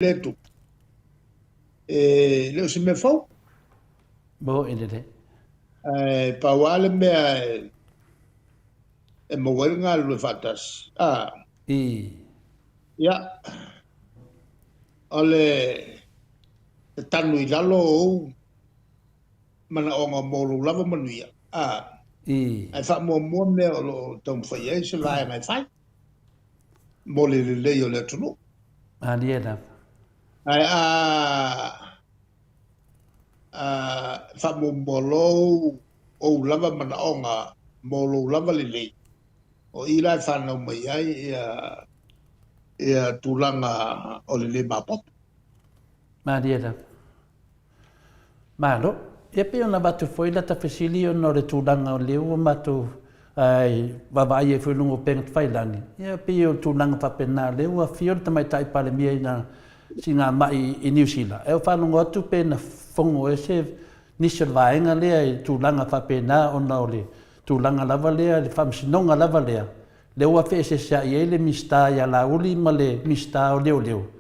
Lea e tupu, e le o se mea fou. Mo e lelei. Ae pau lava le mea e maua ai le galulue faatasi, a. I. Ia, o le tanu i lalo o ou manaoga mo lou lava manuia, a. I. Ae faamuamua mea o lo o taumafai ai se vaega e fai mo le lelei o le atunuu. Malie lava. Ae a a faamuamua loa ou lava manaoga mo lou lava lelei, o i la e fanau mai ai ia tulaga o le le maopoopo. Malie lava. Malo. Ia pei ona avatu foi lata fesili ona o le tulaga o lea ua matou vaavaai ai foi i luga o upega tafailagi, ia pei o le tulaga faapena lea ua afio le Tamaitai Palemia i na siigamai i Niu Sila, ae ua faalogo atu pe na fogo ese nisi o le vaega lea i tulaga faapena ona o le tulaga lava lea, le faamasinoga lava lea, lea ua feeseeseai ai le Minisita ia Laauli ma le Minisita o Leoleo,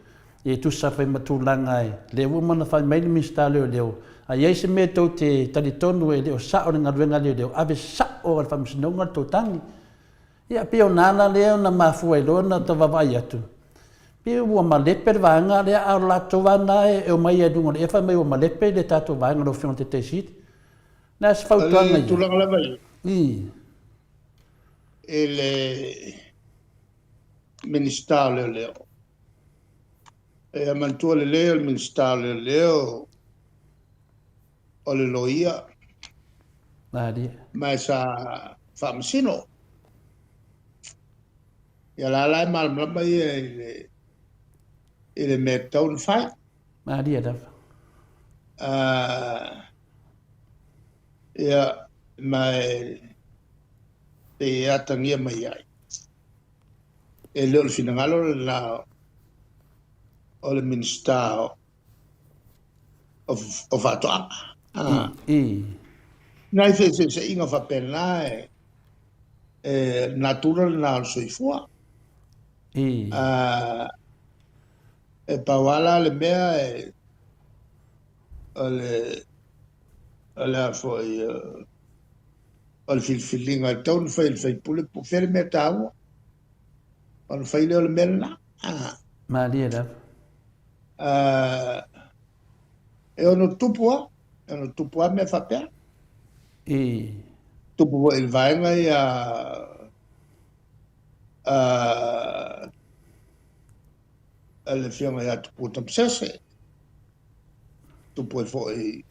e tusa foi ma tulaga e, lea ua uma ona fai mai le Minisita o Leoleo, a i ai se mea tou te talitonu e le o sao i le galuega a leoleo, ave sao lava i le Faamasinoga le tou tagi. Ia, pei o na ala lea na mafua ai loa ona tau vaavaai atu, pei ua malepe le vaega lea, a o le latou lava lena e omai ai i luga o le ea fai mai ua malepe le tatou vaega lau Afioga i le Taitaifono Sili. O le a se fautuaga ia? O le tulaga lava ia, i le Minisita o Leoleo, E manatua lelei o le Minisita o Leoleo o le loia ma e sa faamasino. Ia la la e malamalama ia i le mea e tatau ona fai. Malie lava. Ia, ma e pei e atagia mai ai. E le o le finagalo lena o le Minisita o Faatoaga. Nai feeseeseaiga faapena e natura lena o le soifua. E pau lava la le mea o le o le a foi o le filifiliga e tatau ona fai e le sui usufono po o fea le mea taua ona fai lea o le mea lena. Malie lava. E ono tupu lava, e ono tupu lava mea faapea. Tupu foi i le vaega ia a le Afioga ia Tupua Tamasese. Tupu ai foi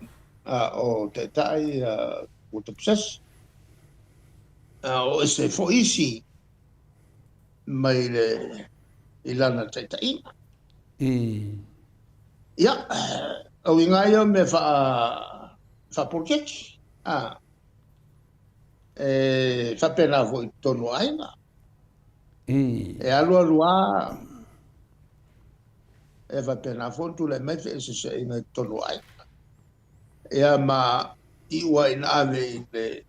a o taitai ia Tupua Tamasese. A o ese ai foi isi mai le i lana taitaiga. Ia, o uiga ia o mea faapoloketi. E faapena foi i totonu o aiga. E alu alu lava, e faapena foi ona tulai mai feeseeseaiga i totonu o aiga. Ia ma iu ai ina ave i le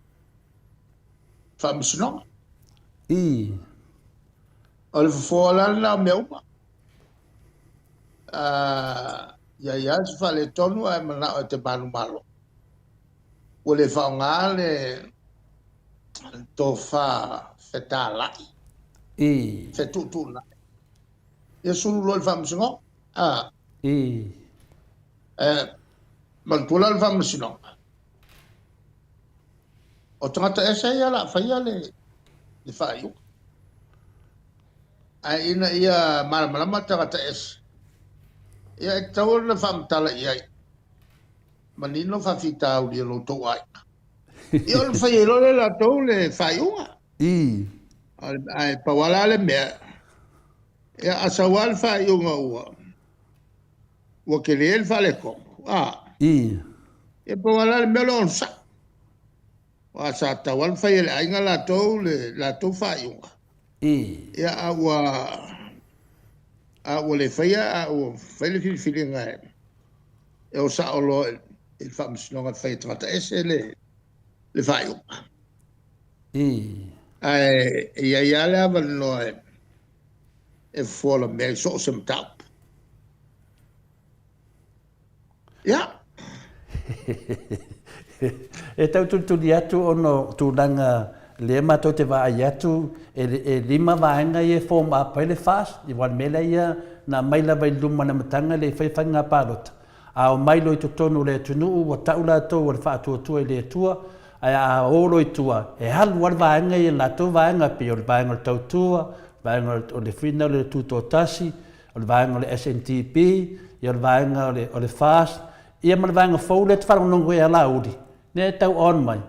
faamasinoga. O le fofoa la lena o mea uma. Ia i ai se faaletonu ae manao e te manumalo. Ua le faaaoga le tofa fetalai, fetuutuunai. Ia sulu loa i le faamasinoga. Manatua la le faamasinoga, o tagata ese ia o le a faia le faaiuga. Ae ina ia malamalama tagata ese, ia e tatau ona faamatala i ai, manino faafitauli o lo outou aiga. Ia ona fai ai loa lea e latou le faaiuga. Ae pau lava la le mea, ia a sau lava le faaiuga ua tele le faaletonu, ia pau lava la le mea o le onosai. Aua sa tatau lava ona fai e le aiga latou le latou faaiuga. Ia, a ua le faia, a ua fai le filifiliga e o sao loa i le faamasinoga e fai e tagata ese le faaiuga. Ae i ai lava le avanoa e fofola mea i so o se mataupu. Ia. E tau tulituli atu ona o tulaga lea matou te vaai atu e lima vaega ia e form up ai le FAST, aua o le mea lea ia na aumai lava i luma i le amataga e le i faia faiga palota, a omai loa i totonu o le atunuu ua tau latou o le faatuatua i le Atua, ae a o loa i tua, e alu lava le vaega ia i le latou vaega, pei o le vaega o le Tautua, vaega o le Fina o le Tutoatasi, o le vaega o le SNDP, ia o le vaega o le FAST, ia ma le vaega fou lea e te faalogologo i ai a Laauli, lea e tau on mai.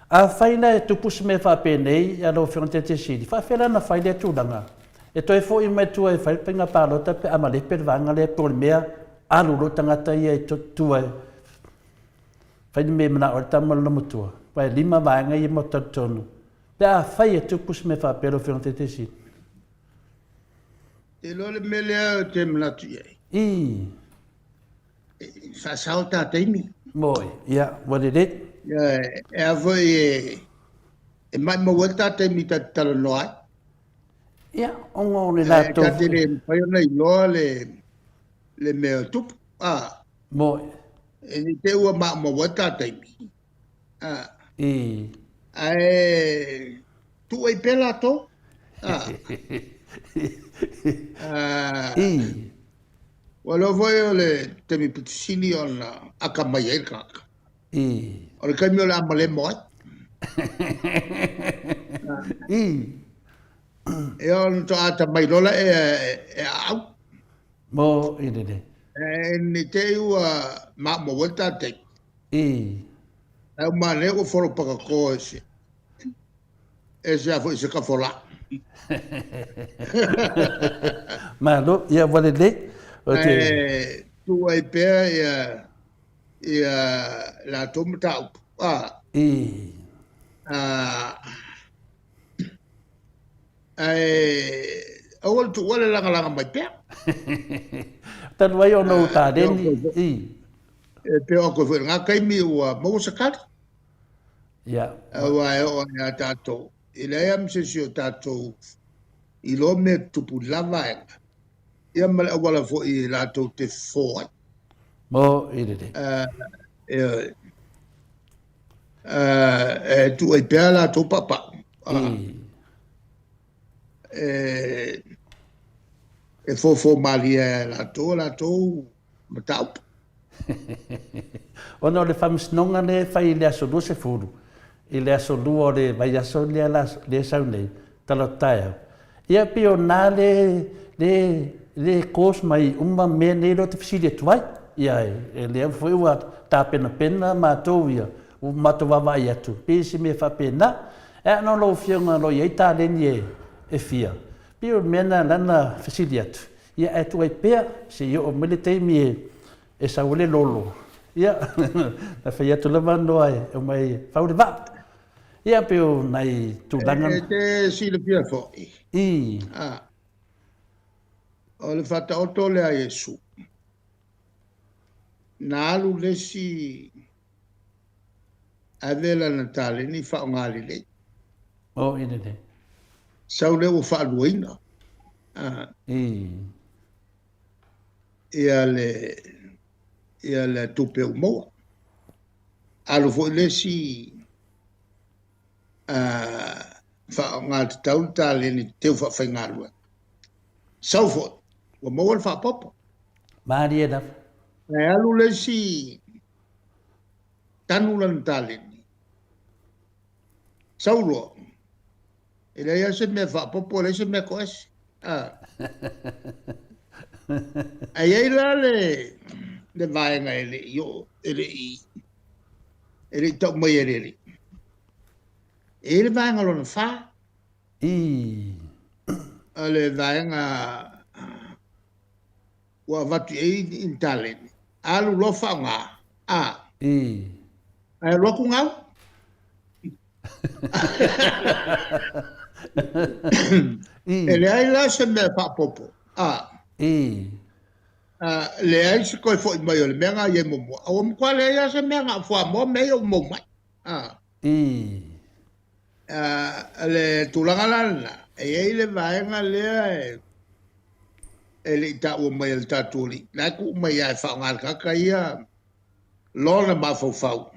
Afai la e tupu se mea faapenei lau Afioga i le Taitaifono, faapefea la ona fai lea tulaga? E toe foi mai tua e fai le faiga palota pe a malepe le vaega lea po o le mea alu loa tagata ia i tua e fai le mea e manao ai le tama lona matua. Aua e lima vaega ia matou te talitonu pe afai e tupu se mea faapea lau Afioga i le Taitaifono. Te iloa le mea lea ou te manatu i ai. I. E faasao ta taimi. Moi, ia, ua lelei. Ia, e a foi e maumau ai ta taimi ta te talanoa ai. Ia, ona o le latou. E ta te le mafai ona iloa le mea o tupu. A. Moi. E ni te ua maumau ai ta taimi. A. I. Ae tuu ai pea latou. I. Ua iloa foi o le taimi pito sili ona atamai ai le tagata. I. O le taimi o le a malemo ai. I. Ia ona faatoa atamai loa lea e aau. Mo i lele. E ne i te i ua maumau ai le ta taimi. I. Ae ua manaia ua folo pakato e se e se a foi se tafola. Malo, ia ua lelei. Ae tuu ai pea ia ia latou mataupu. A. I. A. Ae aua le tuua le lagalaga mai pea. Talu ai ona o taleni. I. E pei o atu foi i lena taimi ua maua se tali. Ia. Aua e oo ia tatou, e leai lava ma se isi o tatou iloa mea tutupu i le la vaega. Ia ma le auala foi latou te fofo ai. Mo i lelei. Ioe. E tuu ai pea latou paupau. E fofo malie ai e latou a latou mataupu. Ona o le faamasinoga lea e fai i le aso 20, i le aso 2 o le vaiaso lea lea e sau nei, talaatu taeao. Ia pei o na le le le course mai uma mea nei lea ou te fesili atu ai. Ia e lea foi ua tapenapena matou ia, ua matou vaavaai atu, pei se mea faapena. E a na o lau Afioga o lo o i ai taleni e fia, pei o le mea lena na fesili atu. Ia ae tuu ai pea se i oo mai le taimi e sau ai le lolo. Ia, na fai atu lava Noa e omai e fau le vaa. Ia, pei o nai tulaga. E te silafia foi. I. A, o le faataoto lea a Iesu, na alu le isi ave lana taleni faaaoga lelei. O i lelei. Sau lea ua faaluaina. I. Ia le tupe ua maua. Alu foi le isi faaaoga tatau le taleni teu faafaigaluega. Sau foi, ua maua le faaopoopo. Malie lava. Ae alu le isi tanu lana taleni. Sau loa, e leai lava se mea faaopoopo, e leai se mea toese. Ae i ai la le vaega e le i oo, e le i tau mai e le Alii. E i ai le vaega lona fa. I. O le vaega ua avatu i ai ni taleni. Alu loa faaaoga. A. I. Ae alu atu gau. I. E leai la se mea faaopoopo. A. I. Leai se toe foi mai o le mea na i ai muamua. Ua matua leai lava se mea na o fuamoa mea ia ua maua mai. A. I. Le tulaga la lena, e i ai le vaega lea e le i taua mai e le tatou Alii. La e tuu mai lava e faaaoga e le tagata ia Lona mafaufau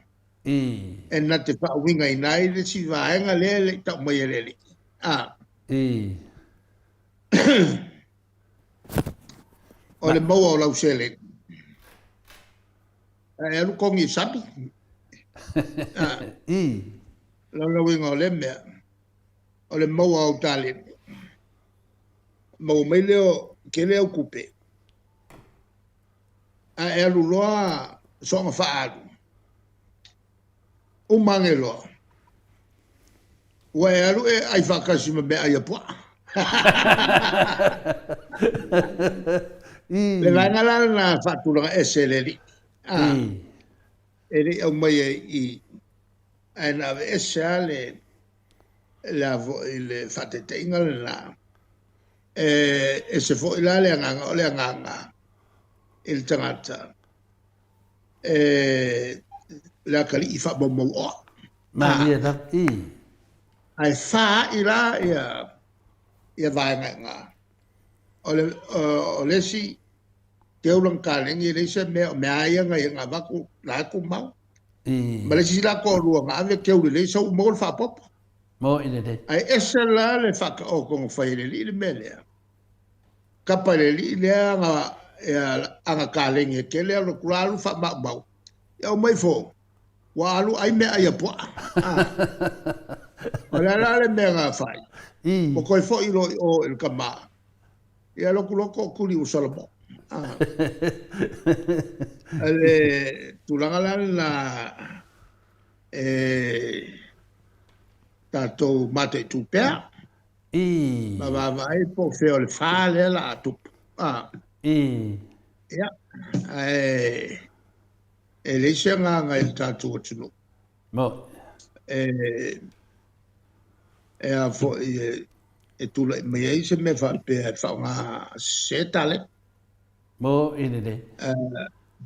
e na te faauigaina ai le isi vaega lea e le i tau mai e le Alii. A. O le maua o lau seleni. Ae alu kogi i sami. A. Lona uiga o lea mea, o le maua o au taleni. Maua mai lea o tele au tupe. Ae e alu loa soona faaalu, uma ane loa, ua e alu e ai faatasi ma meaai a puaa. Le vaega la lena faatulaga ese e le alii. E le i aumaia i i, ae na aveese lava le, le a foi le faataitaiga lena. E ese foi la le agaga o le agaga i le tagata e le atalii faamaumauoa. Malie lava, i. Ae faaai la ia, ia vaega i ina. O le, o le isi teu lana kaleni e leai se mea, o mea lava ia na ia na avatu, la e tumau. Ma le isi la toalua na ave teu lelei sau ua maua le faaopoopo. Moni lelei. Ae ese la le faataoto na fai e le alii le mea lea. Kapa e le alii lea ana, ana kaleni e tele alu atu la alu faamaumau. Ia aumai fo, ua alu ai meaai a puaa. Ah. O le a la le mea na fai? Ua toe foi loa i o i le tama. Ia alu atu loa tootuli ua salamo. Ah. Le tulaga la lena e tatou mataitu pea. Ma vaavaai po o fea o le fa lea la a tupu. Ah. Ia, ae e leai se agaga i le tatou atunuu. E, e a foi e, e tulai mai ai se mea faapea e faaaoga sese taleni. Mo i lelei.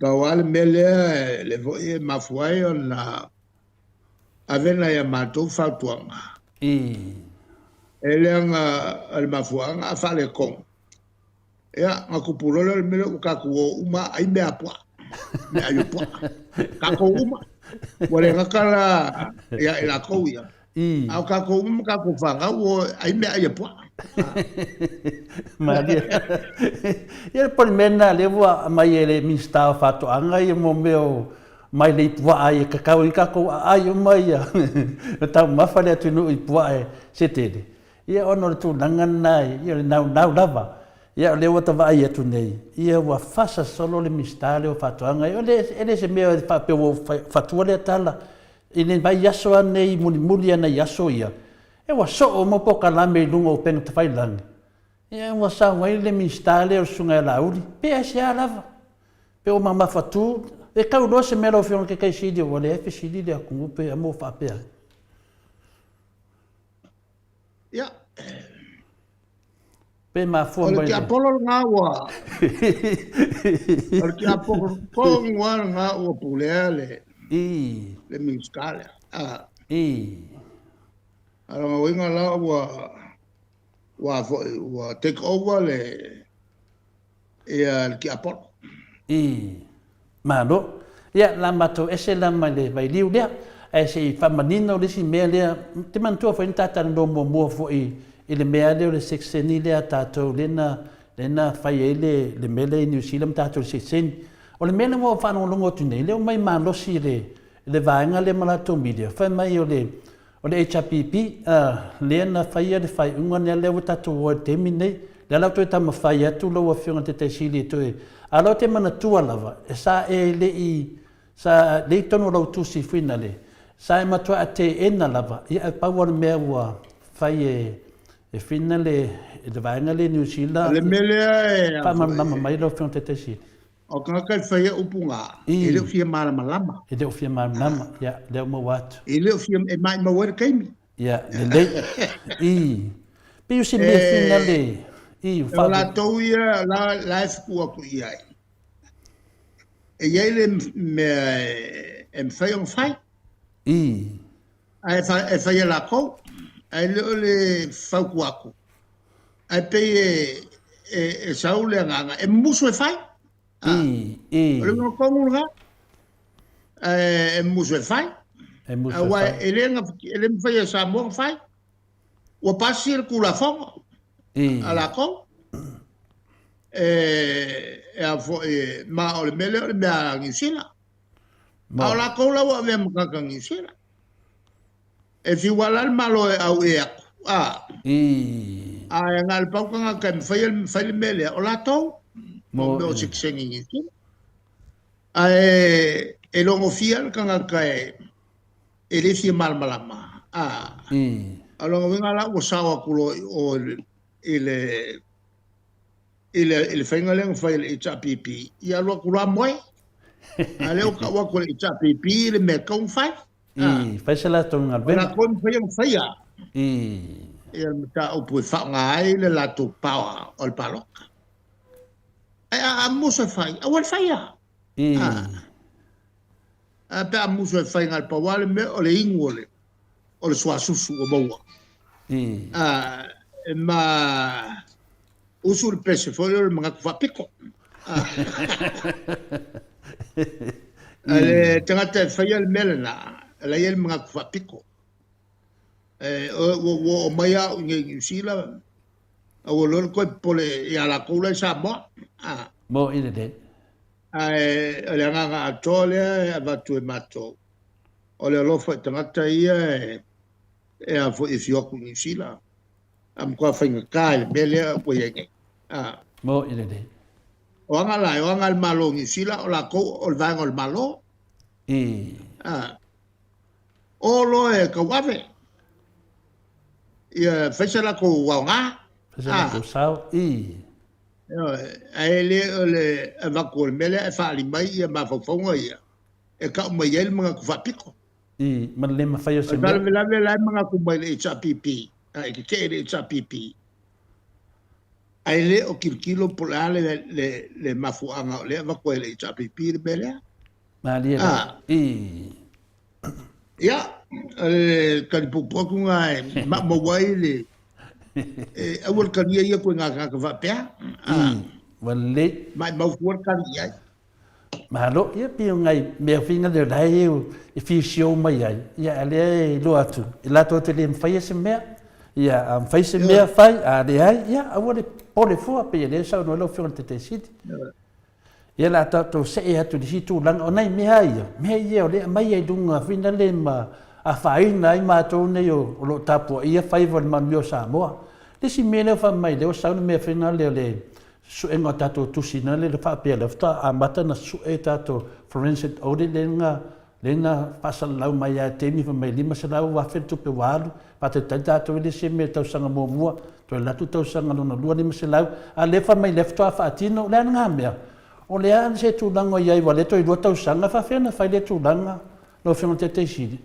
Pau lava le mea lea, lea foi e mafua ai ona ave nai a matou fautuaga. E leaga o le mafuaaga a faaletonu, ia, na tupu loa lea o le mea lea ua tatou o uma ai mea a puaa, meaai o puaa. Tatou uma. Ua le gata la ia i latou ia, a o tatou uma ma tatou fanau ua ai meaai a puaa. Malie. Ia po o le mea lena lea ua aumai e le Minisita o Faatoaga ia mo mea o mailei puaa ia kakau ai tatou aai uma ia taumafa le atunuu i puaa e se tele. Ia ona o le tulaga lena ia o le naunau lava. Ia o lea ua ta vaai atu nei, ia ua fasa solo le Minisita lea o Faatoaga. E le, e le se mea e faapea ua fatua lea tala. I le vaiaso lava nei mulimuli ana i aso ia, e ua soo uma polokalame i luga o upega tafailagi. Ia ua sau ai le Minisita lea o le Susuga ia Laauli, pe aisea lava, pe ua mamafatu, e tau loa se mea lau Afioga i le Taitai Sili ua leai fesili le atunuu pe a mo faapea ai. Ia. Pe mafua mai. O le tiapolo lena ua O le tiapolo tonu lava lena ua pulea le I. le Minisita lea. Ah. I. A o lona uiga la ua ua foi ua take over le ia le tiapolo. I. Malo. Ia, la matou ese la mai le vailiu lea, ae se i faamanino le isi mea lea, te manatua foi na ta talanoa muamua foi i le mea lea o le sekeseni lea a tatou lea na, lea na fai ai le, le mea lea i Niu Sila ma tatou i le sekeseni. O le mea lea ua ou faalogologo atu nei, lea ua omai malosi le, le vaega lea ma latou media, fai mai o le, O le HRPP, lea na faia le faaiuga lea, lea ua tatou o ai i le taimi lenei. Lea la ua toe taumafai atu lau Afioga i le Taitai Sili e toe... A o lea ou te manatua lava, sa e le i, sa le i totonu o lau tusi fuinale, sa e matuai teena lava, ia ae pau lava o le mea ua fai e fuinale e le vaega lea i Niu Sila. O le mea lea e... Faamalamalama mai lau Afioga i le Taitai Sili. O tagata e faia upu na, e le o fia malamalama. E le o fia malamalama, ia, lea ua maua atu. E le o fia, e maimau ai le taimi. Ia, lelei. I, pei o se mea finale, i, O latou ia, la, la e fuku atu i ai. E i ai le mea e mafai ona fai. I. Ae e fai e latou, ae le o le fautua atu. Ae pei e, e, e sau le agaga, e musu e fai. I, i. O le uiga tonu lena. Ae e musu e fai. E musu e Aua fai. e le e le mafai e Samoa ona fai. Ua pasi le Tulafono a latou. E a foi, ma o le mea lea o le mea a Niu Sila. A o latou la ua avea ma tagata Niu Sila. E fiu lava la le Malo e auʻe atu, a. Ae na o le pau tagata e mafai ona fai le mea lea, o latou, mo mea o sitiseni Niu Sila. Ae e logofia le tagata e le fia malamalama, a. A o lona uiga la ua sao atu loa i o i le i le i le faiga lea na fai e le HRPP, ia alu atu loa moe. A o lea ua tau atu e le HRPP le mea e tatau ona fai. I fai se latou O galuega. latou e mafai ona faia ia le mataupu e faaaoga ai le latou power o le palota. Ae a musu e fai, aua le faia. A pe a musu e fai na o le pau lava le mea o le inu o le o le suasusu ua maua. E ma usu le pese foi lea o le manatu faapito. A le tagata e faia le mea lena, e la e i ai le manatu faapito. E, ua oo mai au i nei Niu Sila, a ua iloa le toe popole ia latou la i Samoa. Mo i lelei. Ae o le agaga atoa lea e avatu e matou, o le alofa i tagata ia e a foi e fiu atu i Niu Sila. A matua faigata i le mea lea ua i ai nei. Mo i lelei. O aga la, o aga a le Malo o Niu Sila, o latou o le vaega o le Malo. O loa e tauave. Ia fai se latou aoga. Fai se latou sao. Ae le o le avatu o le mea lea e faaali mai ia mafaufauga ia e tau mai ai le manatu faapito. Ma le le mafai o se mea. O le faalavelave la e manatu mai le HRPP, a e tetee i le HRPP, ae le o tilotilo po o le a le mafuaaga o lea e avatu ai e le HRPP le mea lea. Malie la. Ia, o le tali puupuu atu lena e maumau ai le, e aua le talia ia ituaiga tagata faapea. Ua lelei. Maumau fua le tali i ai. Malo, ia pei o nai mea foi na lea o la e fia show mai ai, ia a lea e iloa atu, e latou te le mafaia se mea, ia a mafai se mea fai, a leai, ia aua le pole fua, pei o lea e saunoa ai lau Afioga i le Taitai Sili. Ia la tatou see atu i le isi tulaga, o nai mea ia, mea ia o lea e aumai ai i luga foi lale ma afaina ai matou nei o lo o tapuaia faiva o le manuia o Samoa. Le isi mea lea ua fai mai lea ua sau le mea foi lale o le suega o tatou tusi na lea faapea lea faatoa amata ona sue tatou forensic audit lea na lea na faasalalau mai lava i le taimi fai mai $500,000 le tupe ua alu faatalitali tatou i le isi mea i le tausaga muamua toe alu atu le tausaga lona lua 500 a lea fai mai lea faatoa faatino o le a lena mea o le a se tulaga o i ai aua lea toe lua tausaga e faafefea ona fai lea tulaga lau Afioga i le Taitai Sili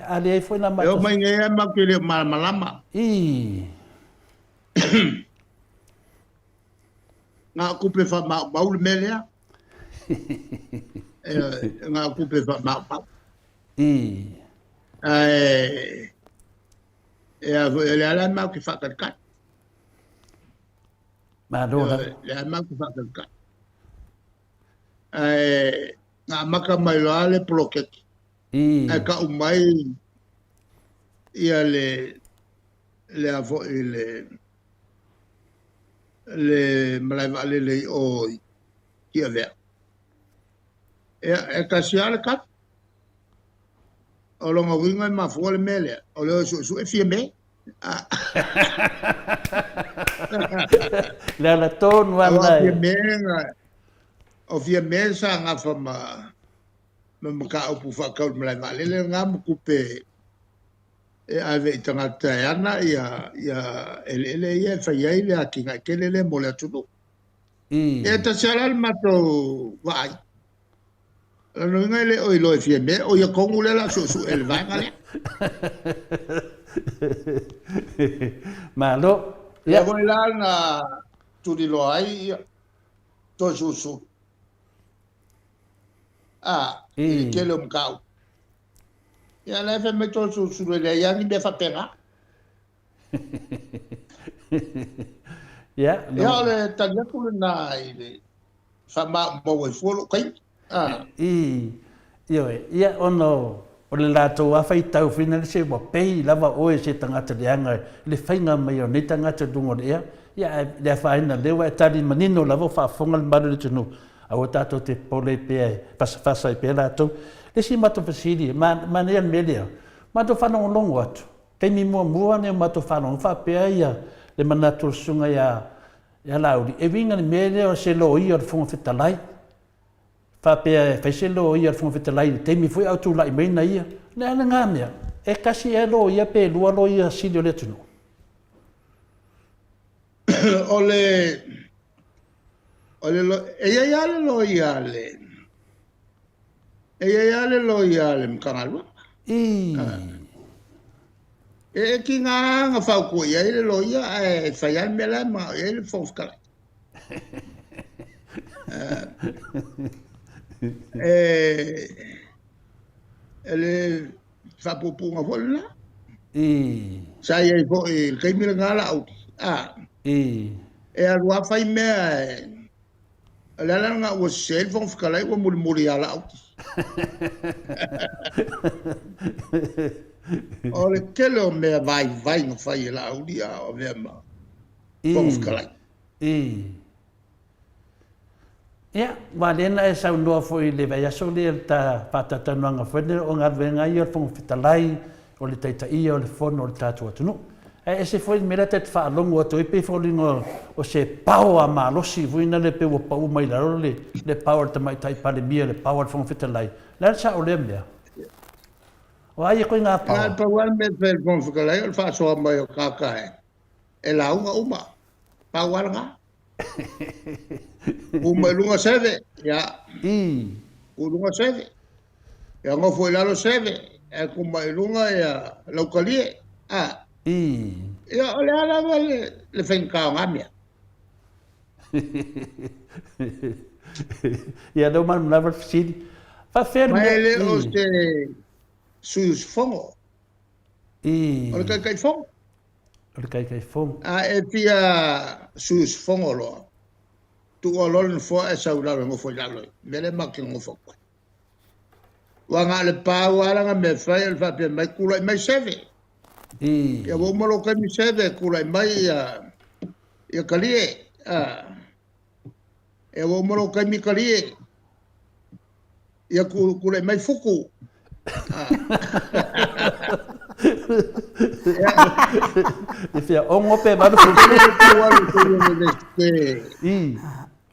a leai foi la E oo mai nei lava matou te le o malamalama. Na o tupe faamaumau le mea lea. Na o tupe faamaumau. Ae e a foi, o lea la matou te faatalitali. Malo lava. O lea matou te faatalitali. Ae na amata mai loa le poloketi. Ae tau mai ia le le a foi le le malae vaalele i o i Tiavea. Ia, e tasi lava le tali. O lona uiga e mafua le mea lea, o le o e suesue Fiamē. Le ala tonu lava lena. Aua o Fiamē na, o Fiamē sa gafa ma ma mataupu faatau i le malae vaalele lena ma tupe e ave i tagata e ana ia ia eleele ia e fai ai le atinae tele lea mo le atunuu. E tasi lava la le matou vaai. O lona uiga e le o iloa e Fiamē, o ia tonu lea o le a suesue e le vaega lea. Malo. Lea foi la na tuliloa ai ia Toesulusulu. A, i le tele o mataupu. Ia la e fai mai Toesulusulu e leai lava ni mea faapena. Ia, no. Ia o le tali atu lena i le faamaumau ai fua lou taimi. I, Ioe, ia ona o le latou lava faitau foi lea se ua pei lava oe i se tagata leaga i le faiga mai o nei tagata i luga o le ea, ia ae le afaina o lea ua e tali manino lava ua faafofoga le mamalu o le atunuu, aua tatou te popole pea e fasafasa ai pea latou. Le isi matou fesili, manaia le mea lea, matou faalogologo atu, taimi muamua lenei o matou faalogo faapea ia le manatu o le susuga ia ia Laauli, e uiga i le mea lea o se loia o le Fofoga Fetalai, faapea e fai se loia a le Fofoga Fetalai i le taimi foi a o tulai mai na ia. O le a lena mea? E tasi ea loia pe lua loia sili o le atunuu? O le, o le, e i ai lava le loia a le, e i ai lava le loia a le Matagaluega. I. E tiga na fautua i ai le loia ae fai lava le mea la e manao i ai le Fofoga Fetalai. E le faapuupuuga foi lena. I. Sa i ai foi i le taimi lena Laauli. A. I. E alu lava fai mea e... O le ala lena ua sese ai le Fofoga Fetalai ua mulimuli ia Laauli. O le tele o mea vaivai na fai e Laauli a o avea ma Fofoga Fetalai. I. Ia, aua o lea na e saunoa foi i le vaiaso lea i le ta faatalatalanoaga foi lea, o galuega ia o le Fofoga Fetalai, o le taitaia o le Fono a le tatou atunuu. Ae ese foi le mea lea ta te faalogo atu ai pei foliga o se power malosi foi lea pei ua pau mai lalo le, le power a le Tamaitai Palemia, le power a le Fofoga Fetalai. O le a le sao o lea mea? O ai e koiga power? Na o le pau lava le mea e fai e le Fofoga Fetalai o le faasoa mai o tagata e lauga uma. Pau lava lena. Ku mai luga seve, ia. I. Ku luga seve. Ia nofo i lalo seve, ae ku mai luga ia laukalie. A. I. Ia o le a lava le, le faigata o ngā mea. Ia lea ua malamalama le fesili. Faafefea le Ma mea. e le o I. se sui usufono. I. O le Taitaifono. O le Taitaifono. A e fia sui usufono loa, tuua loa le nofoa ae sau i lalo e nofo i lalo i le mea lea matou te nonofo atu ai. Aua na o le pau lava lana mea e fai o le faapea mai, tulai mai Seve. I. Ia ua uma lou taimi Seve, tulai mai ia, ia Kalie. A. Ia ua uma lou taimi Kalie. Ia tulai mai Fuku. E fia ongo pe valu fuku. I.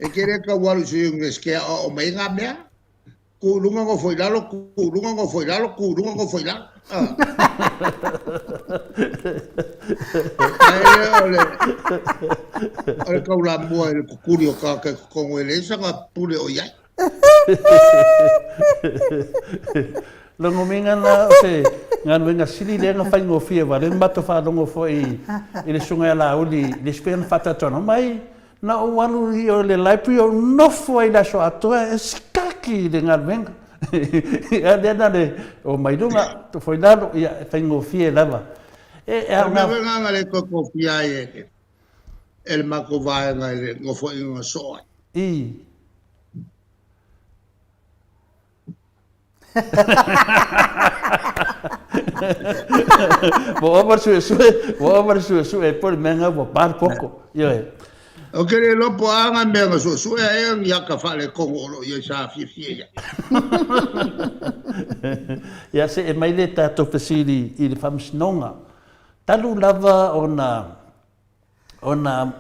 E te le tau alu i se Iunivesite e aoao mai ai ngā mea. Ku i runga nofo i lalo, ku i runga nofo i lalo, ku i runga nofo i lalo. Ae le o le, o le taulamua i le kukuli o tagata i totonu e leai sana pule o i ai. Lona uiga la o se galuega sili lea na faigofie aua o lea na matou faalogo foi i le Susuga ia Laauli i le isi foi ana faatalatalanoaga mai, na ou alu i o i le library ou nofo ai i le aso atoa e sikaki i le galuega. A lea na le omai luga, nofo i lalo, ia e faigofie lava. E, e O le mea foi lena na le toe tofia ai e e le matou vaega i le nofoaiga na soo ai. I. Ua ova le suesue, ua ova le suesue po o le mea lena ua pa le koko. Ioe. Ou te le iloa po o a ngā mea na suesue ai ni ata faaletonu o lo o i ai sa fiafia i ai. Ia, see mai le tatou fesili i le Faamasinoga. Talu lava ona ona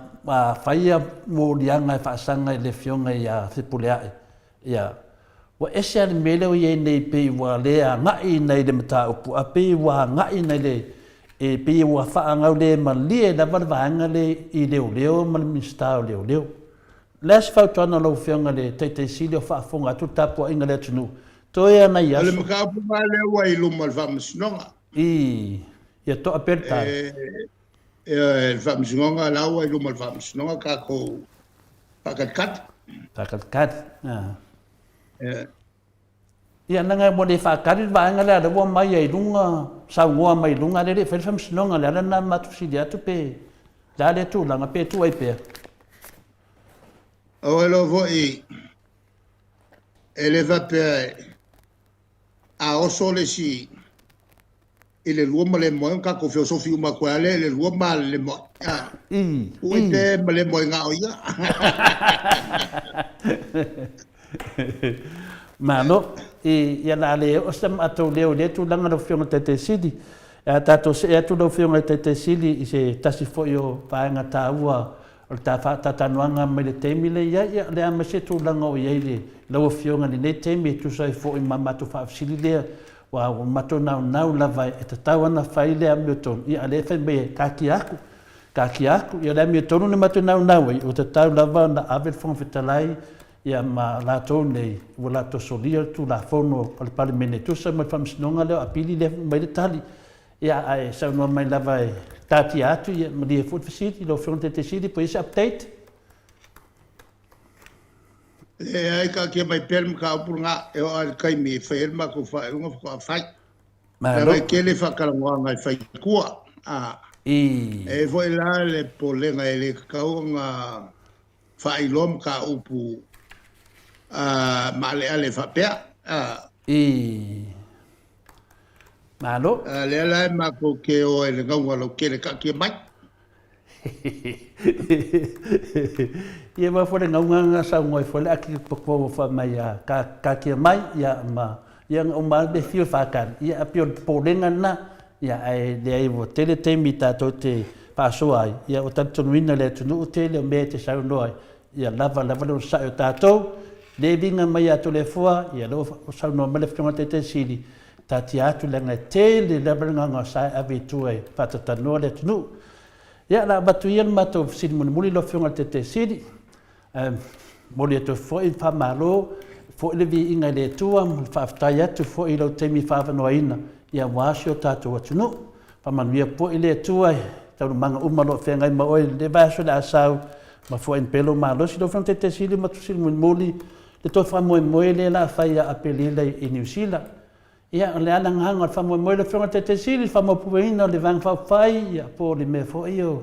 faia moliaga e faasaga i le Afioga ia Fepuleai, ia, ua ese lava le mea lea ua i ai nei pei ua le agai ina i le mataupu, a pei ua agai ina i le, e pei ua faagaulemalie lava le vaega lea i leoleo ma le Minisita o Leoleo. O le a se fautuaga a lau Afioga i le Taitai Sili o faafofoga atu le tapuaiga a le atunuu, toe lava nai O le aso. mataupu lena lea ua i luma o le Faamasinoga. I, ia toa pea le tala. E, le Faamasinoga, la ua i luma o le Faamasinoga tatou faatalitali. Faatalitali, a. Ia, leaga ua le faatali le vaega lea, lea ua omai ai i luga, saunoa mai i luga, lea e le i faia le Faamasinoga, o le ala lena na matou fesili atu pe le a lea tulaga, pe tuu ai pea. Ua iloa foi, e le faapea e. A oso le isi i le lua malemoe ona tatou feosofi uma atu ai lava lea i le lua malelemoe. Tuu ai pe malemoe na o ia. Malo. Ia o le a le oo se matou leo i lea tulaga lau Afioga i le Taitai Sili. A tatou see atu lau Afioga i le Taitai Sili i se tasi foi o vaega taua o le ta faatatanuaga mai le taimi lea i ai, ia o le a mai se tulaga o i ai lau Afioga i lenei taimi e tusa ai foi ma matou faafesili lea, aua ua matou naunau lava e tatau ona fai le amiotonu, ia a o lea e fai mai e taatia atu, taatia atu. Ia o le amiotonu na matou naunau ai, ua tatau lava ona ave le Fofoga Fetalai ia ma latou nei ua latou solia le Tulafono a le Palemene e tusa ma le Faamasinoga lea o Apili lea e aumai le tali. Ia, ae saunoa mai lava e taatia atu, ia malie foi le fesili, lau Afioga i le Taitaifono Sili, po o i ai se update? Leai, taatia mai pea le mataupu lena e oo lava i le taimi e fai ai le matou faaiuga faatoa fai. Malo. Leaga e tele faatalanoaga e fai i tua. I. E i ai foi la le popolega e le tatau ona faailoa mataupu maaleale faapea. I. Malo. Lea la e matou te o ai i le gauga lautele taatia mai. Ia aua foi le gauga na saunoa ai foi le Aki Popo fai mai a taatia mai ia ma ia na uma lava le fiu e faatali ia ae pei o le popolega lena ia ae leai ua tele taimi tatou te faasoa ai ia ua talitonuina le atunuu tele o mea e te saunoa ai ia lava lava le onosai o tatou le viga mai ia Toleafoa ia lea ua saunoa mai le Afioga i le Taitai Sili taatia atu leaga e tele lava le gaga sa e ave i tua e faatatalanoa le atunuu. Ia, o le a avatu ia le matou fesili mulimuli lau Afioga i le Taitai Sili. Ae momoli atu foi le faamalo, foi le viiga i le Atua ma le faafetai atu foi i lou taimi faaavanoaina aua si o tatou atunuu. Faamanuia foi le Atua i taualumaga uma o lo o feagai ma oe i lenei vaiaso o le a sau ma foaina pea lou malosi. Lau Afioga i le Taitai Sili, ma matou fesili mulimuli, le toe faamoemoe lea o le a fai ia Aperila i Niu Sila. Ia, o le a le agaga o le faamoemoe lau Afioga i le Taitai Sili, le faamaopopoina o le Vaega Faaupufai, ia, po o le mea foi o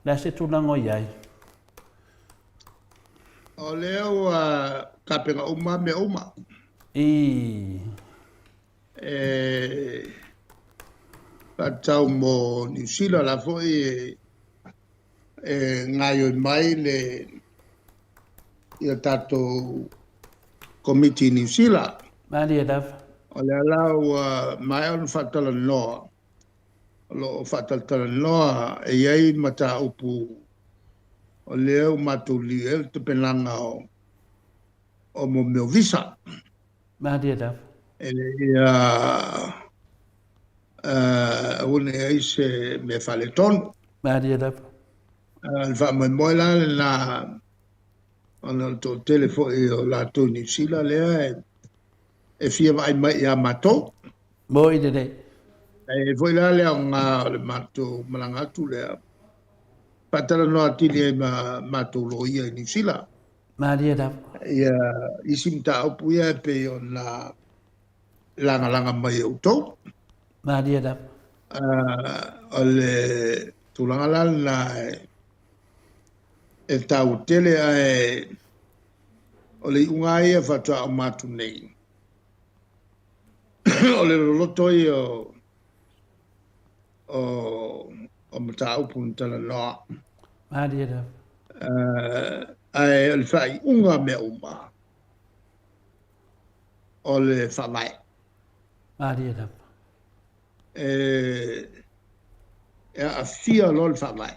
le a se tulaga o i ai? O lea ua tapena uma mea uma. I. E faatatau mo Niu Sila, la foi e gaoioi mai le ia tatou Komiti i Niu Sila. Malie lava. O lea la ua maea ona faatalanoa, o lo o faatalatalanoa e i ai mataupu o lea ua matou liu ai le tapenaga o mo mea o visa. Malie lava. Ina ia aua ne i ai se mea faaletonu. Malie lava. O le faamoemoe la lena ona o le toatele foi o latou i Niu Sila lea e fia vaai mai ia matou. Moi lelei. E foi la le aoga o le matou malaga atu lea, faatalanoa atili ai ma matou loia i Niu Sila. Malie lava. Ia isi mataupu ia e pei ona lagalaga mai e outou. Malie lava. O le tulaga la lena e taua tele, ae o le iuga lava ia faatoa uma atu nei, o le loloto ia o mataupu na talanoa. Malie lava. Ae o le faaiuga o mea uma, o le faavae. Malie lava. E aafia loa le faavae.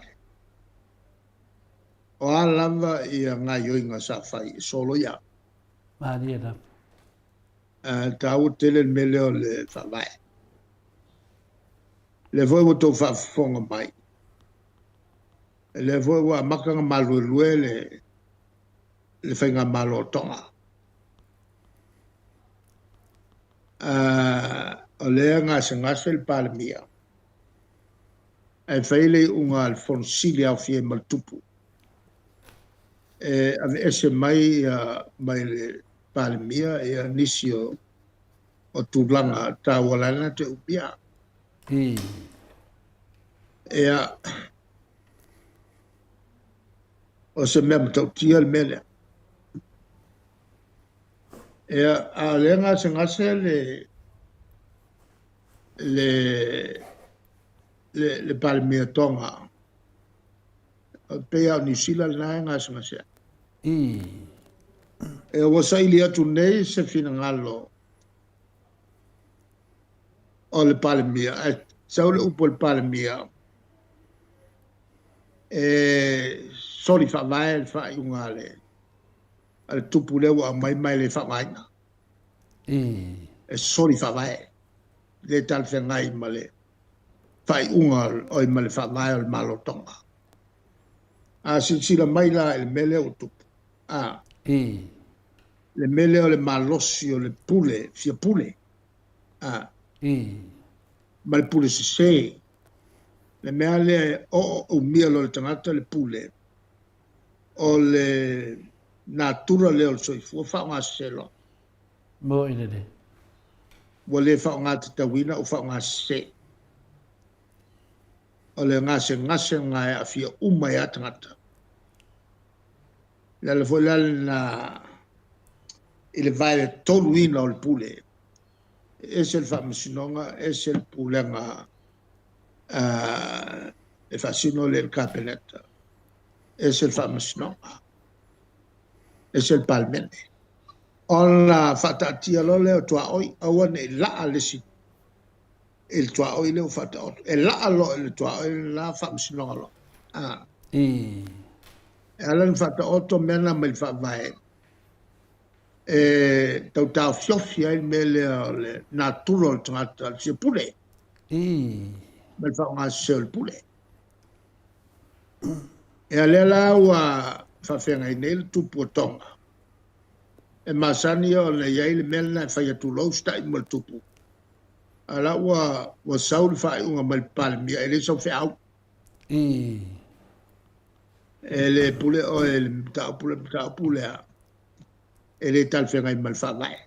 O a lava ia gaoioiga sa fai e soloia. Malie lava. E taua tele le mea lea o le faavae. O lea foi ua outou faafofoga mai. O lea foi ua amata ona maluelue le faigamalo a Toga. O lea e gasegase le Palemia ae fai le iuga a le Fono Sili aofia ai ma le Tupu e aveese mai mai le Palemia ia nisi o tulaga taua la te umia. Ia, o se mea matautia le mea lea. Ia, a o lea gasegase le Le, le, le Palemia Tonga. E pei lava o Niu Sila lena e gasegase ai. E ua saili atu nei se finagalo o le Palemia, ae sau le upu a le Palemia, e soli faavae le faaiuga a le, a le tupu lea ua aumai ma e le faaaogaina. E soli faavae, le talafeagai ma le faaiuga oi ma le faavae o le Malo Tonga. A silasila mai la i le mea lea ua tupu, a le mea lea o le malosi o le pule, fia pule, a ma le pule sese, le mea lea e oo umia loa le tagata le pule, o le natura lea o le soifua faaaoga sese loa. Mo'i lelei. Ua le faaaoga tatauina ua faaaoga sese. O le gasegase lena e aafia uma ai lava tagata. O le ala foi la lena i le vaeletoluina o le pule. E ese le faamasinoga, ese le pulega e faasino lea i le Kapeneta, ese le faamasinoga, ese le Palemene. Ona faataatia loa lea o tuaoi, aua ne i laa le isi i le tuaoi lea ua faataoto. E laa loa i le tuaoi lena faamasinoga loa. A. E ala ona faataoto mea na mai le faavae e tau taofiofi ai le mea lea o le natura o le tagata, le fia pule. Ma le faaaogasese o le pule. Ia lea la ua faafeagai nei le tupu o Tonga. E masani ona i ai le mea lena e fai atu loa usitai ma le tupu. A la ua, ua sau le faaiuga mai le Palemia, e le sau feau. E le pule oe i le mataupu le mataupu lea. E le talafeagai ma le faavae.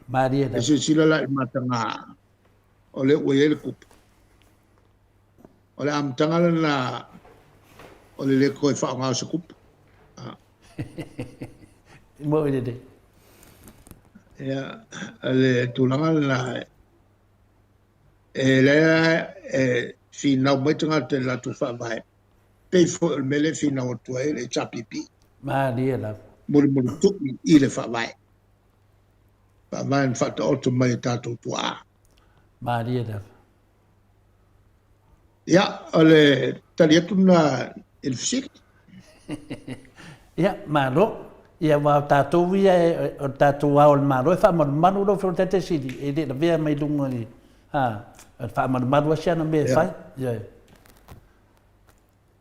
Malie E silasila la i le mataga o lea ua i ai le kupu. O le amataga lena o le le toe faaaoga o se kupu. Mo'i lelei. Ia, le tulaga lena, e lea e finau mai tagata i le latou faavae, pei foi o le mea lea e finau atu ai le HRPP. Malie lava. Mulimulitu'i i le faavae. Faavae na faataoto mai e tatou tuaa. Malie lava. Ia, o le tali atu lena i le fesili. Ia, malo. Ia, aua o tatou ia, o le tatou Ao o le Malo e faamalumalu lau Afioga i le Taitai Sili, e le lavea mai luga i, a, o le faamalumalu lava si ana mea e fai. Ia,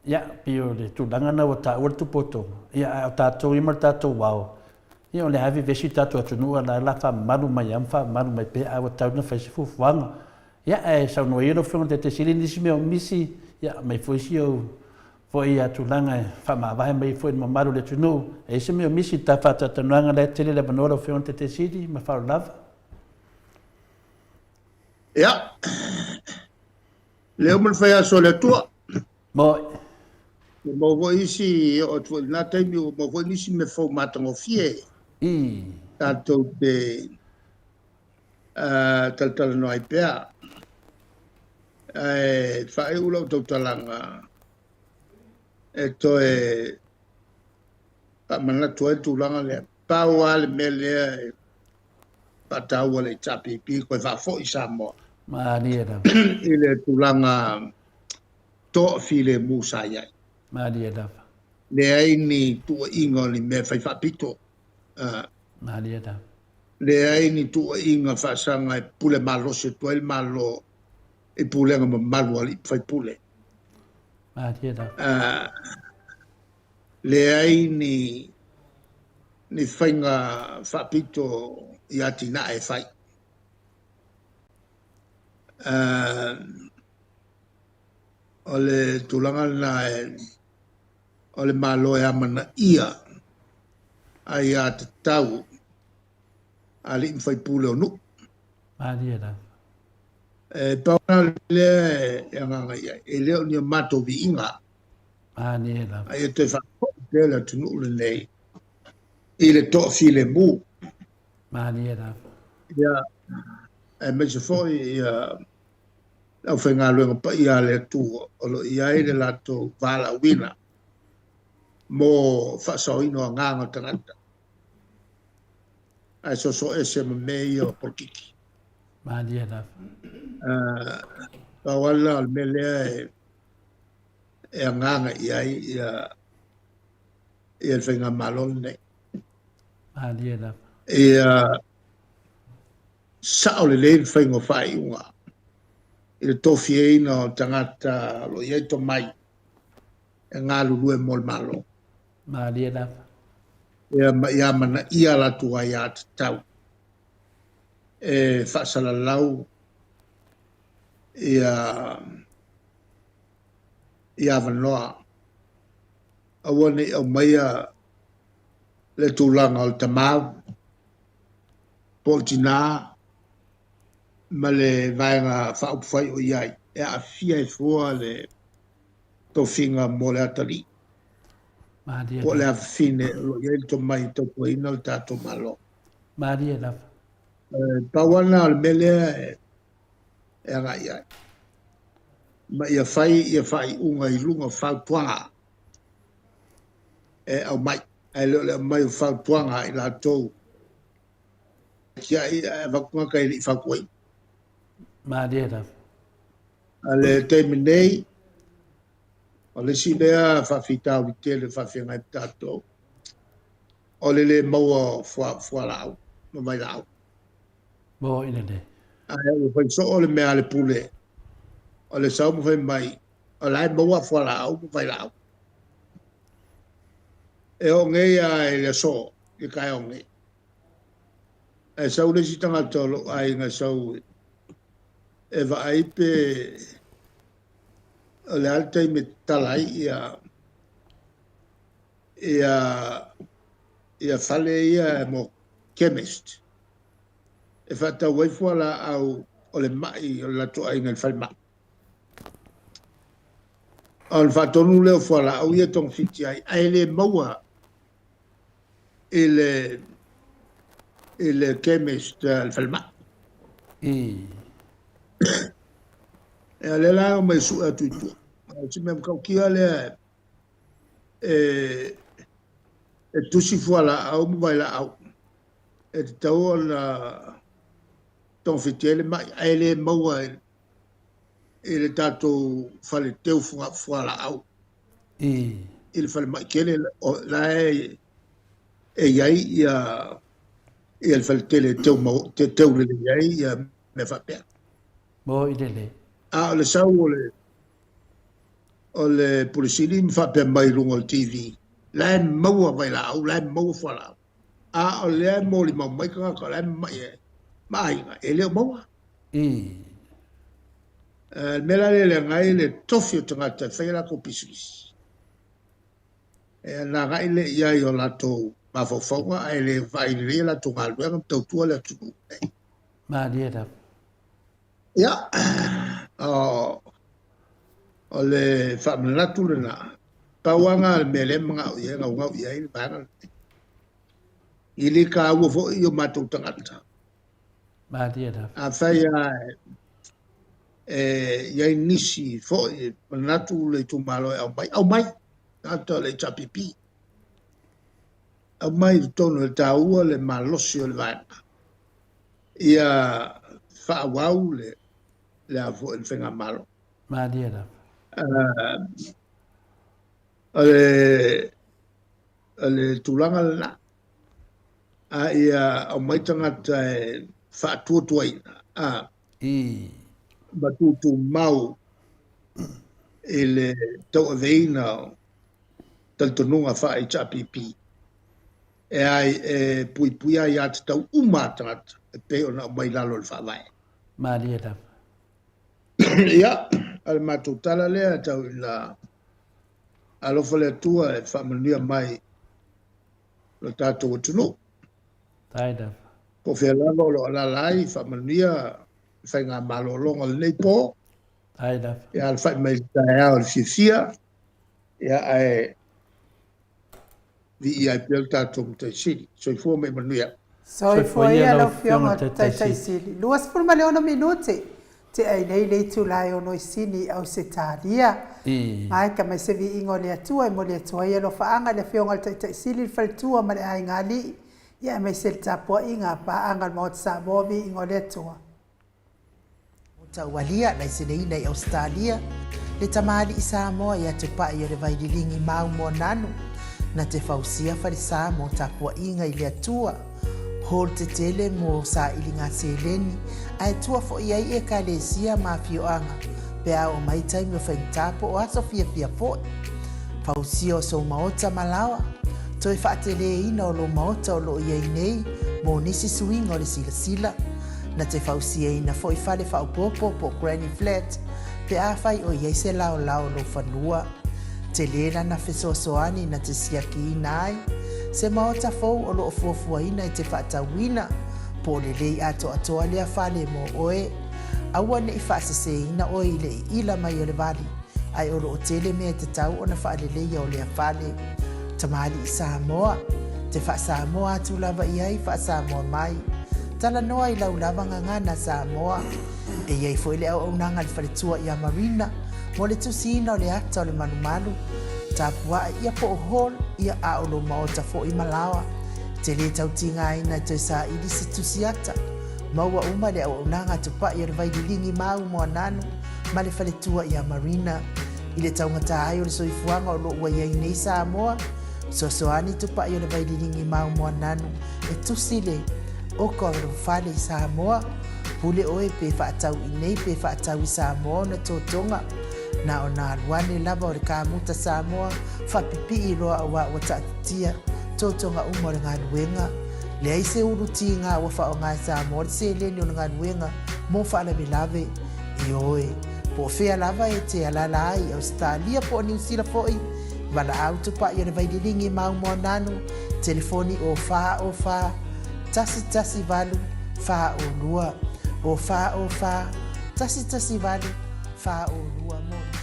Ia, pei o le tulaga lena ua taua le tupu o Tonga, ia, a o tatou ia ma le tatou ao, ia, o lea lava e vevesi le tatou atunuu, a o la e faamamalu mai lava ma faamamalu mai pea, ae ua tatau ona fai se fuafuaga. Ia, ae saunoa ia lau Afioga i le Taitai Sili nisi mea o misi, ia, aumai foi si ou foi tulaga e faamavae mai ai foi i le mamalu o le atunuu. E i ai se mea o misi i le ta faatalatalanoaga, la e tele le avanoa lau Afioga i le Taitai Sili, ma le faaaloalo lava. Ia, lea uma le fai aso o le Atua. Moi. Ua maua foi isi, oo atu foi i lena taimi, ua maua foi nisi mea fou matagofie. Tatou te talatalanoa ai pea. Ae faaiu lau tautalaga e toe faamanatu ai le tulaga lea. Pau lava le mea lea e faataua le HRPP toe faafoi Samoa. Malie lava. I le tulaga toafilemu sa i ai. Malie lava. Leai ni tuuaiga o ni mea fai faapito. Malie lava. Leai ni tuuaiga faasaga e pule malosi atu ai le Malo i pulega mamalu a alii faipule. Malie lava. Leai ni ni faiga faapito i atinae e fai. O le tulaga lena o le Malo e amanaia aiatatau a alii ma faipule o nuu. Malie lava. E pau lena lea e agaga i ai, e le o ni a matou viiga. Malie lava. A ia toe faafoi pea le atunuu lenei i le toafilemu. Malie lava. Ia, aemaise foi ia Le aufaigaluega paia a le Atua o lo o i ai le latou valaauina mo faasaoina o agaga o tagata, ae soso ese ma mea ia o polokiki. Malie lava. Pau lava lena o le mea lea e agaga i ai ia ia le faigamalo lenei. Malie lava. Ia sao lelei le faiga o faaiuga i le tofiaina o tagata o lo o i ai tomai e galulue mo le Malo. Malie lava. Ia ma ia amanaia a latou aiatatau e faasalalau ia ia avanoa aua ne i aumaia le tulaga o le tama po o le tina ma le Vaega Faaupufai o i ai, e aafia ai fua le tofiga mo le atalii Malie po o le lava. afafine o lo o i ai le tomai e tautuaina le tatou Malo. Malie lava. Pau lava lena o le mea lea e agai i ai, ma ia fai ia faaiuga i luga o fautuaga e aumai, ae le o le aumai o fautuaga a i latou tiai ae avatu tagata e le i fautuaina. Malie lava. A le taimi nei, o le isi lea faafitauli tele e faafeagai ma tatou, o le le maua o fualaau ma vailaau. Mo ina le. Ae ua fai soo le mea a le pule, o le sau ma fai mai, o la e maua fualaau ma vailaau. E oo nei lava i le aso, i le taeao nei. Ae sau le isi tagata o lou aiga e sau e vaai pe o le a le taimi e tatala ai ia ia ia fale ia mo chemist e faatau ai fualaau o le mai o le latou aiga i le falemai. Ona faatonu lea o fualaau ia e togafiti ai, ae le maua i le i le chemist a le falemai. Ia lea la e omai e sue atu i tua. O si mea matautia lea e e tusi fualaau ma vailaau e tatau ona togafiti ai le mai, ae le maua i le tatou fale teu fualaau i le falemai tele la e i ai ia le faletele e teu lelei ai ia mea faapea. Mo i lelei. A o le sau o le Pule Sili ma faapea mai i luga o le TV, la e maua vailaau, la e maua fualaau. A o lea e molimau mai tagata o la e mamai ai ma aiga, e le o maua. Le mea la lea e leaga ai le tofi o tagata e fai a latou pisinisi, e na agai lea i ai o latou mafaufauga ae le vaai lelei a latou galuega ma tautua le atunuu lenei. Malie lava. Ia, o le faamanatu lena, pau lava lena o le mea lea e manao i ai, naunau i ai le vaega lenei. E le taua foi o matou tagata. Malie lava. Afai lava e i ai nisi foi e manatu le itumalo e aumai, aumai tagata o le HRPP. Aumai i totonu e taua le malosi o le vaega. Ia faaauau le le a foi le faigamalo. Malie lava. O le o le tulaga lena. A ia aumai tagata e faatuatuaina a ma tutumau i le tauaveina o talitonuga faa-HRPP e ai e puipuia aiatatau uma a tagata e pei ona aumai i lalo o le Faavae. Malie lava. Ia, o le matou tala lea tau ina alofa le Atua e faamanuia mai lo tatou atunuu. Faafetai lava. Po o fea lava o lo o alaala ai, faamanuia le faigamalologa o lenei po. Faafetai lava. Ia alafai mai i le taeao i le fiafia, ia ae viia ai pea le tatou Matai Sili. Soifua ma ia manuia. Soifua ia lau Afioga i le Taitaiseili. 26 minute. Tea ai nei le itula e ono i Sini i Ausetalia. Maeka mai se viiga o le Atua e momoli atu ai alofaaga i le Afioga i le Taitai Sili, le Faletua ma le Aiga Alii, ia aemaise le tapuaiga a paaga o le Maota Samoa, viiga o le Atua. Taualia, laiseneina i Ausetalia, le tamalii Samoa ia Tupai o le Vaililigi Mau Moananu, na te fausia falesa mo tapuaiga i le Atua. Hall tetele mo sailiga seleni, ae tua foi ai Ekalesia ma afioaga pe a oo mai taimi o faigata po o aso fiafia foi. Fausia o sou maota ma laoa, toe faateleina o lou maota o lo o i ai nei mo nisi suiga o le silasila. Na te fausiaina foi fale faaopoopo po o granny flat pe afai o i ai se laolao o lou fanua. Tele lana fesoasoani na te siakiina ai se maota fou o lo o fuafuaina e te faatauina, po o lelei atoatoa lea fale mo oe. Aua ne i faaseseina oe i le iila mai o le vali, ae o lo o tele mea e tatau ona faaleleia o lea fale. Tamalii Samoa, te faa-Samoa atu lava i ai faa-Samoa mai. Talanoa i lau lava gagana Samoa. E i ai foi le auaunaga a le faletua ia Marina mo le tusiina o le ata o le malumalu, tapuae ia po o hall ia a o lou maota foi ma laoa. E te le tau tigaina e toe saili se tusi ata. Maua uma le auaunaga a Tupai o le Vaililigi Mau Moananu ma le faletua ia Marina. I le taugata ai o le soifuaga o lo o ua i ai nei Samoa, fesoasoani Tupai o le Vaililigi Mau Moananu e tusi le oka o lou fale i Samoa. Pule oe pe faatau i nei pe faatau i Samoa ona totoga. Na ona alu ane lava o le kamuta Samoa faapipii loa auā ua taatitia totoga uma o le galuega. Leai se ulu tiga ua faaaoga e Samoa le seleni o le galuega mo faalavelave. Ioe, po o fea lava e te alaala ai i Ausetalia po o Niu Sila foi, valaau tupai o le Vaililigi Mau Moananu, telefoni o 4 o 4 1 1 8 4 o 2, o 4 o 4 1 1 8 4 o 2 mo nisi.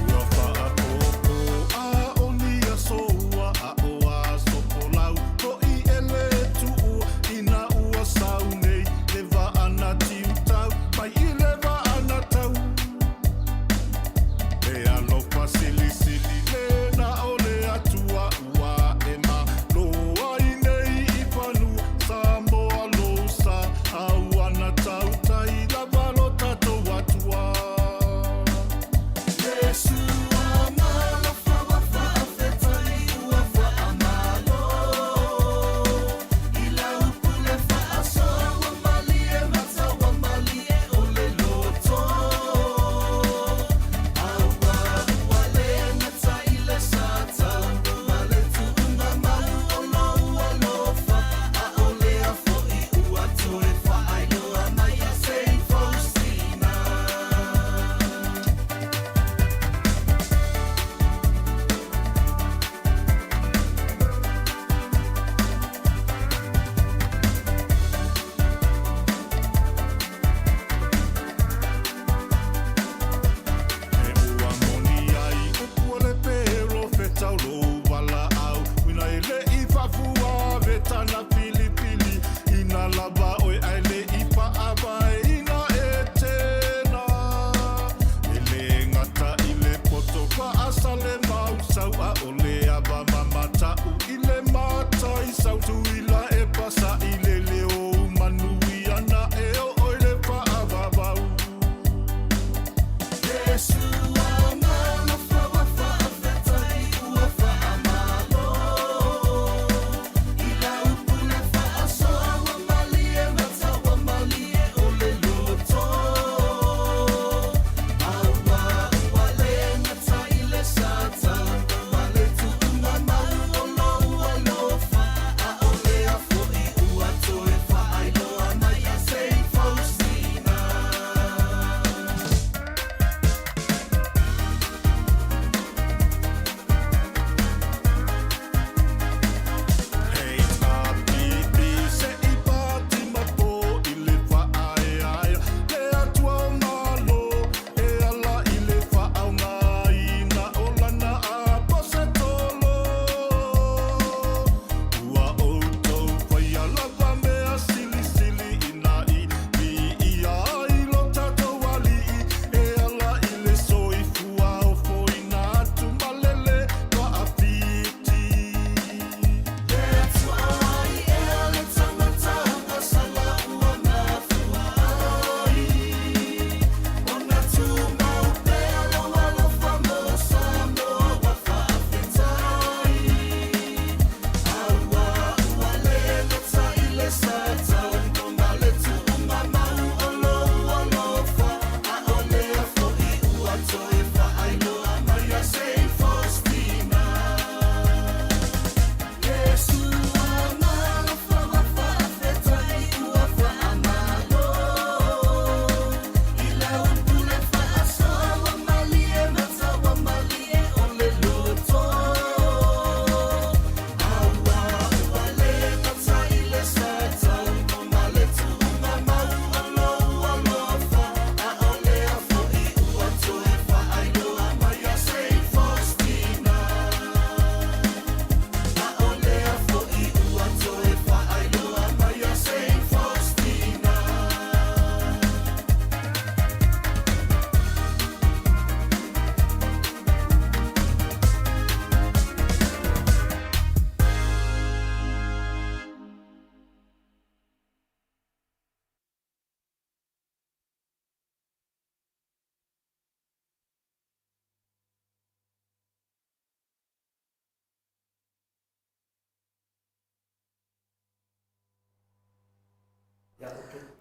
Ua faapopo a o ni aso ua aʻo aso folau hoʻi e le tuʻu ina ua sau nei le waa na tiutau mai i le waa na tau E alofa silisili le na o le Atua ua e malo ai nei i fanua Samoa lou sa a ua na tautai lava lo tatou Atua.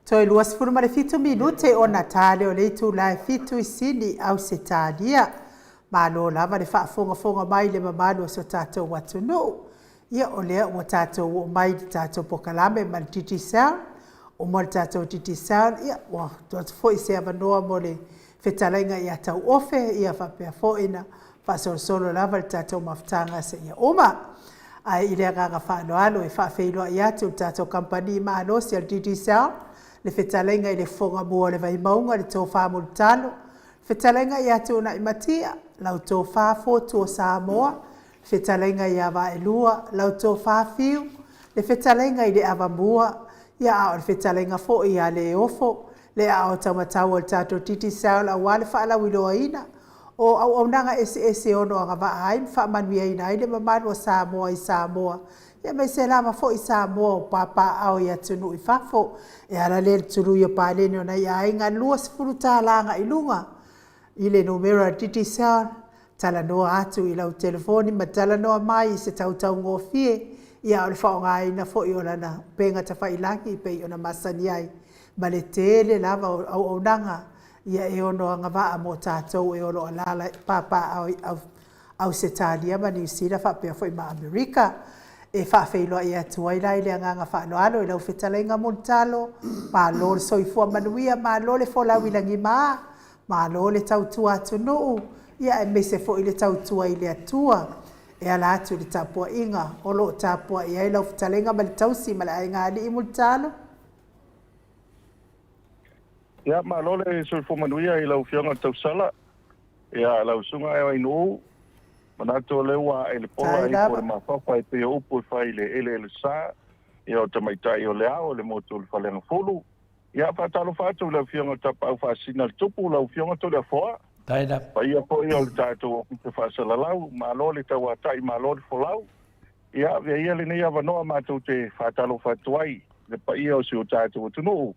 Toe 27 minute ona ta lea o le itula e fitu i Sini, Ausetalia. Malo lava le faafogafoga mai i le mamalu o si o tatou atunuu. Ia, o lea ua tatou oo mai i le tatou pokalame ma le Digicel. Uma le tatou Digicel, ia, ua tuu atu foi se avanoa mo le fetalaiga ia Tauofe, ia faapea foi na faasolosolo lava le tatou mafutaga seia uma. Ae i le agaga faaaloalo e faafeiloai atu le tatou kamupani malosi a le Digicel, le fetalaiga i le Fofoga Mua o le Vaimauga, le Tofa Mulitalo, fetalaiga ia Tuunai Matia, lau Tofa Fotu o Samoa, fetalaiga ia Vaelua, lau Tofa Fiu, le fetalaiga i le Avamua, ia a o le fetalaiga foi ia Leofo, le aao taumatau o le tatou Digicel aua le faalauiloaina o auaunaga eseese e ono agavaa ai ma faamanuiaina ai le mamalu o Samoa i Samoa, aemaise lava foi Samoa o papaaao i atunuu i fafo. E ala lea i le tului o paleni o nai aiga $20 agai i luga i le numera Digicel, talanoa atu i lau telefoni ma talanoa mai i se tautaugofie, ia a o le faaaogaina foi o lana upega tafailagi e pei ona masani ai ma le tele lava o auaunaga ia e ono agavaa mo tatou e ono alaala papaaao i Ausetalia ma Niu Sila faapea foi ma Amerika. E faafeiloai atu ai la i le agaga faaaloalo i lau fetalaiga Mulitalo, malo le soifua manuia, malo le folau i lagima, malo le tautua atunuu, ia aemaise foi le tautua i le Atua. E ala atu i le tapuaiga o lo o tapuai ai lau fetalaiga ma le tausi ma le aiga alii Mulitalo. Ia, malo le soifua manuia i lau Afioga Tausala, ia lau Susuga Ainuu, manatu o lea ua ae le pola ifo le mafafa e pei o upu e fai i le eleele sa, ia o tamaitai o le ao i le motu o le Faleagafulu. Ia, faatalofa atu i le Afioga Tapaau Faasisina le Tupu, lau Afioga Toleafoa, paia foi o le tatou Ofisa Faasalalau, malo le tauatai, malo le folau. Ia, avea ia lenei avanoa matou te faatalofa atu ai i le paia o si o tatou atunuu,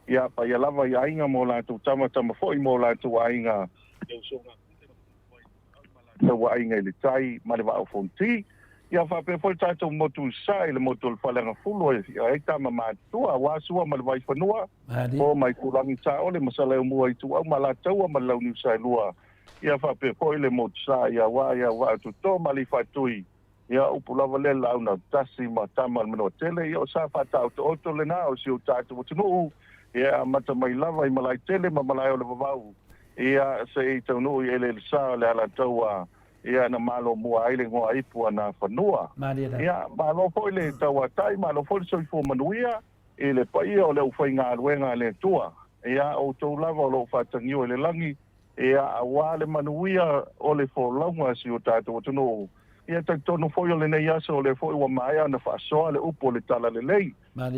ia, paia lava i aiga ma o latou tama, tama foi ma o latou aiga, le usoga a Pule ma Pulevai ma latou aiga i le tai ma le Vaa o Fonoti. Ia, faapea foi le tatou motu i Sasae, le motu o le Faleagafulu e i ai tama matutua aua Sua ma le Vaifanua, Fofo ma Aitulagi, Saole ma Saleaaumua, Ituau ma Alataua ma le Launiu Saelua. Ia, faapea foi le motu sa i Aua i Auvaa Toto ma Alefaatui. Ia, upu lava lea le laau nautasi ma tama a le Manuatele, ia o sa faataotooto lena o si o tatou atunuu, ia e amata mai lava i Malaetele ma Malae o le Vavau, ia se i taunuu i Eleelesa o le Alataua, ia na malo mua ai le igoa ipu a Nafanua. Ia, malo foi le tauatai, malo foi le soifua manuia i le paia o le aufaigaluega a le Atua. Ia, outou lava o lo o faatagio i le lagi, Ia, aua le manuia o le folauga a si o tatou atunuu. Ia, talitonu foi o lenei aso o lea foi ua maea ona faasoa le upu o le Talalelei,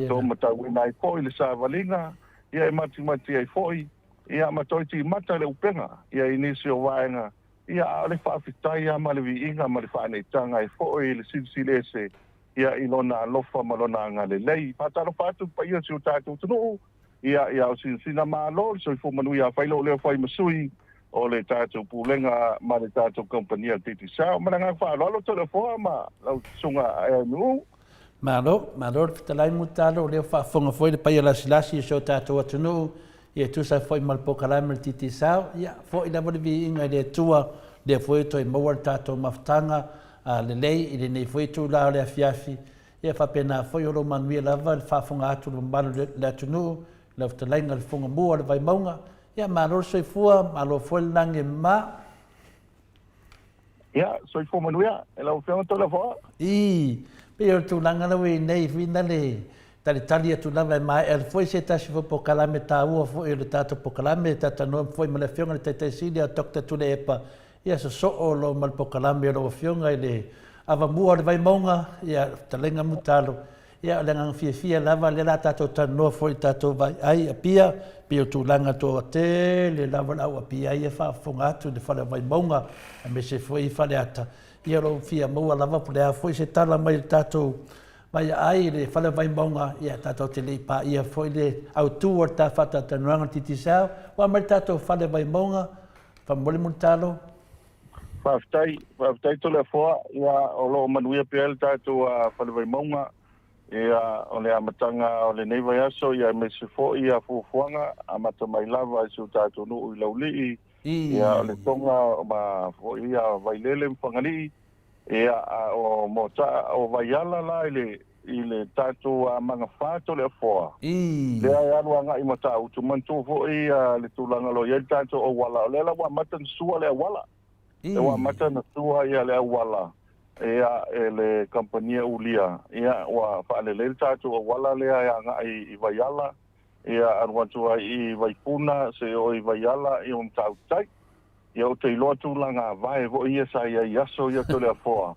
to matauina ai foi le savaliga, ia e matimati ai foi, ia ma toe timata le upega, ia i nisi o vaega, ia a o le faafetai lava ma le viiga ma le faaneetaga e foi i le Silisili Ese, ia i Lona alofa ma Lona agalelei. Faatalofa atu i le paia o si o tatou atunuu, Ia, ia o Sinasina Malo, le soifua manuia afai lou leo fai ma sui o le tatou Pulega ma le tatou Kamupani a le Digicel. Ma le agaga faaaloalo Toleafoa ma lau Susuga Aeae-Nu'u. Malo, malo le fetalai Mulitalo, o lea ua faafofoga foi le paia lasilasi o si o tatou atunuu, ia e tusa foi ma le polokalame o le Digicel, ia foi lava le viiga i le Atua, lea foi ua toe maua le tatou mafutaga lelei i lenei foi itula o le afiafi, Ia faapena foi o lo o manuia lava le faafofoga atu o le mamalu o le atunuu i lau fetalaiga i le Fofoga Mua o le Vaimauga. Ia malo le soifua, malo foi le lagi e mama. Ia, soifua manuia i lau Afioga Toleafoa. Ii, pei o le tulaga la ua i ai nei, foi na le talitali atu lava e maea foi se tasi foi polokalame taua foi o le tatou polokalame e talatalanoa foi ma le Afioga i le Taitai Sili ia Doctor Tuilaepa Ia sosoo loa ma le polokalame a lau Afioga i le Avamua o le Vaimauga, ia Fetalaiga Mulitalo. Ia o le agaga fiafia lava lea o le a tatou talanoa foi i le tatou vaiai Apia, pei o tulaga toatele lava o le au Apia ia e faafofoga atu i le fale o Vaimauga aemaise foi Faleata. Ia o lo o fia maua lava po o le a foi se tala mai le tatou vaiaai i le fale o Vaimauga, ia tatou te le i paia foi le autu o le ta faatalatalanoaga o le Digicel. Ua aumai le tatou fale o Vaimauga, Faamolemole Mulitalo. Faafetai, faafetai Toleafoa, ia o lo o manuia pea le tatou Fale Vaimauga. Ia, o le amataga o lenei vaiaso, ia aemaise foi ia fuafuaga amata mai lava i si o tatou nuu i Laulii, ia o le Toga ma foi ia Vailele ma Fagalii, ia a o Moataa, o Vaiala la i le i le tatou Magafa Toleafoa, lea e alu agai i Matautu, manatua foi ia le tulaga o lo o i ai le tatou auala, o lea la ua amata ona sua le auala. Lea ua amata ona sua ia le auala ia e le kamupani ulia, ia ua faalelei le tatou auala lea e agai i Vaiala, ia alu atu ai i Vaipuna seia oo i Vaiala ia ma Matautu-tai. Ia ou te iloa tulaga vae foi ia sa i ai i aso ia Toleafoa,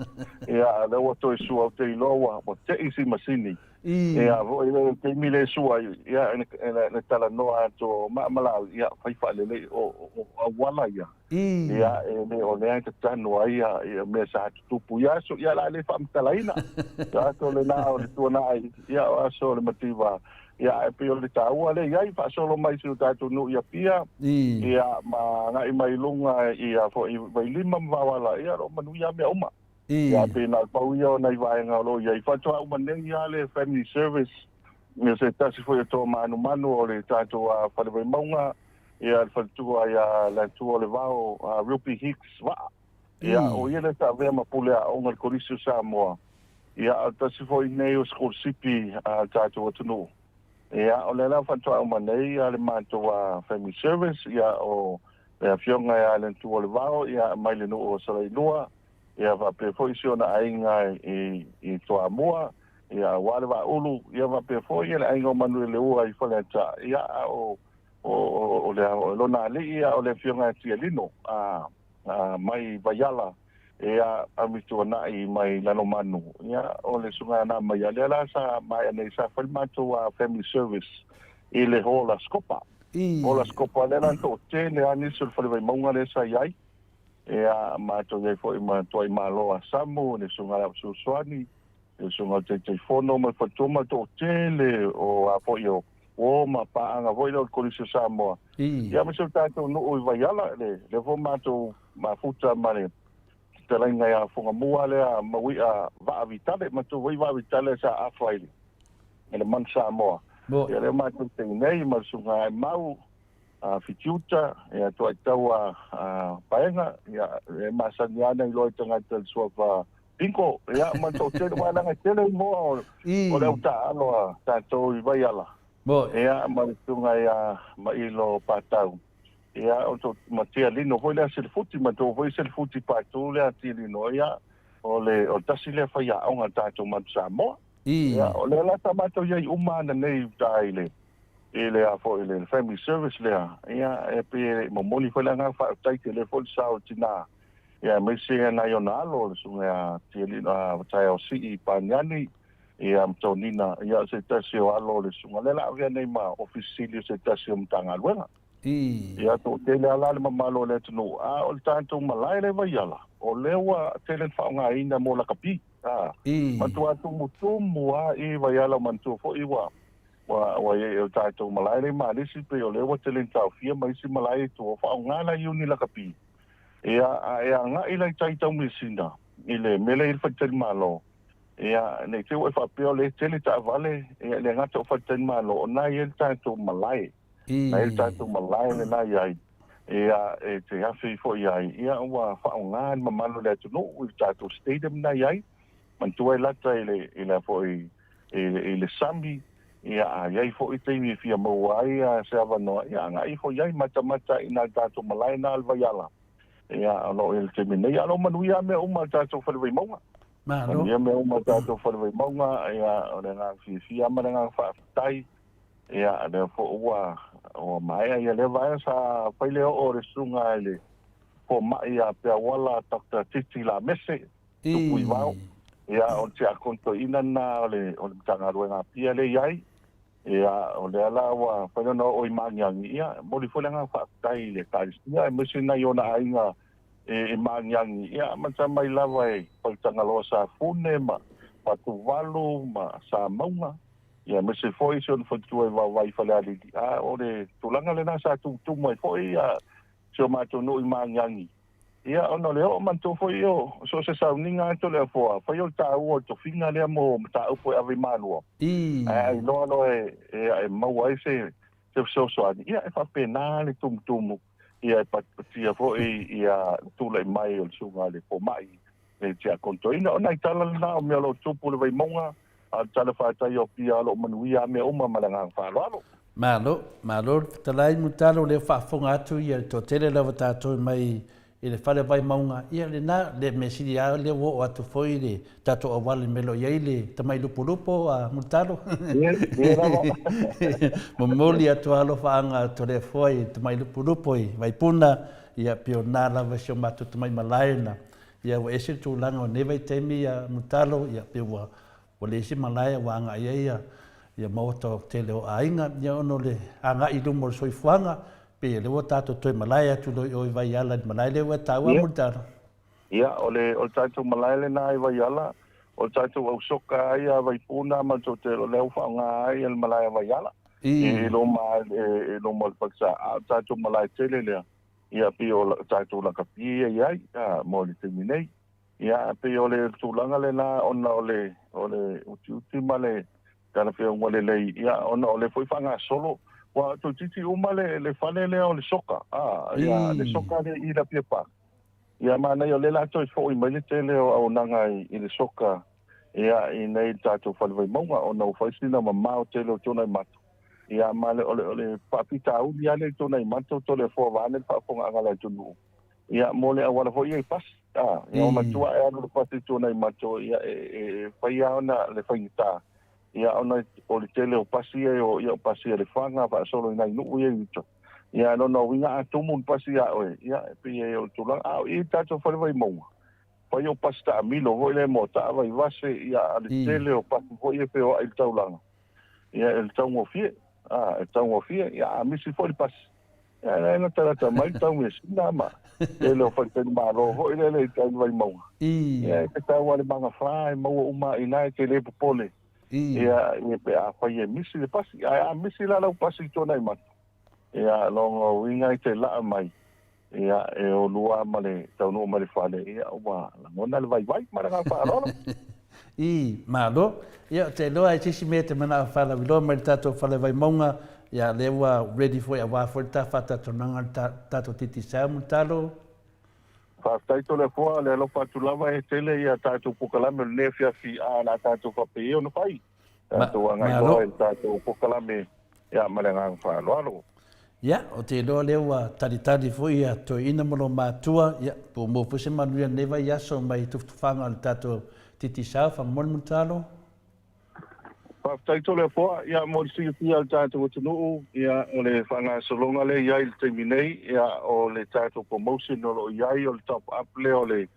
ia a o lea ua toe sua, ou te iloa ua ua tei si masini. Ia foi le taimi lea e sua ai, ia e talanoa atu o Maamalaui, ia fai faalelei o auala ia. Ia, e le o lea e tatanu ai ia mea sa tutupu i aso, ia o le a le faamatalaina. Ia aso lena o le tuanai, ia o aso o le mativa. Ia ae pei o le taua lea i ai, faasolo mai si o tatou nuu i Apia, ia ma agai mai i luga i foi Vailima ma Vaoala, ia o lo o manuia lava mea uma. Ia pei na o le pau ia o nai vaega o lo o i ai. Faatoa uma nei lava le Family Service, ia se tasi foi o toa manumanu o le tatou Fale Vaimauga, ia le faletua ia Leatualevao Ruby Hicks Vaa. Ia o ia lea sa avea ma pule aoga i le Kolisi o Samoa. Ia o le tasi foi nei o sikolasipi a le tatou atunuu. Ia o lea la faatoa uma nei le matou Family Service, ia o le afioga ia Leatualevao ia mai le nuu o Salailua, ia faapea foi si ona aiga i Toamua, ia aua le Vaaulu, ia faapea foi le aiga o Manueleua i Faleata, ia a o o le lona alii a o le afioga ia Tialino mai Vaiala, ia Amituanai mai Lalomanu, ia o le susuga ia Namaia lea la sa maea nei sa fai le matou family service i le hall a Scopa. Hall a Scopa lea la na toatele lava nisi o le Fale Vaimauga lea sa i ai, ia matou i ai foi ma Tuaimalo a Samu, le susuga ia Laususuani, le susuga o le Taitaifono ma le faletua ma le toatele o a foi o uo ma paaga foi lea o le Kolisi o Samoa. Ia aemaise o le tatou nuu i Vaiala, le lea foi matou mafuta ma le fetalaiga ia Fogamua lea Mauia Vaa Vitale, matou foi Vaa Vitale sa afa i le Manu Samoa. Ia lea matou te i nei ma le susuga ia Aimau Fitiuta, ia Tuaitaua Paega, ia e masani lava ona iloa i tagata i le suafa Bingo, ia ma le toatele, aua leaga e tele igoa o, o le au taaalo a tatou i Vaiala. Ia ma le susuga ia Mailo Patau. Ia o to, ma Tialino foi lea Selefuti, ma tou foi Selefuti Patu lea Tialino. Ia o le o le tasi lea faiaoga a tatou Manu Samoa. Ia o lea la sa matou i ai uma ananei i uta i le i le a foi le family service lea. Ia e pei e momoli foi le agaga faafetai tele foi le sao o tina ia aemaise nai ona alo le susuga ia Tialino a Taeao Sii Paniani ia ma Tonina ia o se tasi o alo o le susuga lea la avea nei ma Ofisa Sili o se tasi o Matagaluega. Ia toatele lava la le mamalu o le atunuu a o le tatou malae lea i Vaiala o lea ua tele ina faaaogaina mo lakapi. A matua tumutumu lava i Vaiala manatua foi ua ua ua i ai o le tatou malae lea i Malisi pei o lea ua tele ina taofia ma isi malae i tua faaaoga la iuni lakapi. Ia, a e agai la i tai Taumeasina, i le mea lea i le faletalimalo, ia, ne i te i ua e faapea o lea e tele taavale, ia, e le gata o faletalimalo, o lena e i ai le tatou malae. Na i ai le tatou malae lena e i ai, ia, e te afe ifo i ai, ia, ua faaaoga e le mamalu o le atunuu i le tatou stadium lena e i ai. Manatua e lata i le, i le a foi, i le sami, ia, a i ai foi taimi e fia maua ai se avanoa, ia agai ifo i ai, matamata i nā tatou malae na o le Vaiala, ia, o lo o i ai i le taimi nei. A o lo o manuia lava mea uma a le tatou Fale Vaimauga. Malo. Manuia mea uma a le tatou Fale Vaimauga, ia, o le agaga fiafia ma le agaga faafetai, ia, o lea foi ua, ua maea ia lea vaega sa fai le oo o le susuga i le fomai ia Peauala Doctor Titi Lamese, tupu i vao. Ia, o le tiakono toeaina lena o le, o le Matagaluega Apia lea e i ai. Ia, o lea la ua fai ona oo i Magiagi. Ia, e momoli foi le agaga faafetai i le Ekalesia aemaise nai ona aiga e Magiagi. Ia, amata mai lava i Faletagaloa Safune ma Fatuvalu ma Samauga, ia aemaise foi si ona faletua i Vaovai i Falealili. A o le tulaga lena sa tumutumu ai foi si o matou nuu i Magiagi. Ia, ona o le oo manatua foi ia o so o se sauniga lava Toleafoa, fai o le taua o le tofiga lea mo mataupu e ave i Malua, ae a iloa loa e maua ai se fesoasoani, ia e faapena le tumutumu, ia e patipatia foi ia le tulai mai o le susuga i le fomai le Tiakono Toeaina. O nai tala lena o mea o lo o tupu i le Vaimauga, a o le tala fatai o Apia o lo o manuia lava mea uma ma le agaga faaaloalo. Malo, malo le fetalai Mutalo o lea ua faafofoga atu ia le toatele lava tatou mai i le fale Vaimauga, ia lena le mea sili a lea ua oo atu foi le tatou auala i le mea o lo o i ai le tamai lupolupo a Mulitalo. Ia lava. Momoli atu alofaaga Toleafoa i le tamai lupolupo i Vaipuna, ia pei o lena lava si o matou tamai malae na, ia ua ese le tulaga o lenei vaitaimi ia Mulitalo, ia pei ua Ua leai se malae ua agai ai ia maota tele o aiga, ia ona o le agai i luma o le soifuaga, pei o lea ua tatou toe malae atu loa i o i Vaiala i le malae lea ua e taua Mulitalo. Ia, o le o le tatou malae lena i Vaiala, o le tatou au soka lava ia a Vaipuna ma le toatele o lea ua faaaoga ai le malae a Vaiala i luma i luma o le falesa, a o le tatou malae tele lea, ia pei o le tatou lakapi ia i ai mo le taimi nei. Ia, e pei o le tulaga lena ona o le, o le utiuti ma le talafeauga lelei, ia, ona o lea foi faagasolo, ua toeitiiti uma le, le fale lea o le soka, a, ia, le soka lea i Lapia Park. Ia, manaia o lea o le a toe foi mai le tele o auaunaga i, i le soka, ia, i inei i le tatou fale Vaimauga, ona ua fai sina mamao tele o Tuanaimato. Ia, ma le, o le, o le faafitauli lava lea i Tuanaimato, Toleafoa vaeane le faafofogaaga a le atunuu, Ia, mo le auala foi ia i pasi, a, ia ua matua e alu le pasi i Tuanaimato, ia, e, e, e fai lava ona le faigata, ia, ona o le tele o pasi ia e o, ia, o pasi a Lefaga faasolo i nai nuu ia i uta. Ia, a lona uiga a tumu le pasi ia oe, ia, e pei e o le tulaga, a o i i le tatou fale Vaimauga, fai o pasi taamilo foi lea mo Ta'a Vaivase, ia, a le tele o pasi foi ia e feoai i le taulaga, ia, e taugofie, a, e taugofie, ia, a misi foi le pasi, Ia lea na talata mai le tau measina ma tele o faletalimalo foi lele i tai i Vaimauga. Ia e tatau lava le magafa e maua uma i ina e te le popole. Ia ia pe afai e misi le pasi. Ae a misi la lau pasi i Tuanaimato, ia lona uiga e te laa mai, ia e o lua ma le taunuu mai le fale, ia ua lagona le vaivai ma le agaga faaaloalo. I, malo. Ia, ou te iloa e se isi mea e te manao e faalauiloa mai le tatou fale Vaimauga, ia, lea ua ready foi aua foi le ta faatatonaga le ta, tatou Digicel Mulitalo. Faafetai Toleafoa, le alofa atu lava e tele ia tatou pokalame o lenei afiafi a o le a tatou faapei ona fai. Tatou agai loa i le tatou pokalame ia ma le agaga faaaloalo. Ia, ou te iloa lea ua talitali foi ia toeaina ma lou matua, ia, po ua maua foi se manuia i lenei vaiaso mai tufatufaga o le tatou Digicel, faamolemole Mulitalo. Faafetai Toleafoa, ia mo le silafia e le tatou atunuu, ia o le faagasologa lea e i ai i le taimi nei, ia o le tatou promotion o lo o i ai o le top up lea o le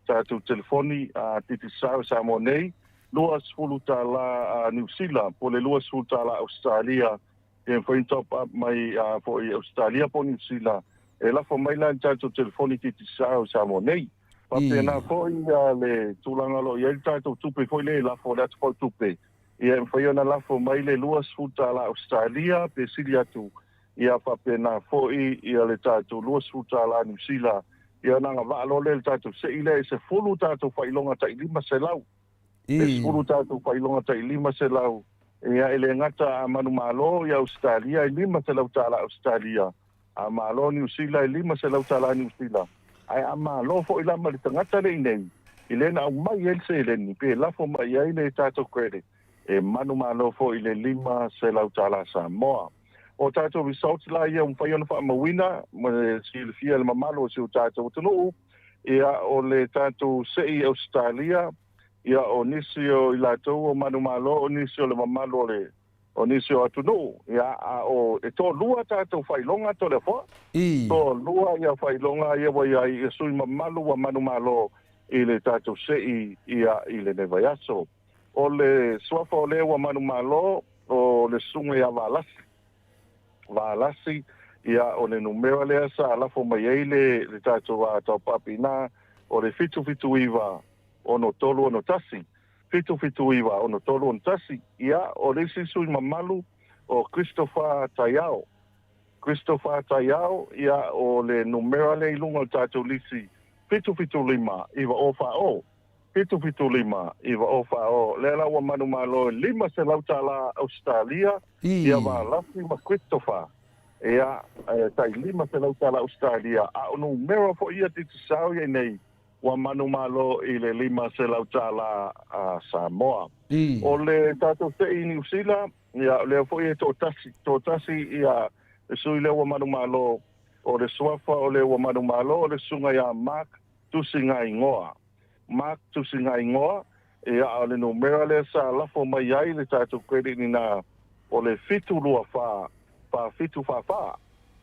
tatou telefoni a Digicel i Samoa nei, $20 a Niu Sila po o le $20 Ausetalia e mafai ona top up mai foi Ausetalia po o Niu Sila e lafo mai la i le tatou telefoni Digicel i Samoa nei. Faapena foi le tulaga o lo o i ai le tatou tupe foi lea e lafo, le atopau tupe, ia e mafai ona lafo mai le $20 Ausetalia pe sili atu, ia faapena foi ia le tatou $20 Niu Sila, ia ona agavaa loa lea i le tatou sei lea e 10 tatou faailoga tai 500. E 10 tatou faailoga tai 500, ia e le gata a manumalo i Ausetalia e $500 Ausetalia, A malo Niu Sila e 500 tala Niu Sila, ae a malo foi la ma le tagata le inei, i le na aumai ai le seleni pe lafo mai i ai le tatou credit, e manumalo foi i le 500 tala Samoa. O tatou results la ia ua mafai ona faamauina ma le silafia e le mamalu o si o tatou atunuu, ia o le tatou sei i Ausetalia, ia o nisi o i latou o manumalo, o nisi o le mamalu o le O nisi o atunuu, ia, a o, e toalua tatou faailoga Toleafoa. Toalua ia faailoga ia ua i ai ia sui mamalu ua manumalo i le tatou sei ia i lenei vaiaso. O le suafa o le ua manumalo o le susuga ia Valasi. Valasi, ia, o le numera lea sa lafo mai ai le, le tatou a taupapi ina, o le 779 6361. 779 6361. Ia, o le isi sui mamalu, o Christopher Taiao. Christopher Taiao, ia, o le numera lea i luga o le tatou lisi, 775 9040. 775 9040. Lea la ua manumalo e $500 tala Ausetalia ia Valasi ma Christopher. Ia, e tai $500 tala Ausetalia, a o numera foi ia Digicel ia nei ua manumalo i le $500 tala a Samoa. O le tatou sei i Niu Sila, ia, o lea foi e toatasi, toatasi ia le sui lea ua manumalo, o le suafa o le ua manumalo o le susuga ia Mark Tusigaigoa. Mark Tusigaigoa, ia, a o le numera lea sa lafo mai ai le tatou credit ina o le 724 4744,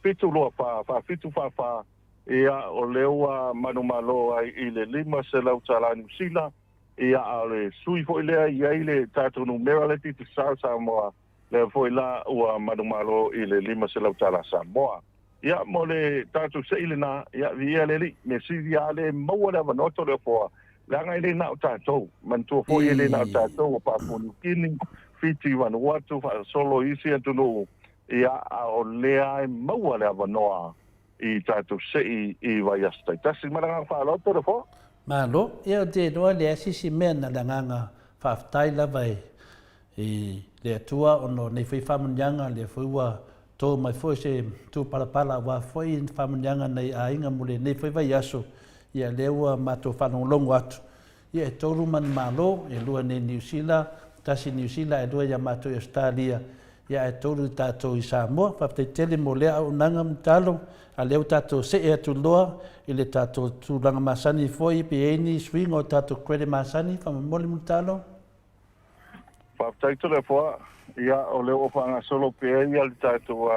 724 4744, ia, o lea ua manumalo ai i le $500 tala Niu Sila, ia, a o le sui foi lea e i ai le tatou numera lea Digicel Samoa, lea foi la ua manumalo i le $500 tala Samoa. Ia, mo le tatou sei lena, ia, viia le Alii, mea sili a le maua le avanoa Toleafoa, leaga e le na o tatou. Manatua foi e le na o tatou, ua Papua Niu Kini, Fiti, Vanuatu, faasolo i isi atunuu, ia, a o lea e maua le avanoa i tatou sei i vaiaso taitasi. Ma le agaga faaaloalo Toleafoa. Malo, ia ou te iloa e leai se isi mea na le agaga faafetai lava e i le Atua ona o nei foi faamanuiaga, lea foi ua to mai foi se tupalapala aua foi faamanuiaga nai aiga mo lenei foi vaiaso, ia lea ua matou faalogologo atu, ia e tolu manumalo, e lua nei Niu Sila, tasi Niu Sila ae lua ia matou i Ausetalia, ia ae tolu i tatou i Samoa. Faafetai tele mo lea auaunaga Mulitalo, a lea ua tatou see atu loa i le tatou tulaga masani foi pe i ai ni suiga o tatou credit masani, faamolemole Mulitalo. Faafetai Toleafoa. Ia, o lea ua faagasolo pea ia le tatou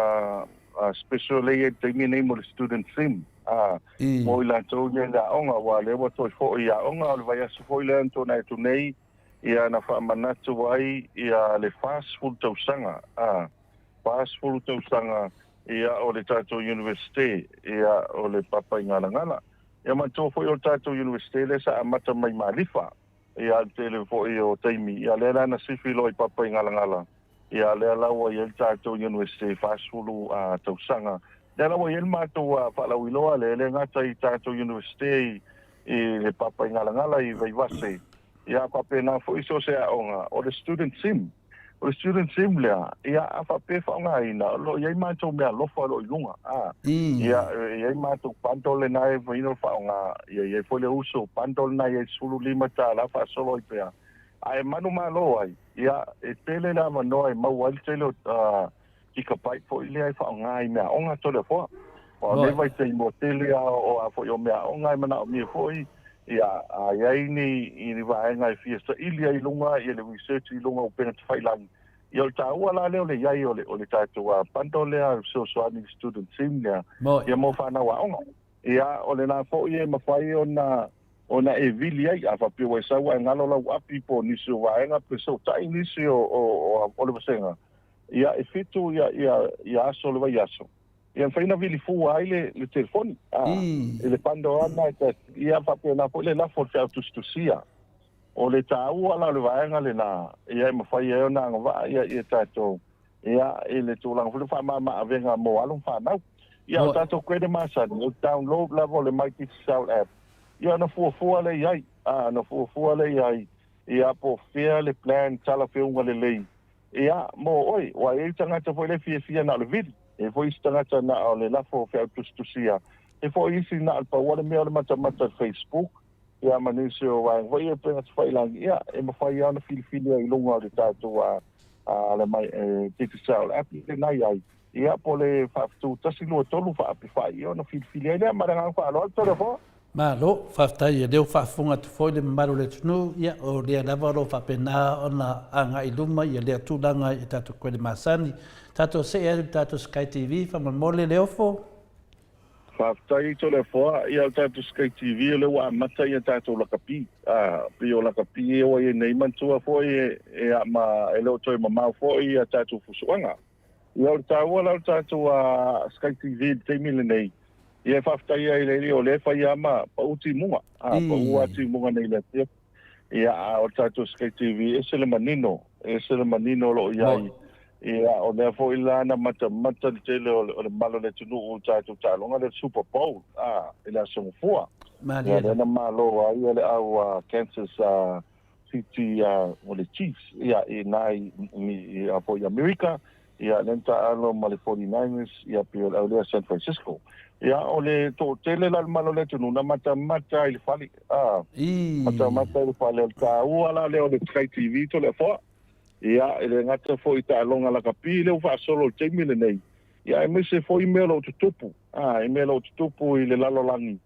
special lea e i ai i le taimi lenei mo le student sim mo i latou ia i le aoga, aua o lea ua toe foi i aoga. O le vaiaso foi lea na tuanai atu nei, ia na faamanatu ai ia le 40 tausaga, 40 tausaga ia o le tatou Universite, ia o le Papaigalagala. Ia manatua foi o le tatou Universite lea sa amata mai Malifa. Ia le tele foi o taimi, ia lea la na sifi loa i Papaigalagala, ia lea la ua i ai le tatou University i 40 tausaga. Lea la ua i ai le matou faalauiloa lea, e le gata i tatou University i le Papaigalagala i Vaivase, ia faapena foi so o se aoga, o le student sim. O le student sim lea, ia a faapea e faaaogaina, o lo o i ai matou meaalofa o lo o i luga, a. Ia, e i ai matou bundle lena e mafai ona faaaoga, ia i ai foi le uso bundle lena e i ai $15 faasolo ai pea. Ae manumalo ai, ia, e tele le avanoa e maua ai le tele o gigabyte foi lea e faaaoga i meaaoga Toleafoa. Aua o lenei vaitaimi ua tele lava o a foi o meaaoga e manaomia foi, ia, a i ai ni vaega e fia saili ai i luga ia le research i luga o upega tafailagi, ia o le taua la lea o le i ai o le o le tatou bundle lea e fesoasoani i le student sim lea, ia mo fanau aoga. Ia, o lena foi e mafai ona ona e vili ai, a faapea ua e sau ae galo lau api po o nisi o vaega pe fesootai nisi o o o le vasega, ia e fitu ia ia ia aso o le vaiaso, ia mafai ona vili fua ai le le telefoni, a, i le bundle lava lena e tasi, ia faapena foi le lafo o le feau tusitusia. O le taua la o le vaega lena, ia e mafai ai ona agavaa ia ia tatou ia i le tulaga foi lea o faamama avega mo alo ma fanau. Ia o tatou credit masani, o le download lava o le My Digicel app, ia ona fuafua lea i ai, a, ona fuafua lea i ai, ia po o fea le plan talafeuga lelei Ia, mo oe, ua i ai tagata foi lea e fiafia na o le vili, e i ai foi isi tagata na o le lafo feautusitusia, e i ai foi isi na o le pau lava le mea o le matamata i le Facebook, ia ma nisi o vaega foi ia e pei ona tafailaagi, ia, e mafai lava ona filifili ai i luga o le tatou a, a le mai, e, Digicel app lena i ai, ia, po o le faafetu 1, 2, 3 faape fai, ia ona filifili ai lea. Ma le agaga faaaloalo, Toleafoa. Malo, faafetai o lea ua faafofoga atu foi le mamalu o le atunuu, ia o lea lava o lo o faapena ona agai i luma ia lea tulaga i tatou kuele masani. Tatou see atu i le tatou Sky TV, faamolemole Leofo. Faafetai Toleafoa, ia o le tatou Sky TV o lea ua amata ia tatou lakapi, a, pei o lakapi ia ua i ai nei, manatua foi e, e, ma, e le o toe mamao foi ia tatou fusuaga. Ia o le taua la o le tatou Sky TV i le taimi lenei, ia e faafetai ai i le Alii o lea e fai lava ma pau timuga, a, pau lava timuga nei i le afiafi. Ia, a o le tatou Sky TV, e ese le manino, e ese le manino o lo o i ai. Ia, o lea foi la na matamata le tele o le mamalu o le atunuu i le tatou taaloga lea o le Super Bowl, a, i le Aso Gafua. Malie Ia, lea na malo ai le au Kansas City o le Chiefs, ia, i ina i, i, a foi i Amerika, ia, lea na taaalo ma le 49ers, ia, pei o le au lea San Francisco. Ia, o le toatele la o le mamalu o le atunuu na matamata ai i le fale, a, matamata i le fale. O le taua la lea o le Sky TV Toleafoa. Ia, e le gata foi i taaloga lakapi lea ua faasolo i le taimi lenei, ia aemaise foi mea o lo o tutupu, a, i mea o lo o tutupu i le lalolagi,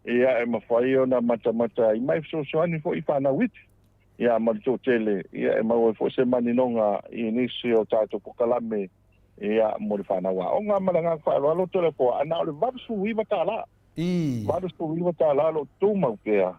ia, e mafai ona matamata ai ma e fesoasoani foi i fanau iti, ia, ma le toatele, ia, e maua ai foi se maninoga i nisi o tatou polokalame, ia, mo le fanau aoga. Ma le agaga faaaloalo, Toleafoa, a na o le $89, $89 o lo o tumau pea.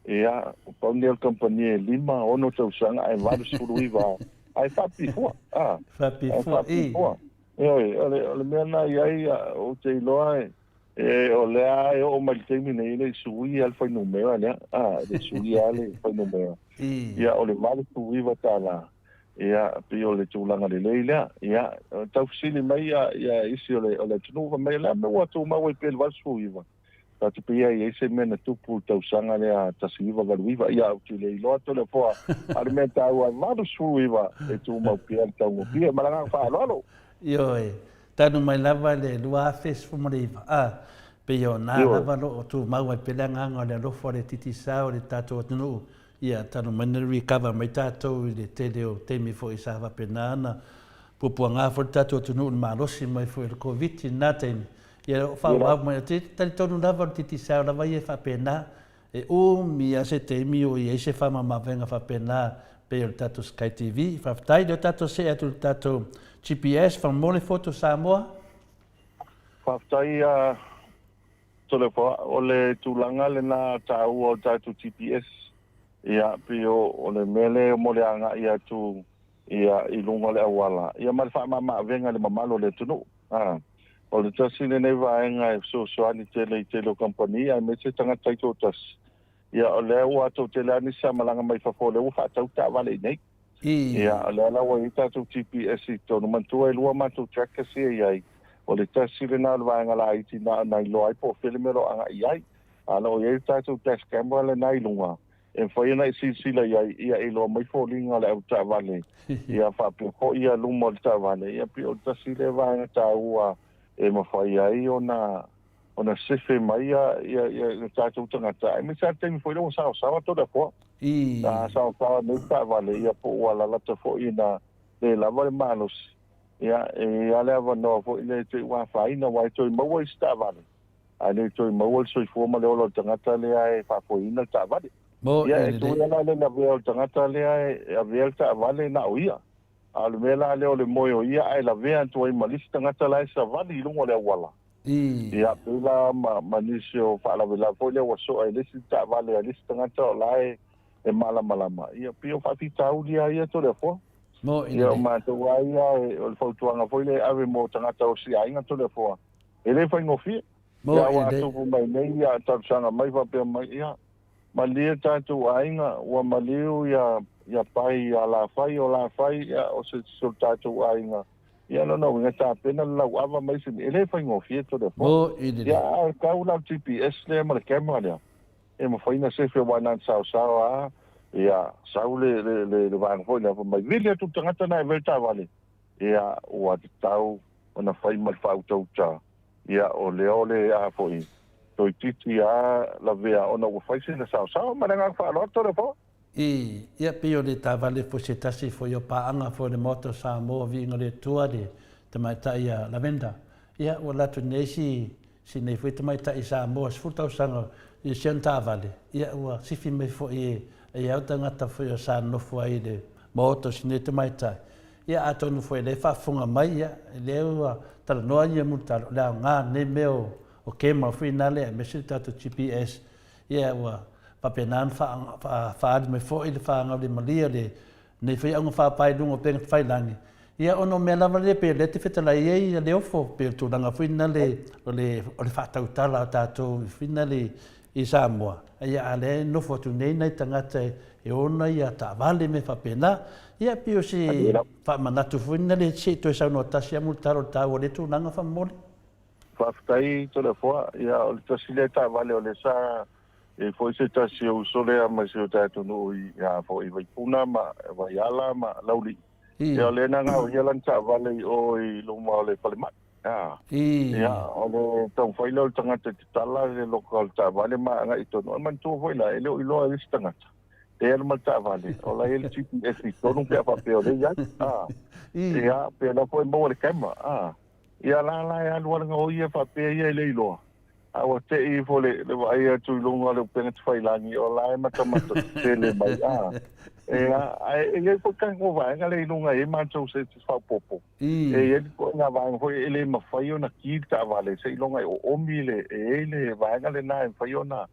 Ia, pau lenei o le kamupani e 5, 6 tausaga ae 89 ae faapipua. A, faapipua, faapipua. Ioe, o le, o le mea lena i ai, ou te iloa e, e, o lea e oo mai le taimi nei, e le i suia le fuainumera lea. A, e le i suia le fuainumera. Ia, o le $89 tala. Ia, pei o le tulaga lelei lea. Ia, tau fesili mai ia, ia isi o le, o le atunuu, fai mai, o le a le mea ua tumau ai pea le 89? Tatou pei e i ai se mea na tupu i le tausaga lea 1989, ia ou te le iloa Toleafoa, a o le mea taua e 89 e tumau pea le taugofie. Ma le agaga faaaloalo. Ioe, talu mai lava le 2019, a, pei o na lava lo o tumau ai pea le agaga o le alofa o le Digicel i le tatou atunuu, ia talu mai na recover mai tatou i le tele o taimi foi sa faapena ona puapuaga foi le tatou atunuu i le malosi mai foi o le Koviti i lena taimi, Ia o faaauau mai, ou te talitonu lava o le Digicel lava ia e faapena. E umi lava se taimi o i ai se faamamavega faapena pei o le tatou Sky TV. Faafetai, lea tatou see atu i le tatou GPS, faamolemole Foto Samoa. Faafetai Toleafoa, o le tulaga lena taua o le tatou GPS, ia pei o le mea lea mo le agai atu ia i luga o le auala, ia ma le faamamaavega i le mamalu o le atunuu. A, o le tasi lenei vaega e fesoasoani tele i tele o kamupani aemaise tagata taitoatasi. Ia, o lea ua toatele lava nisi sa malaga mai fafo o lea ua faatau taavale i inei. Ia, o lea la ua i ai tatou GPS i totonu. Manatua e lua matou trackers ia e i ai. O le tasi lena o le vaega laiti na ona iloa ai po o fea le mea o lo o agai i ai. A o lo o i ai le tatou dash camera lena i luga, e mafai ona e silasila i ai, ia e iloa mai foliga o le avetaavale, ia faapea foi ia luma o le taavale, ia pei o le tasi lea vaega taua e mafai ai ona ona sefe mai ia ia ia tatou tagata, aemaise lava le taimi foi lea ua saosaoa Toleafoa. A saosaoa nei le taavale, ia po ua lalata foi ina le lava le malosi, ia e i ai lava le avanoa foi lea e te i ua afaina, aua e toe maua isi taavale. Ae le toe maua le soifua ma le ola o le tagata lea e faafoeina le taavale. Mo Ia, e tui lava la le lavea o le tagata lea e avea le taavale na o ia. A o le mea la lea o le moe o ia ae lavea atu ai ma le isi tagata la e savali i luga o le auala. Ia, pei la ma, ma nisi o faalavelave foi lea ua soa e le isi taavale a le isi tagata o la e, e malamalama. Ia, pei o faafitauli lava ia Toleafoa. Mo Ia, o matou lava ia, o le fautuaga foi lea e ave mo tagata o si aiga Toleafoa, E le faigofie. Mo Ia ua e le. tupu mai nei ia talosaga mai faapea mai, ia, malie tatou aiga, ua maliu ia, ia Pai ia Lafai, o Lafai, ia, o se tasi o le tatou aiga. Ia, lona uiga, tapena le lauava ma isi mea. E le faigofie Toleafoa. Mo e le. Ia, ae tau la le GPS lea ma le camera lea, e mafai ona sefe aua na ona saosao lava, ia, sau le, le, le, le vaega foi lea, fai mai, vili atu le tagata lena e avea le taavale. Ia, ua tatau ona fai ma le faautauta, ia, o lea o le a foi, toeitiiti a lavea ona ua fai sina saosao. Ma le agaga faaaloalo, Toleafoa. I, ia, pei o le taavale foi se tasi foi o paaga foi o le Maota o Samoa, Viiga o le Atua, le tamaitai ia Lavender. Ia, ua alu atu nei si, si nei foi tamaitai Samoa, 10 tausaga i si ana taavale, ia, ua sifi mai foi e, e au tagata foi o sa nonofo ai i le Maota o si nei tamaitai. Ia atonu foi o lea e faafofoga mai, ia, lea ua talanoa ia Mulitalo, o le aoga o lenei mea o, o kema foi na lea, aemaise le tatou GPS, ia ua faapena ona faaali mai foi le faagaulimalia o lenei foi auga faapae i luga o upega tafailagi, ia ona o mea lava lea pei o lea e te fetalai ai Leofo, pei o le tulaga foi lena le, o le, o le faatautala o tatou foi na le. i Samoa, ia a lea e nofo atu nei nai tagata e ona ia taavale mea faapena. Ia pei o se faamanatu foi lena le se i toe saunoa tasi lava Mulitalo i le taua o lea tulaga faamolemole. Faafetai Toleafoa, ia o le tasi lea taavale o lea sa i ai foi se tasi o uso lea mai si o tatou nuu i a foi i Vaipuna ma Vaiala ma Laulii. Ia o lea na gaoia lana taavale i o i luma o le falemai. A. Ia o le taumafai lea o le tagata e tatala le loka o le taavale ma agai i totonu. E manatua foi la, e le o iloa e le isi tagata e alu ma le taavale, o la e i ai le GPS i totonu pe a faapea o lea e i ai. A. Ia pe la foi e maua i le camera. A. Ia la la e alu lava le gaoi ia faapea ia e le iloa. A ua te i ifo le, le vaai atu i luga o le upega tafailangi, o la e matamata tetele mai, a. E a, ae e i ai foi tatou vaega lea i luga e i ai matou se te faaopoopo. E i ai ituaiga vaega foi e le mafai ona ki le taavale seiloga e oomi le, e i ai le vaega lena e mafai ona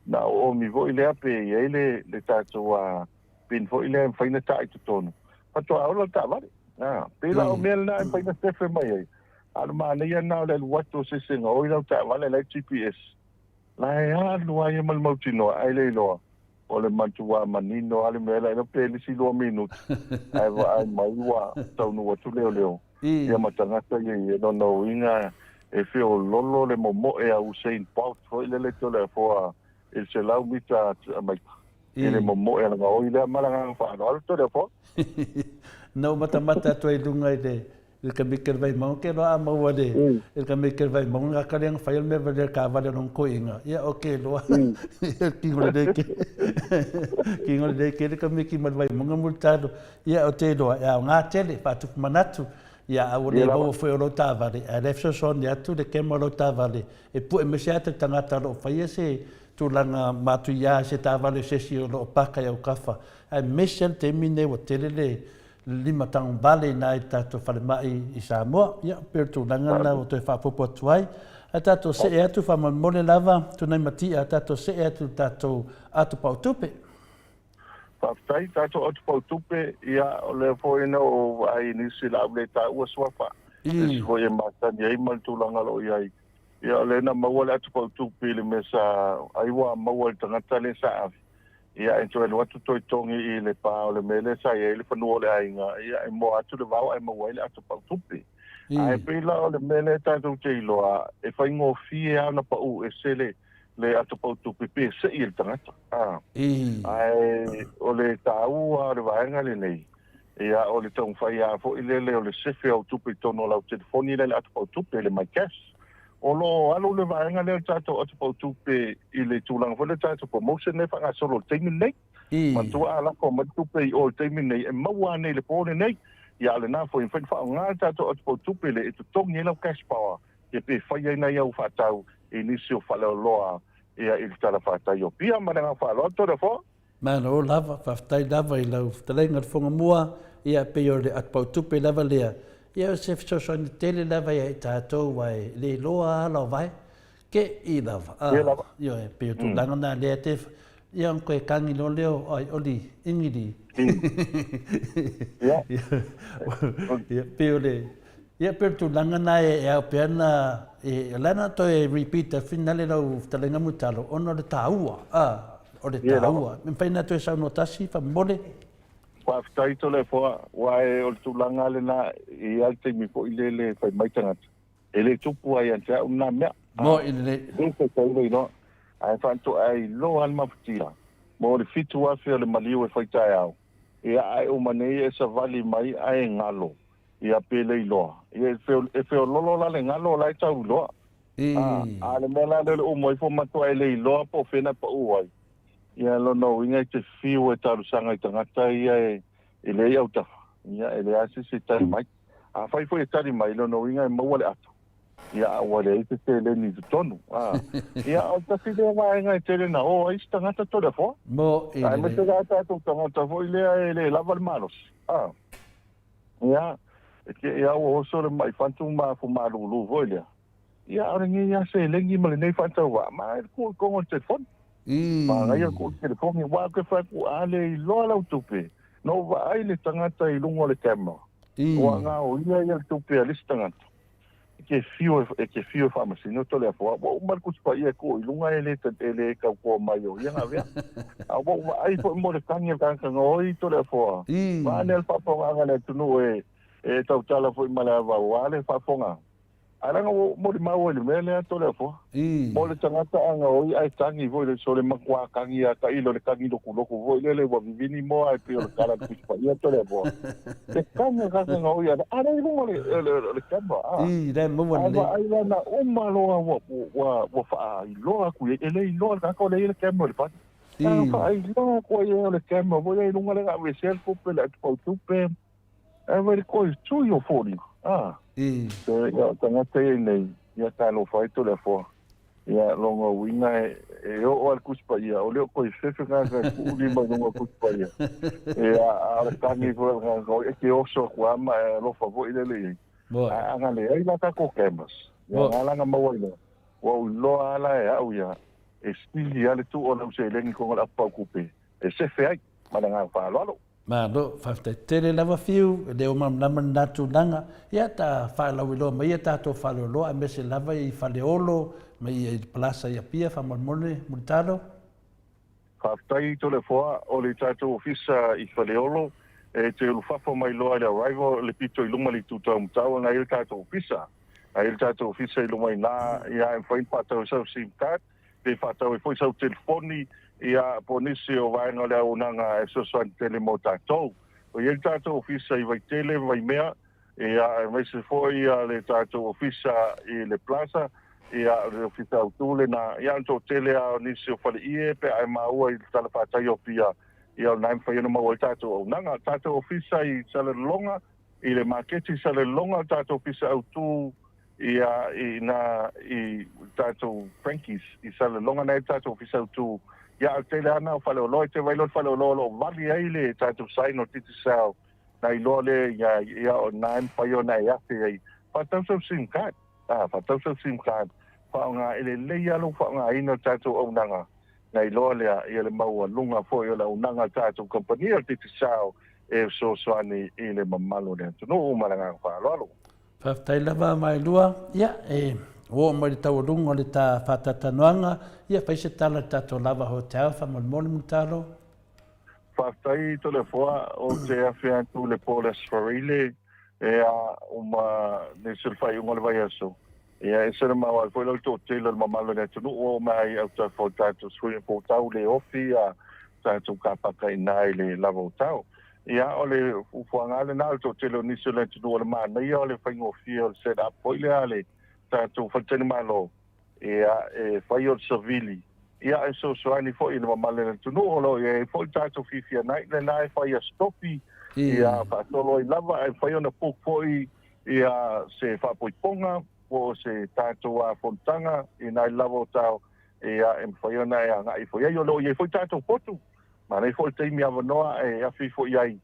na oomi foi lea pe i ai le, le tatou a, pin foi lea e mafai ona taa i totonu, faatoa ola le taavale. A, pei la o mea lena e mafai ona sefe mai ai. A o le manaia lena o le alu atu o se isi e gaoi lau taavale la e GPS. La e alu lava ia ma le mautinoa ae le iloa o le matua manino lava le mea la iloa pe le isi 2 minute ae vaai mai ua taunuu atu leoleo ia ma tagata ia i lona uiga e feololo le momoe a Usain Bolt foi lele Toleafoa i le 100 mita maita i le momoe a le gaoi lea ma le agaga faaaloalo Toleafoa. Na ou matamata atu ai i luga i le I le Kamiki o le Vaimauga, ke loa a maua le i le Kamiki o le Vaimauga, nga kale nga fai o le mea vale ka vale o koinga. Ia o ke loa. Ia kingo le ke. Kingo le ke le Kamiki ma le Vaimauga mo le talo. Ia o te loa, ia o ngā tele, whaatupu manatu. Ia a ua le maua foi o lou taavale, ae le fesoasoani atu le kema o lou taavale, e pue mai se ata tagata o lo o faia se tulaga matuia se taavale o se isi o lo o paka i autafa. Aemaise lava le taimi lenei ua tele le limatagovale i ina i le tatou falemai i Samoa. Ia, pei o le tulaga lena ua toe faaopoopo atu ai. Ae tatou see atu faamolemole lava, Tunai Matia, tatou see atu i le tatou ato pautupe. Faafetai, tatou ato pautupe, ia, o lea foi na ou vaai i nisi la u le taua suafa, nisi foi e masani ai ma le tulaga o lo o i ai. Ia, o lea na maua le ato pautupe i le mea sa ai ua maua e le tagata lea sa ave. Ia, e toe alu atu toe togi i le pa o le mea lea sa i ai le fanua o le aiga, ia, e moa atu le vao ae maua ai le ato pau tupe. Ae pei la o le mea lea tatou te iloa, e faigofie lava ona pau ese le, le ato pau tupe pe sei e le tagata. A. Ae o le taua o le vaega lenei, Ia, o le taumafai lava foi lele o le sefe o au tupe i totonu o lau telefoni lea i le atopautupe, le MyCash. O lo o alu le vaega lea o le tatou atopautupe i le tulaga foi lea o le tatou promotion lea e faagasolo i le taimi lenei. Manatua a lafo mai le tupe i o i le taimi lenei, e maua anei i le po lenei. Ia, a o lena foi e mafai ona faaaoga le tatou atopautupe lea e totogi ai lau cash power, ia pe fai ai nai au faatau i nisi o faleoloa ia i le talafatai o Apia. Ma le agaga faaaloalo, Toleafoa. Malo lava, faafetai lava i lau fetalaiga le Fogamua, ia pei o le atupautupe lava lea, ia o se fesoasoani tele lava ia i tatou aua e le iloa ala o vae, ke i lava, a, ioe, pei o tulaga na lea te, ia ona toe kagi loa lea o ai oli ingili. Ia pei o le, Ia pei o le tulaga na e ao pea na e la na toe repeat atu finale lau fetalaiga Mulitalo ona o le taua a o le taua. E mafai na toe saunoa tasi faamolemole. Faafetai Toleafoa, aua o le tulaga lena e i ai le taimi foi lele e fai mai tagata, e le tupu lava ia te au lena mea. Moi lelei. E le taitai le iloa, ae faatoa iloa lava le mafatia mo le 7,000 o le maliu e fai taeao, ia ae uma nei e savali mai ae galo. Ia pe le iloa. Ia e feololo la le galo la e tau iloa. A, a le mea la lea o le uma ifo matua e le iloa po o fea na pau ai. Ia lona uiga e te fiu e talosaga i tagata ia e, e leai autafa. Ia e leai se isi e tali mai. Afai foi e tali mai, lona uiga e maua le ato. Ia a ua leai se seleni i totonu. A, ia o le tasi lea vaega e tele na o ai se tagata Toleafoa. Mo i Aemaise la tatou tagata foi lea e le lava le malosi. A. Ia, e te ia ua oso le mai fatu ma afu malulu foi lea. Ia, a o lenei lava seleni ma lenei faatauvaa, ma e tuu i totonu o le telefoni. Manaia tuu i le telefoni, aua ou te fai atu, a le iloa lau tupe, na ou vaai le tagata i luga o le camera, ua gaoia ia le tupe a le isi tagata. te fiu e te fiu e faamasino Toleafoa, ua uma le Tusi Paia e tuu i luga e le e le tautoa mai o ia gavea. A ua ou vaai foi mo le tagi a le tagata gaoi Toleafoa, vaeane le faafofogaaga a le atunuu e e tautala foi ma le ava aua le faafofoga. Ae leaga ua ou molimau ai i le mea lea Toleafoa. Mo le tagata a gaoi ae tagi foi le sole matua tagi a tailo le tagi lotulotu foi lele ua vivini moa ae pei o le tala a le Tusi Paia Toleafoa. Le tagi a tagata gaoi a a lea i luga o le o le camera a. I la e maua A lelei. vaai la na uma loa ua ua ua faailoa atu i ai e le iloa le tagata o lea e i ai le camera i le fale. Na faailoa atu ai o le camera foi lea i luga lea na aveesea le tupe le atu tupe. Ae vai le koi tui o foliga, a. Te ia o tagata ia nei, ia talofa ai Toleafoa. Ia longa uiga e, e oo a le Tusi Paia, o lea o koi fefe tagata e tuu lima i luga o Tusi Paia. Ia, a o le tagi foi o le tagata e te oso atu lava ma e alofa foi lele i ai. Ae ana leai la tatou cameras, ia na ala na maua ai loa, ua ou iloa lava la e au ia, e sili lava le tuu o lau seleni i totonu o le apu pautupe e sefe ai, ma le agaga faaaloalo. Malo, faafetai tele lava Fiu, e le o malamalama lena tulaga. Ia, ta faalauiloa mai ia tatou faleoloa aemaise lava i Faleolo ma i le Palasa i Apia, faamolemole, Mulitalo. Faafetai Toleafoa, o le tatou ofisa i Faleolo e te ulufafo mai loa i le arrival le pito i luma le itu taumatau na i ai le tatou ofisa. Na i ai le tatou ofisa i luma i ina, ia e mafai ona faatau ai sau sim card pe faatau ai foi sau telefoni, ia, po o nisi o vaega o le auaunaga e fesoasoani tele mo tatou. Ua i ai le tatou ofisa i Vaitele ma Vaimea, ia, aemaise foi le tatou ofisa i le Plaza, ia, o le ofisa autu lena, ia, o le toatele lava o nisi o faleie pe a e maua i le talafatai o Apia, ia, o lena e mafai ona maua ai le tatou auaunaga. O le tatou ofisa i Salelologa, i le maketi i Salelologa, o le tatou ofisa autu Ia, i na, i tatou Frankies, i Salelologa na e tatou ofisa autu. Ia, a o le tele lava na o faleoloa, e te vaai loa i le faleoloa o lo o vali ai le tatou sign o Digicel, na iloa lea ia, ia o na e mafai ona e afe ai. Faatau sau sim card, a, faatau sau sim card, faaaoga, e lelei lava lou faaaogaina o le tatou auaunaga, na iloa lea, ia le maualuga foi o le auaunaga a le tatou kamupani o le Digicel e fesoasoani i le mamalu o le atunuu. Ma le agaga faaaloalo. Faafetai lava Maelua. Ia, e oo mai le taualuga o le ta faataatanoaga, ia fai se tala i le tatou Lava Hotel faamolemole Mulitalo. Faafetai Toleafoa, ou te afe atu i le po o le Aso Faraile, ea, uma nisi o le faaiuga o le vaiaso. Ia, e ese le mau ai foi la le toatele o le mamalu o le atunuu ua oo mai ai i autafa o le tatou swimming pool tau le ofi a tatou kapaka i ina i le Lava Hotel. Ia, o le fuafuaga lava lena o le toatele o nisi o le atunuu o le manaia o le faigofie o le set up foi lea a le tatou faletalimalo, ia, e fai o le savili, ia, e fesoasoani foi i le mamalu o le atunuu. O lo o i ai foi le tatou fiafia night lena e fai Aso Tofi, ia, faasolo ai lava, ae mafai ona book foi ia se faapoipoga po o se tatou fonotaga i nai lava o tao ia e mafai ona e agai ifo i ai. O lo o i ai foi tatou potu, manaia foi le taimi avanoa e afe ifo i ai.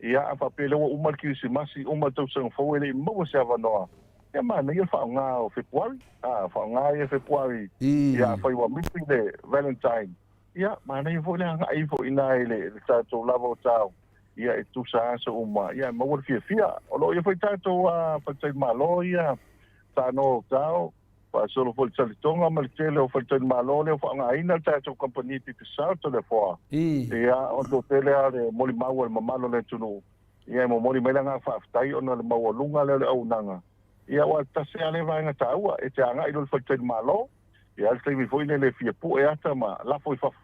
Ia a faapea lea ua uma le Kerisimasi, uma le tausaga fou e le i maua se avanoa, ia manaia le faaaoga o Fepuari, a faaaoga ia Fepuari, ia afai ua misi le Valentine, ia manaia foi le agai ifo i ina i le tatou lava o tao. Ia e tusa aso uma, ia e maua le fiafia. O lo o i ai foi tatou faletalimalo ia, Tanoa Hotel, faasolo foi le Saletoga ma le tele o faletalimalo lea ua faaaogaina le tatou kamupani Digicel Toleafoa. Ia, o le tele lava o le molimau a le mamalu o le atunuu, ia e momoli mai le agaga faafetai ona o le maualuga lea o le auaunaga. Ia aua tasi lava lea vaega taua, e te agai loa i le faletalimalo, ia le taimi foi lele e fia pue ata ma lafo i fafo.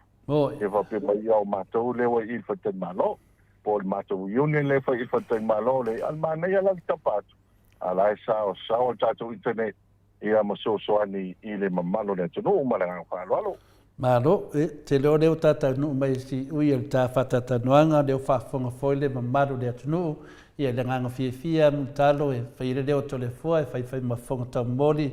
Ia faapea mai, ia o matou lea ua i i le faletalimalo, po o le matou union lea e fai i le faletalimalo lea, a o le manaia la le tapa atu, a o la e saosaoa le tatou internet, ia ma fesoasoani i le mamalu o le atunuu. Ma le agaga faaaloalo. Malo, e tele o lea ua ta taunuu mai i siui o le ta faataatanoaga, lea ua faafofoga foi le mamalu o le atunuu, ia i le agaga fiafia Mulitalo e fai ai le leo o Toleafoa e faifai ma fofoga taumoli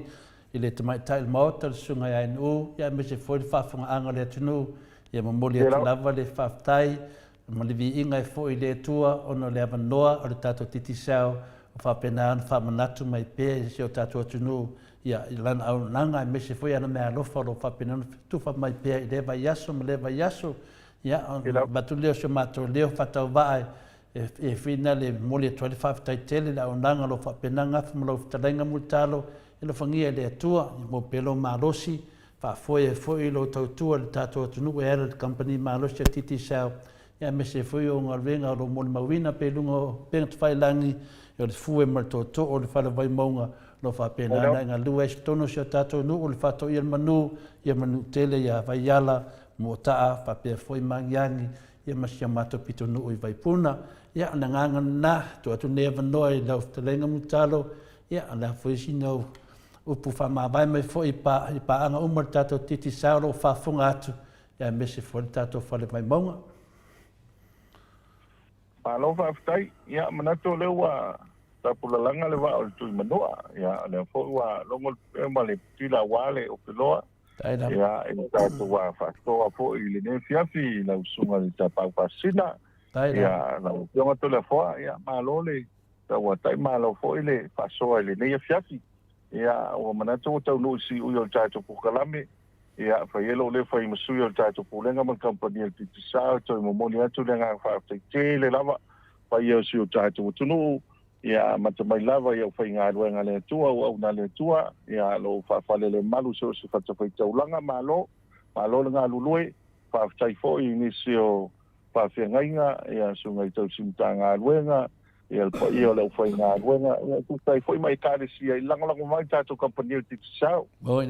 i le Tamaitai o le Maota, le Susuga ia NU, ia aemaise foi le faafofogaaga a le atunuu, ia momoli atu lava le faafetai ma le viiga e foi i le Atua ona o le avanoa o le tatou Digicel ua faapena ona faamanatu mai pea i si o tatou atunuu ia i lana auaunaga aemaise foi ana meaalofa o lo o faapena ona tufa mai pea i lea vaiaso ma lea vaiaso. Ia, ona avatu lea o si o matou leo faatauvaa e whina le momoli atu ai le faafetai tele i le auaunaga o lo o faapena gafa ma lau fetalaiga Mulitalo. Ia alofagia e le Atua, ia maua pea lou malosi, faafoe ai foi lou tautua i le tatou atunuu e ala i le kamupani malosi a Digicel, ia aemaise ai foi o galuega o lo o molimauina pea i luga o upega tafailagi, o le fue ma le tootoo o le fale Vaimauga, o lo o faapena ona e galue ai i totonu o si o tatou nuu, le faatoia o le manu, ia Manu'atele, ia Vaiala, Moataa, faapea foi Magiagi, ia ma si o matou pitonuu i Vaipuna. Ia, o le agaga lena, e tuu atu lenei avanoa i lau fetalaiga Mulitalo, ia, o le a foi sina upu faamavae mai foi i paaga uma o le tatou Digicel o lo o faafofoga atu, ia aemaise foi le tatou Fale Vaimauga. Malo faafetai. Ia, manatu o lea ua tapulalaga le vaa o le Tuimanua. Ia, o lea foi ua logo le pepeo ma le putila aua le opeloa. Ia, i le tatou faasoa foi i lenei afiafi i lau Susuga i le Tapaau Faasisina. Ia, lau Afioga Toleafoa, ia, malo le tauatai, malo foi le faasoa i lenei afiafi. Ia, ua manatu ua taunuu i siui o le tatou polokalame. Ia, fai ai lou leo fai ma sui o le tatou Pulega ma le Kamupani a le Digicel, toe momoli atu le agaga faafetai tele lava paia o si o tatou atunuu, ia amata mai lava i aufaigaluega a le Atua, auauna a le Atua, ia lo o faafalelemalu so o se fatafaitaulaga, malo, malo le galulue, faafetai foi i nisi o faafeagaiga, ia susuga i tausi Matagaluega, ia le paia o le aufaigaluega, ia e tusa ai foi ma Ekalesia i lagolago mai tatou kamupani o le Digicel.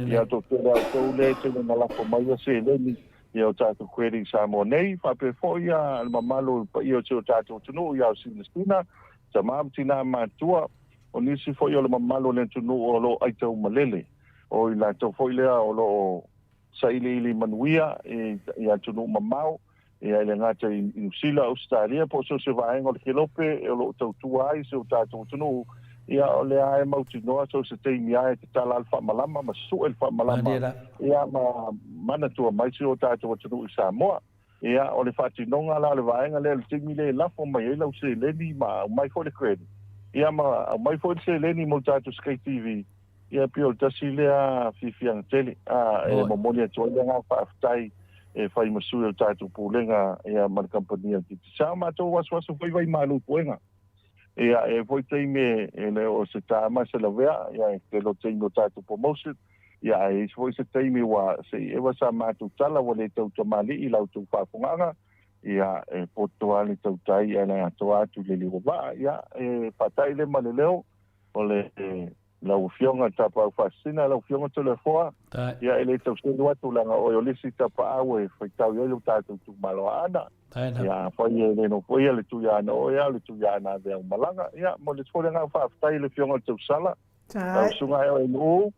Ia tou tele a outou lea e tele ina lafo mai ia seleni ia o tatou credit i Samoa nei, faapea foi ia le mamalu o le paia o si o tatou atunuu i Aosinasina, tama ma tina matutua, o nisi foi o le mamalu o le atunuu o lo o aitaumalele, o i latou foi lea o lo o sailiili manuia i atunuu mamao, ia e le gata i Niu Sila, Ausetalia po o so o se vaega o le Kelope o lo o tautua ai si o tatou atunuu, ia o lea lava e mautinoa so o se taimi lava e tatala le faamalama ma sue le faamalama, ia ma manatua mai si o tatou atunuu i Samoa. Ia o le faatinoga la o le vaega lea i le taimi lea e lafo mai ai lau seleni ma aumai foi le credit, ia ma aumai foi le seleni mo le tatou Skate TV, Ia pei o le tasi lea fiafiaga tele a e momoli atu ai le agaga faafetai e fai ma sui o le tatou Pulega ia ma le kamupani a le Digicel. Matou asuasu foi vai malu puega. Ia e foi taimi e le o se ta ma se lavea ia e tele o taimi o tatou promotion ia ae i ai foi se taimi ua se i eva sa matou tala ua le tau tamalii i la outou faafogaaga ia e poto lava le tautai ae le atoa atu i le liua vaa. Ia e faatai le ma le leo o le Lau Afioga Tapaau Faasisina, lau Afioga Toleafoa, ia e le tau selu atu leaga oe o le isi tapaau e faitau i ai lo tatou itumalo Aana. Ia afai e le nofoia le Tuiaana oe a o le Tuiaana ave au malaga. Ia momoli atu foi le agaga faafetai i le Afioga i le Tausala, lau Susuga e oe Nu'u,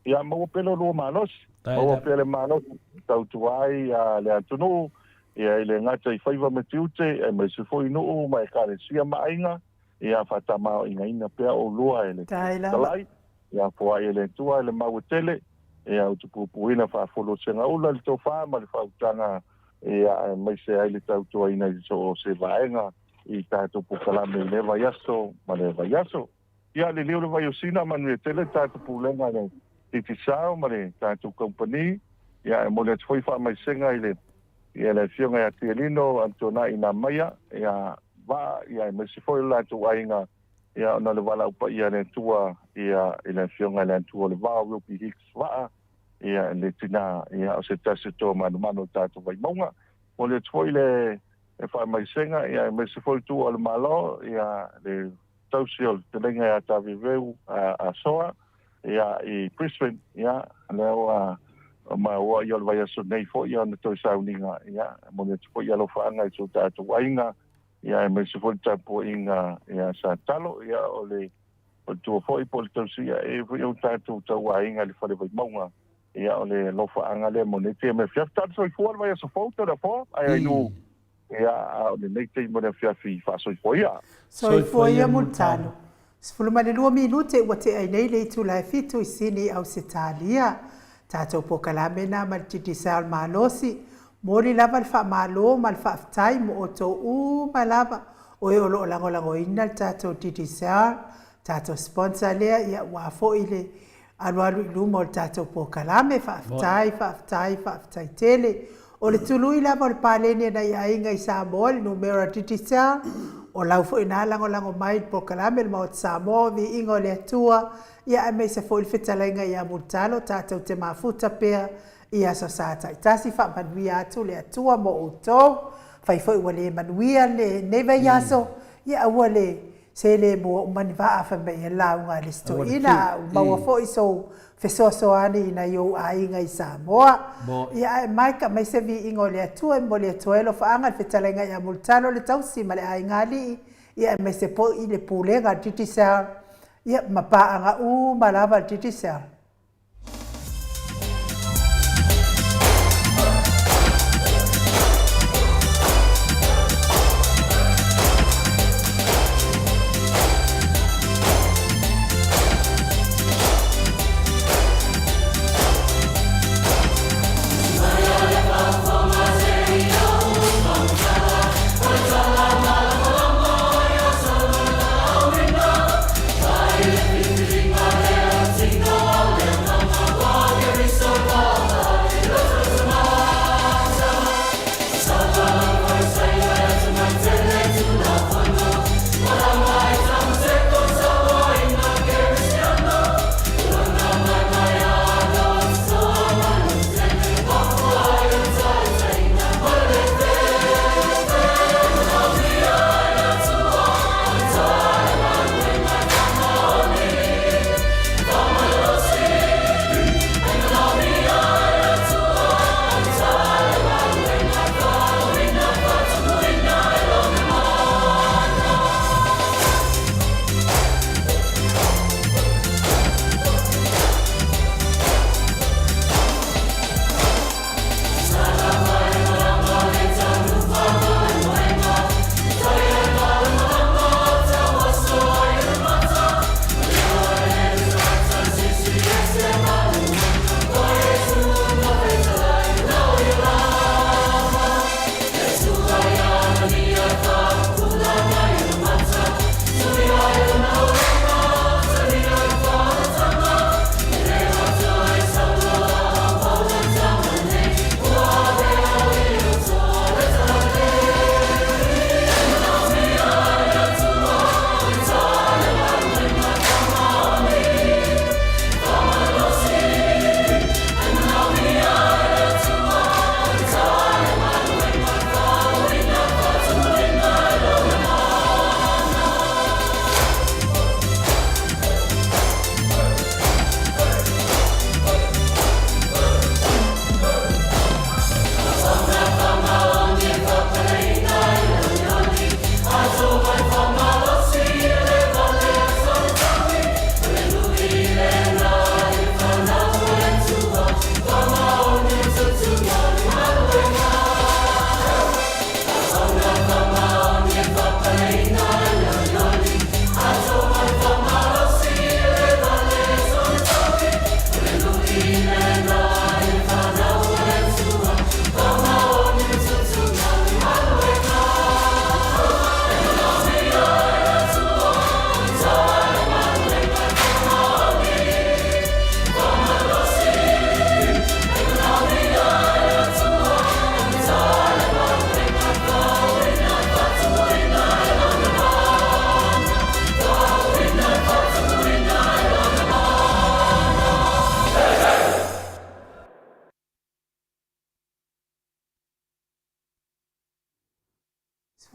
ia maua pea lo lua malosi, maua pea le malosi e tautua ai le atunuu, ia e le gata i faiva ma tiute, aemaise foi nuu ma ekalesia ma aiga. Ia faatamaoaigaina pea oulua e le Fetalai, ia foai e le Atua i le mau e tele, ia utupupuina faafualosegaula i le tofa ma le faautaga, ia aemaise ai le tautuaina i so o se vaega i tatou polokalame i lea vaiaso ma lea vaiaso. Ia liliu le vaiosina, manuia tele le tatou pulega i le Digicel ma le tatou kamupani, ia e momoli atu foi faamaisega i le Ia le Afioga ia Tialino Antonai Namaia, ia Vaa, ia aemaise foi o le latou aiga, ia ona o le valaau paia a le Atua, ia i le Afioga i le Atua o le Vao, Wilkie Hicks Vaa, ia le tina, ia o se tasi o toa manumanu o le tatou Vaimauga. Momoli atu foi le faamaisega, ia aemaise foi le tuua o le Malo, ia le tausi o le fetalaiga ia Taveveu Asoa ia i Brisbane ia lea ua maua ia o le vaiaso nei foi ia ona toe sauniga ia momoli atu foi alofaaga i so tatou aiga ia aemaise foi le tapuaiga ia sa talo ia o le o le tua foi po o le tausi ia e foi o tatou tauaiga i le fale Vaimauga ia o le alofaaga lea mo nei taimi afiafi. Talo soifua le vaiaso fou Toleafoa ae ai nu Ia, a o lenei taimi o le afiafi faasoifua ia. Soifua ia Mulitalo. 12 minute ua tea ai nei le itula e fitu i Sini, Ausetalia. Tatou polokalame na ma le Digicel malosi. Momoli lava le faamalo ma le faafetai mo outou uma lava o e o lo o lagolagoina le tatou Digicel, tatou sponsor lea, ia aua foi le alualu i luma o le tatou polokalame. Faafetai, faafetai, faafetai tele. O le tului lava o le paleni a nai aiga i Samoa, le numera Digicel, O lau foi na lagolago mai i le polokalame le Maota Samoa, Viiga o le Atua, ia aemaise foi le fetalaiga ia Mulitalo tatou te mafuta pea i aso sa taitasi. Faamanuia atu le Atua mo outou. Afai foi ua le manuia lenei vaiaso, ia aua le se le mua uma ni vaa fai mai ai le lauga a le isi toeaina, a ua maua foi sou fesoasoani i nai ou aiga i Samoa. Ia ae mai ka aumai se viiga o le Atua e momoli atu ai alofaaga i le fetalaiga ia Mulitalo le tausi ma le aiga alii, ia aemaise foi le pulega a le Digicel, ia ma paaga uma lava a le Digicel.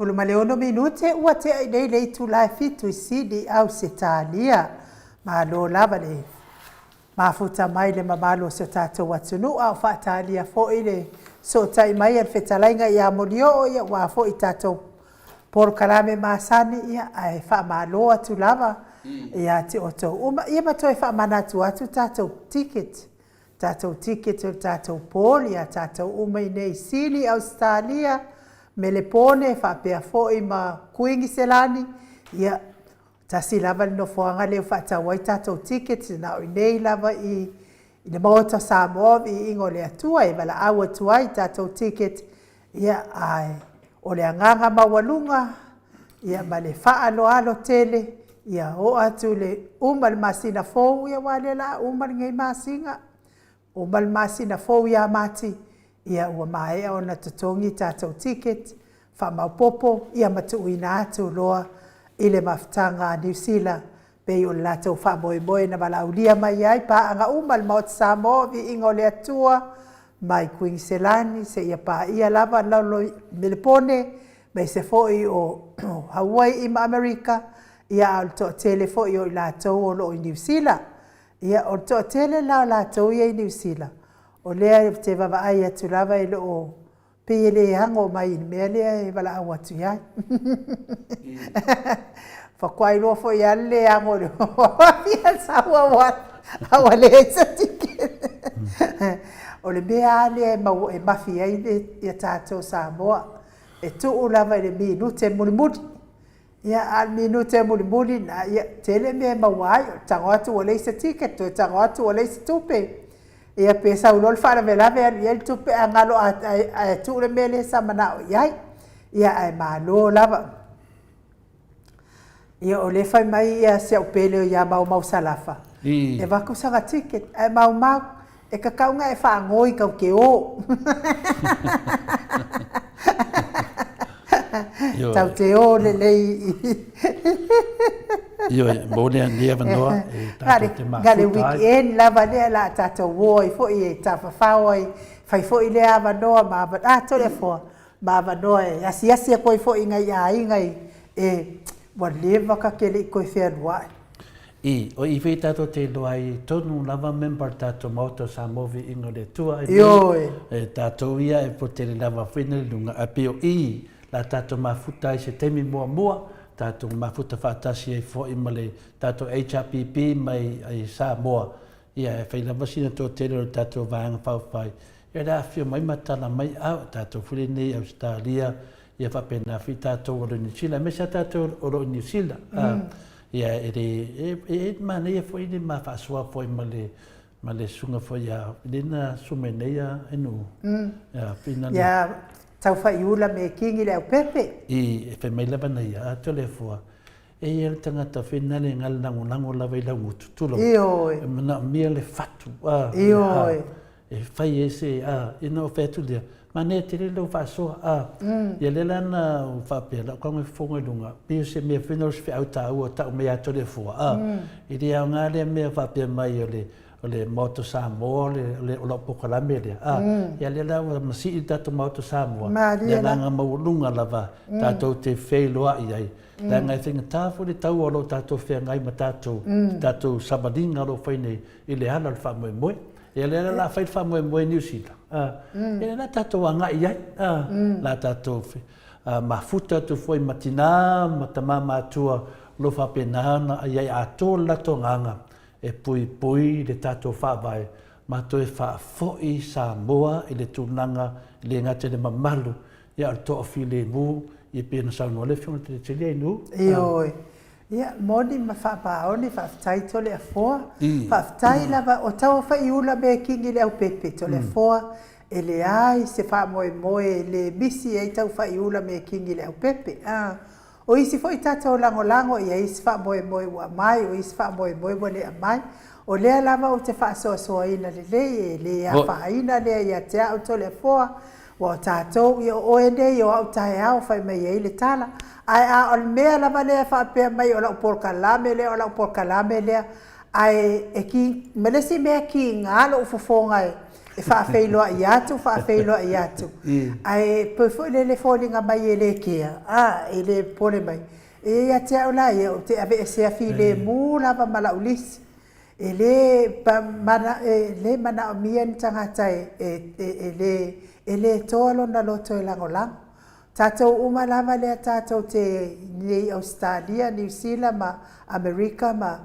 16 minute ua tea i nei le itula e fitu i Sydney, Ausetalia. Malo lava le mafuta mai le mamalu o si o tatou atunuu, a o faatalia foi le sootai mai a le fetalaiga ia Molioo, ia aua foi tatou polokalame masani, ia ae faamalo atu lava ia te outou uma. Ia ma toe faamanatu atu tatou ticket, tatou ticket o le tatou pool ia tatou uma i nei i Sini, Ausetalia, Melepone faapea foi ma Kuiniselani, ia tasi lava le nofoaga lea ua faatau ai tatou tickets na o i nei lava i le Maota o Samoa, viiga o le Atua e valaau atu ai tatou ticket, ia ae o le agaga maualuga ia ma le faaaloalo tele ia oo atu le uma le masina fou, ia aua o lea o le a uma lenei masina, uma le masina fou ia Mati, ia ua maea ona totogi tatou ticket. Faamaopoopo ia ma tuuina atu loa i le mafutaga a Niu Sila pei o le latou faamoemoe na valaaulia mai ai paaga uma a le Maota Samoa o Viiga o le Atua mai Kuiniselani seia paia lava le Melepone aemaise foi o Hauaii ma Amerika, ia a o le toatele foi o i latou o lo o i Niu Sila. Ia, o le toatele la o latou ia i Niu Sila, o lea ou te vaavaai atu lava e le o, pei e le ano mai i le mea lea e valaau atu i ai. Faatoa iloa foi lava le le ano i le sau a ua leai se ticket. O le mea lava lea e maua e mafi ai ia tatou Samoa, e tuu lava i le minute mulimuli. Ia, a o le minute mulimuli lena, ia, tele mea e maua ai, o le tago atu ua leai se ticket, toe tago atu ua leai se tupe. Ia pe sau loa le faalavelave alu i ai le tupe ae galo ae tuu le mea lea sa manao i ai. Ia ae malo lava. Ia o lea e fai mai ia si au pele ia Maumau Salafa, e avatu sana ticket, ae Maumau, e tatau ona e faanoi tatou te o. Tatou te o lelei i. Ioe, mo lea nei avanoa e tatou te mafuta ai. Na le weekend lava lea o le a tatou o ai foi e tafafao ai, fai foi lea avanoa ma avanoa, a Toleafoa, ma avanoa e asiasi atu ai foi i nai aiga i, e, ua leva ta te le i toe fealuai. I, o i foi tatou te iloa ai tonu lava member o le tatou Maota o Samoa Viiga o le Atua, e Ioe. E tatou ia e potele lava foi nei luga, ae pei o i la tatou mafuta ai se taimi muamua, tatou mafuta faatasi ai foi ma le tatou HRPP mai i Samoa, ia e fai lava sina toatele o le tatou Vaega Faaupufai, ia le afifio mai ma tala mai, a o tatou foi lenei i Ausetalia, ia faapena foi tatou o lo o i Niu Sila, aemaise lava tatou o lo o i Niu Sila. Ia e le, e, e manaia foi le ma faasoa foi ma le, ma le susuga foi ia, lea na susu mai nei a Ainuu. Ia, pei na. Ia, Taufaiula Mekini Leaupepe. I, e fai mai lava na ia, a Toleafoa, e i ai le tagata foi na le galo lagolago lava i lau gutu, tulou. Ioe. E manaomia le fatu, a. Ioe. E fai ai se, a, ina ua fai atu lea, manaia tele lau faasoa, a. Ia lea la na ou faapea, lau tago e fofoga i luga, pei o se mea foi lea o se feau taua tau mai ia Toleafoa, a. E le aoga lea mea faapea mai o le, o le Maota Samoa o le, o le, o lau polokalame lea, a. Ia lea la ua masii le tatou Maota Samoa, le agaga maualuga lava tatou te feiloai ai, leaga e faigata foi le taua o lo o tatou feagai ma tatou, i tatou savaliga o lo o fai nei i le ala o le faamoemoe. Ia lea la a fai le faamoemoe i Niu Sila, ia lea tatou agai i ai, la tatou mafuta atu foi ma tina ma tama matua o lo o faapena ona i ai atoa le latou agaga e puipui le tatou faavae ma toe faafoi Samoa i le tulaga e le gata i le mamalu ia o le toafilemu, ia pei ona saunoa le Afioga i le Tele Ainuu. Ioe. Ia, moni ma faamaoni, faafetai Toleafoa. Faafetai lava, o Tauafaiula Mekini Leaupepe, Toleafoa, e leai se faamoemoe e le misi ai Taufaiula Mekini Leaupepe. A, o isi foi tatou lagolago i ai isi faamoemoe ua aumai, o isi faamoemoe ua le aumai. O lea lava ou te faasoasoaina lelei, e le afaina lea ia te au Toleafoa, Ua o tatou, ia o oe nei o au taeao, fai mai ai le tala. Ae a o le mea lava lea e faapea mai o lau polokalame lea, o lau polokalame lea, ae e ki, ma le isi mea e kiga lou fofoga e, e faafeiloai atu, faafeiloai atu, ae pei foi lele e foliga mai e le kea, a, e le popole mai. E ia te au la ia, ou te aveesea filemu lava ma lau lisi. E le e le manaomia ni tagata e e e le e le toa lona loto e lagolago. Tatou uma lava lea tatou te i nei Ausetalia, Niu Sila ma Amerika ma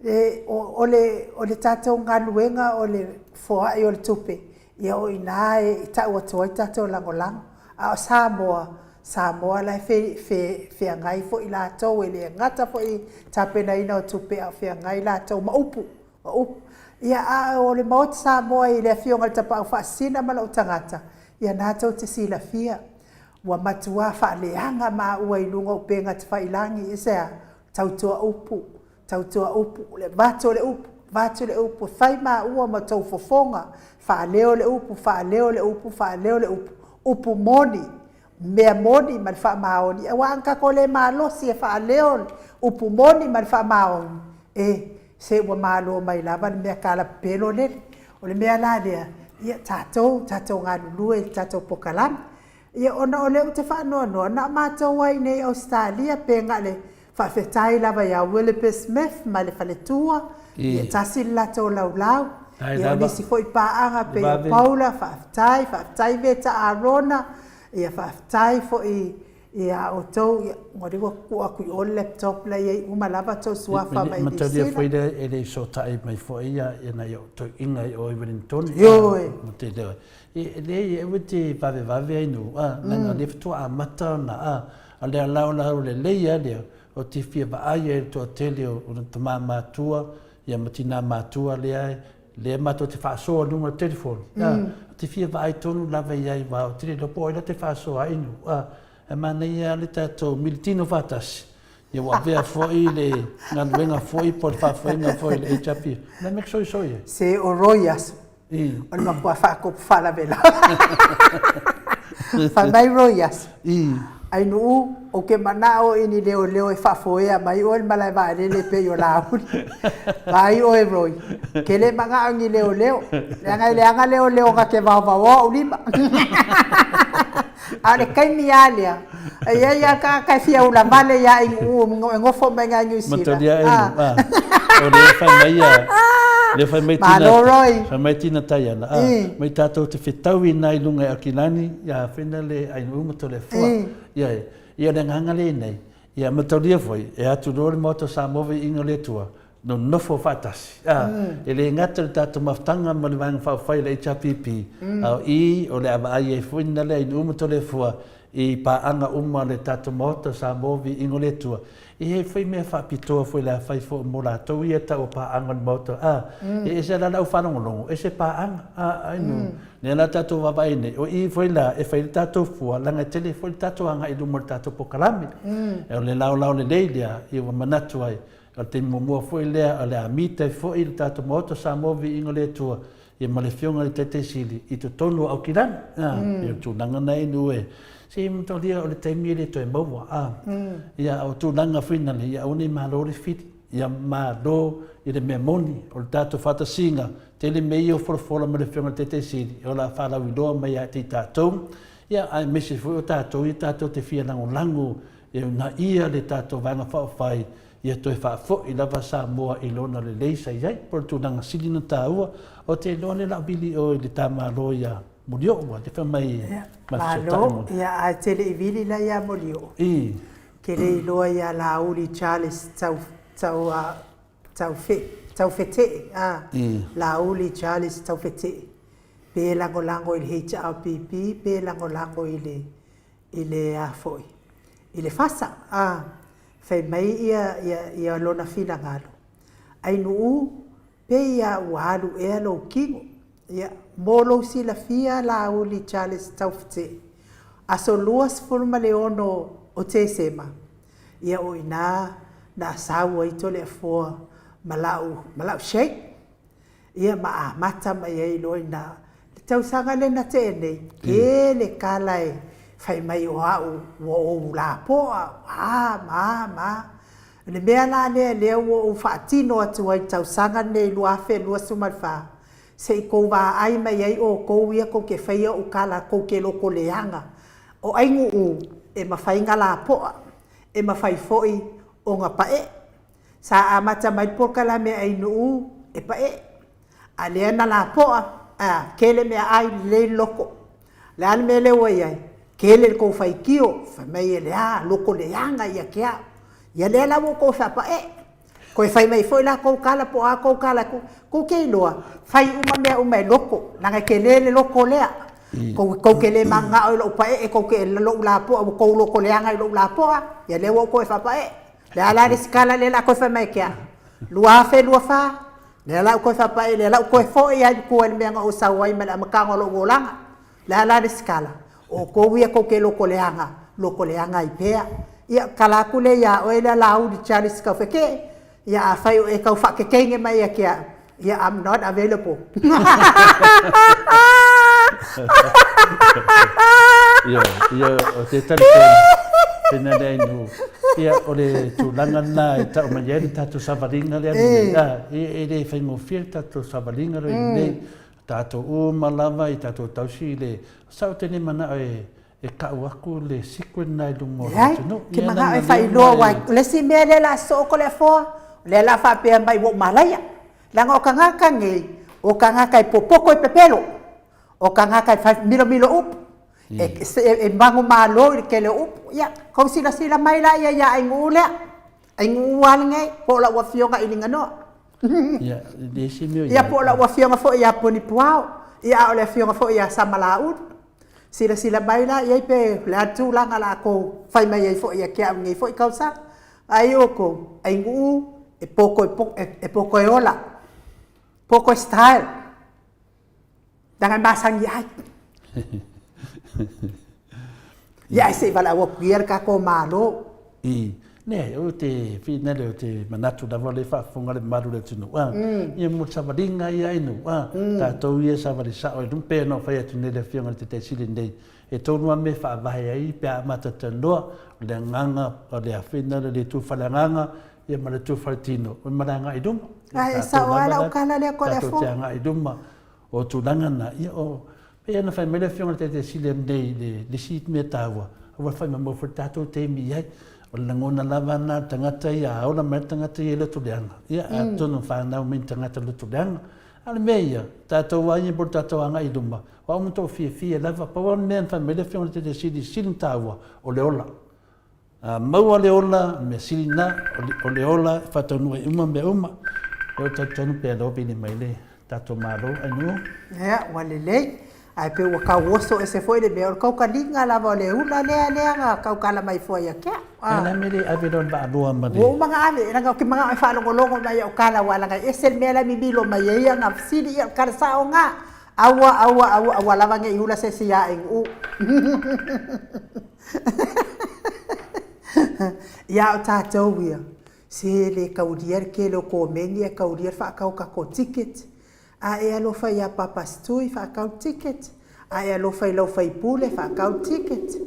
e o o le o le tatou galuega o le foai o le tupe, ia o i ina e tau atu ai tatou lagolago. A o Samoa, Samoa la e fe fe feagai foi latou, e le gata foi i tapenaina o tupe, a o feagai latou ma upu, ma upu. Ia, a o le Maota Samoa i le Afioga i le Tapaau Faasisina ma lou tagata, ia na tou te silafia, ua matua faaleaga maua i luga o upega tafailagi, aisea? Tautua upu, Tautua upu, le avatu o le upu, avatu le upu, e fai maua ma tou fofoga, faaleo le upu, faaleo le upu, faaleo le upu, upu moni, mea moni ma le faamaoni, aua ana tatou le malosi e faaleo le upu moni ma le faamaoni, e, se ua malo mai lava le mea talapepelo lele. O le mea la lea, ia tatou, tatou galulue i le tatou pokalame. Ia ona o lea ou te faanoanoa, na o matou lava i inei i Ausetalia pe na o le faafetai lava ia Willoughby Smith ma le faletua, ia tasi le latou laulau. Ia o nisi foi paaga pei o Paula, faafetai, faafetai Veta Arona, ia faafetai foi ia outou, ia o lea ua tuu atu i o le laptop la e i ai uma lava tou suafa mai Niu Sila. Mataulia foi lea e le i fesootai mai foi nai ou toeaiina i o i Wellington. Ioe. E leai, aua e te vavevave ai nuu, a, leaga o lea faatoa amata ona, a, a o le alaolao lelei lava lea, ou te fia vaai ai i le toatele o tama matua ia ma tina matua lea, lea matou te faasoa i luga o le telefoni, a, ou te fia vaai tonu lava i ai, aua ou te le iloa po o ai la te faasoa ai nuu, a, ae manaia lava le tatou militino faatasi, ia ua avea foi le galuega foi po o le faafoega foi i le HRPP, o le a le mea e te soisoi ai? Se o Roy Aso, O le matua faatupu faalavelave. Fai mai Roy Aso, Ainuu, ou te manao i ni leoleo e faafoea mai oe le malae vaalele pei o Laauli. Vaai oe Roy, ou te le manao i ni leoleo, leaga e leaga leoleo na te vaovaoa ou lima. A o le taimi lava lea, e i ai lava le tagata e fia ulavale ia Ainuu e nofo mai i ina i Niu Sila. Matalia Ainuu, a, o lea fai mai ia, lea fai mai Tina, Malo Roy. fai mai Tina Taiana, a, mai tatou te fetau i ina i luga i Aukilani, ia fena le Ainuu ma Toleafoa. Ia, ia o le agaga lea i inei, ia mataulia foi, e atu loa le Maota o Samoa viiga o le Atua, nonofo faatasi. A, e le gata i le tatou mafutaga ma le Vaega Faaupufai o le HRPP, a o i o le a vaai ai foi na lea i uma Toleafoa i paaga uma a le tatou Maota o Samoa Viiga o le Atua. E i ai foi mea faapitoa foi le a fai foi mo latou ia e tau o paaga o le Maota. A, e ese la le au faalogologo, ese paaga. A, ai no, lea la tatou vaavaai nei, o i foi la e fai le tatou fua, leaga e tele foi le tatou agai i luma o le tatou polokalame. O le laolao lelei lea, ia ua manatu ai, O le taimi muamua foi lea o le a mita ai foi le tatou Maota o Samoa Viiga o le Atua ia ma le Afioga i le Taitai Sili i totonu o Aukilani. A, pei o le tulaga lena e inu e. Se i matalia o le taimi e le toe maua. A, ia o tulaga foi na ia aua ne i malo le fili, ia malo i le mea moni o le tatou faatasiga, tele mea ia ua folafola mai le Afioga i le Taitai Sili, o le a faalauiloa mai ia te i tatou, ia aemaise foi o tatou ia tatou te fia lagolago e uunaia le tatou Vaega Faaupufai ia toe faafoi lava Samoa i lona lelei sa i ai, po o le tulaga sili ona taua. Ou te iloa lea o le a vili oe i le ta Malo ia Molioo, aua te fai mai ma fesootai Malo, mo. Ia, ae te le i vili la ia Molioo. I. Te le iloa ia Laauli Charles Tau, Tau, Taufe, Taufetee, a. I. Laauli Charles Taufetee, pe lagolago i le HRPP, pe lagolago i le i le a foi, i le fasa, a, fai mai ia, ia, ia lona finagalo, Ainuu, pei a ua alu ea lou kino, ia, mo lou silafia Laauli Charles Taufetee, aso 26 o Tesema, ia o ina na asau ai Toleafoa ma la'u, ma la'u shake. Ia ma amata mai ai loa ina le tausaga lea na tea nei, tele tala e fai mai o au ua ou lapoa, a ma a ma a. O le mea la lea lea ua ou faatino atu ai i le tausaga lenei 2024, se i tou vaai mai ai outou ia tou te faia ou tala tou te lotoleaga. O Ainuu e mafai ona lapoa, e mafai foi ona paee. Sa amata mai le polokalame a Ainuu e paee, a lea na lapoa, a, tele meaai, lelei le loto. O le a le mea lea ua i ai? Tele le tou faitio, fai mai e le a, loto leaga ia te au. Ia lea la ua ou toe faapaee. Toe fai mai foi la tou tala po o a tou tala, tou te iloa, fai uma mea uma e loto, leaga e tele le loto lea. Tou, tou te le mananao i lou paee, tou te, lou lapoa, ua tou loto leaga i lou lapoa, ia lea ua ou toe faapaee. Le a la le isi tala lea o le a toe fai mai ke au? 2024, lea la ua toe faapai, lea la ua toe foi lava i tua i le mea na ou sau ai mai le amataga o lou olaga. Le a la le isi tala? O outou ia tou te lotoleaga, lotoleaga ai pea. Ia, tala atu lea ia oe lea Laauli Charles Taufetee, ia afai o e tau faakekeine mai ia te au, ia I'm not available. Ia, ia, o te talitonu, pena le ainu, ia, o le tulaga lena e tau mai ai le tatou savaliga lea lenei, a, e le faigofie le tatou savaliga lea lenei, tatou uma lava i tatou tausi i le, sa ou te le manao e, e tau atu le secret lena i luma o le atunuu. Leai, ke manao e faailoa, aua o le isi mea lea o le a soo Toleafoa, o lea o le a faapea mai ua ou malaia. Leaga o tagata nei, o tagata e popoto e pepelo, o tagata e fai milomilo upu, e manumalo i le tele o upu. Ia, tou silasila mai laia ia Ainuu lea, Ainuu lava lenei, po o lau afioga i Liganoa. Ia, po o lau afioga foi ia Ponipuao, ia a o le afioga foi ia Samalaulu. Silasila mai la i ai pe o le a le tulaga la tou fai mai ai foi ia te au i lenei foi tausaga. Ai outou, Ainuu e poto e poto e ola, poto e style, leaga e masani ai. Ia ae se i valaau atu ia le tatou Malo. I, leai, o te finale o te manatu lava o lea e faafofoga le mamalu o le atunuu, a, ia mo le savaliga ia ainu, a, tatou ia e savali sao i luma, pei ona ou fai atu nei i le Afioga i le Taitai Sili nei, e tonu lava mea e faavae ai pe a amata talanoa, o le agaga, o le afena o le itu faaleagaga, ia ma le itu faletino, ma le agai i luma. Ae e sao lava lau tala lea Toleafoa. Tatou te agai i luma. O tulaga na, ia o, pei ona fai mai le Afioga i le Taitai Sili nei i le isi mea taua, aua le faimamau foi le tatou taimi i ai. O le lagona lava na o le tagata ia, a ola mai le tagata ia i loto leaga, ia atonu e fanau mai ni tagata loto leaga. A o le mea ia, tatou lava ia mo le tatou agai i luma, o au ma tou fiafia lava, pau lava le mea na fai mai le Afioga i le Taitai Sili, sili ona taua, o le ola. A maua le ola, o le mea sili lena, o le ola e faataunuu ai uma mea uma. Ia ou talitonu pe alofa ili mai le tatou Malo Ainuu. Ia, ua lelei. Ae pei ua tau oso ese foi le mea, o le tautaliga lava o le ula lea lea na tautala mai fua ia te au. Ae le a mea le ave loa le vaaloa ma le. Ua uma ona ave, leaga ou te manao e faalogologo mai i au tala, aua leaga e ese le mea la e mimilo mai ai ana fesili, ia o le tala sao lena. Aua, aua, aua, aua lava ne i ula se isi ia Ainuu. Ia o tatou ia, se le taulia le tele o komeni ae taulia le faatau o tatou ticket. A e alofa ia Papa Stui faatau le ticket, a e alofa i lau faipule faatau le ticket.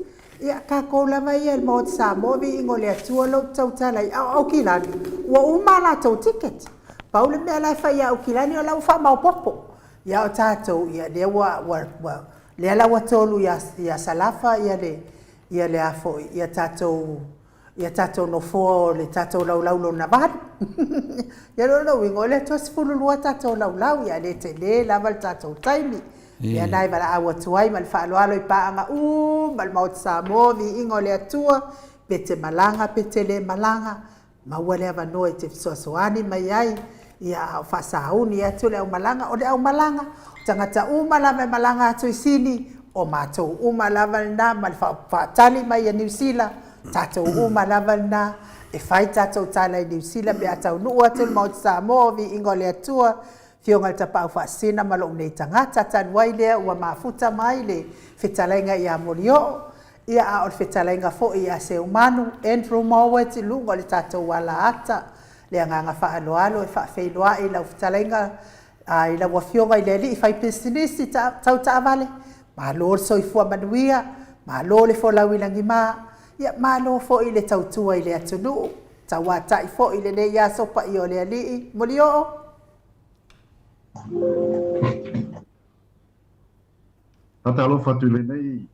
Ia tatou lava ia i le Maota Samoa viiga o le Atua lou tautala i au Aukilani, ua uma a latou ticket. Pau le mea la e fai ia Aukilani o la ua faamaopopo. Ia o tatou ia lea ua ua ua lea la ua tolu ia ia Salafa ia le ia le a foi ia tatou ia tatou nofoa o le tatou laulau lona valu. Ia lona uiga o le atoa 12 tatou laulau ia le tele lava le tatou taimi. Lea na e valaau atu ai ma le faaaloalo i paaga uma o le Maota Samoa, viiga o le Atua, pe te malaga pe te le malaga, Maua le avanoa e te fesoasoani mai ai, ia a o faasauni atu le aumalaga, o le aumalaga, o tagata uma lava e malaga atu i Sini, o matou uma lava lena ma le faatali mai a Niu Sila, tatou uma lava lena e fai tatou tala i Niu Sila pe a taunuu atu le Maota Samoa o Viiga o le Atua, Afioga i le Tapaau Faasisina ma lou nei tagata. Talu ai lea ua mafuta mai le fetalaiga ia Molioo, Ia, a o le fetalaiga foi ia Seumanu, Andrew Mowat i luga o le tatou alaata. Le agaga faaaloalo e faafeiloai i lau fetalaiga, a, i lau Afioga i le alii faipisinisi tau taavale, malo le soifua manuia, malo le folau i lagima, ia, malo foi le tautua i le atunuu, tauatai foi i lenei aso paia o le Alii. Molioo! Faatalofa atu i lenei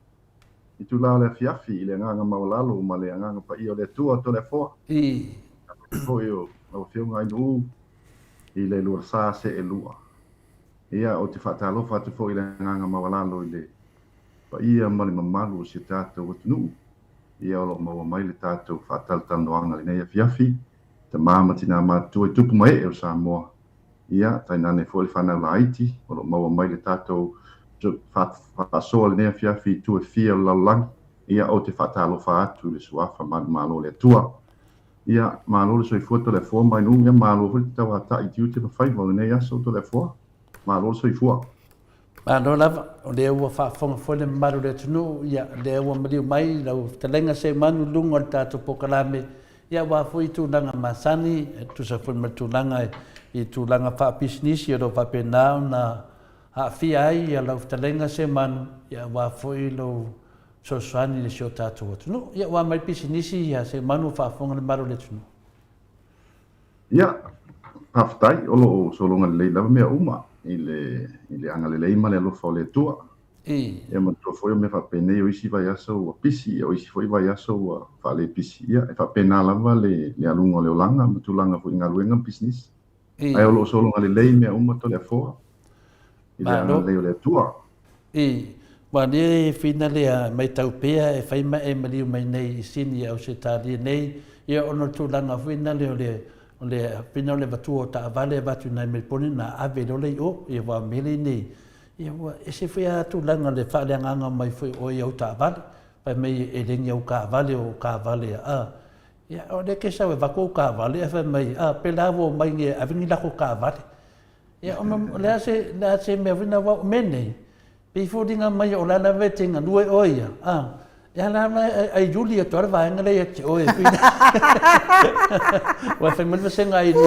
itula o le afiafi i le agaga maualalo ma le agaga paia o le Atua Toleafoa. Aemaise foi o lau Afioga Ainuu i le lua sa seelua. Ia, ou te faatalofa atu foi i le agaga maualalo i le paia ma le mamalu o si o tatou atunuu, ia o lo o maua mai le tatou faatalatalanoaga i lenei afiafi, tama ma tina matutua i tupu ma ee o Samoa. Ia, tainane foi le fanau laiti o lo o maua mai le tatou faasoa i lenei afiafi i itu e fia o le lalolagi. Ia, ou te faatalofa atu i le Suafa manumalo o le Atua. Ia, malo le soifua Toleafoa mai nuu, ia malo foi le tauatai i tiute ma faiva o lenei aso Toleafoa. Malo le soifua. Malo lava, o lea ua faafofoga foi le mamalu o le atunuu, ia, lea ua maliu mai lau fetalaiga Seumanu i luga o le tatou polokalame, Ia aua foi tulaga masani, e tusa foi ma le tulaga i tulaga faapisinisi o lo o faapena ona aafia ai lau fetalaiga Semanu, ia aua foi lou fesoasoani i si o tatou atunuu. Ia ua mai pisinisi ia Semanu o faafofoga le mamalu o le atunuu. Ia, faafetai, o lo o sologa lelei lava mea uma i le, i le agalelei ma le alofa o le Atua. Ia manatua foi o mea faapenei, o isi vaiaso ua pisi, ia o isi foi vaiaso ua faalepisi. Ia, e faapena lava le, le aluga o le olaga ma tulaga foi i galuega ma pisinisi. Ae o lo o sologa lelei mea uma Toleafoa i le agalelei o le Atua. I, ua le fina lea maitau pea e fai ma e maliu mai nei i Sini i Ausetalia nei, ia ona o le tulaga foi nale o le o le fina o le avatua o taavale avatu i nai Melipone na ave loa lea i o, ia aua o mea lea nei, ia ua ese foi a tulaga le faaleagaga mai foi o oe i au taavale, fai mai e le ni au kaavale o kaavale a, ia o lea e te sau e avatu au kaavale ae fai mai, a pela ua omai nei e ave ni latou kaavale. Ia, ona o le a se, le a se mea foi na o mea nei, pei foliga mai o la lava e te galue oe ia, a, e ala ala ai iuli atu lava le vaega lea ia te oe. Ua fai mai le vasega ai lu,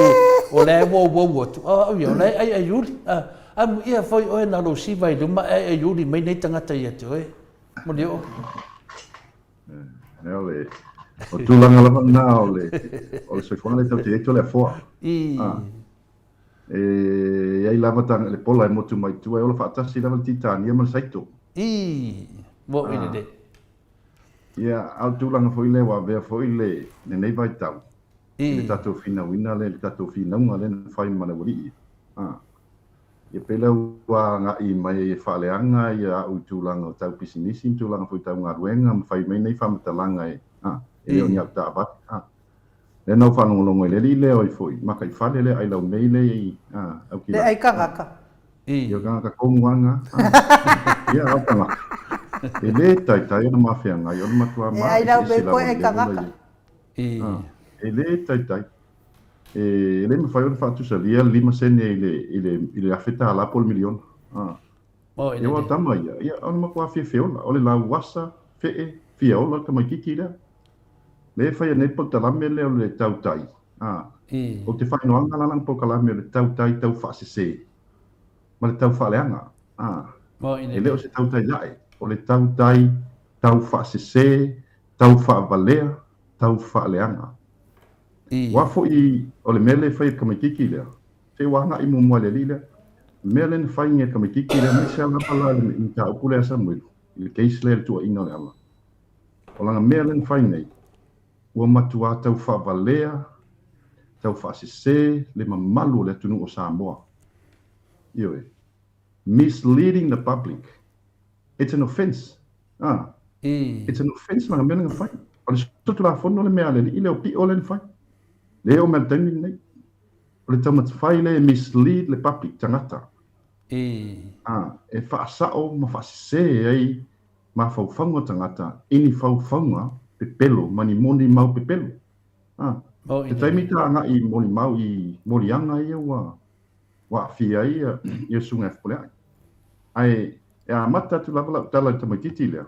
o la e wouwou atu, a au ia, o la e ai ai iuli, a, amuia foi oe na lou siva i luma ai ai iuli mai nei tagata ia te oe. Moli o. O le, o tulaga lava na o le, o le soifuaga lea tatou te i ai Toleafoa. I. E i ai lava ta, le pola e motu mai tua, e ola faatasi lava le titania ma le saito. I, moʻi lelei. Ia, a o le tulaga foi lea ua avea foi le, lenei vaitau, i le tatou finauina lea, le tatou finauga lea na fai ma le aualii. A. Ia pei lea ua agai mai e faaleaga ia au i tulaga o tau pisinisi ma tulaga foi tau galuega ma fai mai nei faamatalaga e, a, e le o ni au taavale. A. Lea na ou faalogologo i le alii lea oi foi, makaifale lea ai laumei lea i Aukilaki. Le ai tagata. Ia tagata tonu lava lena. Ia au tagata. E le taitai ona mafeagai, o le matua ma. E ai laumei koe ai tagata. E le taitai. E le mafai ona faatusalia le 5 sene i le, i le, i le $1,000 po o le miliona. Ia aua o tama ia, ia o le matua fiafia ola. O le lauasa, fee, fia ola le tamaitiiti lea. Lea e faia nei le polokalame lea o le tautai, a, o te faaigoaina la lana polokalame o le tautai tau faasese ma le tau faaleaga, a, e le o se tautai la'e, o le tautai tau faasese, tau faavalea, tau faaleaga. Aua foi o le mea lea e fai e le tamaitiiti lea, se ua agai muamua i le alii lea. O le mea lea na fai e le tamaitiiti lea, aemaise lava la i le mataupu lea a Samuelu, i le case lea i le tuuaiga o Leala. O lana mea lea na fai nei, ua matuā tau faavalea, tau faasese le mamalu o le atunuu o Samoa. Ioe. Misleading the public. It's an offence. Ah. It's an offence lana mea lea na fai. O le Solitulafono le mea a le alii lea o Pio lea na fai. Lea e oo mai i le taimi lenei. O le taumafai lea e mislead le public, tagata. Ah, e faasao ma faasese ai mafaufauga tagata i ni faufauga pepelo ma ni moni mau pepelo. A, te taimi ta agai i molimau i moliaga ia ua ua aafia ai ia le Susuga ia Fepuleai. Ae e amata atu lava lau tala i le tamaitiiti lea,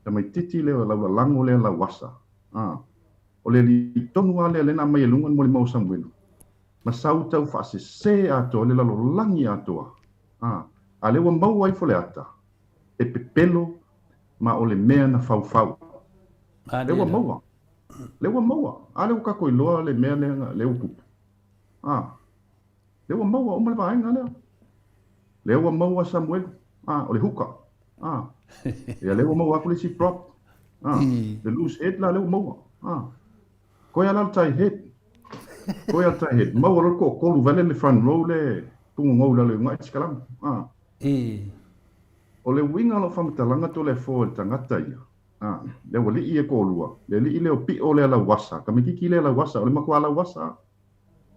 tamaitiiti lea o lau lalago lea lau asa. A, o le alii tonu lava lea lea na aumai e luga le molimau o Samuelu, ma sau tau faasese atoa i le lalolagi atoa. A, a lea ua maua ifo le ata, e pepelo ma o le mea na faufau. Lea ua maua. Lea ua maua. A lea ua tatou iloa le mea lea lea ua tupu. A, lea ua maua uma le vaega lea. Lea ua maua Samuelu. A, o le huka. A, ia lea ua maua atu le isi prop. A, le loose head la lea ua maua. A, koe ala le tie head. Koe ala le tie head. Maua loa le toatolu vale le front row le tugogou i lalo i ugaʻi sikalama. A. O le uiga o lau faamatalaga Toleafoa i le tagata ia, a, le aualii e toalua, le alii lea o Pio lea Lauasa, tamaitiiti lea Lauasa, o le matua Lauasa a.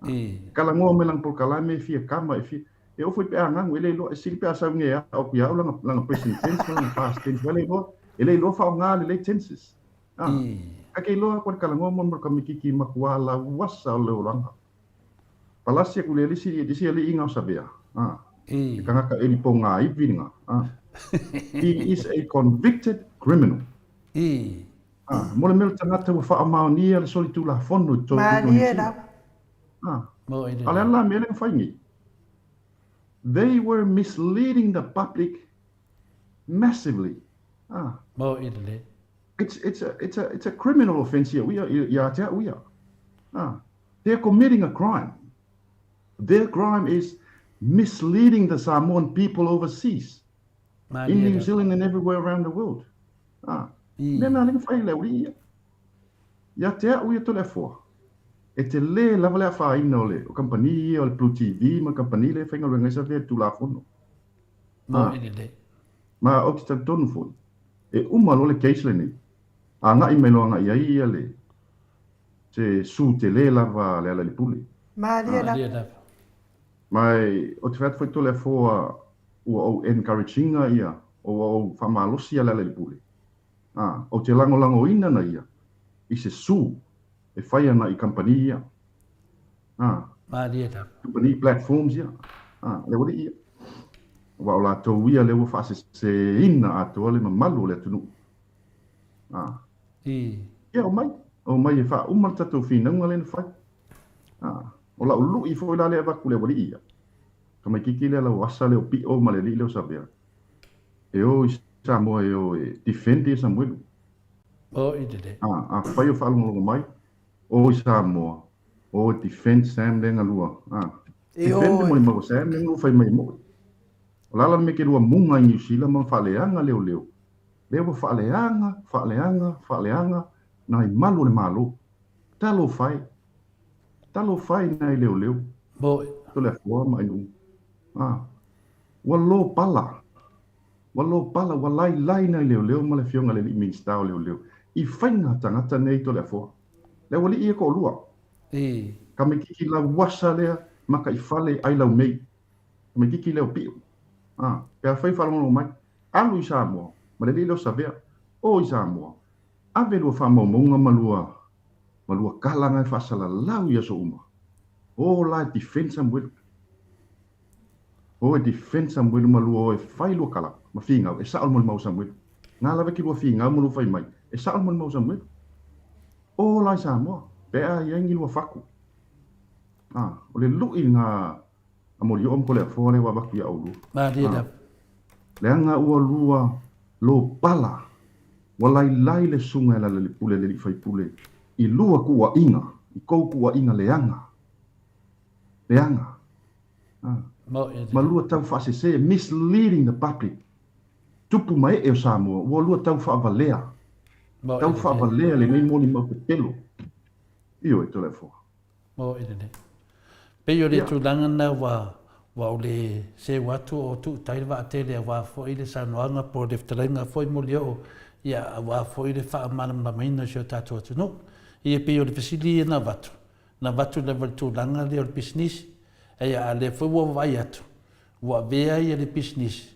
E talanoa mai lana polokalame e fia kama, e fia, e oo foi pe a ganu, e le iloa, e sili pe a sau nei e ao atu ia au lana, lana present tense ma lana past tense, ua le iloa, e le iloa faaaoga lelei tenses. A, ka ke iloa aku le talanoa mo le tamaitiiti matua Lauasa o le olaga. Palasi aku le isi le isi aliʻi gaosavea. A. Ke tagata ʻeli pogāiwi lena. A. He is a convicted criminal. A. Mo le mea o le tagata ua faamaonia le solitulafono i totonu o Niu Malie Sila. lava. A. A o le a la mea lea na fai nei? They were misleading the public massively. Ah. Mo i lelei. It's, it's, a, it's, a, it's a criminal offence ia uia, ia te au ia. Ah. They're committing a crime. Their crime is misleading the Samoan people overseas. In New Zealand and everywhere around the world. Ah. Mea na le mawhai le uri ia. Ia te au ia Toleafoa, e telē lava le afaina o le o kamupani ia o le Blue TV ma le kamupani lea e faigaluega ai Savea i le Tulafono. Mō i lelei. Ma ou te talitonu foi, e uma loa le case lenei, agai mai loa agai ai ia le se sue telē lava a Lealailepule. Malie lava. Ma ou te fai atu foi Toleafoa ua ou encourage ina ia, ua ou faamalosi ia Lealailepule. Ā, ou te lagolagoina ana ia i se sue e fai ana i kamupani ia. Ā. Mārie lava. Kamupani platforms ia. Ā, lea ua liʻi ia. Aua o latou ia lea ua faaseseina atoa le mamalu o le atunuu. Ā. I. Ia, omai. Omai e faauma le tatou finauga lea na fai. Ā, o la'u lu'i foi la lea e avatu i le aualii ia. Tamaititi lea lau asa lea o Piʻo ma le alii lea o Savea. E o i Samoa e o e defend ia Samuelu. O i lelei. A, afai o faalogologo mai, o i Samoa, o e defend Sam lea galua. A, defend le molimau a Sam lea galua fai mai e moʻi. O le ala le mea ke lua muga i Niu Sila ma faaleaga leoleo, lea ua faaleaga, faaleaga, faaleaga nai malu o le Malo. Talofa e. Talofa e nai leoleo. Moʻi. Toleafoa ma Ainuu. A, Ua lopala, ua lopala, ua lailai nai leoleo ma le afioga i le alii Minisita o Leoleo i faiga tagata nei Toleafoa. Le aualii ia toalua. I. Tamaititi lauasa lea makaifale ai lau mei. Tamaititi lea o Pio. A, pe afai faalogologo mai, alu i Samoa ma le alii lea o Savea. O i Samoa, ave lua faamaumauga ma lua ma lua kalaga e faasalalau i aso uma. O la e defend Samuelu. O e defend Samuelu ma lua o e fai lua kala ma figau e sao le molimau Samuelu. Nga lava ki lua figau ma lua fai mai e sao le molimau Samuelu. O la i Samoa pe a iai ni lua faku. A, o le lui nga a Molioo ma Toleafoa lea ua avatu ia oulua. Malie lava. Leaga ua lua lopala, ua lailai le susuga e Lalelepule le alii faipule i lua kuuaiga, i kou kuuaiga leaga. Leaga. Ma lua tau faasese, misleading the public. Tupu ma ee o Samoa, ua lua tau faavalea. Tau faavalea lenei molimau pepelo. Ioe, Toleafoa. Moe lelei. Pei o le tulaga lena ua ua ou le seu atu o tuu tai le vaatele aua foi le saunoaga po o le fetalaiga foi Molioo, ia aua foi le faamalamalamaina o si o tatou atunuu. Ia pei o le fesili ia na avatu, na avatu lava i le tulaga lea o le pisinisi, ae a lea foi ua vaai atu, ua avea ia le pisinisi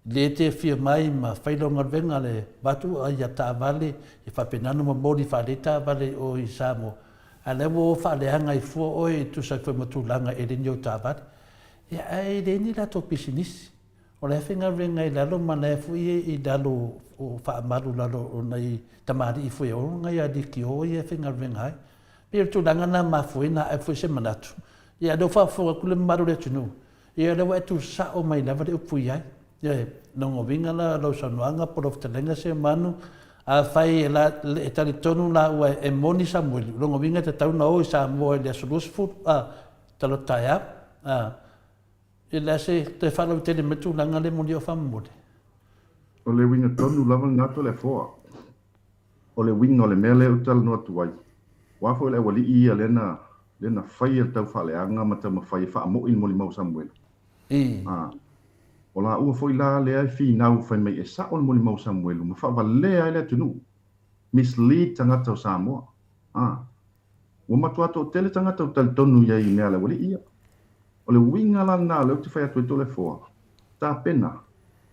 Le te afio mai ma fai lau galuega le vatu a ia taavale e faapena ona momoli faalei taavale i o i Samoa, a lea ua o faaleaga ai fua oe e tusa ai foi ma tulaga e le ni ou taavale. Ia ae le ni latou pisinisi. O la e faigaluega i lalo ma la e foi e i lalo o faamalu lalo o nai tamalii foi e ono nai aliki o ia e faigaluega ai. Pei o le tulaga na mafua ai na ae foi se manatu. Ia lea ua faafofoga atu le mamalu o le atunuu, Ia, lea ua e tu sao mai lava le upu i ai. Ioe, lona uiga la o lau saunoaga po o lau fetalaiga Seumanu, afai e, la, e talitonu laua e moni Samueli, o lona uiga e tatau ona o i Samoa i le aso 20, a, taloto taeao, a, i le a se toe faalautele mai tulaga lea moni o faamolemole. O le uiga tonu lava lena Toleafoa. O le uiga o le mea lea ou te talanoa atu ai, aua foi o le aualii ia lea na, lea na faia le taufaaleaga ma taumafai e faamo'i le molimau a Samuela. A, o laua foi la lea e finau fai mai e sa'o le molimau a Samuelu ma faavalea ai le atunuu, mislead tagata o Samoa. A, ua matua toatele tagata ua talitonu i ai i mea a le aualii ia. O le uiga la lena o lea ou te fai atu ai Toleafoa, tapena,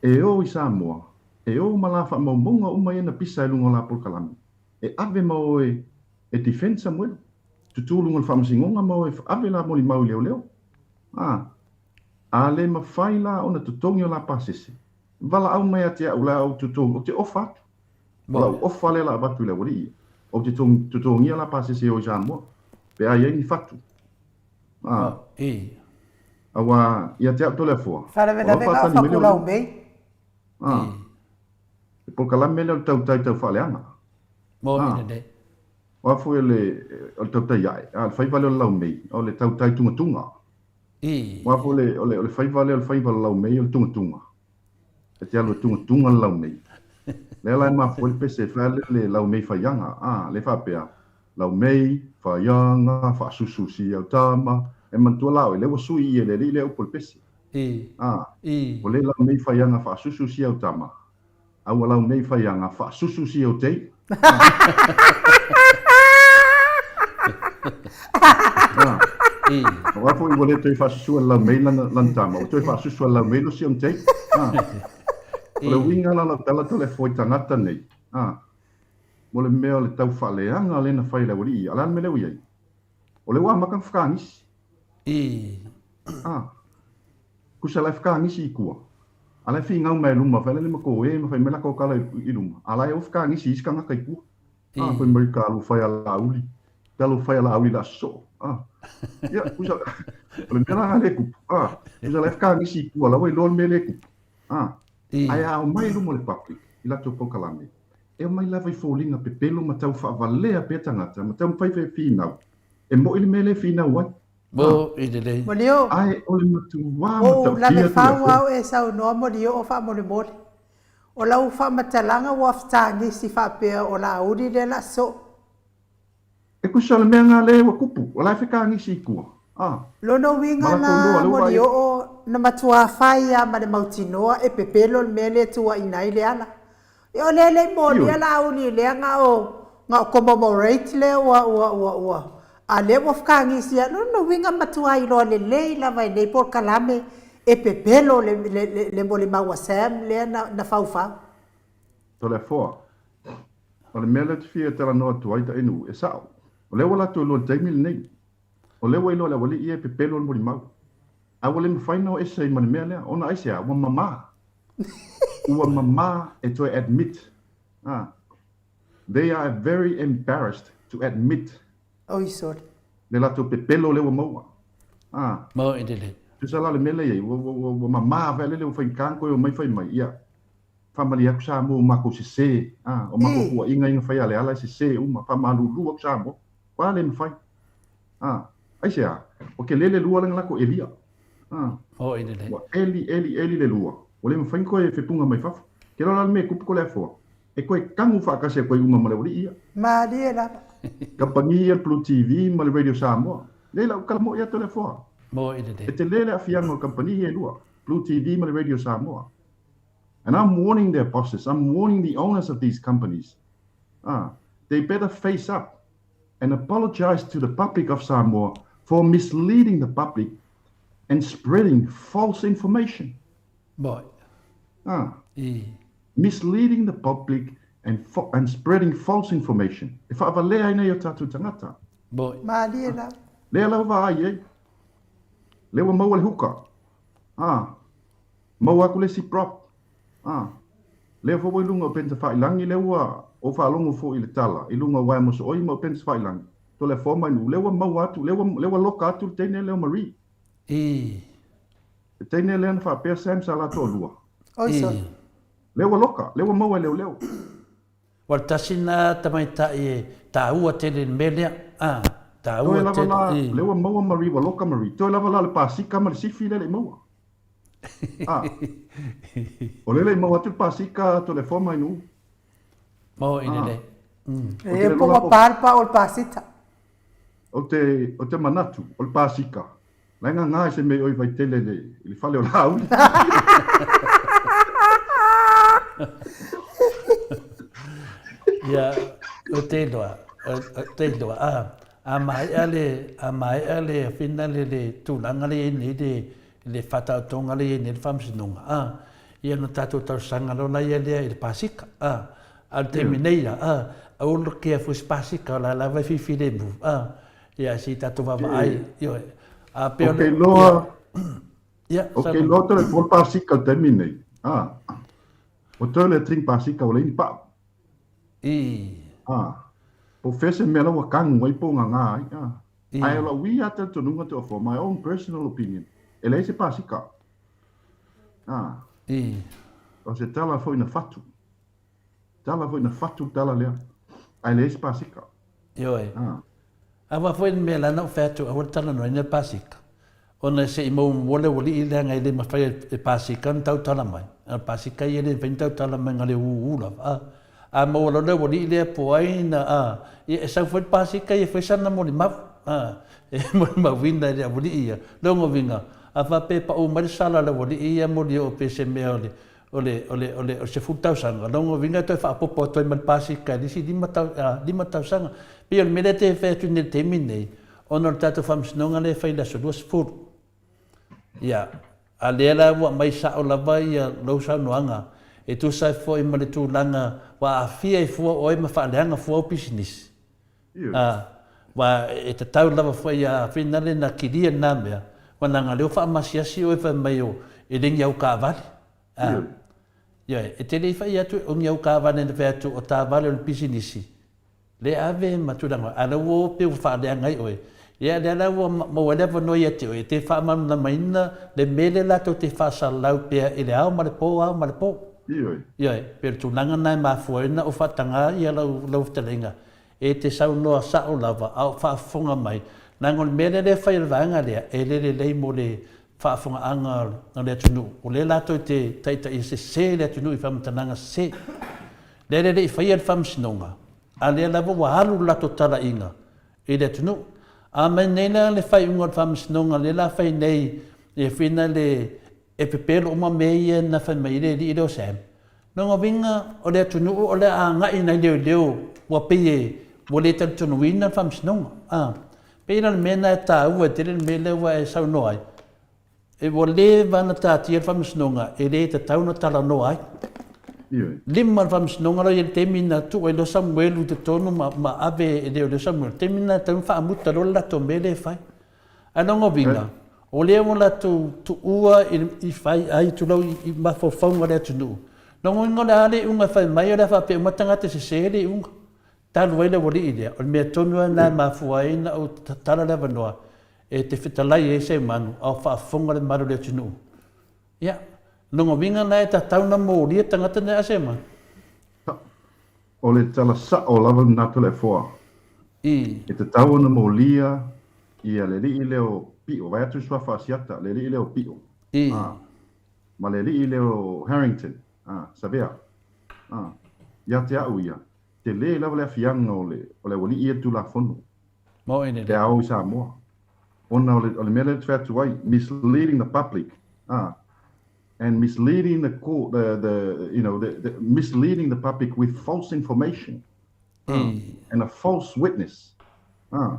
e o i Samoa, e o ma la faamaumauga uma ia na pisa i luga o la polokalame, e ave ma oe e defend Samuelu, tutū luga o le faamasinoga ma oe ave la molimau i leoleo. A, a le mafai la ona totogi o la pasese, valaau mai ia te au la ou totogi, ou te ofa atu. O lau ofa lea la avatu i le aualii ia. Ou te totogia la pasese e o i Samoa, pe a i ai ni fatu. A. E. Auā, ia te au Toleafoa, o lau Faalavelave na o faatali mai lea o fapulau luma. mei. A, le polokalame lea o le tautai taufaaleaga. Moni A, lelei. o a foi o le, o le tautai ae, a, le faiva lea o le laumei, o le tautai tugatuga. O a foi o le, o le, o le faiva lea o le faiva o le laumei o le tugatuga. E te alu e tugatuga le laumei. Lea la e mafua ai le pese e fai a le laumei faiaga, a, lea e faapea, Laumei, faiaga, faasusu si au tama. E manatua la oe, lea ua sui i e le alii lea upu o le pese. A, ua le laumei faiaga faasusu si au tama, a ua laumei faiaga faasusu si au tei. A, aua foi ua le toe faasusua e le laumei lana, lana tama, ua toe faasusua e le laumei lo si ona tei. A, o le uiga la o lau tala Toleafoa i tagata nei, a, mo le mea o le tau faaleaga lea na fai e le aualii ia. A o le a le mea lea ua i ai? O lea ua amata ona fekagisi. A, kusa la e fekagisi i tua, a la e finau mai luma, fai lele ma toe ma fai mai latou tala i luma, a la e o fekagisi i isi tagata i tua. A, fai mai ka alu fai a Laauli, te alu fai a Laauli le aso soo. A, ia, kusa, o le mea la lea e tupu. A, kusa la e fekagisi i tua, la ua iloa le mea lea e tupu. A, ae a omai i luma o le public i latou polokalame, E omai lava i foliga pepelo ma tau faavalea pea tagata ma taumafai e finau, e moi le mea lea e finau ai. Mo i lelei. Molio. Ae o le matuā Ua ou matautia lave fau Tulafono. au e saunoa Molio o faamolemole. O lau faamatalaga ua fetagisi faapea o Laauli lea la soo. E tusa o le mea lena lea ua tupu, o la e fekagisi i tua, a. Lona Ma uiga latou iloa, la o lea ua vaai atu. Molioo na matuā fai a ma le mautinoa e pepelo le mea lea e tuuaina ai Leala. Ia o lea e le i molia Ioe. Laauli lea na o na o commemorate lea ua ua ua ua a lea ua fekagisi a. Lona uiga matuā iloa lelei lava e nei polokalame e pepelo le le le molimau a Sam lea na na faufau. Toleafoa, O le mea lea ou te fia talanoa atu ai tainu, e sao. O lea ua latou iloa i le taimi lenei. O lea ua iloa e le aualii ia e pepelo le molimau. A ua le mafai ona o ese ai ma le mea lea, ona aisea? Ua mama. Ua mama e toe admit. Ah. They are very embarrassed to admit. Oi sole. Le latou pepelo lea ua maua. Ah. Mau i lelei. Tusa la le mea lea i ai, ua, ua, ua, ua mama vaelele ua faigata ona toe omai fai mai, ia, Faamalie atu Samoa ua matou sese, a, o matou puaiga ia na fai a Leala e sese uma, faamalulu atu Samoa, ua le mafai. A, aisea? Ua tele le lua lea na latou elia. A, ua eli, eli, eli le lua, ua le mafai ona toe fepuga mai fafo. Ke loa la le mea e tupu Toleafoa, e toe tanu faatasi atu ai uma ma le aualii ia. Malie lava. Kamupani ia le Blue TV ma le Radio Samoa. Lea lau tala moi ia Toleafoa. E tele le aafiaga o kamupani ia e lua, Blue TV ma le Radio Samoa. And I'm warning their bosses, I'm warning the owners of these companies, ah, they better face up and apologize to the public of Samoa for misleading the public and spreading false information. Boy. Ah. Misleading the public and, and spreading false information. E faavalea ai nei o tatou tagata. Boy. Malie lava. Lea lau vaai ai. Lea ua maua le huka. Ah. Maua atu le isi prop. A. Lea foi ua i luga o Penitafailangi, lea ua ou faalogo foi i le tala i luga o uaea mosooi ma o Penitafailangi, Toleafoa ma Ainuu, lea ua maua atu, lea ua, lea ua loka atu le teine lea o Marie. I. Le teine lea na faapea Sam sa la toalua. Oi sole. Lea ua loka, lea ua maua e leoleo. Ua le tasi na tamaitai e taua tele i le mea lea. A, Toe taua lava tele, la, i. lea ua maua Marie, ua loka Marie. Toe lava la o le pasika ma le sifi lea e le i maua. A, o lea e le i maua atu le pasika a Toleafoa ma Ainuu. Mo i A, lelei. ou te E le po iloa la ua po. pa le pao o le pasita. Ou te, ou te manatu, o le pasika, la e gagā i se mea i o i Vaitele i le, i le fale o Laauli. Ia, ou te iloa, ou te iloa, a, a maea le, a maea le afina le, le tulaga lea i ai nei le, le faataotoga lea i ai nei le Faamasinoga, a, ia ona tatou talosaga loa laia lea i le pasika, a, a o le taimi nei ia, a, aua le kea foi se pasika, o la e lava e filifilemu, a, ia se i tatou vaavaai, ioe, a pei Ou te iloa, ia, ou te iloa toe po le pasika i le taimi nei, a, ua toe le drink pasika ua leai ni pau. I. A, po o fea se mea la ua kanu ai po o gagā ai, a. I. Ae o lau ia talitonuga Toafoa, my own personal opinion, E leai se pasika. A. I. O se tala foi na fatu. Tala foi na fatu le tala lea. Ae leai se pasika. Ioe. A. Aua foi le mea la na ou fai atu aua le talanoaina le pasika. Ona se i maua le aualii leaga e le mafai e pasika ona tautala mai. A o le pasika ia e le mafai ona tautala mai na o le ū lava. A, a maua loa le aualii lea po o ai na, a, ia e sau foi le pasika ia e fai sana molimau, a, e molimauina e le aualii ia. Lona uiga, a faapea e pau mai le sala a le aualii ia moli oo pe se mea o le, o le, o le, o le, o le 10 tausaga, lona uiga e toe faaopoopo atu ai ma le pasika i le isi 5 tau, a, 5 tausaga. E pei o le mea lea e te fai atu nei i le taimi lenei, ona o le tatou faamasinoga lea e fai i le aso 20. Ia, a lea la ua aumai sao lava ia lou saunoaga, e tusa ai foi ma le tulaga ua aafia ai fua oe ma faaleaga fua au pisinisi. Ā, ua e tatau lava foi ia finale na kilia lena mea, ua leaga o lea ua faamasiasi oe fai mai o e le ni au taavale. Ā, ioe, e te le i fai atu o ni au taavale na fai atu o taavale o le pisinisi, le ave ma tulaga, a o lea ua pei ua faaleaga ai oe. Ia, lea la ua maua ai le avanoa ia te oe e te faamalamalamaina le mea lea latou te faasalalau pea i le ao ma le po, ao ma le po. Ioe. Ioe, pei o le tulaga lena e mafua ai ona ou faataga ia lau fetalaiga e te saunoa sao lava a o faafofoga mai, leaga o le mea lea e fai e le vaega lea, e le lelei mo le faafofogaaga o le atunuu. O lea latou te taitaia sese le atunuu i faamatalaga sese. Lea e le i faia le faamasinoga, a lea lava ua alu le latou talaiga i le atunuu. A mai nei la le faaiuga o le faamasinoga lea la fai nei e whina le e pepelo uma mea ia na fai mai ai le alii lea o Sam. Lona uiga o le atunuu o le a agai nai leoleo ua pei e ua le talitonuina le faamasinoga. A, pei la o le mea lena e taua tele le mea lea ua e saunoa ai, e ua leva ona taatia le faamasinoga e le tatau ona talanoa ai. Ioe. Lima le faamasinoga la i ai le taimi na tuu ai loa Samuelu i totonu ma, ma ave e leoleo Samuelu, taimi lena e tatau ona faamuta loa le latou mea lea e fai. Ae lona uiga, o lea ua latou tuua i fai ai tulou i mafaufauga o le atunuu. Lona uiga o le a le iuga e fai mai o le a faapea uma tagata e sese le iuga. Talu ai le aualii lea, o le mea tonu lava lena e mafua ai ona ou tatala le avanoa e te fetalai ai Seumanu a o faafofoga le mamalu o le atunuu. Ia, lona uiga la e tatau ona molia tagata nei a Seumanu. O le tala sa'o lava lena Toleafoa. I. E tatau ona molia ia le alii lea o Pi'o, vae atu i suafa Asiata, le alii lea o Pi'o, I. a, ma le alii lea o Harrington, a, Savea, a. Ia te a'u ia, tele lava le afiaga o le, o le aualii ia Tulafono. Moe lelei. Pe a o i Samoa. Ona o le, o le mea lea ou te fai atu ai, misleading the public, a, and misleading the court, the, the, you know, the, the, misleading the public with false information and a false witness. Ah.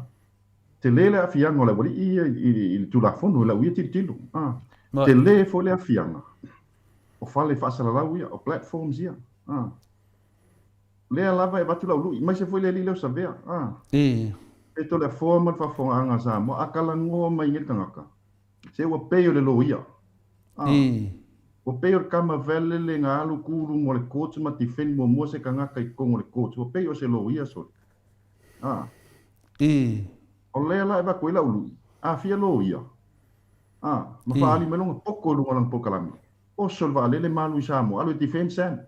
Tele le aafiaga o le aualii ia i, i, i le Tulafono i lau ia tilotilo. Ah. Tele foi le aafiaga o fale faasalalau ia, o platforms ia. Ah. Lea lava e avatu lau lui, aemaise foi le alii lea o Savea. Ah. E Toleafoa ma le faafofogaaga a Samoa, a talanoa mai nei le tagata, Se ua pei o le loia. Ah. Ua pei o le tama velele na alu ku luga o le court ma defend muamua se tagata i totonu o le court. Ua pei o se loia sole. Ah. O lea la e avatu ai lau lui. A fia loia. Ah. Ma faaali mai lona poto i luga o lana polokalame. Oso le vaalele ma alu i Samoa, alu e defend Sam.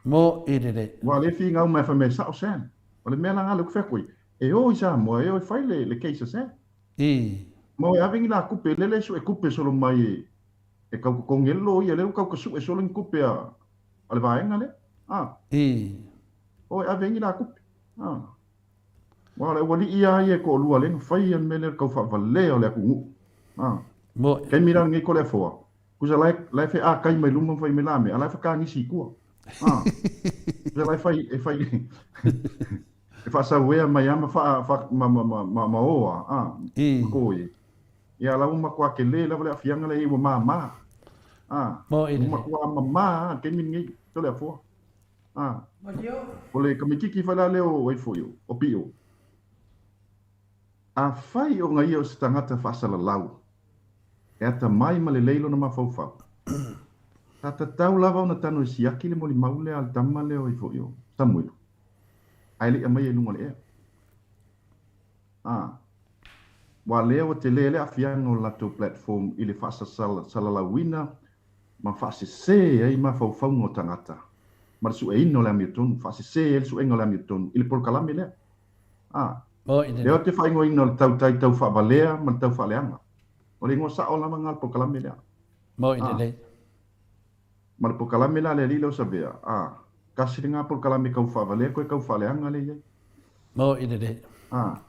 Mo i lelei. Ua le finau mai fai mai e sao Sam. O le mea la lea ou te fai atu ai, e o i Samoa e o e fai le, le case a Sam. Ma e ave ni la kupe, lele sue kupe solo mai e, e kau totogi ai le loia, lea ua tau tasue solo ni kupe a, a le vaega lea. A. O e ave ni la kupe. A. Aua o le aualii lava ia e toalua lea na faia le mea lea o le tau faavalea o le atunuu. A. Taimi la lenei Toleafoa, Tusa la e, la e feakai mai luma ma fai mai la mea, a la e whakangisi i tua. Ah. Tusa la e fai, e fai, e whaasauea mai a ma wha, wha, ma, ma, ma, ma, ma oa, ah, ma koe. Ia la ua matua tele lava le aafiaga lea ua māmā. Ah, ua matua mamā a le taimi lenei, Toleafoa. Ah. O le tamaititi foi la lea o ai foi o, o Pio. Afai ona ia o se tagata faasalalau, e atamai ma lelei lona mafaufau, sa tatau lava ona tanu e siaki le molimau lea a le tama lea o ai foi o Samuelu, ae le i aumaia i luga o le ea. A. Aua lea ua tele le aafiaga o le latou platform i le faasalalauina ma faasese ai mafaufauga o tagata ma le sueina o le amiotonu, faasese ai le suega o le amiotonu i le polokalame lea. A, lea ou te faaigoaina o le tautai tau faavalea ma le tau faaleaga. O le igoa sao lava lena o le polokalame lea. A, ma le polokalame la a le alii lea o Savea, a, tasi lena polokalame tau faavalea toe tau faaleaga lea e i ai. A,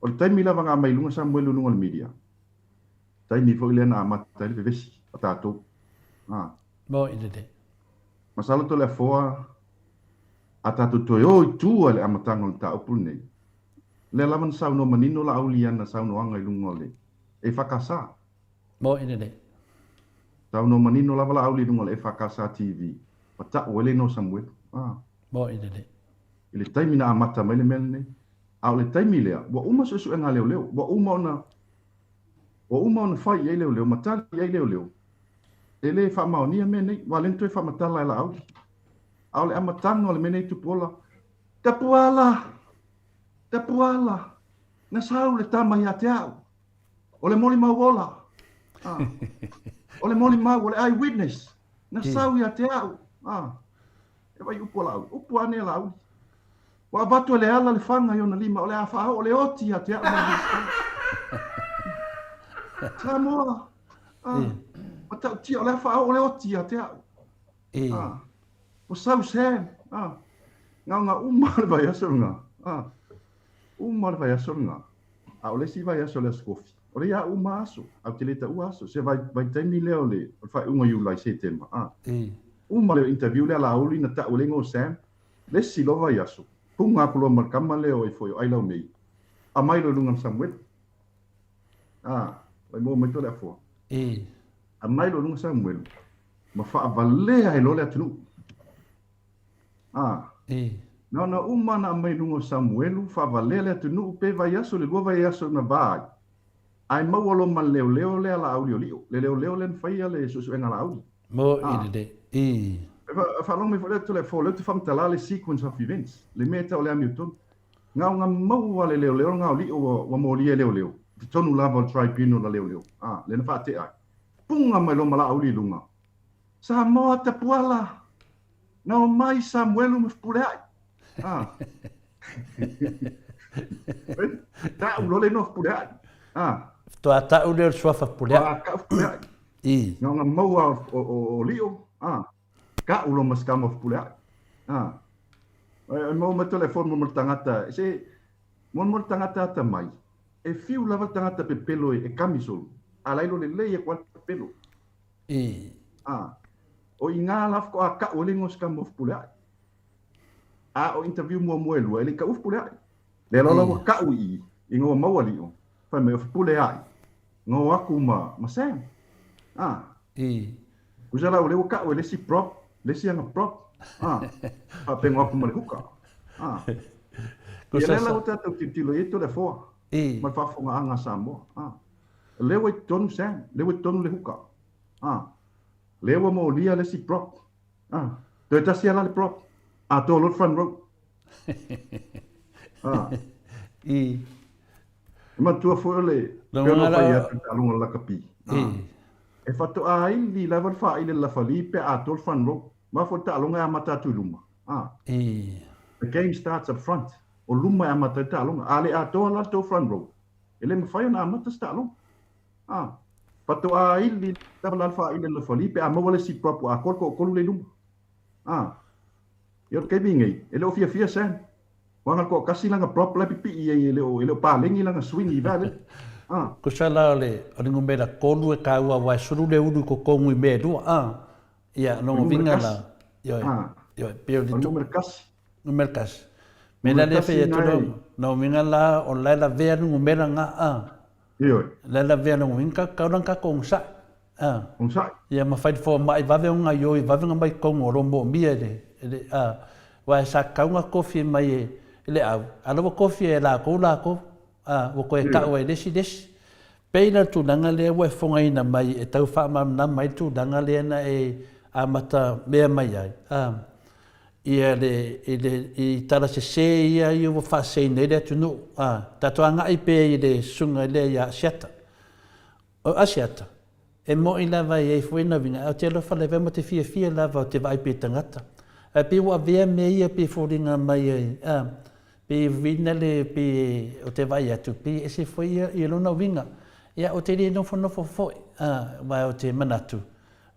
o le taimi lava na aumai i luga Samuelu i luga o le media, taimi foi lea na amata ai le vevesi a tatou. A. Moni lelei. Masalo Toleafoa, a tatou toe o i tua i le amataga o le mataupu lenei, lea lava na saunoa manino Laauli i ana saunoaga i luga o le EFKS. Moni lelei. Saunoa manino lava Laauli i luga o le EFKS TV, ma tau ai le igoa o Samuelu. A. Moni lelei. I le taimi na amata mai le mea lenei. A o le taimi lea, ua uma suesuega a leoleo, ua uma ona Ua uma ona fai i ai leoleo ma tali i ai leoleo, e le faamaonia mea nei, ua le na toe faamatala e Laauli. A o le amataga o le mea nei Tupuola, Tapuala! Tapuala! Na sau le tama ia te au. O le molimau ola. Ah. O le molimau, o le eye witness. Na sau ia te au. Ah. E vai upu a Laauli. Upu ane a Laauli. Ua avatu e Leala le faga i ona lima, o le a faaoo le oti ia te au ma le Minisita. Samoa, ah, matautia, o le a faaoo le oti ia te au. Ah, ua sau Sam, ah, ngaoga uma le vaiaso lena, ah, uma le vaiaso lena. A o le isi vaiaso o le Aso Kofi, o le ia uma aso, ae ou te le taua aso, se vai, vaitaimi lea o le, o le faaiuga Iulai, Setema, ah. Uma le interview lea a Laauli na tau ai le igoa o Sam, Le isi loa vaiaso, puga aku loa ma le tama lea o e foi o Ailaumei, aumai loa i luga ma Samuelu. A, vai moa mai Toleafoa. Aumai loa i luga Samuelu, ma faavalea ai loa le atunuu. A, na ona uma na aumai i luga o Samuelu, faavalea le atunuu pe vaiaso le lua vaiaso na va ai, ae maua loa ma le leoleo lea a Laauli o Lio, le leoleo lea na faia le suesuega a Laauli. Mo i le le i. E faalogo mai foi lea Toleafoa, lea ou te faamatala le sequence of events, le mea e tau o le amiotonu. Gaoga maua le leoleo le gaoli'o ua, ua molia e leoleo, i totonu lava o le tribunal a leoleo, a, lea na faatea ai. Puga mai loa ma Laauli i luga. Samoa Tapuala! Na omai Samuelu ma Fepuleai! A. Ta'u loa le igoa Fepuleai. A. Faatoa ta'u lea o le suafa Fepuleai. Faatoa ta'u Fepuleai. I. Gaoga maua o, o, o Lio, a. Ka'u loa ma si tama o Fepuleai. A. E maua mai telefoni mo le tagata, se, mo mo le tagata atamai, e fiu lava le tagata pepelo e, e kamisolo, a la ilo lelei aku ai le pepelo. I. A. O i ngā la faatoa ka'u ai le igoa o si tama o Fepuleai. A o interview muamua e lua, e le i ka'u Fepuleai. Lea loa la ua ka'u i i, ina ua maua Lio, fai mai o Fepuleai, Ngo aku ma, ma Sam. Ah. I. Kusa la ua ka'u e le isi prop, le isi aga prop. Ah. Faapengo aku ma le huka. Ah. Ia lea la ua tatou tilotilo i ai Toleafoa. I. Ma le faafofogaaga a Samoa. Ah. Lea ua i totonu Sam, lea ua i totonu le huka. Ah. Lea ua molia le isi prop. Ah. Toe tasi lava la le prop. Atoa loa le front row. Ah. I. E manatua foi o le pei ona fai atu i le taaloga o le lakapi. E faatoa ili lava le faaili a le lafali pe a atoa le front row. Aua foi le taaloga e amata atu i luma. The game starts up front. O luma e amata ai le taaloga. A le atoa la le tou front row, e le mafai ona amata se taaloga. Faatoa ili lava la le faaili a le lafali pe a maua le isi prop ua atoa le toatolu lea i luma. Ia o le taimi lenei, e le o fiafia Sam. Ua na toatasi lana prop la e pipii ai e le o e le o paleni lana swing i vale. Ah. Tusa la o le o le numera tolu e taua aua e sulu le ulu i totonu i mea e lua a. Ia lona uiga la ioe ioe pei o le numera kasi. Numera kasi. Me la le fai atu la lona uiga la o la e lavea le numera na a. Ioe. La e lavea lona uiga ka ona tatou onosai. A. Onosai. Ia ma fai le fomai vave ona gaoioi vave ona mai totonu o lo o moomia e le, e le, a, aua sa tatau ona tofi mai e, e le au, a o la ua tofi e latou latou, a, ua toe tau ai e le isi le isi. Pei la le tulaga lea ua e fofogaina mai e tau faamalamalama ai le tulaga lea na e amata mea mai ai, a. Ia le, i le, i tala sesē ia ia ua faaseseina ai le atunuu, a, tatou agai pea i le susuga lea ia Asiata. O Asiata, e moni lava e i ai foi na uiga, ae ou te alofa lava ma te fiafia lava ou te vaai pea i tagata. Ae pei ua avea mea ia pei e foliga mai ai, a, pei e uiga le, pei e, ou te vaai atu, pei e ese foi ia, ia lona uiga. Ia, ou te le nofonofo foi, a, aua ou te manatu,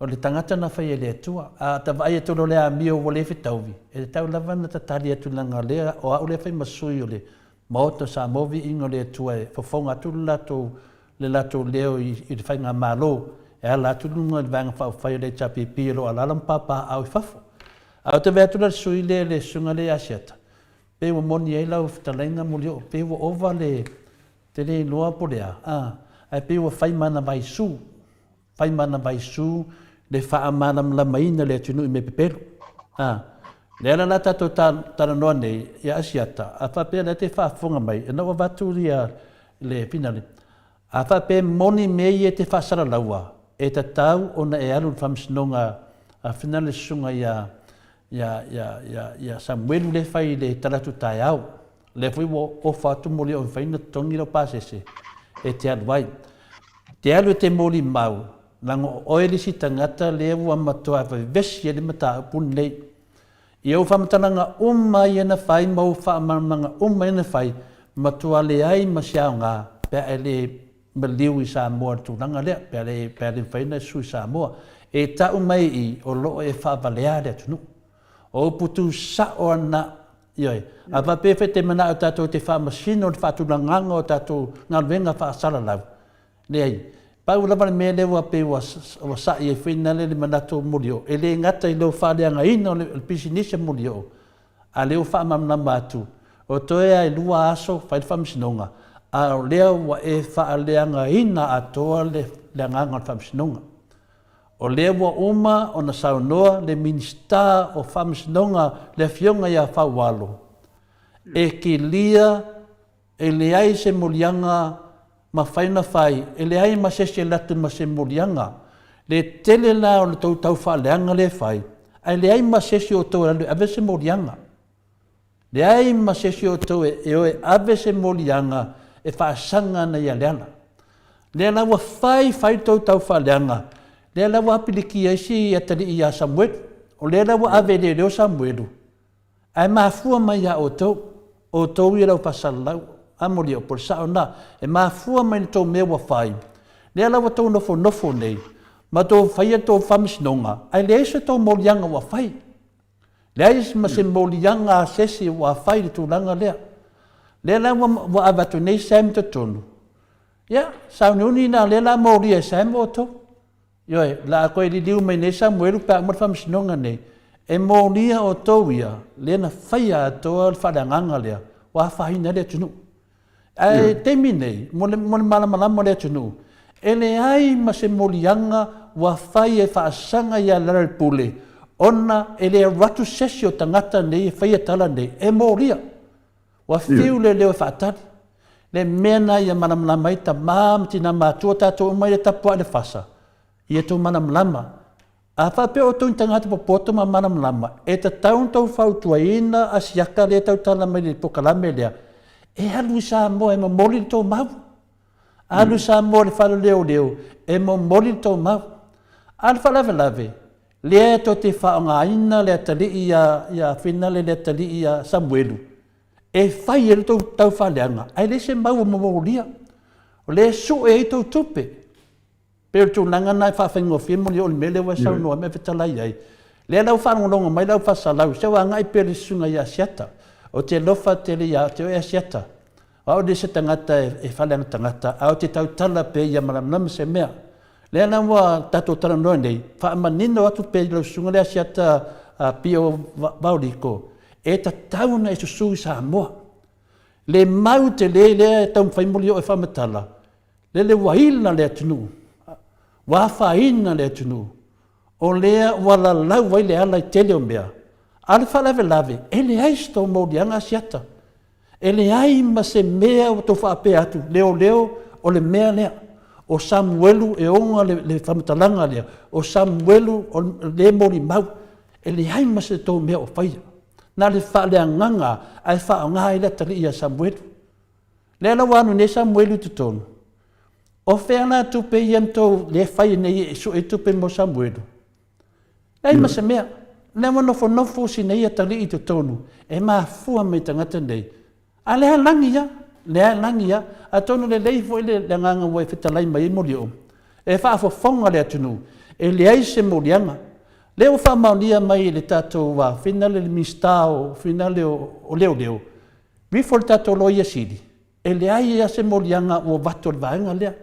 O le tagata na fai e le Atua. A ta vaai atu loa le amio ua le fetaui, e tatau lava ona ta tali atu leaga o lea, o au lea fai ma sui o le Maota o Samoa viiga o le Atua e fofoga atu le latou, le latou leo i, i le faigamalo e ala atu i luga i le Vaega Faaupufai o le HRPP o lo o alaala ma papaaao i fafo. Ae ou te vaai atu la i le sui lea, le susuga lea ia Asiata, pei ua moni ai lau fetalaiga Molioo, pei ua ova le, te le iloa po o le a, a, ae pei ua fai ma ana vaisu, fai ma ana vaisu le faamalamalamaina o le atunuu i mea pepelo. A, le ala la tatou talanoa nei ia Asiata, a faapea lea te faafofoga mai, ina ua avatu ia le finale, a faapea e moni mea ia e te faasalalaua, e tatau ona e alu i le faamasinoga a finale le susuga ia ia ia ia ia Samuelu lea e fai i le talaatu taeao. Lea foi ua ofa atu mo le mafai ona totogi lau pasese e te alu ai. Te alu e te molimau, leaga o oe le isi tagata lea ua matua vevesi ai le mataupu lenei. I ou faamatalaga uma ia na fai ma ou faamalamalamaga uma ia na fai, matua leai ma se aoga pe a e le maliu i Samoa i le tulaga lea, pe a le, pe a le mafai ona sui Samoa. E tau mai i i, o lo o e faavalea le atunuu. O upu tu sao ana, ioe. A faapea foi te manao tatou te faamasino le faatulagaga o tatou galuega faasalalau, leai. Pau lava le mea lea ua pei ua, ua sa'i ai foi nale le manatu o Molioo, e le gata i lou faaleagaina o le, o le pisinisi a Molioo, a lea ua faamalamalama atu, o toe a e lua aso fai le faamasinoga, a o lea ua e faaleagaina atoa le, le agaga o le faamasinoga. O lea ua uma ona saunoa le Minisita o Faamasinoga le Afioga ia Faualo, e kilia e leai se moliaga mafai ona fai, e leai ma se isi e alu atu ma se moliaga. Le tele la o le tou taufaaleaga lea e fai, ae leai ma se isi o outou e alu e ave se moliaga. Leai ma se isi o outou e o e ave se moliaga e faasaga ana ia Leala. Lea la ua fai fai le tou taufaaleaga, lea la ua apilikia ai si atalii ia Samuelu. O lea la ua ave e leoleo Samuelu, ae mafua mai ia outou, outou ia lau faasalalau, a molia o po o le sao lena, e mafua mai le tou mea ua fai, lea la ua tou nofonofo nei, ma tou faia le tou faamasinoga, ae leai se tou moliaga ua fai. Leai ma se moliaga a se isi ua fai i le tulaga lea. Lea la ua, ua ave atu nei Sam i totonu. Ia, sauniuni na lea la molia e Sam outou. Ioe, la a toe liliu mai nei Samuelu pe a uma le faamasinoga nei, e molia outou ia, lea na faia atoa le faaleagaga lea, ua afaina ai le atunuu. Ae i taimi nei, mo le, mo le malamalama o le atunuu, e leai ma se moliaga ua fai e faasaga ia Lealailepule ona e le alu atu se isi o tagata nei e faia tala nei e molia. Ua fiu le leo e faatali. Le mea na ia malamalama ai tama ma tina matua tatou uma ia tapuai le fasa, ia tou malamalama. A faapea outou ni tagata popoto ma malamalama, e tatau ona tou fautuaina a siaka lea e tautala mai le polokalame lea, e alu i Samoa e momoli le tou mau. Alu i Samoa i le fale leoleo e momoli le tou mau. A o le faalavelave, lea tou te faaaogaina le atalii ia, ia Finale le atalii ia Samuelu, e fai ai le tou taufaaleaga, ae leai se mau o momolia. O lea e sue ai tou tupe. Pei o le tulaga lena e faafaigofie moni o le mea lea ua e saunoa mai fetalai ai. Lea la ua faalogologo mai lau faasalau, se ua agai pea le susuga ia Asiata. Ou te alofa tele ia te oe Asiata. O au le se tagata e faleaga tagata, ae ou te tautala pea ia malamalama se mea. Lea la ua tatou talanoa nei, faamanino atu pea i lau susuga le Asiata Pio Vaoliko, e tatau ona e susu i Samoa. Le mau tele lea e taumafai moli oe faamatala, Lele ua ila le atunuu, ua afaina le atunuu, o lea ua lalau ai le ala i tele o mea. A o le faalavelave, e leai se tou moliaga Asiata. E leai ma se mea ua tou faapea atu, leoleo o le mea lea. O Samuelu e ona le, le faamatalaga lea, o Samuelu o le molimau. E leai ma se tou mea o faia. Na le faaleagaga ae faaaoga ai le atalii ia Samuelu. Lea la ua alu nei Samuelu i totonu. O fea la tupe ia na tou le fai nei e sue tupe mo Samuelu? Leai ma se mea. Lea ua nofonofo si nei atalii i totonu e mafua mai tagata nei. A lea lagi ia, lea lagi ia. Atonu lelei foi le agaga ua e fetalai mai ai Molioo. E faafofoga le atunuu, e leai se moliaga. Lea ua faamaonia mai e le tatou finale le Minisita o finale o Leoleo, Vifo le tatou Loia Sili, e leai lava se moliaga ua avatu e le vaega lea.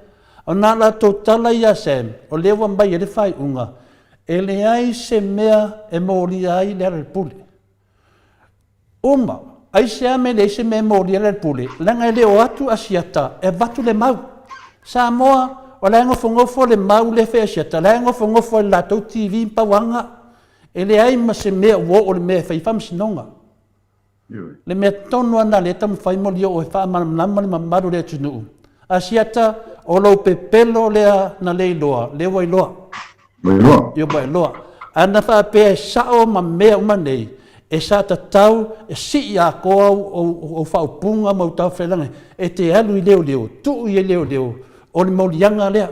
O na latou tala ia Sam, o lea ua aumai ai le faaiuga, e leai se mea e molia ai Lealailepule. Uma, aisea mea e leai se mea e molia Lealailepule? Leaga e le o atu Asiata e avatu le mau. Samoa, o la e nofonofo le mau lea e fai e Asiata, o la e nofonofo i le latou TV ma pauaga. E leai ma se mea ua oo i le mea e fai ai faamasinoga. Le mea tonu lava lena lea e taumafai Molioo e faamalamalama le mamalu o le atunuu. Asiata, o lou pepelo lea na le iloa, lea ua iloa. Ua iloa. Ia ua iloa. A na faapea e sao ma mea uma nei, e sa tatau e sii atoa ou faaupuga ma ou taufailaga e te alu i leoleo, tuu i leoleo, o le moliaga lea.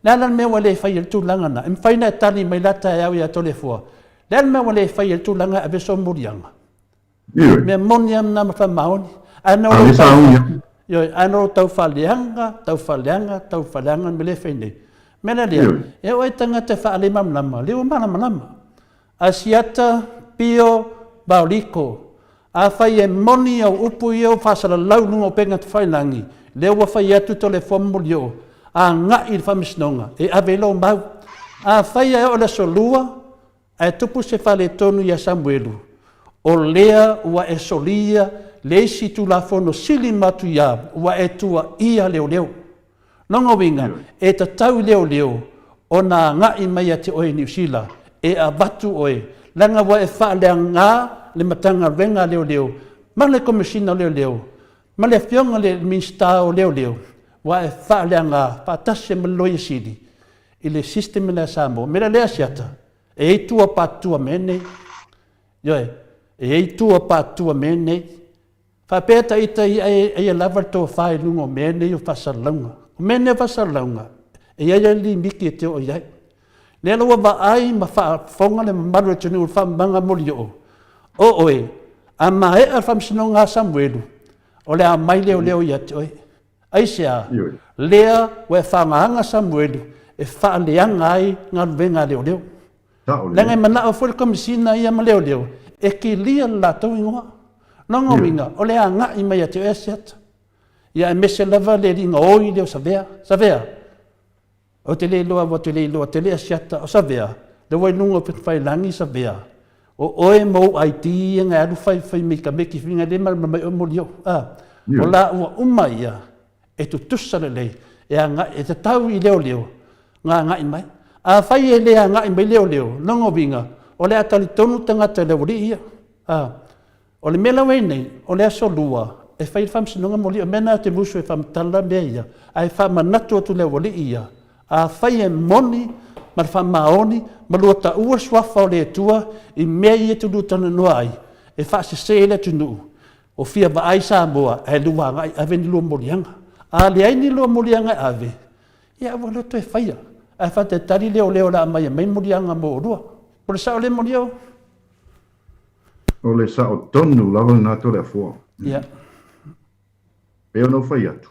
Le a la le mea ua le fai ai le tulaga lena? E mafai ona e tali mai la taeao ia Toleafoa, le a le mea ua le fai ai le tulaga e ave sou moliaga? Ioe. Mea moni lava na ma faamaoni. Ae na o tau, ioe, ae na o tau faaleaga, tau faaleaga, tau faaleaga le mea lea e fai nei. Mea la lea, e oo ai tagata e faalemalamalama, lea ua malamalama. Asiata, Pio, Vaoliko, afai e moni au upu ia ua faasalalau i luga o upega tafailagi, lea ua fai atu Toleafoa ma Molioo, agai i le Faamasinoga e ave ai lou mau. Afai ae oo i le aso Lua, Ae tupu se faaletonu ia Samuelu, o lea ua e solia le isi Tulafono sili matuia ua e tuuaia leoleo. Lona uiga, e tatau i leoleo ona agai mai ia te oe i Niu Sila e avatu oe, leaga ua e faaleaga le Matagaluega a Leoleo ma le Komesina o Leoleo ma le Afioga i le Minisita o Leoleo, ua e faaleaga faatasi ai ma le Loia Sili i le system lea a Samoa. O le mea lea Asiata, e i ai tua patutua mea nei. Ioe, e i ai tua patutua mea nei. Faapea ta ita ia eia lava le tofa i luga o mea nei o faasalalauga. O mea nei o faasalalauga, e i ai lava le limiti e te oo i ai. Lea la ua vaai ma faafofoga le mamalu o le atunuu i le faamamaga molioo, o oe, a maea le faamasinoga a Samuelu, o le a aumai leoleo ia te oe. Aisea? Lea ua e faagaaga Samuelu e faaleaga ai galuega a leoleo. Leaga e manao foi le Komesina ia ma leoleo e kilia le latou igoa. Lona uiga, o le agai mai ia te oe Asiata. Ia aemaise lava le alii gaoi lea o Savea. Savea! Ou te le iloa, ua te le iloa tele Asiata o Savea, lea ua i luga o Upufailangi Savea, o oe ma ou ID ia na e alu fai fai meikameki whina le malamalama mai oe moli ou. A, o la ua uma ia e tutusa lelei e agai e tatau i leoleo na agai mai. Afai e le agai mai leoleo, lona uiga o le a talitonu tagata i le aualii ia. A, O le mea la ua i ai nei, o le aso Lua e fai ai le faamasinoga moli, o le mea lena ou te musu e faamatala mea ia, ae faamanatu atu i le aualii ia, afai e moni ma le faamaoni ma lua taua le suafa o le Atua i mea ia e te lua talanoa ai, e faasese ai le atunuu, o fia vaai Samoa ae lua agai ave ni lua moliaga. A leai ni lua moliaga e ave, ia aua loa toe faia, ae faatalitali leoleo o le a aumai e aumai moliaga mo oulua. Po o le sao lea Molioo? O le sao tonu lava lena Toleafoa. Ia. Pei ona ou fai atu,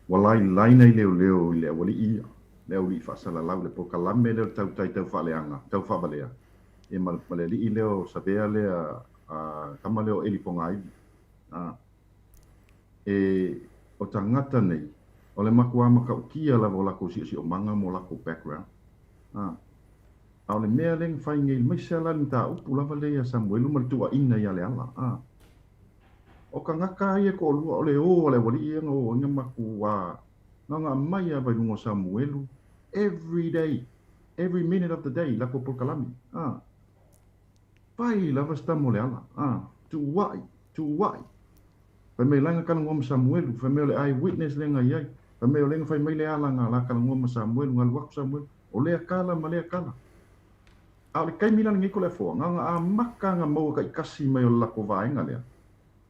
ua lailai nai leoleo i le aualii ia, le aualii faasalalau, le polokalame lea o le tautai tau faaleaga, tau faavalea, ia ma, ma le alii lea o Savea lea, a, tama lea o Eli Pogaiwi. A, e, o tagata nei, o le makuā matautia lava o lakou siosiomaga ma o lakou background. A. A o le mea lea na fai nei, maise lava la le mataupu lava lea ia Samuelu ma le tuuaiina ia Leala. A. O tagata lava ia e toalua, o le ō a le aualii ia na ō ai na matua na ona aumai lava i luga o Samuelu every day, every minute of the day i latou polokalame. A. Fai lava se tama o Leala. A. Tuuai, tuuai. Fai mai la na talanoa ma Samuelu, fai mai o le eye witness lea na i ai. Fai mai o lea na fai mai Leala na la talanoa ma Samuelu, na alu atu Samuelu. O lea tala ma lea tala. A o le taimi la lenei Toleafoa, na ona amata ona maua taitasi mai o le latou vaega lea,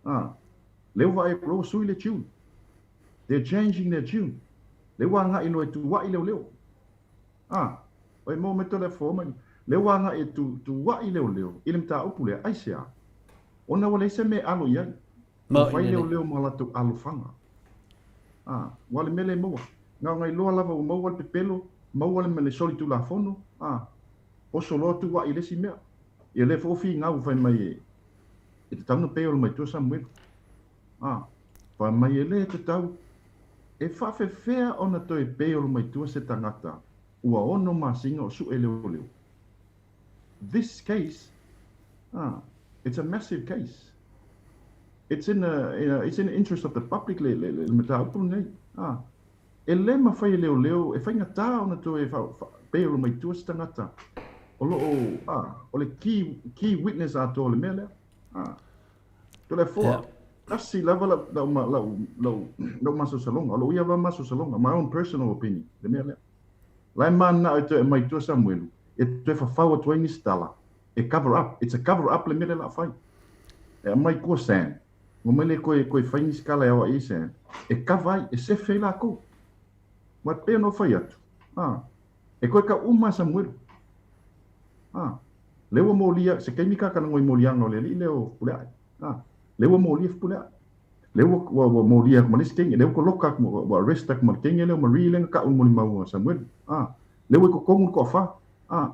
a, lea ua vaai atu loa ua sui le tune. They're changing their tune. Lea ua agai loa e tuuai leoleo. A, oi maua mai Toleafoa mai, lea ua agai e tu, tuuai leoleo i le mataupu lea, aisea? Ona ua leai se mea e alo i ai. Ua fai leoleo ma latou alofaga. A, ua le mea lea e maua. Na ona iloa lava ua maua le pepelo, maua le, le solitulafono, a, oso loa tuuai i le isi mea. Ia lea foi ua finau fai mai e, e tatau ona bail mai tua Samuelu. A, fai mai e le tatau, e faafefea ona toe bail mai tua se tagata ua ono masina o sue leoleo. This case, a, it's a massive case. It's in the, in a, it's in the interest of the public le, le, le, le mataupu lenei. A, e le mafai e leoleo, e faigata ona toe fa, fa, bail mai tua se tagata o lo o, a, o le key, key witness atoa o le mea lea. A, Toleafoa, yeah. tasi lava lau, lau, lau, lau, lau masalosaloga, o lou ia lava masalosaloga, my own personal opinion, le mea lea. La e mananao e toe aumai tua Samuelu, e toe fafau atu ai nisi tala, e cover up, it's a cover up le mea lea la a fai. E aumai tua Sam, ua mai le koe, koe fai nisi kala e aoai ai Sam, e cover ai, e sefe ai lakou. Ua e pei ona ou fai atu, a, e koe kau uma Samuelu. A, lea ua molia, se taimi ka kana ngoi moliaga o le alii lea o Fepuleai. A, lea ua molia Fepuleai. Lea ua, ua, ua molia aku ma le isi kenge, lea ua koloka aku, ua, ua arrest aku ma le kenge lea o Marie lea na kau i le molimau a Samuelu. A, lea ua i totonu le toafa. A,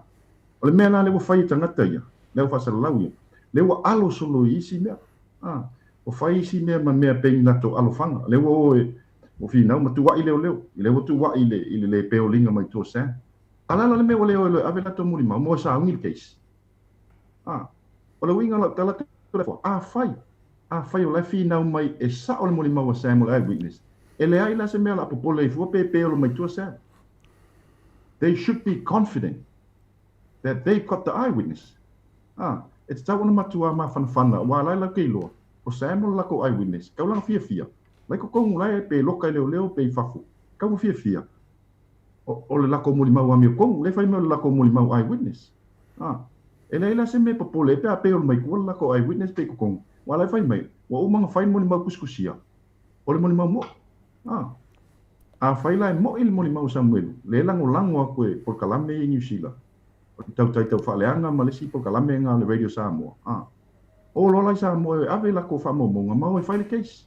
o le mea la lea ua fai e tagata ia, lea ua faasalalau ia, lea ua alo solo i isi mea. A, ua fai isi mea ma mea pei ni latou alofaga. Lea ua o e, ua finau ma tuuai leoleo, lea ua tuuai i le, i le le peoliga mai tua o Sam. A le a la le mea ua le o e loe ave latou molimau mo e sauni le case? A, o le uiga o lau tala Toleafoa, afai, afai o la e finau mai e sao le molimau a Sam o le eyewitness, e leai la se mea o le a popole ai fua pe pe olo mai tua Sam. They should be confident that they've got the eyewitness. A, e tatau ona matuā mafanafana, aua la e latou te iloa, o Sam o le latou eyewitness, kau lana fiafia, la i totonu la e pe loka i leoleo pe i fafo, kau na fiafia. O, o le latou molimau amiotonu, lea e fai mai o le latou molimau eyewitness. A, e leai la se mea e popole ai pe a pei o le maikua le latou eyewitness pe i totonu, aua la e fai mai, ua uma ona fai le molimau tusitusia, o le molimau moʻi. A, afai la e moʻi le molimau a Samuelu, lea e lagolago aku e polokalame ia i Niu Sila, o le tautai tau faaleaga ma le isi polokalame lena a le Radio Samoa, a, o loa la i Samoa e ave i latou faamaumauga ma o e fai le case.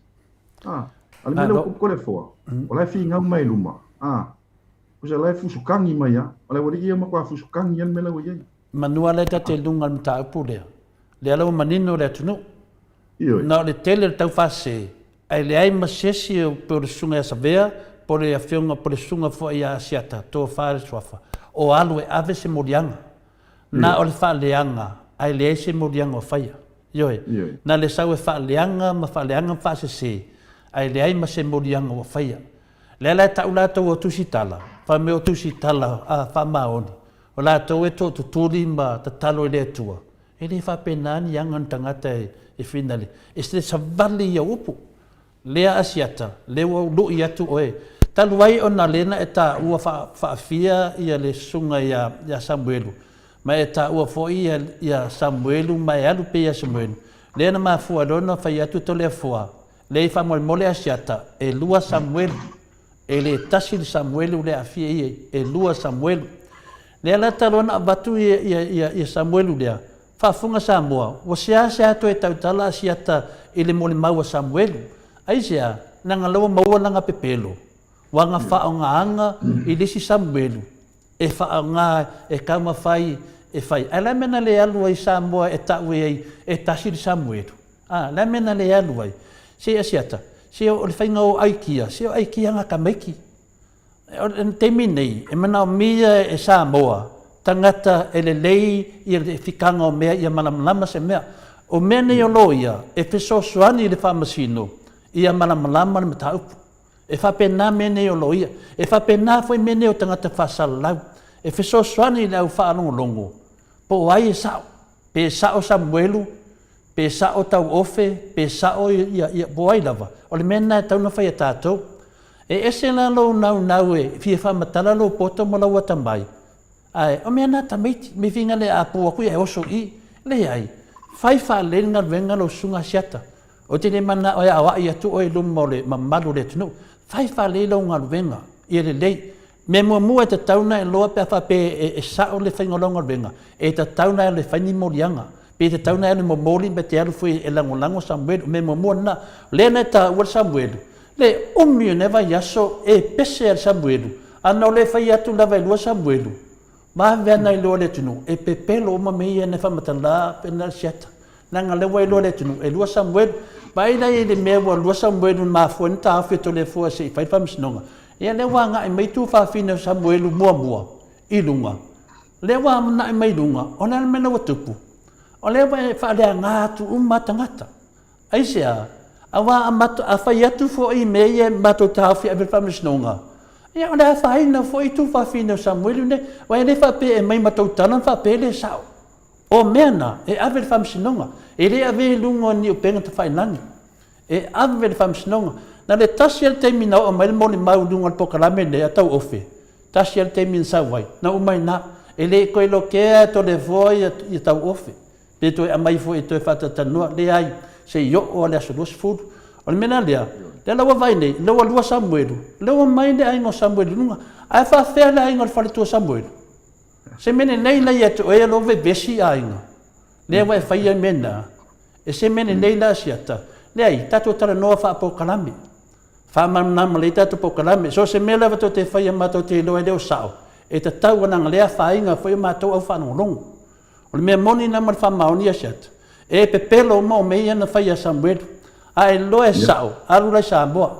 A, a le mea lea ua tupu Toleafoa, o la e finau mai i luma, a, pusa la e fusukagi mai a, o le aualii ia matua fusukagi a le mea la ua i ai. Manua lea ta te luga o le mataupu lea, lea la ua manino le atunuu. Ioe. Na o le tele o le taufaasese, ae leai ma se isi o pei o le susuga ia Savea, po o le afioga, po o le susuga foi ia Asiata, tofa le suafa, o alu e ave se moliaga. Na o le faaleaga, ae leai se moliaga o faia. Ioe. Na le sau e faaleaga ma faaleaga ma faasese, ae leai ma se moliaga ua faia. Lea la e tau latou o Tusitala, fai mai o Tusitala a faamaoni, o latou e tootutuli ma tatalo i le Atua, e le faapena ni aga o ni tagata e finale, e se savali ia upu. Lea Asiata, lea ua ou lu'i atu oe, talu ai ona lea na e taua faafia ia le susuga ia, ia Samuelu, ma e taua foi ia, ia Samuelu ma e alu pea ia Samuelu, lea na mafua ai loa ona fai atu Toleafoa, Leai faamolemole Asiata, elua Samuelu, e le tasi le Samuelu lea aafia ia, elua Samuelu. Lea la talu ona avatu ia, ia, ia, ia Samuelu lea, Faafofoga Samoa, ua seasea toe tautala Asiata i le molimau a Samuelu. Aisea, leaga la ua maua lana pepelo, ua aga faaaogaaga i le isi Samuelu e faaaoga e taumafai e fai. Ae o le a le mea na le alu ai Samoa e tau ai e tasi le Samuelu? A, le a le mea na le alu ai? Se Asiata, se o le faiga o aikia, se o aikia nga tamaiti. O le taimi nei, e manaomia e Samoa tagata e lelei ia le fikaga o mea ia malamalama se mea. O mea nei o loia e fesoasoani i le faamasino ia malamalama le mataupu. E faapena mea nei o loia. E faapena foi mea nei o tagata faasalalau. E fesoasoani i le au faalogologo po o ai e sao. Pe sao Samuelu, pe sao Tauofe, pe sao ia, ia, po o ai lava, o le mea lena e tatau ona fai e tatou. E ese la lou naunau e fia faamatala lou poto ma lou atamai. Ae, o mea na tamaiti, me finga le a pu aku ia e oso i, leai, fai faalelei le galuega lau susuga Asiata. Ou te le manao e aoai atu oe i luma o le mamalu o le atunuu. Fai faalelei lau galuega, ia lelei. Mea muamua e tatau ona e iloa pe a faapea e sao le faiga o lau galuega, e tatau ona e alu e fai ni moliaga, pe tatau ona e alu e momoli ma te alu foi e lagolago Samuelu. O mea muamua lena. O lea na e taua le Samuelu, le umi o lena vaiaso e pese lava i le Samuelu, a na o le fai atu lava e lua Samuelu, vave lava ona iloa e le atunuu, e pepelo uma mea ia na e faamatala pe na o le siata. Leaga o lea ua iloa e le atunuu, e lua Samuelu. Vaai la i le mea ua lua Samuelu na mafua ai ona taofi e Toleafoa se i fai le faamasinoga. Ia lea ua agai mai tuafafine o Samuelu muamua i luga. O lea ua agai mai i luga, o le a le mea la ua tupu? O lea ua e faaleaga atu uma lava tagata. Aisea? Aua a fai atu foi i mea ia matou taofi e ave i le faamasinoga, ia o le afaina foi tuafafine o Samuelu nei. Aua e le faapea e aumai ma tou tala ma faapea e le sao. O mea na, e ave i le faamasinoga. E le avea i luga o ni upega tafailagi. E ave i le faamasinoga. Na o le tasi lava le taimi na oo mai le molimau i luga o le polokalame lenei a Tauofe, tasi lava le taimi na sau ai, na uma ai i ina. E le toe lokea e Toleafoa ia Tauofe, pe toe aumai foi e toe faatalatalanoa, leai, se i oo lava i le aso 20. O le mea la lea, lea la ua vaai nei, lea ua lua Samuelu, lea ua mai le aiga o Samuelu i luga. Ae faapefea le aiga o le faletua Samuelu? Se mea lelei la ia te oe o lo o vevesi i aiga, lea ua e faia mea na, e se mea lelei la Asiata. Leai, tatou talanoa faapolokalame. Faamalamalama lelei tatou polokalame. So o se mea lava tou te faia matou te iloa e le o sao, e tatau ona leaga lea afaina foi o matou au faalogologo. O le mea moni la ma le faamaoni Asiata, e pepelo uma o mea ia na fai ia Samuelu. A e iloa e sao, alu la i Samoa.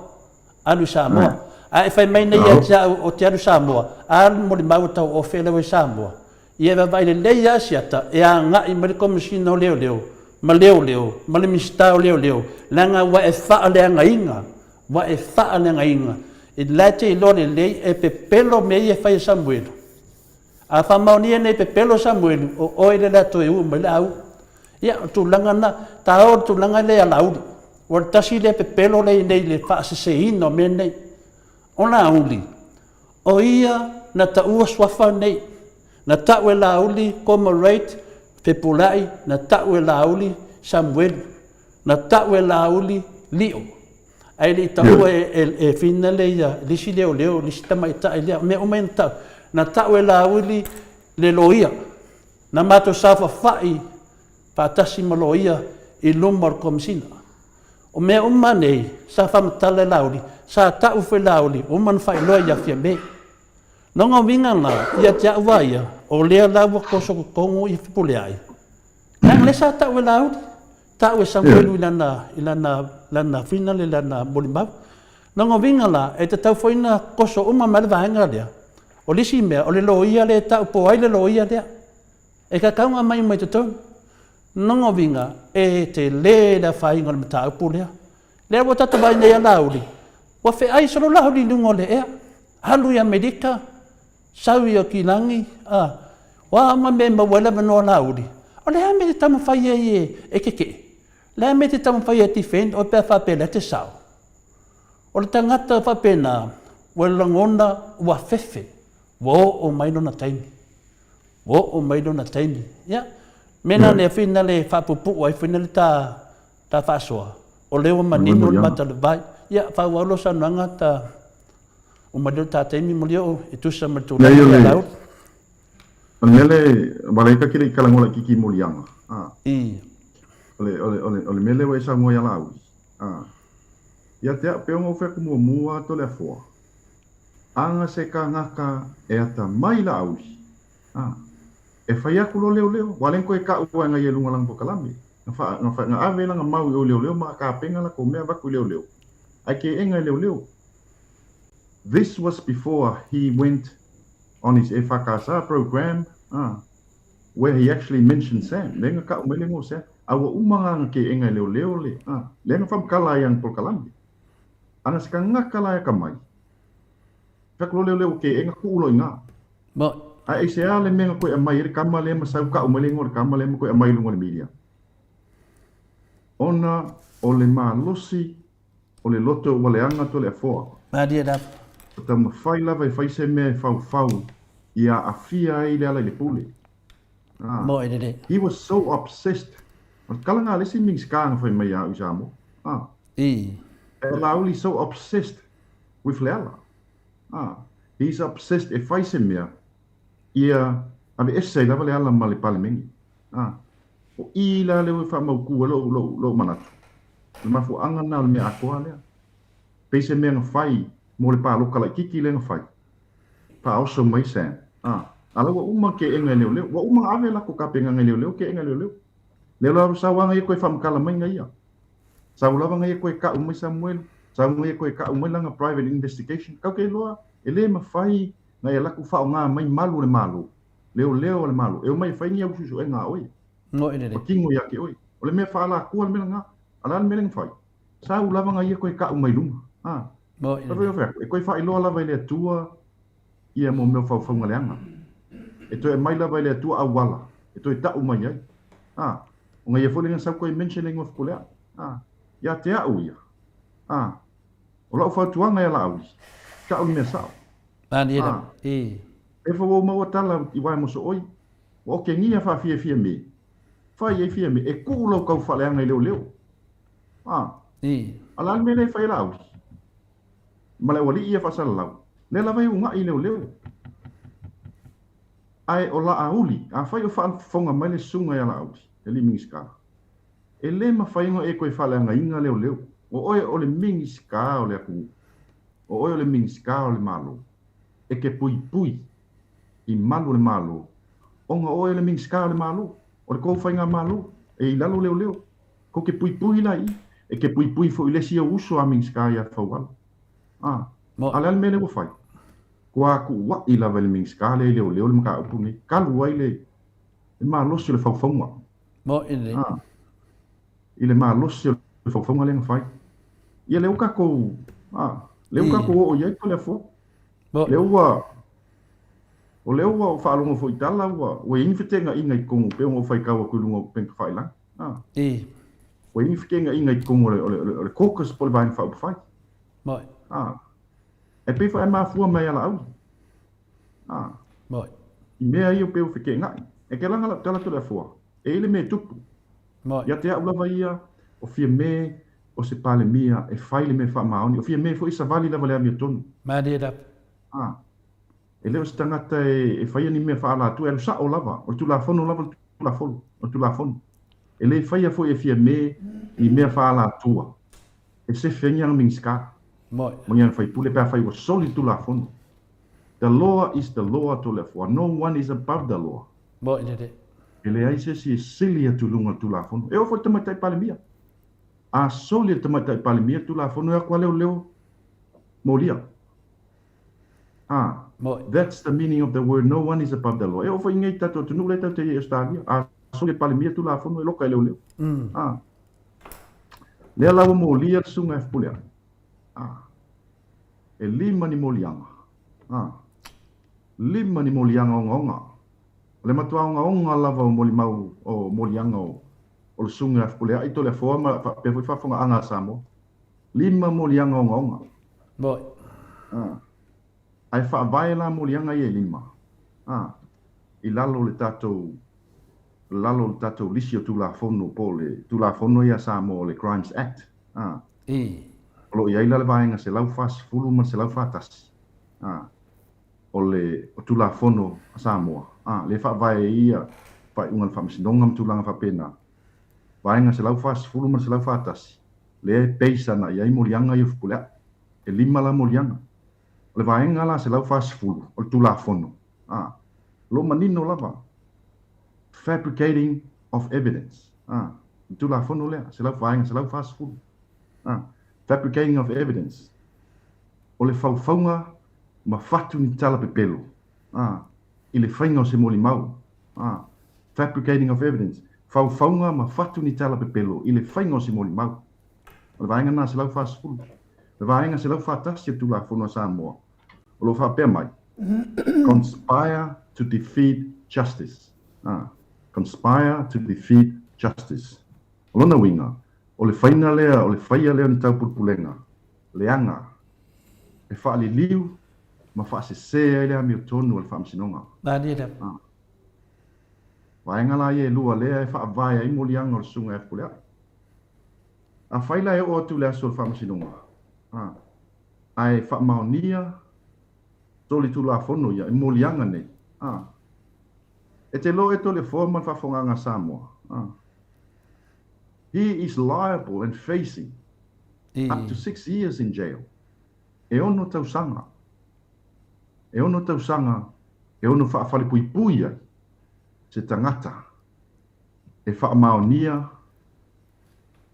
Alu i Samoa. A e fai mai nei ia te au ou te alu i Samoa, alu molimau e tauofe lea ua i Samoa. Ia e vaavaai lelei lava Asiata e agai mai le Komesina o Leoleo ma Leoleo ma le Minisita o Leoleo leaga ua e faaleagaina, ua e faaleagaina. La e te iloa lelei e pepelo mea ia e fai e Samuelu. A faamaonia nei pepelo Samuelu, o oe lea o le a toe uu mai le au. Ia, o le tulaga lena, taoa le tulaga lea ia Laauli. Ua le tasi lea pepelo lea i inei i le faaseseina o mea nei. O Laauli, o ia na taua suafa nei. Na tau e Laauli Comrade Fepuleai, na tau e Laauli Samuelu, na tau e Laauli Lio. Ae le i taua e Whina le ia, le isi leoleo, le isi tamaitai lea, o mea uma ia na tau. Na tau e Laauli le loia. Na matou saofafai faatasi ma loia i luma o le Komesina. O mea uma nei, sa faamatala e Laauli, sa tau foi e Laauli, ua uma ona faailoa ia Fiame. Lona uiga la, ia te au lava ia, o lea la ua toso totonu ia Fepuleai, leaga lea sa tau e Laauli, tau e Samuelu i lana, i lana, lana fuina le lana molimau. Lona uiga la, e tatau foi ona toso uma mai le vaega lea. O le isi mea, o le loia lea e tau po o ai le loia lea. E tatau ona aumai uma i totonu. Lona uiga, e tele le afaina o le mataupu lea. Lea ua tatou vaai nei ia Laauli, ua feai solo Laauli i luga o le ea, alu i Amerika, sau i Aukilagi, a, o a uma mea e maua ai le avanoa o Laauli, o le a le mea e te taumafai ai e tetee? O le a le mea e te taumafai ai e defend oe pe a faapea o lea e te sao? O le tagata faapena, ua lagona ua fefe, ua oo mai lona taimi. Ua oo mai lona taimi. Ia, mea la lea foi na le faapuupuu ai foi na le ta, ta faasoa, o lea ua manino le mata o le vai. Ia, faaauau lau saunoaga ta, uma lea o le ta taimi Malioo e tusa ma le tulaga lea Laauli. O le mea lea, aua lea ta te le i talanoa laitiiti i moliaga, a. O le, o le, o le, o le mea lea ua e saunoa ia Laauli, a. Ia te au, pei ona ou fai atu muamua Toleafoa, Aga se kangaka e atamai Laauli, a, e fai aku lo leoleo, ua le koe kaʻu waenga ia lunga lana pokalame, na fa, na fa, na ave lana mau i o leoleo ma kapenga lakou mea avatu i leoleo, ae keʻena e leoleo. This was before he went on his EFKS program, a, where he actually mentioned Sam, lea na kaʻu mai le igoa o Sam, a ua uma nga na keʻena e leoleo le, a, lea na famakala ai ana polokalame. Ana se kangaka la e akamai, Fai atu loa lea o ke enga kuu loa i ina. Ma. Ae aisea le mea na toe aumai ai le tama lea ma sau kau mai le igoa o le tama lea ma toe aumai i luga o le media? Ona o le malosi o le loto ua leaga Toleafoa. Malie lava. Ua taumafai lava e fai se mea e faufau Ia aafia ai Lealailepule. Ah. Moe lelei. He was so obsessed. O le tala lena a le isi Minisita na fai mai ia au i Samoa. Ah. I. E Laauli so obsessed with Leala. Ah. He's obsessed e fai se mea ia aveese ai lava Leala ma le Palemene. Ah. O i la lea ua faamautu ai lou, lou, lou manatu. O le mafuaaga lena o le mea atoa lea. Pei se mea na fai mo le paloka laitiiti lea na fai. Faaoso mai Sam. A. A la ua uma keʻena e leoleo. Ua uma na ave lako tapenaga e leoleo keʻena e leoleo. Lea la sau aga ia koe faamatala mai na ia. Sau lava na ia koe ka'u mai Samuelu. Sau na ia koe ka'u mai lana private investigation. Kau ke iloa e le mafai na ia laku faaoga mai malu o le Malo, leoleo a le Malo, e omai e fai ni au suesuega a oe. Ua tino ia te oe. O le mea faalakua le mea lena. A le a le mea lea na fai? Sau lava na ia koe ka'u mai luma. A. E toe faailoa lava e le Atua ia mo mea o faufauga leaga. E toe aumai lava e le Atua auala e toe ta'u mai ai. A, ona ia foi lea na sau toe mention le igoa Fepuleai. A, ia te a'u ia. A, o la'u fautuaga ia Laauli, ta'u le mea sa'o. A, e fa ua ou maua tala i wae moso'oi, ua okegia faafiafia me, fai ai Fiame, e ku'u lau tau faaleaga i leoleo. A, a le a le mea lea e fai e Laauli? Ma le aualii ia faasalalau, lea lava e ugaʻi i leoleo. Ae o Laauli, afai o faafofoga mai le susuga ia Laauli, le alii Minisita, e le mafai ona e toe faaleagaina leoleo. O oe o le Minisita o le atunuu, o oe o le Minisita o le Malo, e te puipui i malu o le Malo, ona o oe o le Minisita o le Malo, o le tou faigamalo, e i lalo leoleo. Kou te puipui la i i, e te puipui foi i le isi ou uso a Minisita ia Faualo. A, a o le a le mea lea ua fai? Kua tuuaʻi lava i le Minisita lea i leoleo le mataupu nei, talu ai le le malosi o le faufauga. A, i le malosi o le faufauga lea na fai. Ia lea ua tatou, a, lea ua tatou oo i ai Toleafoa. Lea ua, o lea ua ou faalogo foi i tala ua, ua i ai ni feteenaiga i totonu pei ona ou faitau atu i luga o upega tafailagi. A. Ua i ai ni feteenaiga i totonu o le, o le, o le caucus po o le Vaega Faaupufai. A. E pei foi e mafua mai ia Laauli. A. I mea ia pei ua feteenai. E ke laga lau tala Toleafoa, e i ai le mea e tupu. Ia te au lava ia, o Fiame o se Palemia e fai le mea faamaoni. O Fiame foi e savali lava le amiotonu. Malie lava. A. E le o se tagata e faia ni mea faaalatua, e alu sa'o lava, o le Tulafono lava le Tulafono, o le Tulafono. E le faia foi e Fiame ni mea faaalatua e sefe ai ni ana Minisita ma ni ana faipule pe afai ua soli le Tulafono. The law is the law, Toleafoa. No one is above the law. E leai se isi e sili atu i luga o le Tulafono. E oo foi i le Tamaitai Palemia. A soli e le Tamaitai Palemia le Tulafono, e o atu lava leoleo molia. A, that's the meaning of the word no one is above the law. E oo foi i nei tatou atunuu lea tatou te i ai i Ausetalia, a soli e le Palemia le Tulafono, e loka e leoleo. A, lea la ua molia le Susuga ia Fepuleai. A, e lima ni moliaga. A, lima ni moliaga ogaoga. O le matua ogaoga lava o molimau o moliaga o o le Susuga ia Fepuleai, Toleafoa ma faapea foi faafofogaaga a Samoa. Lima moliaga ogaoga. A, ae faavae la moliaga ia e lima, a, i lalo o le tatou, lalo o le tatou lisi o Tulafono po o le Tulafono ia a Samoa o le Crimes Act, a, o lo o i ai la le vaega 140 ma le 141, a, o le o Tulafono a Samoa, a, lea e faavae ai ia faaiuga a le Faamasinoga ma tulaga faapena, vaega 140 ma le 141, lea e base ana i ai moliaga ia o Fepuleai. E lima la moliaga. O le vaega la 140 o le Tulafono, a, o lo o manino lava, fabricating of evidence, a, le Tulafono lea, vaega 140, a, fabricating of evidence, o le faufauga ma fatu ni tala pepelo, a, i le faiga o se molimau, a, fabricating of evidence, faufauga ma fatu ni tala pepelo i le faiga o se molimau. O le vaega lena 140. O le vaega 141 o le Tulafono a Samoa, o lo o faapea mai, conspire to defeat justice. A, conspire to defeat justice. O lona uiga, o le faiga lea, o le faia lea o ni taupulepulega leaga e faaliliu ma faasesē ai le amiotonu a le Faamasinoga. Malie lava. A. Vaega la ia e lua lea e faavae ai moliaga o le Susuga ia Fepuleai. Afai la e oo atu i le aso o le Faamasinoga, a, ae faamaonia solitulafono ia i moliaga nei, a, e te loa e Toleafoa ma le faafofogaaga a Samoa, a, he is liable and facing up to 6 years in jail. E ono tausaga. E ono tausaga e ono faafalepuipui ai se tagata e faamaonia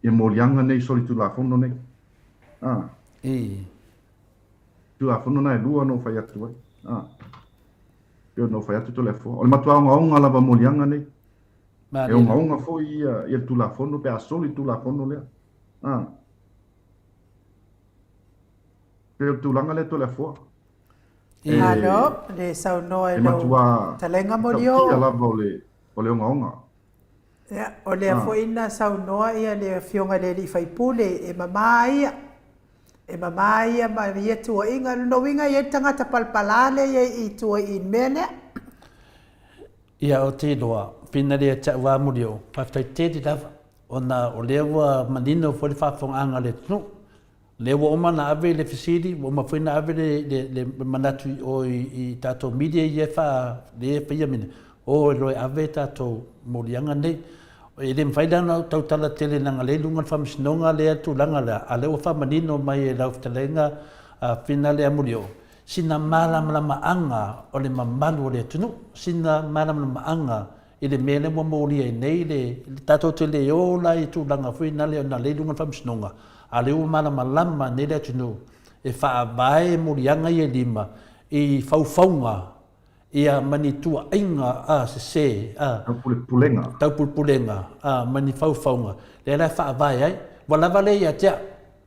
ia moliaga nei solitulafono nei. A. Tulafono na e lua na ou fai atu ai. A. Pei ona ou fai atu Toleafoa. O le matua ogaoga lava o moliaga nei. E ogaoga foi ia le Tulafono pe a soli le Tulafono lea. A. Pei o le tulaga lea Toleafoa. E, Malo, le saunoa i lau fetalaiga Molioo. E matua lava o le, o le ogaoga. Ia, o lea foi na saunoa ia le Afioga i le alii faipule, e mama ia, e mama ia ma ia tuuaiga. O lona uiga e i ai le tagata palapala lea e i ai i tua i i le mea lea. Ia, ou te iloa, pina lea te au a Molioo, faafetai tele lava, ona o lea ua manino foi le faafofogaaga a le atunuu. Lea ua uma ona ave le fesili, ua uma foi ona ave le manatu i o i tatou media ia e faa, lea e faia mea, o e loa e ave tatou moliaga nei. E le mafai la ona ou tautala tele leaga o lea e i luga o le Faamasinoga lea le tulaga lea, a o lea ua faamanino mai e lau fetalaiga Finale Amulio, sina malamalamaaga o le mamalu o le atunuu, sina malamalamaaga i le mea lea ua molia ai nei le, tatou te le o la i tulaga foi nale ona lea i luga o le Faamasinoga, a o lea ua malamalama nei le atunuu e faavae moliaga ia e lima i faufauga ia ma ni tuuaiga a sese a Taupulepulega. Taupulepulega a ma ni faufauga lea la e faavae ai. Ua lava lea ia te au,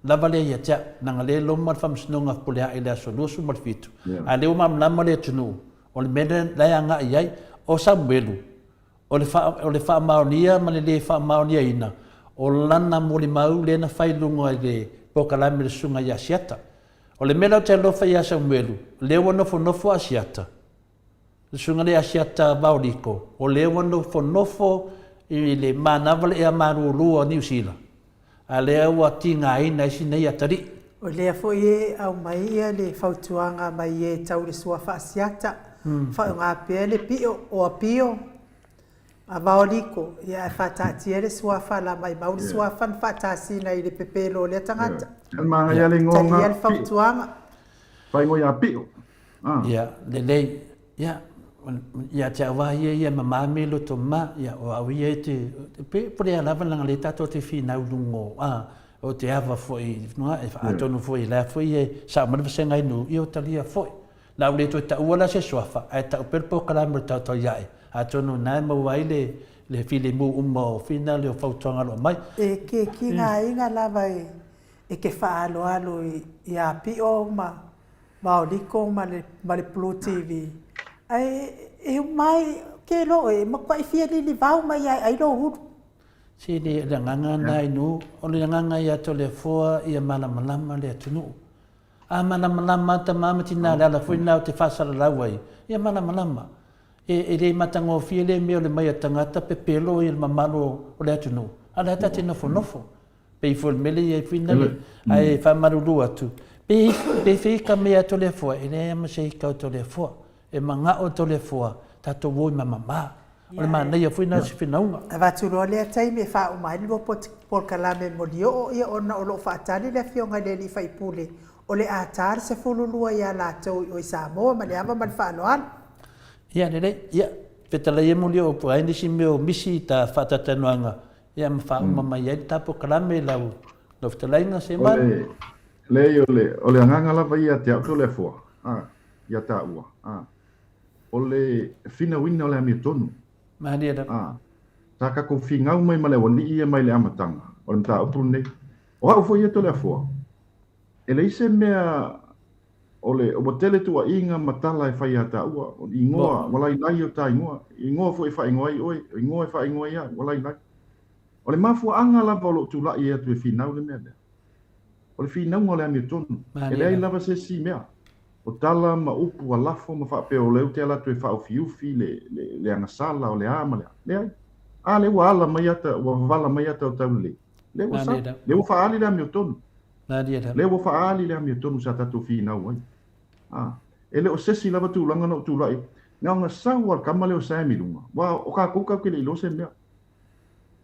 lava lea ia te au, leaga lea e loma le Faamasinoga Fepuleai i le aso 27, a o lea ua malamalama le atunuu O le mea lea la e agai i ai, o Samuelu, o le faa, o le faamaonia ma le lē faamaoniaina o lana molimau lea na fai i luga i le polokalame a le Susuga ia Asiata. O le mea la ou te alofa ia Samuelu, lea ua nofonofo Asiata, le Susuga lea Asiata Vaoliko, o lea ua nofonofo i le manava le ea malūlū o Niu Sila. A lea ua tigaina ai si nei atalii. O lea foi e aumai ia le fautuaga mai e tau le suafa Asiata, faaaoga pea le pio o Apio a Vaoliko, ia ae faataatia le suafa la maimau le suafa na faatasina i le pepelo o lea tagata. Manaia le igoa Talia le fautuaga. Faaigoa ia Pio. Ia, lelei. Ia, ia te au lava ia ia e mama me loto ma, ia, o au ia e te, pe, po lea lava leaga lea tatou te finau i luga o, a, o te ava foi, no, e, atonu foi la foi e sao mai le vasega i nuu, ia o talia foi. La ua le toe taua la se suafa, ae tau pea le polokalame o le tautau ae, atonu na e maua ai le, le filemu uma o fina le o fautuaga o lo o aumai. E ke kigaina lava e, e ke faaaloalo i, iā Pio ma Maoliko ma le, ma le Blue TV. Ae e uma ai ke lo e matuai fia lilivau mai ai ai lou hulu. Se le, le agaga na i nuu, o le agaga ia Toleafoa ia malamalama le atunuu. A malamalama tama ma tina le ala foi na o te faasalalau ai, ia malamalama. E, e le matagofie le mea o le mai a tagata pepelo i le mamalu o le atunuu, a o le a ta te nofonofo. Pei foi o le mea lea i ai foi nale, ae faamalulu atu, pe, pe fei ka mea a Toleafoa, e leai lava ma se ika o Toleafoa. E manao Toleafoa, tatou o i mamama. O le manaia foi lena o se finauga. Avatu loa lea taimi e faauma ai le lua polokalame molioo ia ona o lo o faatali le afioga i le alii faipule o le a ta le 12 ia latou i o i Samoa ma le ava ma le faaaloalo. Ia lelei, ia, fetalai e molioo po o ai nisi mea o misi i ta faatalatalanoaga Ia ma faauma mai ai le ta polokalame i lau lau fetalaiga Seman. O le, leai, o le, o le agaga lava ia te au Toleafoa, a, ia taua, a, o le finauina o le amiotonu. Malie lava. A, sa tatou finau mai ma le aualii ia mai le amataga o le mataupu lenei. O au foi ia Toleafoa, e leai se mea o le, ua tele tuuaiga ma tala e fai ia taua, o igoa, ua lailai o ta igoa, igoa foi e faaigoa ai oe, o igoa e faaigoa ai au, ua lailai. O le mafuaaga lava o lou tulai atu e finau le mea lea, o le finauga o le amiotonu. E leai lava se isi mea. O tala ma upu ua lafo ma faapea o lea ou te ala atu e faaufiufi le, le, le agasala o le a ma le a. Leai. A lea ua ala mai ata, ua vavala mai ata o taulelei. Lea ua sa. Lea ua faaali le amiotonu. Lea ua faaali le amiotonu sa tatou finau ai. A, e le o sesi lava tulaga na ou tulai, na ona sau a le tama lea o Sam i luga, aua o tatou tatou te le i iloa se mea.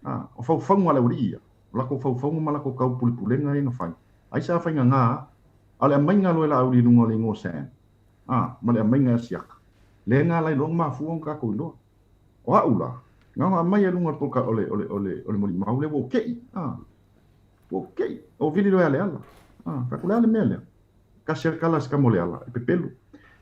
A, o faufauga a le aualii ia, o latou faufauga ma latou taupulepulega ia na fai, ai sa faigagā a, a o le aumaiga loa e Laauli i luga o le igoa o Sam, a, ma le aumaiga e Asiata, lea na ala ai loa ona mafua ona tatou iloa. O au la, na ona aumai i luga o le poloka, o le, o le, o le, o le molimau lea ua ou te'i, a, ua ou te'i, ou vili loa ia Leala, a, fai atu, o le a le mea lea? Kasi a le tala a si tama o Leala, e pepelo.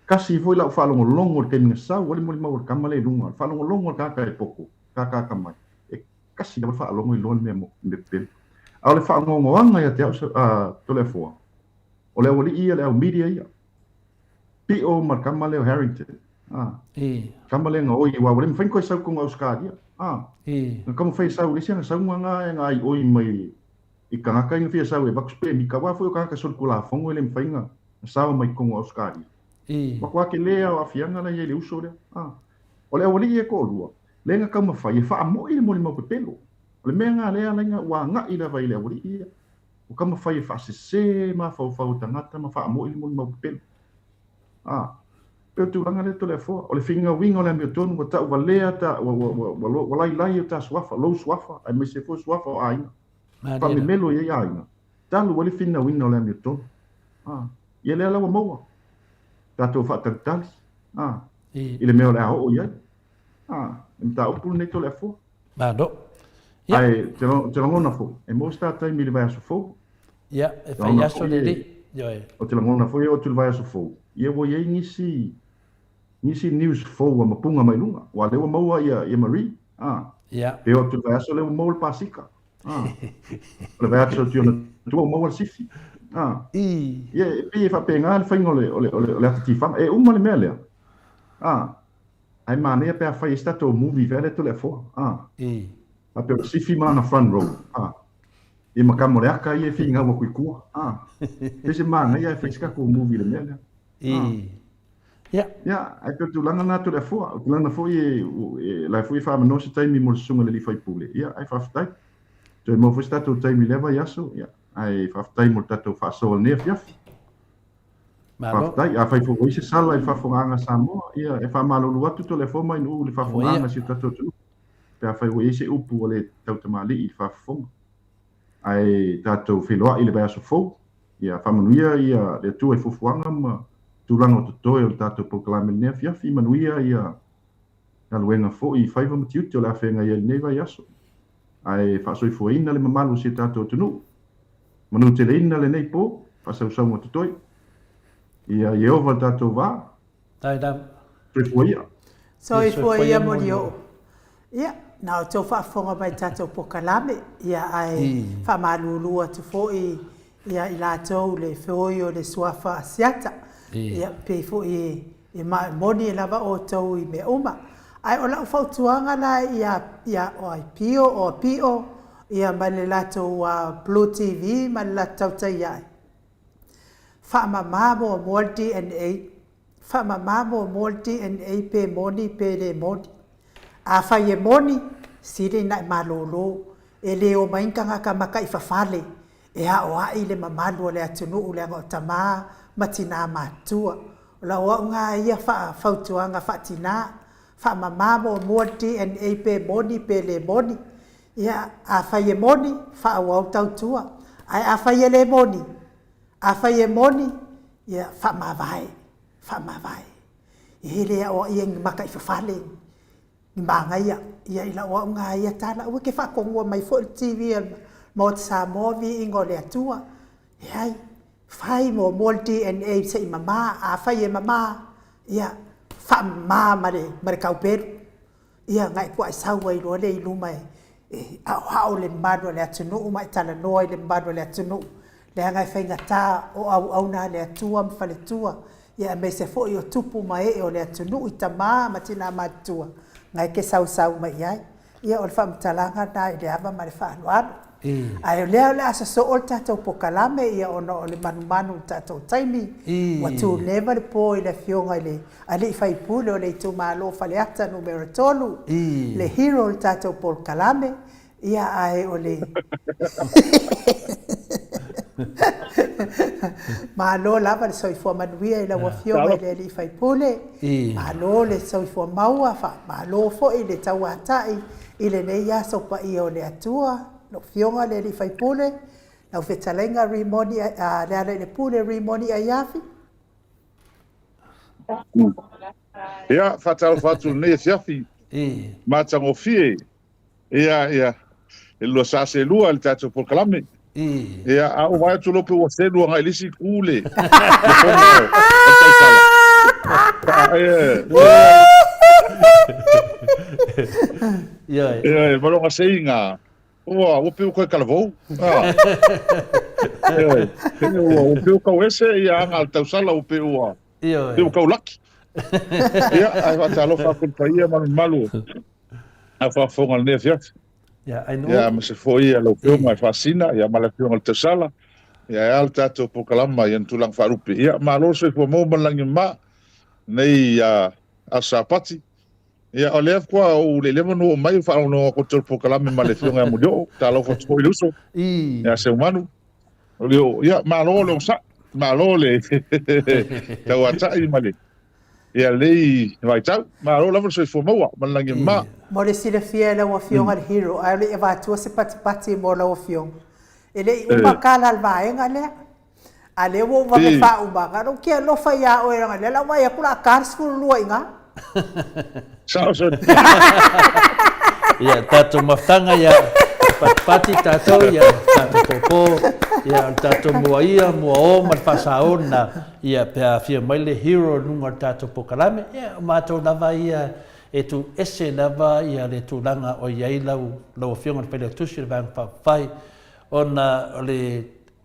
Kasi foi lau faalogologo i le taimi na sau ai le molimau a le tama lea i luga, le faalogologo a le tagata e poto, tagata atamai, e kasi lava le faalogo iloa le mea mea pepelo. A o le faanoanoaga ia te au a Toleafoa, o le aualii ia, le au media ia, Pio ma le tama lea o Harrington, a, tama lea na oi, aua ua le mafai ona toe sau i totonu o Ausetalia, a, na taumafai e sau i le isi ana sauga na e gaoioi mai i tagata ia na fia sau e avatu se pemita, aua foi o tagata solitulafono e le mafai ona sao mai totonu o Ausetalia. Matua tele lava o aafiaga la e i ai i le uso lea. A, o le aualii ia e toalua, lea na taumafai e faamo'i le molimau pepelo. O le mea lena lea e ala ai ona ua agai lava i le aualii ia. Ua taumafai e faasese mafaufau o tagata ma faamo'i le molimau pepelo. A, pei o le tulaga lea Toleafoa, o le finauina o le amiotonu ua tauvalea ta, ua, ua, ua, ua, ua lailai o ta suafa, lou suafa, aemaise foi suafa o aiga. Faamemelo i ai aiga, talu ai le finauina o le amiotonu. A, ia lea la ua maua, tatou faatalitali, a, i le mea o le a oo i ai. A, le mataupu lenei Toleafoa. Malo. Ia. Ae, te, te lagona foi, e maua se ta taimi i le vaiaso fou. Ia, e fai aso le alii. Ioe. O te lagona foi e oo atu i le vaiaso fou, ia ua i ai nisi, nisi news fou ua mapuga mai luga, aua o lea ua maua ia, ia Marie, a. Ia. Pe oo atu i le vaiaso lea ua maua le pasika, a. O le vaiaso atu i ona tua ua maua le sifi, a. I. Ia, e pei e faapena le faiga o le, o le, o le, o le ata tifaga. E uma le mea lea, a. Ae manaia pe a fai ai se tatou movie fea lea Toleafoa, a. I. Faapea o le sifi ma lana front row, a. Ia ma tama o le aka ia e finau atu i tua, a. Pei se manaia ae fai se tatou movie i le mea lea. I. Ia. Ia, ae pei o le tulaga lena Toleafoa. O le tulaga foi e, e la foi e faamanoa se taimi mo le susuga i le alii faipule. Ia, ae faafetai. Toe maua foi se tatou taimi i lea vaiaso, ia, ae faafetai mo le tatou faasoa i lenei afiafi. Malo. Faafetai. Afai foi ua i ai se sala i le faafofogaaga a Samoa, ia, e faamalulu atu Toleafoa ma Ainuu i le faafofogaaga a si o tatou atunuu, pe afai ua i ai se upu ua le tautamalii i le faafofoga. Ae tatou feiloai i le vaiaso fou, ia faamanuia ia le Atua i fuafuaga ma tulaga o totoe o le tatou polokalame i lenei afiafi, manuia ia galuega foi i faiva ma tiute o le a feagai ai i lenei vaiaso. Ae faasoifuaina le mamalu o si o tatou atunuu. Manuteleina lenei po, faasausauga totoe. Ia Ieova le tatou va. Tae lava. Soifua ia. Soifua ia Molioo. Ia, na outou faafofoga mai i tatou pokalame, ia ae faamalulu atu foi ia i latou le feoi o le suafa Asiata. Ia, pei foi e E moni lava outou i mea uma. Ae o lau fautuaga la ia ia o Pio o Pio ia ma le latou Blue TV ma le latou tautai ae, faamama muamua le DNA, faamama muamua le DNA pe moni pe le moni. Afai e moni, sili ona e malolo, e le omai ni tagata mataifafale e aoai le mamalu o le atunuu leaga o tama ma tina matutua. O lau au ga ia fautuaga faatina, faamama muamua le DNA pe moni pe le moni. Ia, afai e moni, faaauau tautua. Ae afai e le moni, afai e moni, ia faamavae, faamavae. E le aoaia i ni maka i fafale, ni magaia. Ia i lau au ga ia tala, aua e te faatonua mai foi le TV a le Maota Samoa, viiga o le Atua. Leai, fai muamua le DNA se i mama, afai e mama, ia faamama ma le, ma le kaupelu. Ia na e puai sau ai loa lea i luma e, e aoao le mamalu o le atunuu ma e talanoa i le mamalu o le atunuu, leaga e faigata o auauna a le Atua ma faletua, ia aemaise foi o tupu ma ee o le atunuu i tama ma tina matutua, na e te sausau mai i ai. Ia o le faamatalaga lena i le ava ma le faaaloalo. Ae o lea o le a sosoo le tatou pokalame ia ona o le manumanu i le tatou taimi, ua tuleva le po i le Afioga i le Alii Faipule o le itumalo o Faleata Numera 3, le hero o le tatou polokalame, ia ae o le Malo lava le soifua manuia i lau Afioga i le Alii Faipule, malo le soifua maua, faamalo foi le tauatai i lenei aso paia o le Atua, lau Afioga i le Alii Faipule, lau Fetalaiga Rimoni, Lealailepule Rimoni Aiafi. Ia, faatalofa atu i lenei afiafi matagofie. Ia, ia, e lua sa selua i le tatou polokalame. Ia, a ou vaai atu loa pe ua selu agai i le isi itu le fono o le tausala. Ia, ia, ma loga seiga. Ua, ua pei ua toe talavou. Ah. Ioe, ua, ua pei ua tau ese ia aga a le tausala ua pei ua, pei ua tau laki. Ia, ae faatalofa atu i le paia ma le mamalu a faafofoga i lenei afiafi. Ia, ai Ia, aemaise foi ia lau Afioga i Faasina, ia ma le Afioga i le Tausala, ia e a le tatou polokalama i ona tulaga faalupe. Ia, malo le soifua maua ma le lagi e mama nei Aso Sapati. Ia, o lea faatoa ou le leva ona oo mai o faalogologo atu i le tatou polokalame ma le Afioga ia Molioo. Talofa atu foi i le uso ia Seumanu. Molioo, ia, malo le onosai, malo le tauatai ma le ia lenei vaitau. Malo lava le soifua maua ma le lagi e mama. Mo le silafia e lau Afioga le Hero, ae le i avatua se patipati mo lau Afioga. E le i uma tala a le vaega lea. A lea ua ou vave faauma, na ona ou te alofa ia oe leaga o lea la ua vaai atu o le a ta le 12 i ina. Sao soni. Ia, tatou mafutaga ia patipati tatou ia tatou pōpō, ia o le tatou mua ia, mua o ma le faasao lena, ia pe a afio mai le hero i luga o le tatou polokalame, ia o matou lava ia e tuu ese lava ia le tulaga o i ai lau, lau Afioga i le Failautusi o le Vaega Faaupufai, ona o le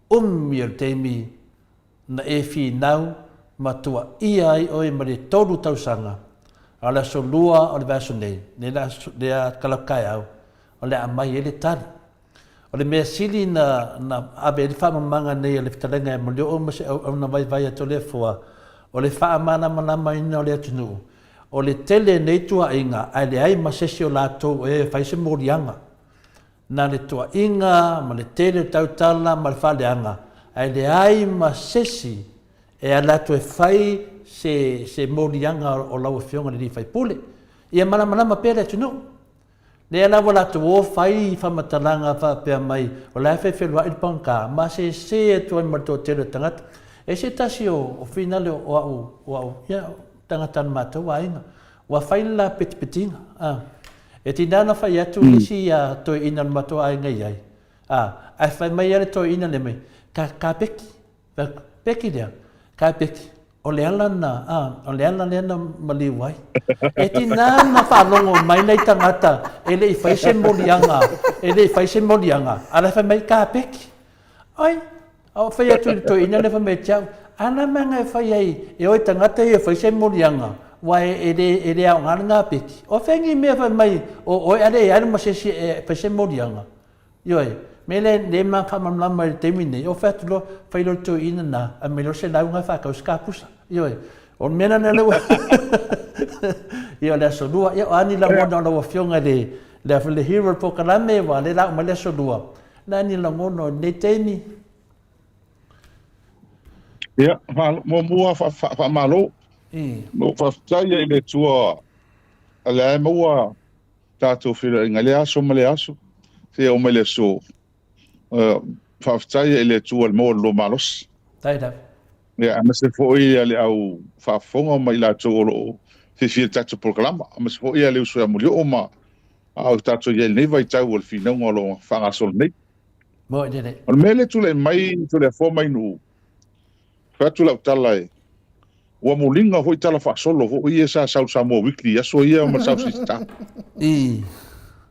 umi o le taimi na e finau ma tuaia ai oe ma le tolu tausaga, a o le aso lua o le vaiaso nei, lea kalaukaeau, o le a aumai ai le tali. O le mea sili na, na ave ai le faamamaga nei a le Fetalaiga ia Molioo ma se auauna vaivai a Toleafoa, o le faamalamalamaina o le atunuu, o le tele nei tuaiga ae leai ma se isi o latou e fai se moliaga. Na le tuaiga ma le tele o tautala ma le faaleaga, ae leai ma se isi e ala atu e fai se, se moliaga o lau Afioga i le alii faipule. Ia malamalama pea le atunuu. Lea la ua latou o fai faamatalaga faapea mai, o la e fefeloai le pagota, ma sese atu ai ma le toatele o tagata. E se tasi o, o finale o au, o au, ia, tagata a le matou aiga, ua fai le la petipetiga, a. E tiga ona fai atu nisi ia toeaina o le matou aiga i ai, a, ae fai mai lava le toeaina lea mai, ka, ka peki, fai atu, peki lea, ka peki, o le ala lena, a, o le ala lea na maliu ai. E tiga ona faalogo mai nai tagata e le i fai se moliaga, e le i fai se moliaga, a o la e fai mai, ka peki. Ai, a o fai atu i le toeaina lea fai mai ia te au, a na mea e fai ai e o i tagata ia e fai se moliaga, ua e, e le, e le aoga le gapeti. O fea ni mea fai mai o oe a le alu ma se isi e fai se moliaga. Ioe, me le, le ma faamalamalama i le taimi nei, o fai atu loa, fai loa le toeaina na, aumai loa se lauga e faatau se kapusa. Ioe, o le mea lena lea ua Ia o le aso lua, ia o a ni lagona o lau Afioga i le, le, le hero o le polokalame, ua le la uma le aso lua. Na ni lagona o lenei taimi? Ia, muamua faamalo. Mo faafetai i le Atua o lea e maua tatou feiloaiga i lea aso ma lea aso, seia oo mai le aso. Faafetai i le Atua i le maua o le lua malosi. Faafetai lava. Ia, aemaise foi le au faafofoga ma i latou o lo o fiafia i le tatou polokalama, aemaise foi le uso ia Molioo ma a o tatou i ai i lenei vaitau o le finauga o lo o faagasolo nei. Moi lelei. O le mea lea e tulai mai Toleafoa mai Nuu, fai atu lau tala e, ua muliga foi tala faasolo foi ia sa sau Samoa Weekly i aso ia ma South East Star. I.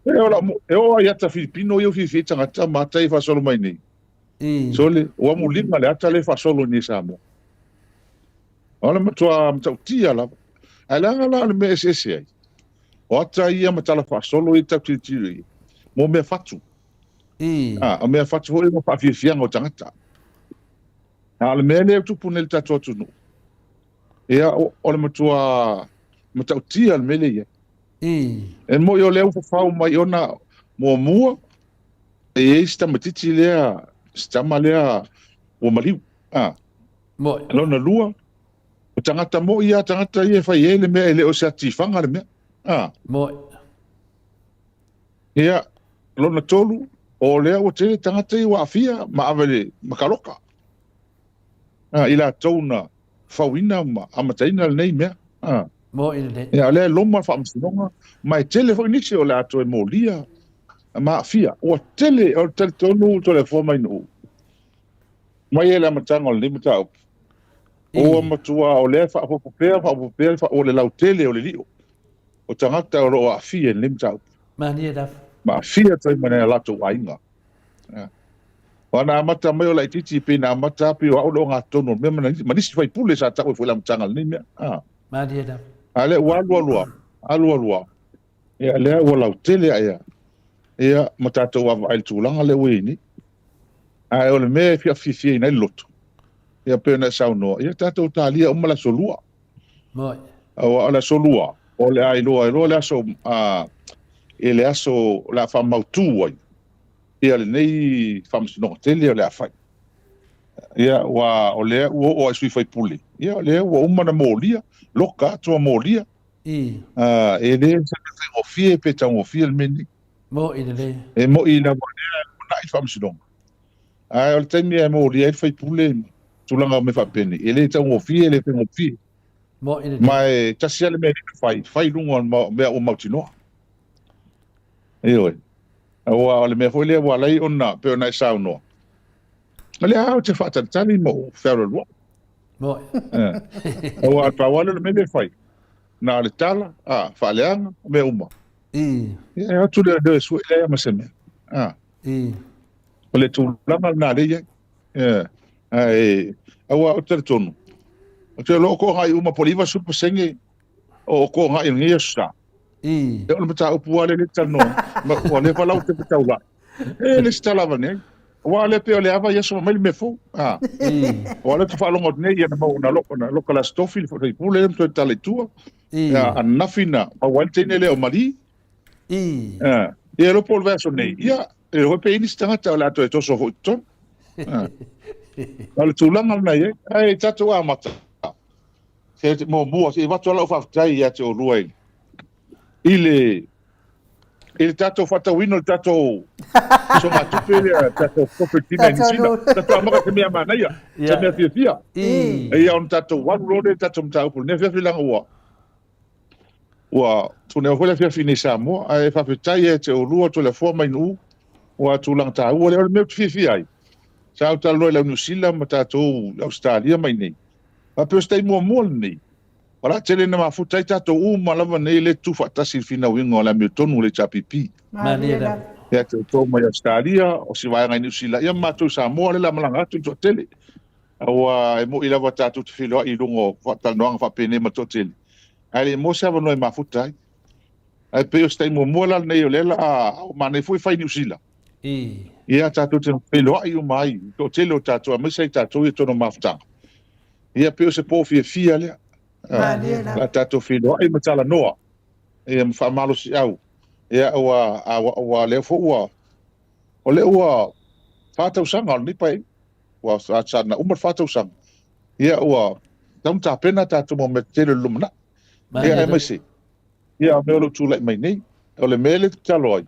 E o la, e o ai ata Filipino ia fiafia i tagata ma ata ia faasolo mai nei. I. Sole, ua muliga le ata lea faasolo nei Samoa. O le matua matautia lava. Ae leaga la o le mea eseese ai. O ata ia ma tala faasolo ia tau tilotilo i ai, mo mea fatu. A, o mea fatu foi ua faafiafiaga o tagata. A o le mea lea e tupu nei i le tatou atunuu, ia, o le matua matautia le mea lea e i ai. E moi o lea ua fafau mai ona muamua, e i ai si tamaitiiti lea, si tama lea ua maliu. A. Moi. Lona lua, o tagata moi lava tagata ia e fai ai le mea, e le o se atifaga le mea. A. Moi. Ia, lona tolu, o lea ua tele tagata ia ua aafia ma ave le ma kaloka. A, i latou na fauina ma amataina lenei mea. A. Moi lelei. Ia, o lea e loma le faamasinoga, ma e tele foi nisi o le a toe molia ma aafia. Ua tele, o le talitonu Toleafoa mai Nuu, mai le amataga o lenei mataupu, ua matua o lea e faaopoopo pea, faaopoopo pea, o le lautele o le lio o tagata o lo o aafia i lenei mataupu. Malie lava. Ma aafia atu ai ma nai o latou aiga. Aua na amata mai o laitiiti pei na amata lava pei o au le ogatotonu o le mea ma nisi faipule sa tau ai foi i le amataga o lenei mea. Malie lava. A lea ua alu alu lava, alu alu lava, ia lea ua lautele ae lava, ia ma tatou vaavaai i le tulaga lea ua i ai nei. Ae o le mea e fiafiafiaina ai le loto, ia pei ona e saunoa, ia tatou talia uma le aso Lua. Moi. Aua o le aso Lua, o le a iloa ai loa le aso, a, i le aso o le a faamautu ai ia lenei faamasinoga tele o le a fai. Ia, aua o lea ua oo lava i sui faipule, ia o lea ua uma ona molia, loka atu ua molia. A, e le o se mea faigofie pe taugofie le mea lenei. Mo'i lelei. E mo'i lava o lea e lumanai le faamasinoga. Ae o le taimi e molia ai le faipule ma tulaga o mea faapenei, e le taugofie, e le faigofie. Mo'i lelei. Ma e tasi lava le mea e le fai, fai i luga o mea ua mautinoa. Ioe. Aua o le mea foi lea ua ala ai ona, pei ona e saunoa, o lea lava ou te faatalitali ma ou fealualuai. Mo'i. Aua pau lava lea o le mea lea e fai, na o le tala, a, faaleaga, mea uma. Ia, e o atu le leoleo e sue, e leai lava ma se mea. A. O le tulaga lena lea e i ai. Ia, ae, aua ou te talitonu, ou te iloa o toagai uma po o le 90% o toagai o lenei aso sa. Ia, o le mataupu lava lea e talanoa, ma ua leva la outou taulai. E le se tala avane ai. Aua o lea pei o le ava i aso mai le mea fou. A. Aua o lea ou te faalogo atu nei, ia na maua na loka, na loka le Aso Tofi, le faipule lea ma toe tala i tua. Ia, ananafi na maua ai le teine lea o Mali. Ia, e iloa po o le vaiaso nei, ia, e iloa foi pe i ai nisi tagata o le a toe toso foi i totonu. O le tulaga lena e i ai. Ae tatou amata, se muamua, se i avatu lava lau faafetai ia te oulua i i le i le tatou faatauina o le tatou sogatupe lea, le tatou corporate dinner i Niu Sila. Tatou amata i se mea manaia, se mea fiafia. Ia ona tatou alu loa lea i le tatou mataupu i lenei afiafi leaga ua ua tunewa foi le afiafi i nei Samoa. Ae faafetai ia te oulua Toleafoa ma Inu'u ua tulaga taua lea. O le mea ou te fiafia ai, sa ou talanoa i le au Niu Sila ma tatou i Ausetalia ma i inei, faapea o se taimi muamua lenei O le a tele ina mafuta ai tatou uma lava nei le tutu faatasi i le finauina o le amiotonu o le HRPP. Malie lava. Ia te outou mai Ausetalia, o si vaega i Niu Sila, ia ma matou i Samoa, lea o le a malaga atu le toatele. Aua e mo'i lava tatou te feiloai i luga o faatalanoaga faapenei ma le toatele, ae le i maua se avanoa e mafuta ai. Ae pei o se taimi muamua la lenei o lea o le a manaia foi fai i Niu Sila. Ia tatou te feiloai uma ai i le toatele o tatou aemaise ai tatou ia totonu o mafutaga. Ia pei o se po fiafia lea. Malie lava. La tatou feiloai ma talanoa ia ma faamalosiau. Ia ua ua lea foi ua o lea ua fa tausaga o lenei paeaiga. Ua sa na uma le fa tausaga. Ia ua tatau ona tapena tatou mo mea tetele o le lumanai. Ia aemaise ia o mea o lo o tulai mai nei. O le mea lea e tatalo ai,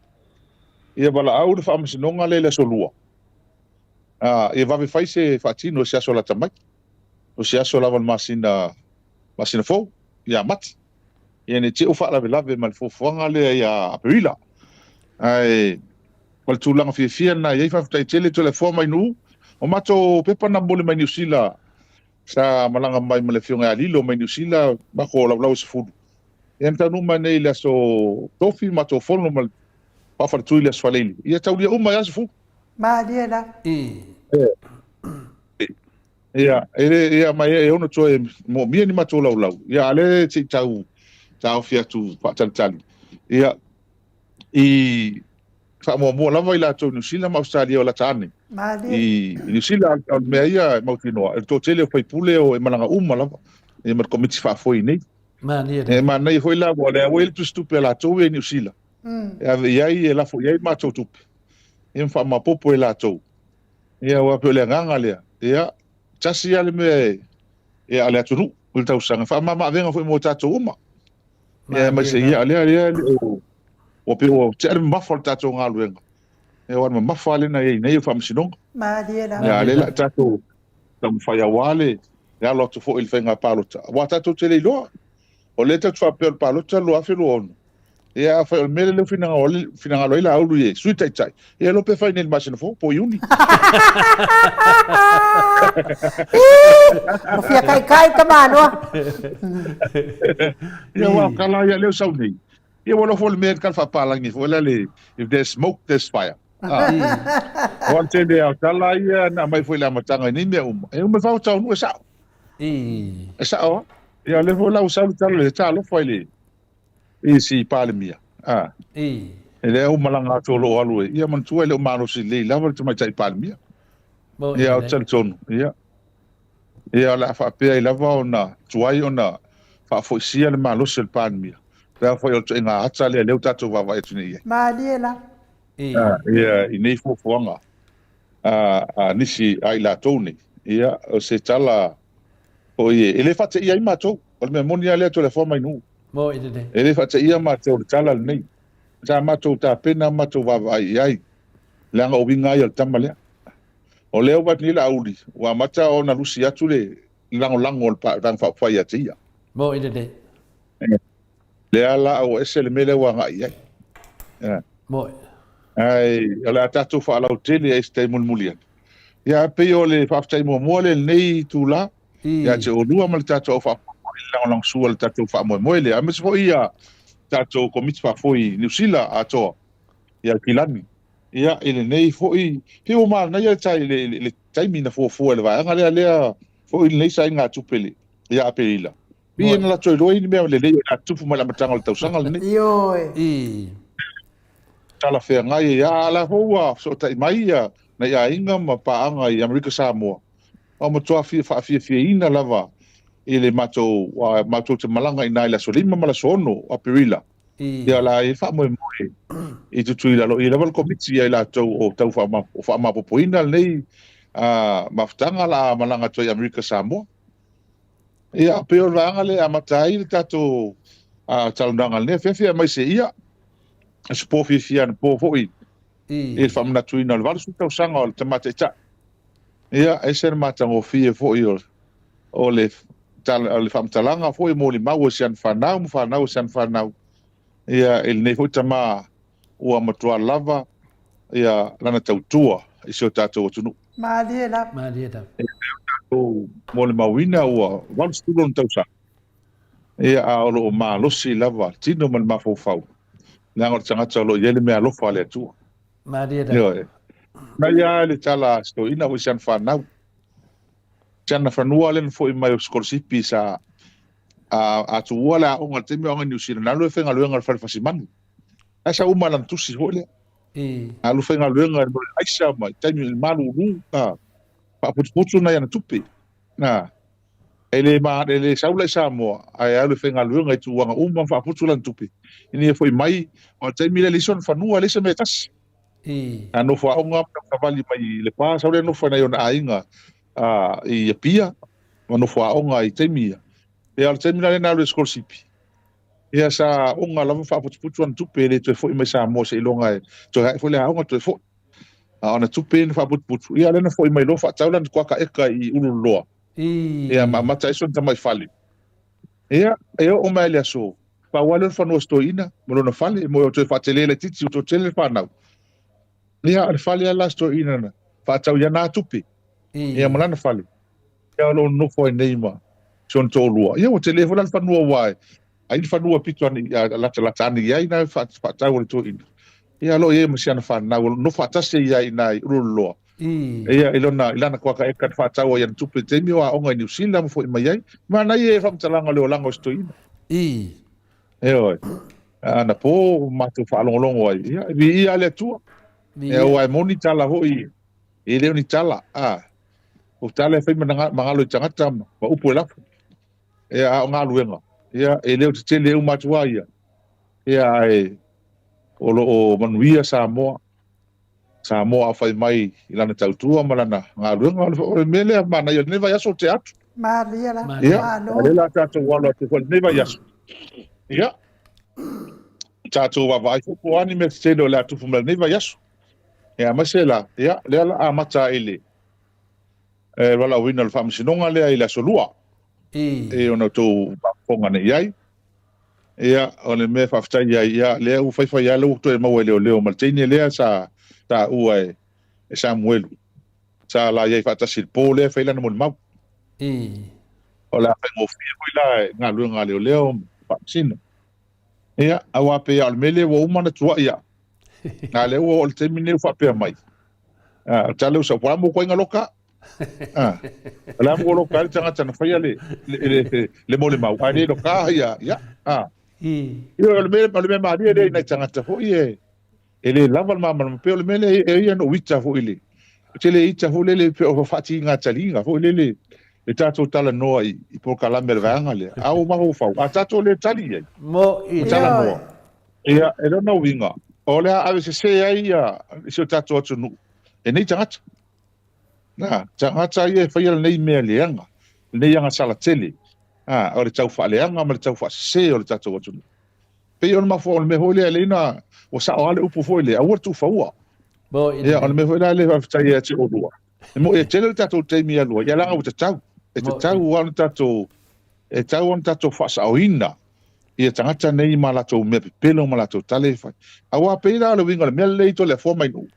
ia valaau le faamasinoga lea i le aso Lua. Ia vave fai se faatino i se aso lata mai, o se aso lava o le masina, masina fou, ia Mati. Ia ne i te i ua faalavelave ma le fuafuaga lea ia Aperila. Ae o le tulaga fiafia lena e i ai, faafetai tele Toleafoa mai Nuu. O matou pepa na momoli mai Niu Sila, sa malaga mai ma le Afioga ia Lilo mai Niu Sila, matou laulau e 10. Ia na taunuu mai nei i le aso Tofi, matou fono ma le faafaletui i le aso Faraile. Ia taulia uma ai lava 10. Malie la. Ia, e le, ia, ma e ono toe moomia ni matou laulau. Ia, a lea se i tau taofi atu faatalitali. Ia, i Faamuamua lava i latou i Niu Sila ma Ausetalia o lata ane. I Niu Sila, o le mea ia e mautinoa, o le toatele o faipule o e malaga uma lava, ia ma le komiti faafoe i inei. E manaia foi la, aua o lea ua i ai le tusitupe a latou ia i Niu Sila, e ave i ai, e lafo i ai matou tupe, ia ma faamaopoopo e latou. Ia aua pei o le agaga lea, ia, tasi lava le mea e a le atunuu i le tausaga, e faamama-avega foi mo tatou uma. Ia aemaise ia, lea lea ua pei ua tea le mamafa o le tatou galuega. Ia aua o le mamafa lea na i ai nei o faamasinoga. Malie lava. Ia lea la tatou taumafai aua le alo atu foi i le faiga palota. Aua tatou te le iloa. O lea tatou te faapea o le palota 2026. Ia afai o le mea lea ua finagalo ai Laauli e Sui Taitai, ia iloa pe fai nei i le masina fou po o Iuni. Ua fia kaikai tamaloa. Ia aua o tala ia lea ua sau nei. Ia ua iloa foi le mea le tala faapalagi foi lea le if there's smoke there's fire. Ah. Aua o le tele lava o tala ia na aumai foi i le amataga i nei mea uma, e uma e fautaunuu e sao. E sao lava. Ia o lea foi la ua sau le tala le talofa i le i si Palemia. Ah. E lea ua malaga atu o lo o alu e. Ia manatua e le o malosi lelei lava le tamaitai Palemia. Ia ou te talitonu. Ia. Ia o le a faapea ai lava ona tuai ona faafoisia le malosi o le Palemia. Pe afai o le ituaiga ata lea lea ua tatou vaavaai atu nei i ai. Malie la. Ia, i nei fuafuaga a nisi a i latou nei. Ia, o se tala foi e le faateia ai matou. O le mea moni lava lea Toleafoa Mainu. E le faateia matou i le tala lenei. Sa matou tapena matou vaavaai i ai, leaga o uiga lava ia o le tama lea. O lea ua vaai atu nei Laauli, ua amata ona lusi atu le lagolago o le Vaega Faaupufai ia te ia. Moni lelei. Lea la ua ese le mea lea ua agai i ai. Moni. Ae o le a tatou faalautele ai i se taimi mulimuli ane. Ia, ae pei o le faafetai muamua lea i lenei itula ia te oulua ma le tatou au faafoefoe i le lagolagosua i le tatou faamoemoe lea, aemaise foi ia tatou Komiti Faafoe i Niu Sila atoa, ia Kilani. Ia, i lenei foi, pei ua manaia le tai, le, le, le taimi na fuafua e le vaega lea, lea foi lenei saigatupe le, ia Aperila. Pei na latou iloa ai ni mea lelei o le a tutupu mai le amataga o le tausaga lenei. Ioe. I. Talafeagai ai. A la foi ua fesootai mai ia nai aiga ma paaga i Amerika Samoa, ua matua faafiafiaina lava i le matou, matou te malaga i ina i le aso 5 ma le aso 6 o Aperila. Ia o le a i ai le faamoemoe i Tutuila, o lo o i ai lava le komiti ia i latou o tau faamaopoopoina lenei mafutaga o le a malaga atu ai i Amerika Samoa. Ia, pei o le vaega lea e amata ai le tatou talanoaga i lenei afiafi, aemaise ia se po fiafia anapo foi i le faamanatuina o le 80 tausaga o le Tama Taitai. Ia, e ese le matagofie foi o le faamatalaga foi e molimau e si ana fanau ma fanau a si ana fanau, ia, i lenei foi tama ua matua lava ia lana tautua i si o tatou atunuu. Malie lava. Malie lava. Ia, lea ua tatou molimauina ua 80 ona tausaga, ia, a o lo o malosi lava le tino ma le mafaufau, leaga o le tagata o lo o i ai le meaalofa a le Atua. Malie lava. Ioe. Mai lava le tala a si toeaina foi i si ana fanau, si ana fanua lea na foi mai o sikolasipi sa a tuua le aoga i le taimi o aoga i Niu Sila, na alu e faigaluega i le fale fasimanu. Ae sa uma lana tusi foi lea. Alu faigaluega i le aisa ma i taimi i le malulu, a faaputuputu nai ana tupe. A e le ma e le sau la i Samoa, ae alu e faigaluega i tulaga uma ma faaputu lana tupe. Ina ia foi mai, o le taimi lea e leai sona fanua, leai se mea e tasi. A nofo aoga ma savali mai i Lepa, sau lea nofo i nai ona aiga i Apia, ma nofo aoga i taimi ia. Ia, o le taimi la lea na alu i sikolasipi, ia sa oga lava faaputuputu ana tupe, e le toe foi mai Samoa seiloga e toe ae foi le aoga toe foi. A o ana tupe ia na faaputuputu, ia lea na foi mai loa faatau lana kuaka eka i Ulululoa. Ia ma amata ai sona tamai fale. Ia, e oo mai i le aso, pau lava lea o le fanua o si toeaina ma lona fale, e moe o toe faatele laitiiti, ua toe tele le fanau. Ia, o le fale lava la a si toeaina na faatau i ana tupe, ia ma lana fale. Ia o lo o nonofo ai nei ma si ona toalua. Ia ua tele foi la le fanua aua e ai le fanua pito ane latalata ane i ai na faatau a le toeaina. Ia o lo o i ai ma si ana fanau o lo o nofo faatasi ai i ina i Ulululoa. Ia i lona i lana kuaka eka na faatau ai ana tupe i le taimi o aoga i Niu Sila ma foi mai ai. Manaia ia faamatalaga o le olaga o si toeaina. Ioe. Anapo matou faalogologo ai, ia, e viia le Atua. Ia, aua e moni tala foi, e le o ni tala, a. O tala e fai ma magalo i tagata ma upu e lafo. Ia, a o galuega, ia, e le o tetele uma atu lava ia. Ia, ae o lo o manuia Samoa. Samoa a fai mai i lana tautua ma lana galuega. O le mea lea manaia lenei vaiaso te atu. Malia la. Ia, o lea la tatou alo atu foi lenei vaiaso. Ia, tatou vaavaai foi po o a ni mea tetele o le a tupu mai lenei vaiaso. Ia, aemaise la, ia, lea la amata ai le valaauina o le faamasinoga lea i le aso Lua. E ona outou faafofoga nei i ai. Ia, o le mea e faafetai ai, ia, lea ua faifai lava lea ua toe maua e leoleo ma le teine lea sa taua e, e Samuelu. Sa la i ai faatasi i le po lea e fai lana molimau. O le a faigofie foi la i galuega a leoleo ma faamasino. Ia, aua pei lava o le mea lea ua uma ona tuai au. A lea ua oo i le taimi lenei ua faapea mai, a, o le tala ua sau, po o le a mo koiga loka. Ah, o le a mo loka ai le tagata na faia le, le, le, le, le molimau, ae le loka ia, ia, ah. Ia, o le mea, o le mea malie lea i nai tagata foi e, e le lava le malamalama pei o le mea lea e ia na ou ita foi le, ou te le ita foi lele pei o faatiga taliga foi lele le tatou talanoa i, i polokalame a le vaega lea. A ua mafaufau, a tatou le tali i ai, Mo i ma talanoa. Ia, e lona uiga, o le a ave sese ai ia si o tatou atunuu e nei tagata. Na, tagata ia e faia lenei mea leaga, lenei agasala tele, a, o le tau faaleaga ma le tau faasese o le tatou atunuu. Pei o le mafuaaga o le mea foi lea, lea na, ua sao lava le upu foi lea, aua le tuufaua. Ia, o le mea foi la lea e faafetai ia te oulua. E moni e tele le tatou taimi e alu ai, ia leaga ua tatau. E tatau lava ona tatou, e tatau ona tatou faasaoina ia tagata nei ma latou mea pepelo ma latou tala e fai. Aua pei la o le uiga o le mea lelei Toleafoa mai Nuu,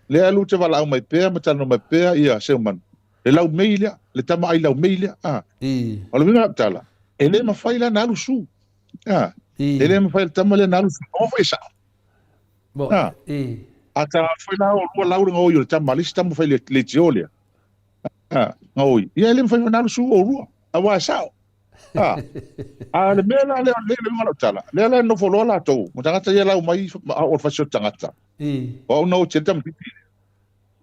lea alu te valaau mai pea ma talanoa mai pea ia Seumanu, le laumei lea, le tama ai laumei lea. A. O le uiga o lau tala, e le mafai la ona alu su. A. E le mafai le tama lea ona alu su, aua foi e sao. A. A ta foi la o lua lau le gaoi o le tama, le isi tama fai le leitio lea. A, gaoi. Ia e le mafai ona alu su o lua, aua e sao. A, a le mea la lea, le uiga o lau tala, lea la e nofo loa latou, ma tagata ia lau mai, ma o le fasi o le tagata. O au na o tele tamaitiiti.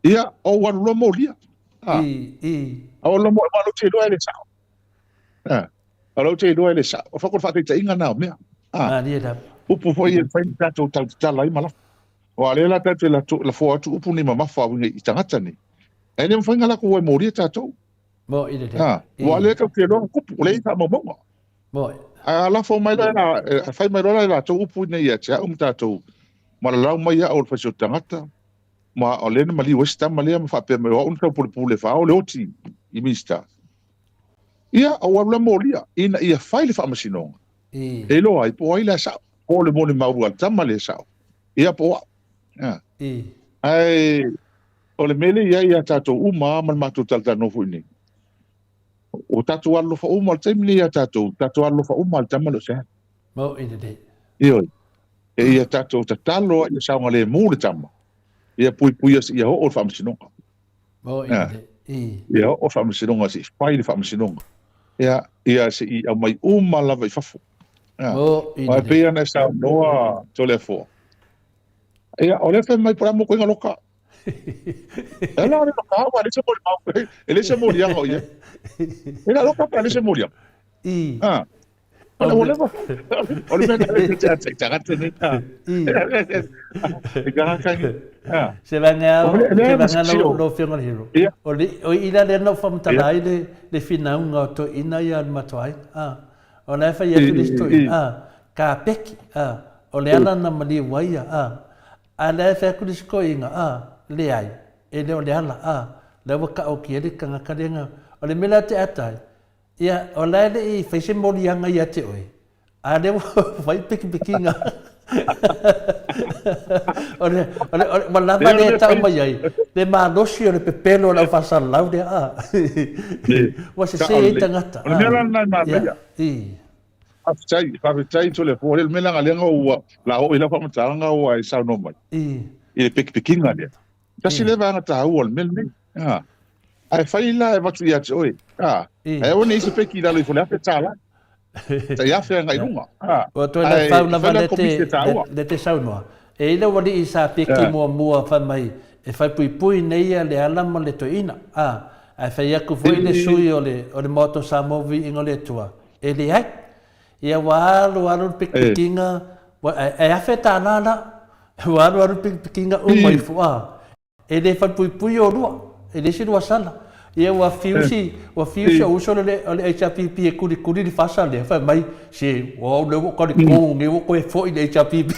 Ia, o ou alu loa molia. A, a o loa mo, ma lou te iloa e le sao. A, o lou te iloa e le sao. O fako le faataitaiga na o mea. A, upu foi e fai ni tatou tau tatala ai ma lafo. Aua o lea la tatou te lafoa atu upu nei mamafa uiga i tagata nei. Ae le mafai ona latou o e molia tatou. Mo'i lelei. Ha, ua lea tatou te iloa na tupu, o lea e i ai faamaumauga. Mo'i. A lafo mai la, a fai mai loa la e latou upu nei ia te au ma tatou, ma lalau mai au o le fasioti tagata, ma o lea na maliu ai se tama lea ma faapea mai o au na taupulepule faaao le oti i Minisita. Ia, ou alu la molia ina ia fai le faamasinoga. E iloa ai po o ai la e sao, po o le molimau a le tama lea e sao, ia po o au. Ha. Ae o le mea lea e i ai ia tatou uma ma le matou talatalanoa foi nei, ua tatou alolofa uma, o le taimi lenei ia tatou, tatou alolofa uma i le tama lea o Seali. Maoi lelei. Ioe. E ia tatou tatalo ia saogalemu le tama, ia puipuia seia oo le faamasinoga. Maoi lelei. Ia oo le faamasinoga se i fai le faamasinoga. Ia, ia se i aumai uma lava i fafo. Maoi lelei. E pei ona e saunoa Toleafoa, Ia, o lea fai mai po o le a mo koiga loka. E la le loka ua le se moli mau. E le se moliaga o ia. E la loka pa le se moliaga. I. Ah. O le leva. O le mea le te ate tagata ni. E ka ka ni. Ah. Se vanga se vanga lo lo fionga le hero. O le o ila le no famatala ai le le finaunga o to ina ia le matoai. Ah. O la e fai atu le isi toeaina, a, kapeki, a, o le ala na maliu ai ia, a. A la e fai atu le isi toeaina, a, leai, e le o le ala, a, la ua taoki ai le tagata lea na, o le mea la te ata ai, ia, o la e le i fai se moliaga ia te oe, a lea ua fai pekipekiga. O le, o le, o le, ua lava lea e tau mai ai, le malosi o le pepelo o le aufaasalalau lea, a. Ua sese ai tagata. O le mea la lena e manaia. Faafetai, faafetai Toleafoa, o le mea leaga lea ua la oo i lau faamatalaga ua e saunoa mai i le pekipekiga lea. Tasi lea vaega taua o le mea lenei. Ae fai la e avatu ia te oe. Ae aua ne i se peki i lalo ifo i le $1,000. Tai afe agai i luga. Ua toe Ae laufau e lava fai la lea te, komisi e taua. lea te saunoa. E i ai lau alii sa piki muamua fai mai e faipuipui nei ia Leala ma le toeaina. A, ae fai atu foi le sui o le, o le Maota o Samoa Viiga o le Atua, e leai. Ia ua alu alu le pikipikiga, ua, ae, ae $1000 la. Ua alu alu le pikipikiga uma ifo, a. E le falepuipui olua, e leai se lua sala. Ia ua fiu si, ua fiu si ou uso o le, o le HRPP e kulikuli le fasa lea, fai mai, se, o au lea ua ou talitonu nei ua toe foi le HRPP.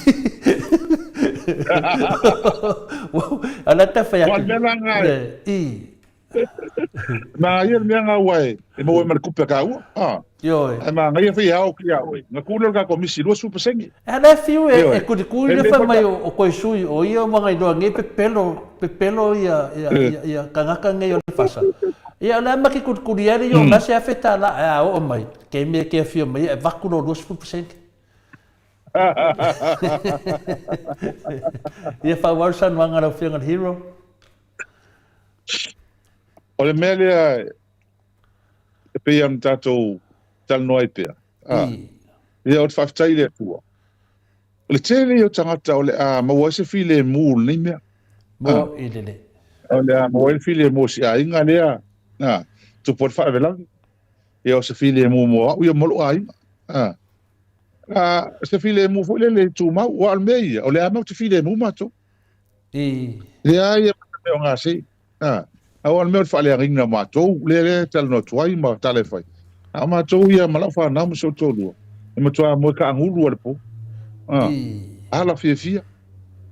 A o la e tau fai Ua atu, le mea la lena e, i. Manaia le mea lena aua e maua ai ma le tupe a taua. A. Ioe. Ae manaia foi e ao atu ia oe. Na tu lea o le tatou misi 20%. E ala e fiu e, Ioe. e kulikuli E le mea fai foi mai ta. o, o koe sui, o ia ua nailoa nei pepelo, pepelo ia, ia, ia, ia kangaka nei o le fasa. Ia o le a ma ke kulikuli ai le io la se afe tālā, ae a oo mai, ke mea ke afio mai e vaku lo 20%. Ia faaauau le saunoaga a lau Afioga i le Hero. O le mea lea e pei ona tatou talanoa ai pea. A, ia, o le faafetai i le Atua. O le tele ia o tagata o le a maua ai se filemu i lenei mea. Mo i lele. O le a maua ai le filemu o si aiga lea, a, tupu ai le faalavelave. Ia, o se filemu mo au ia ma lou aiga. A, a, se filemu foi lele tumau, aua o le mea ia, o le a matou te filemu matou. I. Leai e mea o gase. A, aua o le mea o le faaleagaina o matou, lea lea e talanoa atu ai ma tala e fai. A o matou ia ma lau fanau ma si ou toalua, e matua moe kaagulu lava i le po. A, I. ala fiafia.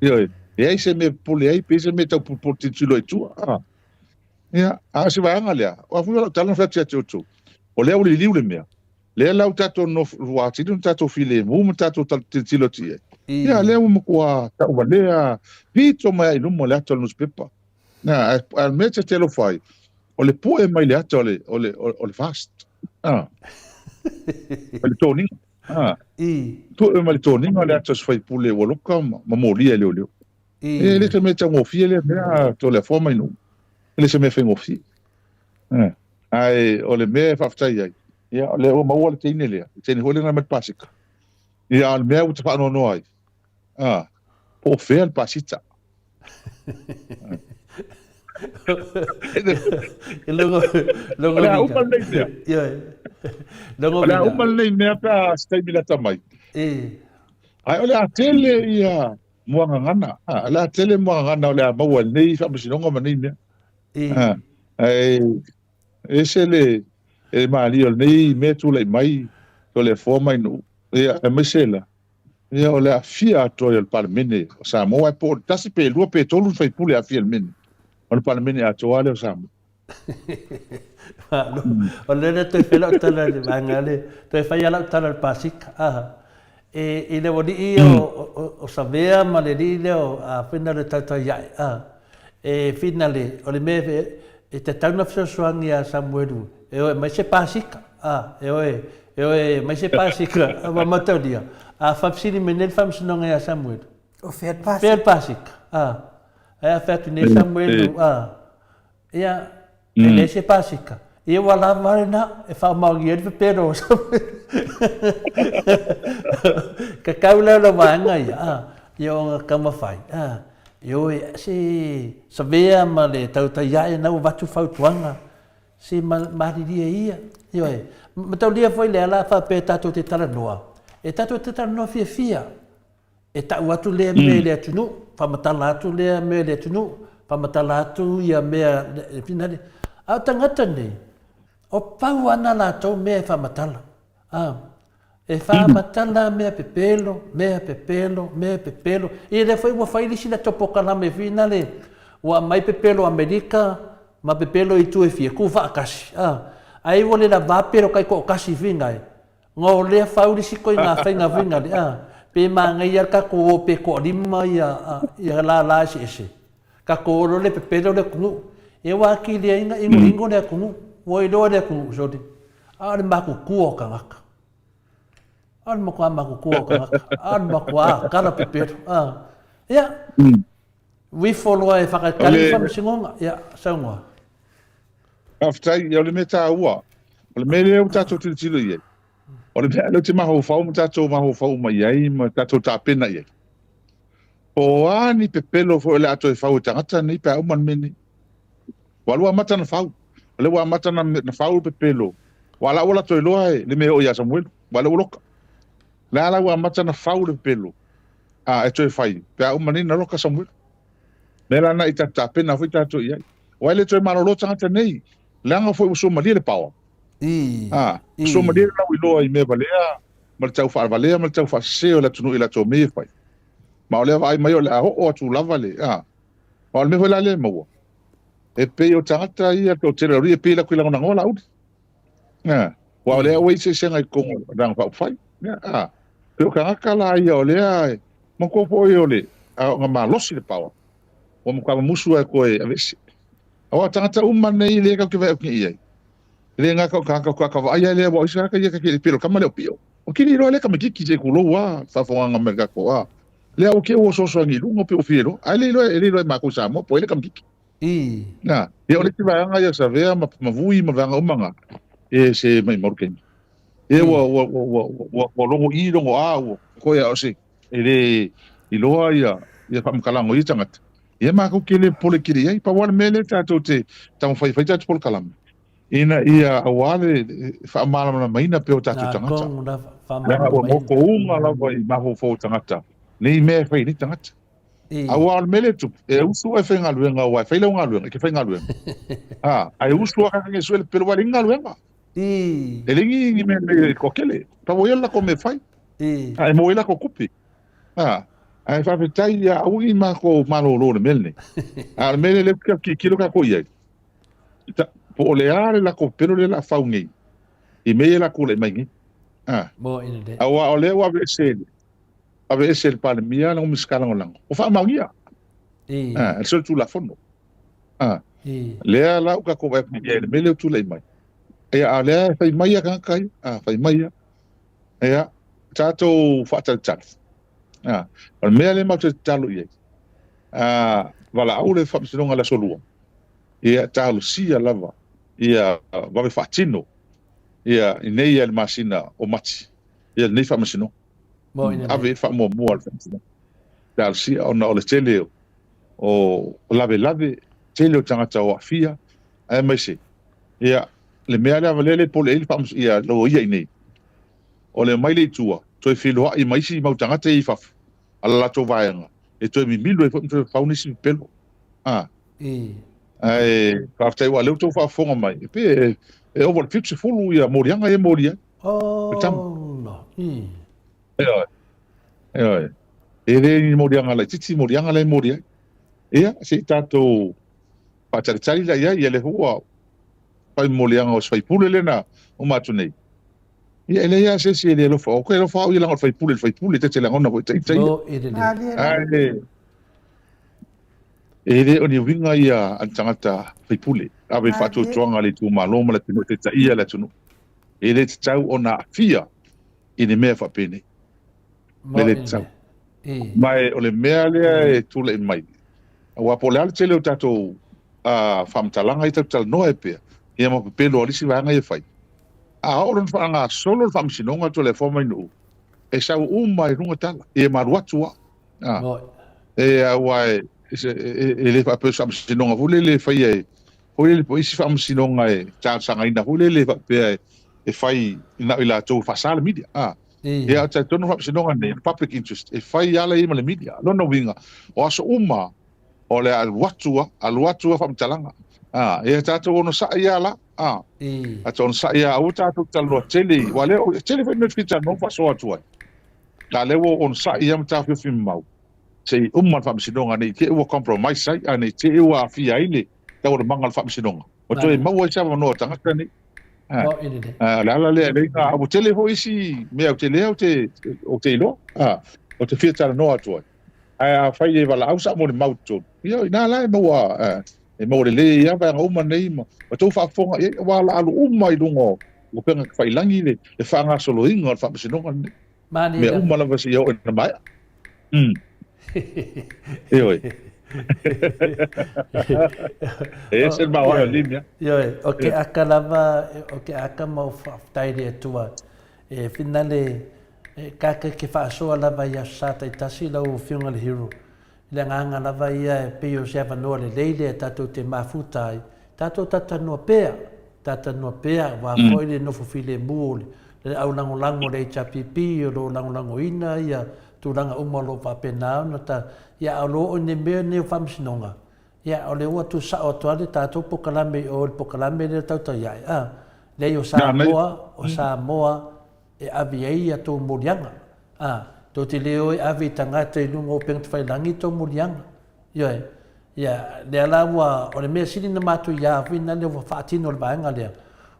Ioe, leai se mea e popole ai, pe se mea e tau popole tilotilo ai i tua. A, ia, a o se vaega lea, o a foi o lau tala na fai atu ia te outou, o lea ua liliu le mea, Lea la ua tatou nofo, ua atili ona tatou filemu ma tatou tilotilo atu i ai. Ia, lea ua matua tauvalea pito mai lava i luma o le ata o le nusipepa. Na, ae o le mea e te alofa ai, o le poe mai le ata o le, o le, o le fast. Ah. O le toniga. Ah. Poe mai le toniga o le ata o se faipule ua loka ma, ma molia e leoleo. E le se mea taugofie lea mea Toleafoa mai nuu. E le se mea faigofie. Eh. Ae o le mea e faafetai ai, ia, o lea ua maua le teine lea, le teine foi lea na mai le pasita. Ia, a o le mea ua ta faanoanoa ai, a, po o fea le pasita. Longo, longo O le a uma lenei mea. Ioe. Longo O le a uma lenei mea pe a se taimi lata mai. E. Ae o le a tele ia muagagana. A, o le a tele muagagana o le a maua i lenei faamasinoga ma nei mea. E. A, ae ese le e malie o lenei mea tulai mai Toleafoa mai Nuu, ia, aemaise la, ia, o le aafia atoa ai o le Palemene o Samoa, ae po o le tasi pe lua pe tolu ni faipule e aafia i le mea lenei, o le Palemene atoa lava lea o Samoa. Malo. O lea lea toe fai lau tala i le vaega lea, toe fai lava lau tala i le pasika. A, e, i le alii ia o, o, o Savea ma le alii lea o, a, whina le tautai ae, a, e whina le, o le mea e, e tatau na fesoasoani ia Samuelu, e oe mai se pasika, a, e oe, e oe mai se pasika, a, ma mataulia, a, whafisili mai nei le faamasinoga ia Samuelu. O fea le pasika? Fea le pasika, a, ae a fai atu nei Samuelu, a, Ia, e leai se pasika. Ia ua lava lena e faamaonia ai le pepelo o Samuelu. Kakau la lau vaega ia, a, ia ona taumafai, a, ioe, se savea ma le tautai ae na ua avatu fautuaga, se malilie ia, ioe. Mataulia foi lea la faapea tatou te talanoa, e tatou te talanoa fiafia, E tau atu lea mea i le atunuu, faamatala atu lea mea i le atunuu, faamatala atu ia mea e finale. A o tagata nei, o pau ana latou mea e faamatala. A, e faamatala mea pepelo, mea pepelo, mea pepelo. Ia lea foi ua fai le isi latou polokalame finale, ua aumai pepelo Amerika ma pepelo i itu e fia, tu faatasi. A, ai ua le lava pelo taitoatasi finae, Nga o lea fau le isi koina faiga faiga le a pe manaia le tatou o pe toalima ia ia lala eseese tatou o loa le pepelo le atunuu e ua atili ai na inoino le atunuu ua iloa le atunuu sole a o le matutua o tagata a o le matua matutua o tagata a o le matua kala pepelo a ia uifo loa e whakatali le faamasinoga ia saunoa. Faafetai, ia o le mea taua, o le mea lea ua tatou tilotilo i ai, O le mea lea ou te mafaufau ma tatou mafaufau uma i ai ma tatou tapena i ai, po o a ni pepelo foi o le a toe fau e tagata nei pe a uma le mea nei. Ua alu amata ona fau. O lea ua amata ona fau le pepelo. Ua la ua latou iloa e le mea e oo ia Samuelu. Ua lea ua loka. La la ua amata ona fau le pepelo. A e toe fai pe a uma nei na loka Samuelu. Mea la na i tatou tapena foi tatou i ai. Ua le toe malolo tagata nei. Leaga foi ua suamalie le paoa. A, ua suamalie le lauiloa i mea valea ma le tau faavalea ma le tau faasese o le atunuu i latou mea e fai. Ma o lea vaai mai o le a oo atu lava le, a, ma o le mea foi la lea e maua, e pei o tagata ia toatele o Lauli, e pei latou te lagonagoa Laauli. A, aua o lea ua i ai eseesega i totonu o le Vaega Faaupufai. A, pei o tagata la ia o lea, e manatua foi o le aoga malosi le power, ua matua mamusu lava e toe aveese. Aua o tagata uma nei lea tatou te vaai atu nei i ai, e le gata o tagata faatoa vaai lava lea, aua o isi tagata ia ta te le pei o le tama lea o Pio. O kili iloa lea tamaititi se i tulou lava le faafofogaaga mai a le tatou a. Lea ua te i ua osoasoani i luga pei ua fia iloa. Ae le iloa e le iloa e matou i Samoa po o ai le tamaititi. Na, ia o le isi vaega ia o Savea ma ma Vui ma vaega uma na, e se maumau le taimi. Ia ua ua ua ua ua logo i logo a ua koe a o se e le iloa ia ia faamatalaga o ia tagata. Ia matou te le popole tele i ai. Pau lava le mea lea tatou te taumafai e fai tatou polokalame, ina ia aua le faamalamalamaina pea o tatou tagata. Leaga ua motouga lava i mafaufau o tagata nei mea e fai e nei tagata. Aua o le mea lea e tupu, e usu oe e faigaluega aua e fai lau galuega, e te faigaluega. A, ae usu lava tagata e sue le pelo aua e leai ni galuega. E leai ni mea e toatele. Pau ia le latou mea e fai. A e maua ai latou tupe. A, ae faafetai ia aua ne i matou malolo i le mea lenei. A o le mea lea ou te tilotilo tatou i ai, po o le a le latou pepelo lea o le a fau nei i mea ia o le a tulai mai nei. A, aua o lea ua aveese, aveese e le Palemia lana Minisita Lagolago, ua faamaonia. A, e le solitulafono. A, lea la ua tatou vaai atu i ai i le mea lea ua tulai mai. Ia, a o lea e fai mai lava tagata ia, a, fai mai lava. Ia, tatou faatalitali. A, o le mea lea matou te tatalo i ai, a, valaau le Faamasinoga i le Aso Lua, ia talosia lava ia vave faatino ia i nei ia i le masina o Mati ia lenei Faamasinoga. Ave i ai le faamuamua a le Faamasinoga. Talosia ona o le tele o lavelave, tele o tagata o aafia, aemaise ia le mea lea lea e pole ai le faamas ia loia i nei, o le omai lea i tua, toe feiloai ma isi mau tagata ia i fafo, a le latou vaega, e toe mimilo ai foi ma toe fau nisi pepelo. A. Ae faafetai aua o lea ua outou faafofoga mai, e pei e, e ova i le 70 ia moliaga ia e moli ai. Le tama. Ioe. Ioe. E le ni moliaga laitiiti, moliaga la e moli ai. Ia, se i tatou faatalitali la i ai, ia lea foi ua fai moliaga o se faipule lea na uma atu nei. Ia, e leai lava se isi e le alofa. O koe alofa au ia leaga o le faipule, le faipule, ta te lagona foi ita ia. Ae, e le o ni uiga ia a le tagata faipule, ave i le faatuatuaga a le itumalo ma le atunuu e taitaia le atunuu. E le tatau ona aafia i ni mea faapenei. E le tatau. Ma e o le mea lea e tulai mai, aua po o le a le tele o tatou faamatalaga ia tatou talanoa ai pea, ia ma pepelo a le isi vaega ia e fai, a oo loa ina faagasolo le faamasinoga a Toleafoa ma Ainuu, e sau uma i luga tala, ia ma alu atu lava. E, aua e, e le faapea o se faamasinoga foi lele e faia e, foi lele po o isi faamasinoga e talosagaina foi lele faapea e fai na o i latou e faasa le media. Ia, ou te talitonu o le faamasinoga lenei, o le public interest, e fai ala ia ma le media. Lona uiga, o aso uma o le alu atu lava, alu atu lava faamatalaga. Ia tatou onosai lava la. Tatou onosai lava, aua tatou te talanoa tele, aua o lea e tele foi mea e fia talanoa ma faasoa atu ai. A o lea ua onosai lava ma taofiofi mamao, se i uma le faamasinoga ne i te i ua compromise ai, a ne i te i ua aafia ai le taualumaga o le faamasinoga. Ua toe maua ai se avanoa o tagata nei. O le ala lea, e ua tele foi isi mea ou te lea ou te iloa, ou te fia talanoa atu ai. Ae afai e valaau sa molimau i totonu, ia o i ina la e maua, e maua lelei ai lava vaega uma nei ma outou faafofoga i ai, aua o le a alu uma i luga o upega tafailagi le faagasoloina o le faamasinoga lenei. Mea uma lava seia oo ina maea. Ioe. E ese le maoae o lenei mea. Ioe, o ke aka lava, o ke aka ma ou faafetai i le Atua. E finale e kake ke faasoa lava i Aso Sa taitasi lau Afioga le Hero. I le agaga lava ia e pei o se avanoa lelei lea tatou te mafuta ai, tatou talatalanoa pea, talatalanoa pea aua foi le nofo filemu o le au lagolago o le HRPP o lo o lagolagoina ia tulaga uma o lo o faapena ona ta, ia a o lo o i le mea lenei o faamasinoga, ia o lea ua tuusao atu lava le tatou polokalame i o i le polokalame lea tautai ae, a, leai o Samoa, o Samoa e ave ai a tou moliaga. A, tou te le o e ave i tagata i luga o upega tafailagi tou moliaga. Ioe. Ia, lea la ua, o le mea sili na matuia foi na lea ua faatino le vaega lea,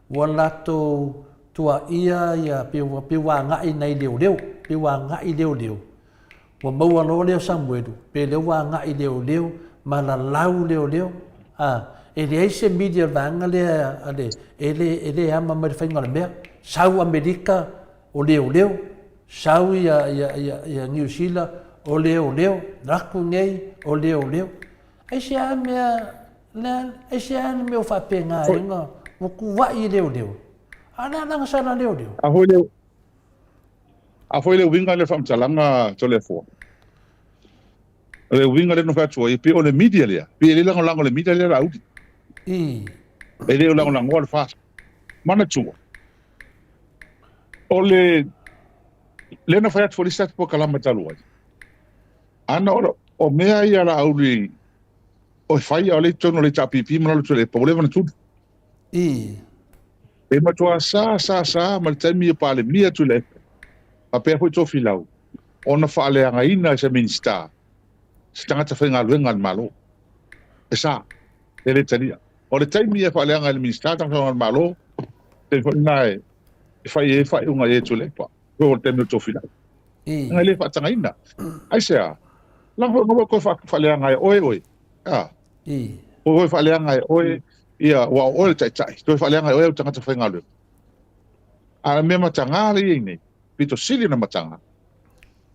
ua latou tuaia ia, pei ua, pei ua agai nai leoleo, pei ua agai leoleo. Ua maua loa lea o Samuelu, pe lea ua agai leoleo ma lalau leoleo, a, e leai se media o le vaega lea a le, e le, e le ama mai le faiga o le mea. Sau Amerika o leoleo, sau ia, ia, ia, ia Niu Sila o leoleo, raku nei o leoleo. Aisea mea, lea, aisea le mea o faapena ai ona ua kuai leoleo. A o le a la na sala leoleo? A foi le, A foi le uiga lea o le faamatalaga Toleafoa, o le uiga lea na fai atu ai, pei o le media lea, pei e le lagolago i le media lea Laauli. E le o lagolagoa le FAST. Manatua, o le lea na fai atu foi le isi tatou polokalama talu ai, ana o, o mea ia Laauli o e fai a o lea i totonu o le HRPP ma lalo atu i le EPA, ua leva ona tuli. E matua sa sa sa ma le taimi o Palemia Tuilaepa, faapea foi Tofilau, ona faaleagaina e se Minisita se tagata faigaluega a le Malo. E sa, e le talia. O le taimi e faaleaga e le Minisita tagata faigaluega a le Malo, taimi foi lena e fai ai faaiuga i e Tuilaepa, foi o le taimi o Tofilau. E le faatagaina. Aisea? Leaga foi ona toe faaleaga e oe oe. A. Ua toe faaleaga e oe, ia, ua o oe le taitai, toe faaleaga e oe au tagata faigaluega. A o le mea mataga lea e i ai nei, pito sili ona mataga,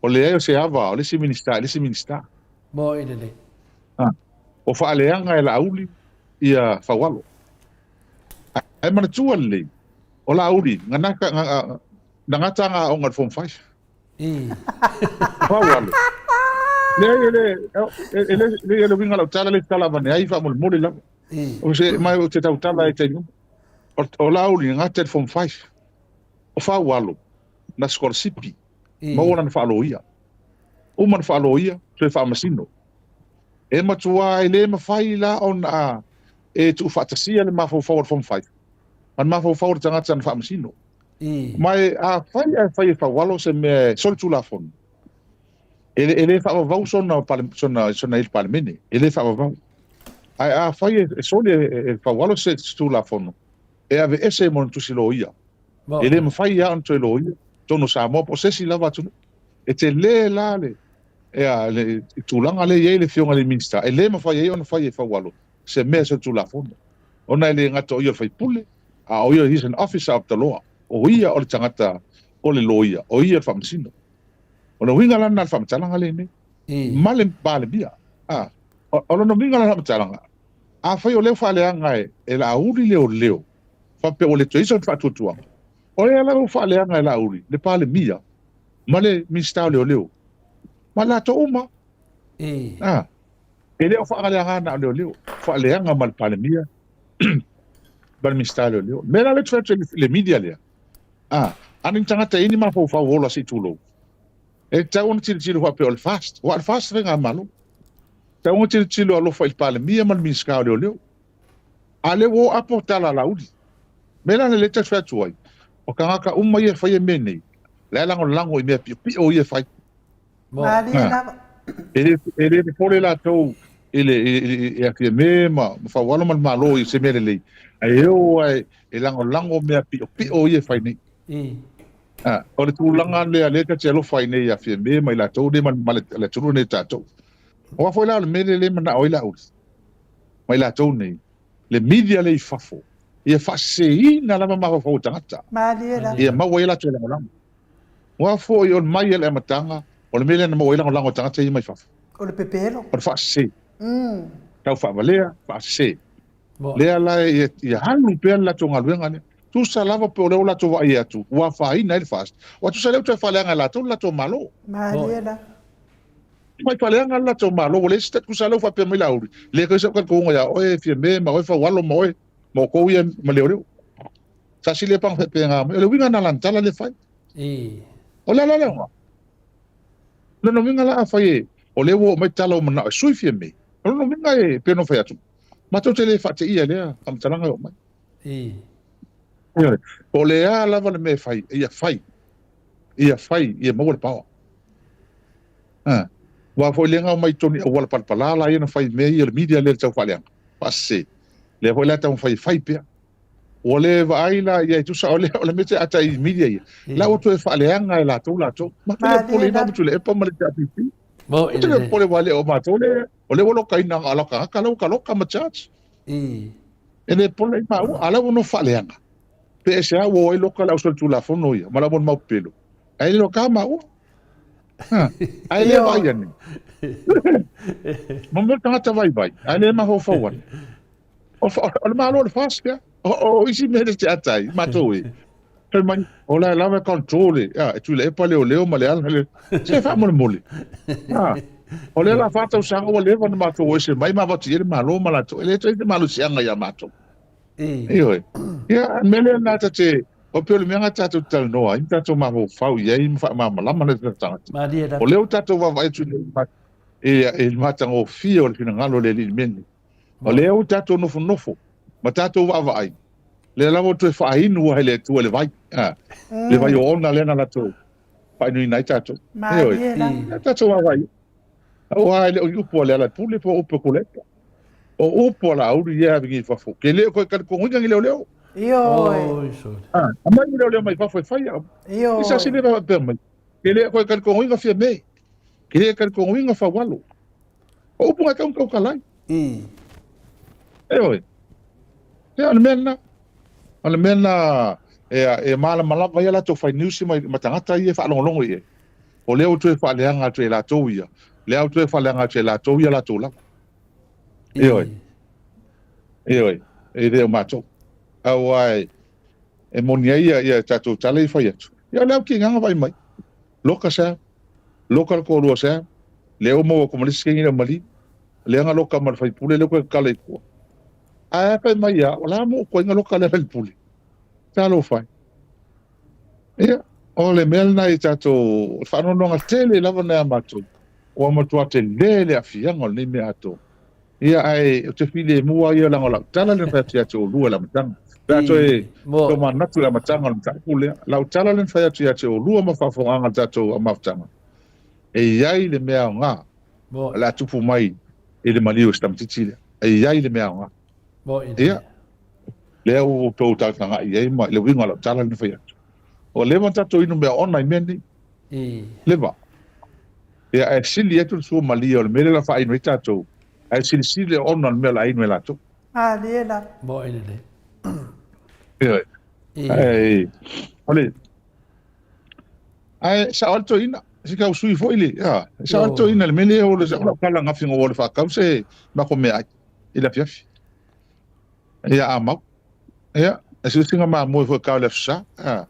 o le leai o se ava o le isi Minisita i le isi Minisita. Moi lelei. A, ua faaleaga e Laauli ia Faualo. Ae manatua lelei, o Laauli, na gata ana aoga i le Form 5. Faualo. Leai, e le, e le, le, le uiga lau tala le tala avane ai faamolemole lava. O se, mai o te tautala e taimi uma. O, o Laauli na gata i le Form 5. O Faualo, na sikolasipi, maua lana faaloia. Uma na faaloia, toe faamasino. E matua e le mafai la ona e tuufaatasia le mafaufau o le Form 5 ma le mafaufau o le tagata na faamasino. Ma e afai ae fai e Faualo se mea e solitulafono, e, e le faavavau sona, sona, sona i le Palemene, e le faavavau. Ae afai e, e soli e, e Faualo se tulafono, e aveese mo le tusi loia. E le mafai lava ona toe loia totonu o Samoa po o se isi lava atunuu. E tele la le, ea, le tulaga lea e i ai le Afioga i le Minisita, e le mafai ai ona fai e Faualo se mea e solitulafono. Ona e le gata o ia o le faipule, a o ia, he is an officer of the law. O ia o le tagata o le loia, o ia le faamasino. O le uiga la lena o le faamatalaga lenei, ma le Palemia. A, o lona uiga la o le faamatalaga, afai o lea ua faaleaga e, e Laauli leoleo, faapea ua le toe i ai sona faatuatuaga, o lea lava ua faaleaga e Laauli le Palemia ma le Minisita o Leoleo, ma latou uma. A, E le o faaleaga na o leoleo, faaleaga ma le Palemia ma le Minisita o Leoleo. O le mea la lea ou te fai atu ai i le media lea, a, ana ni tagata e i ai ni mafaufau ola se i tulou, e tatau ona tilotilo faapea o le FAST, aua o le FAST le faigamalo. E tatau ona tilotilo alofa i le Palemia ma le Minisita o Leoleo. A o lea ua o apo tala a Laauli. O le mea la lea ou te fai atu ai, o tagata uma ia e faia mea nei, la e lagolago i mea piopio ia e fai. Malie lava. E le, e le popole latou i le, i, i, i a Fiame ma, ma Faualo ma le Malo i se mea lelei, ae o lava e lagolago mea piopio ia e fai nei. Ah, o le tulaga lea lea ta te alofa ai nei ia Fiame ma i latou nei ma, ma le, le atunuu nei tatou. Aua foi la o le mea lea le manao ai Laauli ma i latou nei, le media lea i fafo, ia faaseseina lava mafaufau o tagata. Malie lava. Ia maua ai latou lagolago. Aua foi o le mai i le amataga, o le mea lea na maua ai lagolago a tagata ia mai fafo. O le pepelo. O le faasese. Tau faavalea, faasese. Lea la ia alu pea le latou galuega lea. Tusa lava pe o lea ua latou vaai atu ua afaina ai le FAST, aua tusa lea ua toe faaleaga e latou le latou Malo. Malie la. Mai faaleaga le latou Malo, ua leai se tusa lea ua faapea mai Laauli, le kai sau talitonuga ia oe Fiame ma oe Faualo ma oe ma outou ia ma Leoleo. Tasi lea paga faapena mai. O le uiga na lana tala lea fai. O le ala lea o lona uiga la afai e o lea ua oo mai tala ua manao e sui Fiame, o lona uiga e pei ona fai atu, matou te le faateia i lea faamatalaga e oo mai. Ioe. Po o le a lava le mea e fai, ia fai. Ia fai, ia maua le power. Ha. Aua foi lea na omai totonu i auala palapala la ia na fai mea ia o le media lea i le tau faaleaga, faasese. Lea foi la e taumafai e fai pea. Ua le vaai la i ai tusa o le o le mea te ata i media ia. La ua toe faaleaga e latou latou. Matou le popole ina Tuilaepa ma le HRPP. Matou le popole aua le o matou le o lea ua lokaina a loka aka la ua kaloka ma charge. E le popole ai maua a la ua nofo faaleaga. Pe aisea ua o ai loka le au solitulafono ia ma le au molimau pepelo. Ae le loka maua. Ha. Ae le vaai ane. Mo mea tagata vaivai, ae le mafaufau ane. O, o le Malo o le FAST ia. O, o isi mea le te ata ai, matou e. Fai mai, o la e lava e control e, a, e Tuilaepa leoleo ma Leala le, se faamolemole. A, o lea la fa tausaga ua leva ona matou o ese mai ma avatu i ai le Malo ma latou, e le toe i se malosiaga ia matou. Ioe. Ia, mea lea na ta te, o pei o le mea na tatou talanoa ai, ma tatou mafaufau i ai ma faamalamalama le tagata. O lea ua tatou vaavaai atu i le matagofie o le finagalo o le Alii i le mea lenei. O lea ua tatou nofonofo ma tatou vaavaai, lea lava ua toe faainu ai le Atua i le vai, a, le vai oona lea na latou faainuina ai tatou. Ioe, ia tatou vaavaai. Aua e le o ni upu a Lealailepule po o upu a Tuilaepa. O upu a Laauli ia e ave nei i fafo. Ke le o toe talitonuina ni leoleo. Ioe. A, aumai ni leoleo mai fafo e fai au. Ioe. Isa sile faapea mai. Ke le o toe talitonuina Fiame. Ke le talitonuina Faualo. O upu na tau tautalai. Ioe. Ia, o le mea lena. O le mea lena e, e malamalama ai a latou fai niusi ma, ma tagata ia e faalogologo i ai. O lea ua toe faaleaga atu e latou ia, lea ua toe faaleaga atu e latou ia latou lava. Ioe. Ioe. E le o matou. Aua e, e moni ai ia, ia tatou tala i fai atu. Ia o le au kinaga vai mai. Loka sa, loka le toalua sa, lea ua maua atu ma le isi kegi lea o Maliu. Lea na loka ma le faipule lea ua toe tatala i tua. Ae a fai mai ia, o le a mo outou ai na loka lea faipule? Talofa e. Ia, o le mea lena i tatou, o le faanoanoaga tele lava lena ia matou, ua matua tele le aafiaga o lenei mea atoa. Ia, ae ou te filemu lava ia leaga o lau tala lea na fai atu ia te oulua i le amataga. Pe a toe tomanatu i le amataga o le mataupu lea, lau tala lea na fai atu ia te oulua ma faafofogaaga a le tatou mafutaga, e i ai le mea aoga o le a tupu mai i le maliu o si tamaitiiti lea. E i ai le mea aoga. Ia, lea ua outou tagatagai i ai ma le uiga o lau tala lea na fai atu. Ua leva ona tatou inu mea oona i mea nei. Leva. Ia, ae sili atu le sua malie o le mea lea o le a faainu ai tatou, ae silisili le oona o le mea o le a inu e latou. Malie la. Moe lelei. Ioe. Ae, o le, ae sao lava le toeaina, se tau sui foi le, a, e sao lava le toeaina i le mea lea o le, o lau tala ananafi na ou alu e faatau se matou meaai i le afiafi. Ia, a mau. Ia, e silasila mamoe foi e le Aso Sa. A.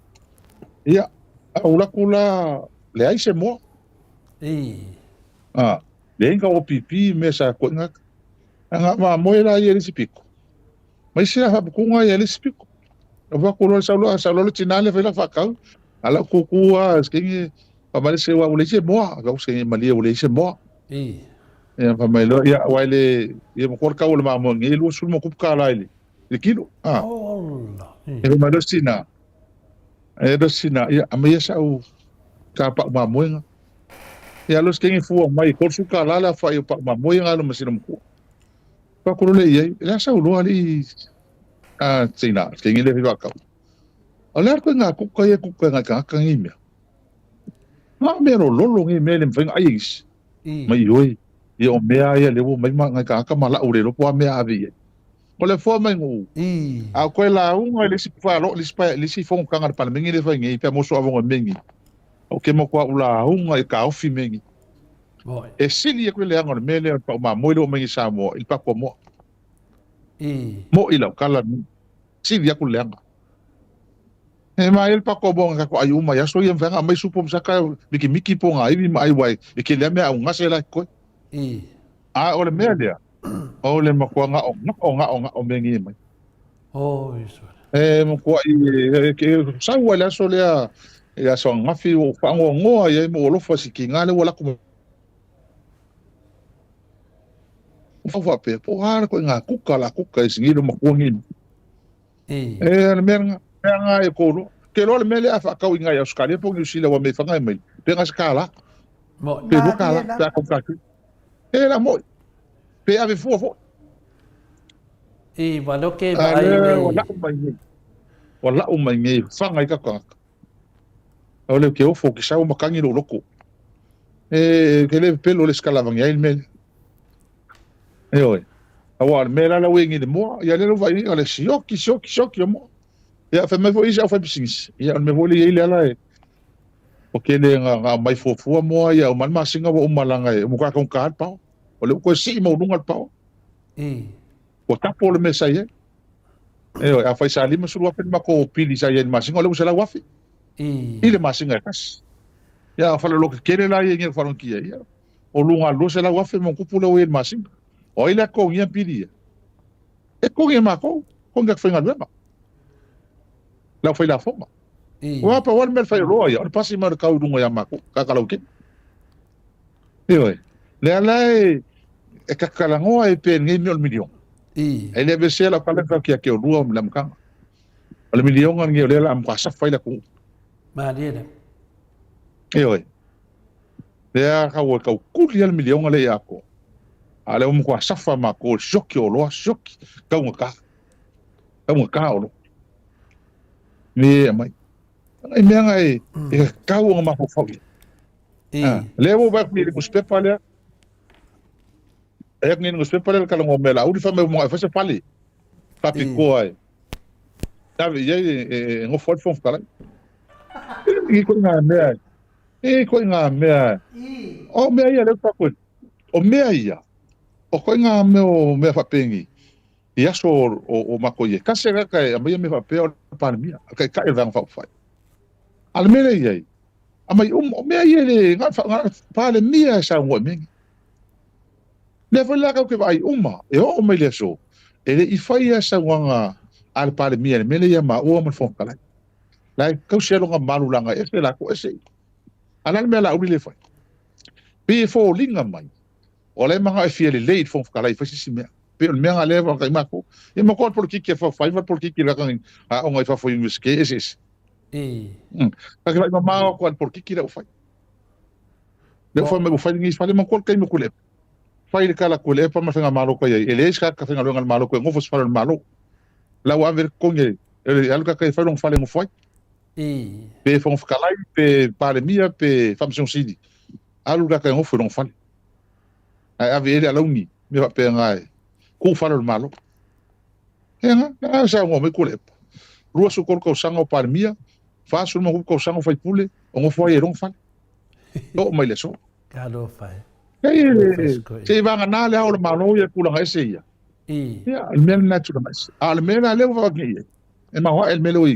Ia, a ou alu atu la, leai se moa. A, leai ni OPP mea sa koina atu. A na mamoe la ia i le isi pito. Ma isi la faaputuga ia i le isi pito. Na ou atu loa sau loa, sau loa le tina lea fai lau faatau. A lau kūkū lava, se taimi, fai mai le seu ua leai se moa. Fai atu se malie ua leai se moa. Ia fai mai loa, ia aua e le, ia matua le tau o le mamoe nei e $20+ i le le kilo. A. Ia fai mai loa si tina, e loa si tina, ia aumaia sau ta pau mamoega. Ia alu se taimi fua mai e $30 le aofai o pau mamoe na alu ma sina matua. Fai atu loa lea i ai, o le a sau loa alii a tina, se taimi lea fai faatau. O le a le ituaiga kuka ia e kuka e nai tagata nei mea? Na o mea lololo nei mea e le mafai ona ai e nisi. Mai ioe, ia o mea ia lea ua omai ma nai tagata ma lau le iloa po o a mea ave i ai. O le foa mai nuu, a o toe lauga i le isi pae, le isi pae, le isi fonotaga a le Palemene lea e fai nei, pe a mo soafono i mea nei, ou te matua ou lauga i taofi mea nei. E sili atu le leaga o le mea lea o le pau mamoe lea ua aumai nei i Samoa i le patua moa. Mo'i lau tala, sili atu le leaga. E ma ele pa ko bonga ka ko ai uma ia so ia mfanga mai supo msaka miki miki po nga ivi ma ai wai e ke le mea au ngase la ko. I. A o le mea lea. O le makuanga o nga o nga o nga o mengi mai. O iso. E mo ko ai e ke sa ua le aso lea e aso ngafi o whangoa ia mo alofa si ki ngā le ua lako mo pe po ha ko ngā kuka la kuka e singi lo makuangi. I. E le mea nga mea nga e kolo. Ke lo le mea le a whakau i ngai Australia po New Zealand wa me whangai mai. Pe nga skala. Mo. Pe lo kala pe a kau E la mo. Pe ave fua fo. I wa lo ke A ba ai le nei. wa lau mai nei. Wa lau mai nei whangai ka kaka. O le ke ofo ki sau makangi lo loko. E ke le pelo le skala vangi ai le mele. E oi. Awa le mele la wengi le moa, ia le lo vai o le sioki sioki sioki o moa. Ia fa me fo isa o fa pisingis. Ia o le me fo le ile ala e. O ke le nga nga mai fofua moa ia o malma singa wa umalanga e mo ka ka ka pao. O le ko si mo lunga pao. I. O tapo le mesa ia. E oi a fai sa lima sulu ape ma ko pili sa ia le masinga o le usela wafi. I. I le masinga e kasi. Ia fa lo ke kere la ia ngi fa kia ia. O lunga lo se la wafi mo kupu le o le masinga. O ile ko ngi pili ia. E ko ngi ma ko ko ngi fa ngaluema. La fa la forma. I. Wa pa wal mel fa ro ia. O pasi ma ka lunga ia ma ko ka ka lo ke. E oi. Le ala e e ka kalangoa e pe ngi mi o milion. I. E le vese la kala ka kia ke o lua o le mkanga. O le milion ngi o le la mka sa fa la ku. Ma le. E oi. Le a ka o ka kuli al milion le ia ko. A le o mka sa fa ma ko shoki o loa shoki ka unga ka. Ka unga ka o lo. Me mai. Ai mea ngai e ka unga ma fo fau. I. Le o ba ni le spepa le. E ni le spepa le ka ngo mela uri fa me mo fa se pali. Pa piko ai. Sabe, e e ngo fo fo kala. E ko ngā mea. E ko ngā mea. O mea ia le pa ko. O mea ia. O ko ngā mea o mea fapengi. I aso o mako ia. Ka se ka e mai me faapea o pandemia. Ka ka e vang fa fa. Ale mele ia. A mai o mea ia le ngā pandemia sa ngo mengi. Le foi la ka ke vai uma. E o mai le so. E le i fai ia sa wanga al pandemia le mele ia ma o ma fo kala. La kau se longa malu langa e se la ko e se. Ala le mea la uri le fai. Pe fo linga mai. O le manga e fia le leit fo kala i fai sisi mea. Pe o le mea nga le wa kai mako. E ma ko politiki e fa fai va politiki la kan a onga i fa fo university e se. I. Ka ke ma ma ko al politiki la o fai. Le fo me fai ngi fai ma ko kai mo kule. Fai le kala kule pa ma fenga malo ko ia. E le ska ka fenga longa malo ko ngofo sfalo malo. La wa ver konge e alu ka kai fai long fale ngofo. I. Pe fo fkalai pe palemia pe famsion sidi. Alu ka kai ngofo long fale. Ai ave ele alaungi me va pe ngai. Ku falo malo. E nga na sa ngo me kule. Rua su kol sanga o palemia, fa su mo ko sanga fai pule, o ngofo ai long fale. O mai le so. Ka lo fai. E se vanga na le o malo ia kula ngai se ia. I. Ia, le mea na tula mai. A le mea na le wa ngi. E ma wa el mele o.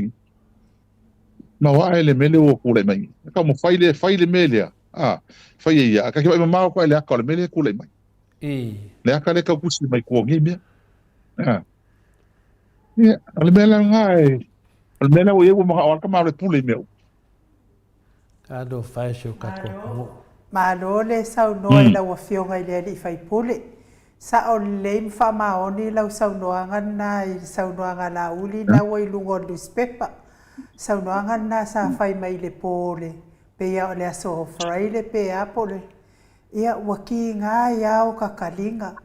Ma wa ele mele o kula mai. Ka mo fai le mele. A fai ia ka ki ma ko le ka le mele kula mai. I. Le aka le ka kusi mai ko ngi mea. Ah. Ia, le mea ngai. Le mea o ia ma o ka ma le pule mea. Ka lo fai se ka ko. Malo le saunoa i lau afioga i le alii faipule. Sa o lelei ma faamaoni lau saunoaga lena i le saunoaga lauli na ua i luga o le newspaper. Saunoaga lena sa fai mai le po le peia o le aso Friday pe a po le. Ia ua kiga ia o kakaliga.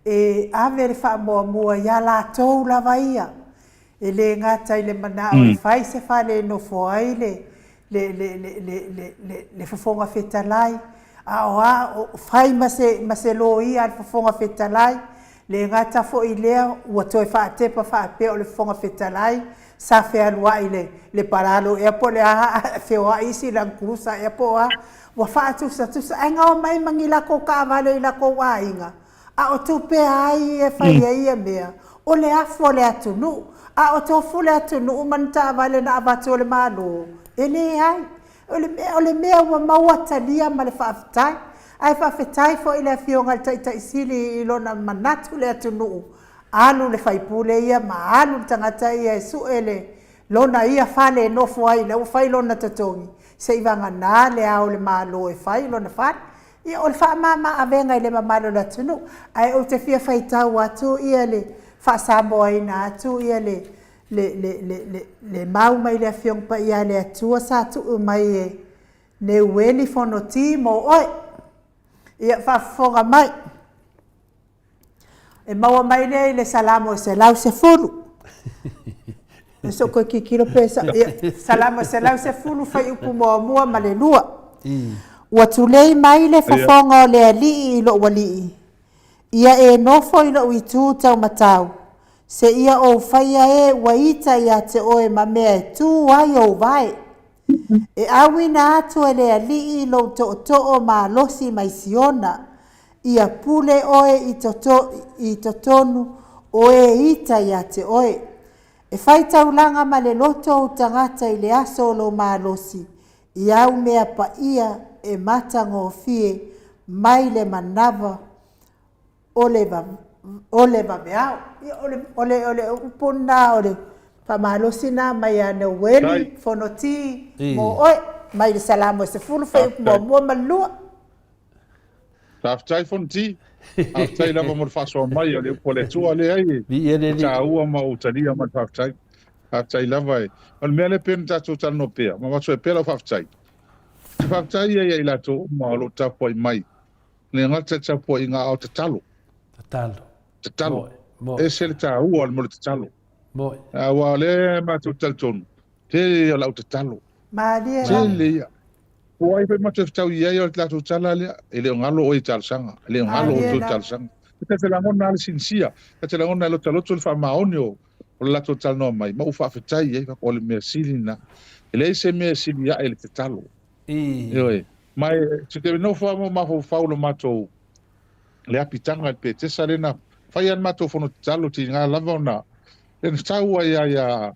E ave le faamuamua ia latou lava ia. E le gata i le manao e fai se fale e nofo ai le le le le le le le le fofoga fetalai a o a o fai ma se loia le fofoga fetalai le gata fo'i lea ua toe faatepa faapea o le fofoga fetalai sa fealua'i le le palalo ea po le a feoa'i isi langkurusa ea po o a ua faatusatusa ae gao mai magi lakou kaavale i lakou aiga a o tupe ai e fai ai ia mea O le afu o le atunuu, a o tofu le atunuu ma ni taavale na avatu e le Malo, e leai. O le mea, o le mea ua maua talia ma le faafetai. Ae faafetai foi i le Afioga i le Taitai Sili i lona manatu i le atunuu, alu le faipule ia ma alu le tagata ia e sue le lona ia fale e nofo ai la ua fai lona totogi, seivagana le Ao o le Malo e fai lona fale. Ia o le faamama avega i le mamalu o le atunuu. Ae ou te fia faitau atu ia le faa-Samoaina atu ia le le le le le le mau mai le Afioga Paia a le Atua sa tuu mai e Neueli Fonoti mo oe. Ia faafofoga mai. E maua mai lea i le Salamo e 110. E so koe kikilo pe sa, ia, Salamo e 110 fuaiupu muamua ma le lua. Ua tulei mai le fofoga o le Alii i lou alii, ia e nofo i lou itu taumatau, seia ou faia e ua ita ia te oe ma mea e tu ai ou vae. E auina atu e le Alii lou tootoo malosi mai Siona, ia pule oe i, toto, i totonu o e ita ia te oe. E fai taulaga ma le loto ou tagata i le aso o lou malosi, i au mea paia e matagofie mai le manava o le, o le vaveao. Ia, o le, o le, o le upu lena, o le faamalosi lena mai ia Neueli, Fonoti, mo oe, mai le Salamo e 10, fuaiupu muamua ma le lua. Faafetai Fonoti. Faafetai lava mo le faasoa mai o le upu a le Atua. Leai, e taua ma ou talia ma le faafetai. Faafetai lava e. O le mea lea pei ona tatou talanoa pea, ma avatu ai pea lau faafetai. Te faafetai ia ia i latou uma o lo o tapuai mai. Le gata i tapuaiga a o tatalo. Tatalo. Tatalo. Moe. Ese le taua o le mea o le tatalo. Moe. Aua o lea matou talitonu, tele ia o lau tatalo. Malie lava. Tele ia. Po o ai foi matou fetau i ai o le latou tala lea, e le o galo oe i talosaga, e le o galo outou i talosaga. E ta te lagona lava le sinisia, ta te lagona e lotaloto le faamaoni o o le latou talanoa mai, ma ou faafetai i ai, o le mea sili lena. E leai se mea e sili ae i le tatalo. Ioe. Ma e te nofo lava ma mafaufau i le matou le apitaga i le Petesa lea na fai lava le matou fono tatalo, tiga lava ona lea na sau ai lava ia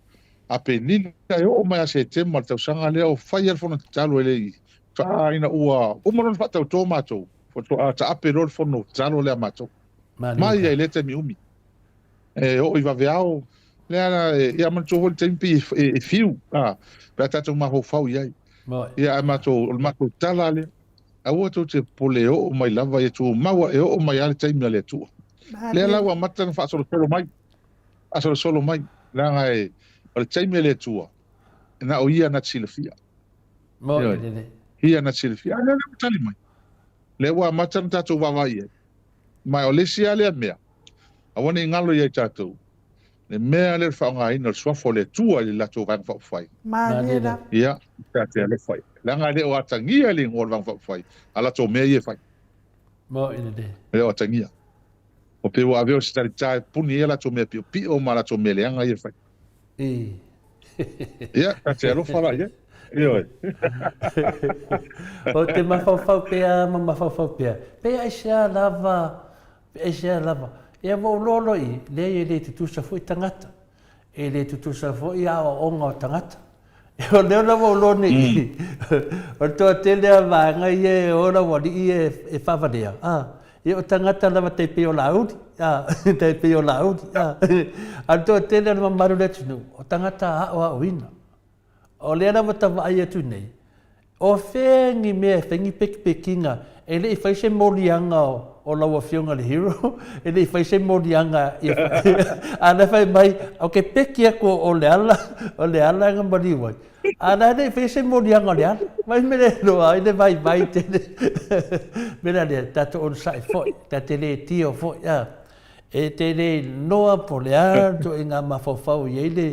Aperila e oo mai ia Setema le tausaga lea o fai lava le fono tatalo e le i faatoa ina ua uma loa ona faatauto matou, faatoa taape loa le fono tatalo lea a matou. Mai ai i lea taimi umi. E oo i vaveao, lea la, ia manatua foi le taimi pei e fiu, a, pe a tatou mafaufau i ai. Ia ae matou, o le matou tala lea, aua tou te popole e oo mai lava, ia tumau e oo mai lava le taimi a le Atua. Lea la ua amata ona faasolosolo mai, faasolosolo mai, leaga e, o le taimi a le Atua, na o Ia na te silafia. Ioe, Ia na te silafia. A lea la ua tali mai. Lea ua amata ona tatou vaavaai i ai. Ma o le isi lava lea mea, aua ne i galo ia i tatou, le mea lea o le faaaogaina o le suafa o le Atua i le latou Vaega Faaupufai. Malie lava. Ia, ta te alofa i ai. Leaga e le o atagia le igoa o le Vaega Faaupufai, a latou mea ia e fai. Malie lelei. E le o atagia. Ua pei ua avea o se talita e pupuni ai a latou mea piopio ma a latou mea leaga ia e fai. Ia, ta te alofa la i ai. Ioe. Ou te mafaufau pea ma mafaufau pea, pe aisea lava, pe aisea lava. Ia ua ou loa loa i, leai e le tutusa foi tagata. E le tutusa foi aoaoga o tagata. O lea la ua ou loa nei i, o le toatele lava o vaega ia e o laualii ia e faavalea, a, ia o tagata lava tai pei o Laauli, a, tai pei o Laauli, a. A o le toatele o le mamalu o le atunuu, o tagata aoaoina. O lea la ua ta vaai atu nei, o fea ni mea e fai ni pekipekiga, e le i fai se moliaga o lau Afioga i le Hero, e le i fai se moliaga ia a o la e fai mai, ou te peki atu o Leala, o Leala na maliu ai. A o la e le i faia se moliaga o Leala. Mai mea le iloa ai le vaivai tele. Mea la lea, tatou onosai foi, ta te le tio foi, a. E te le iloa po o le a le ituaiga mafaufau e i ai le,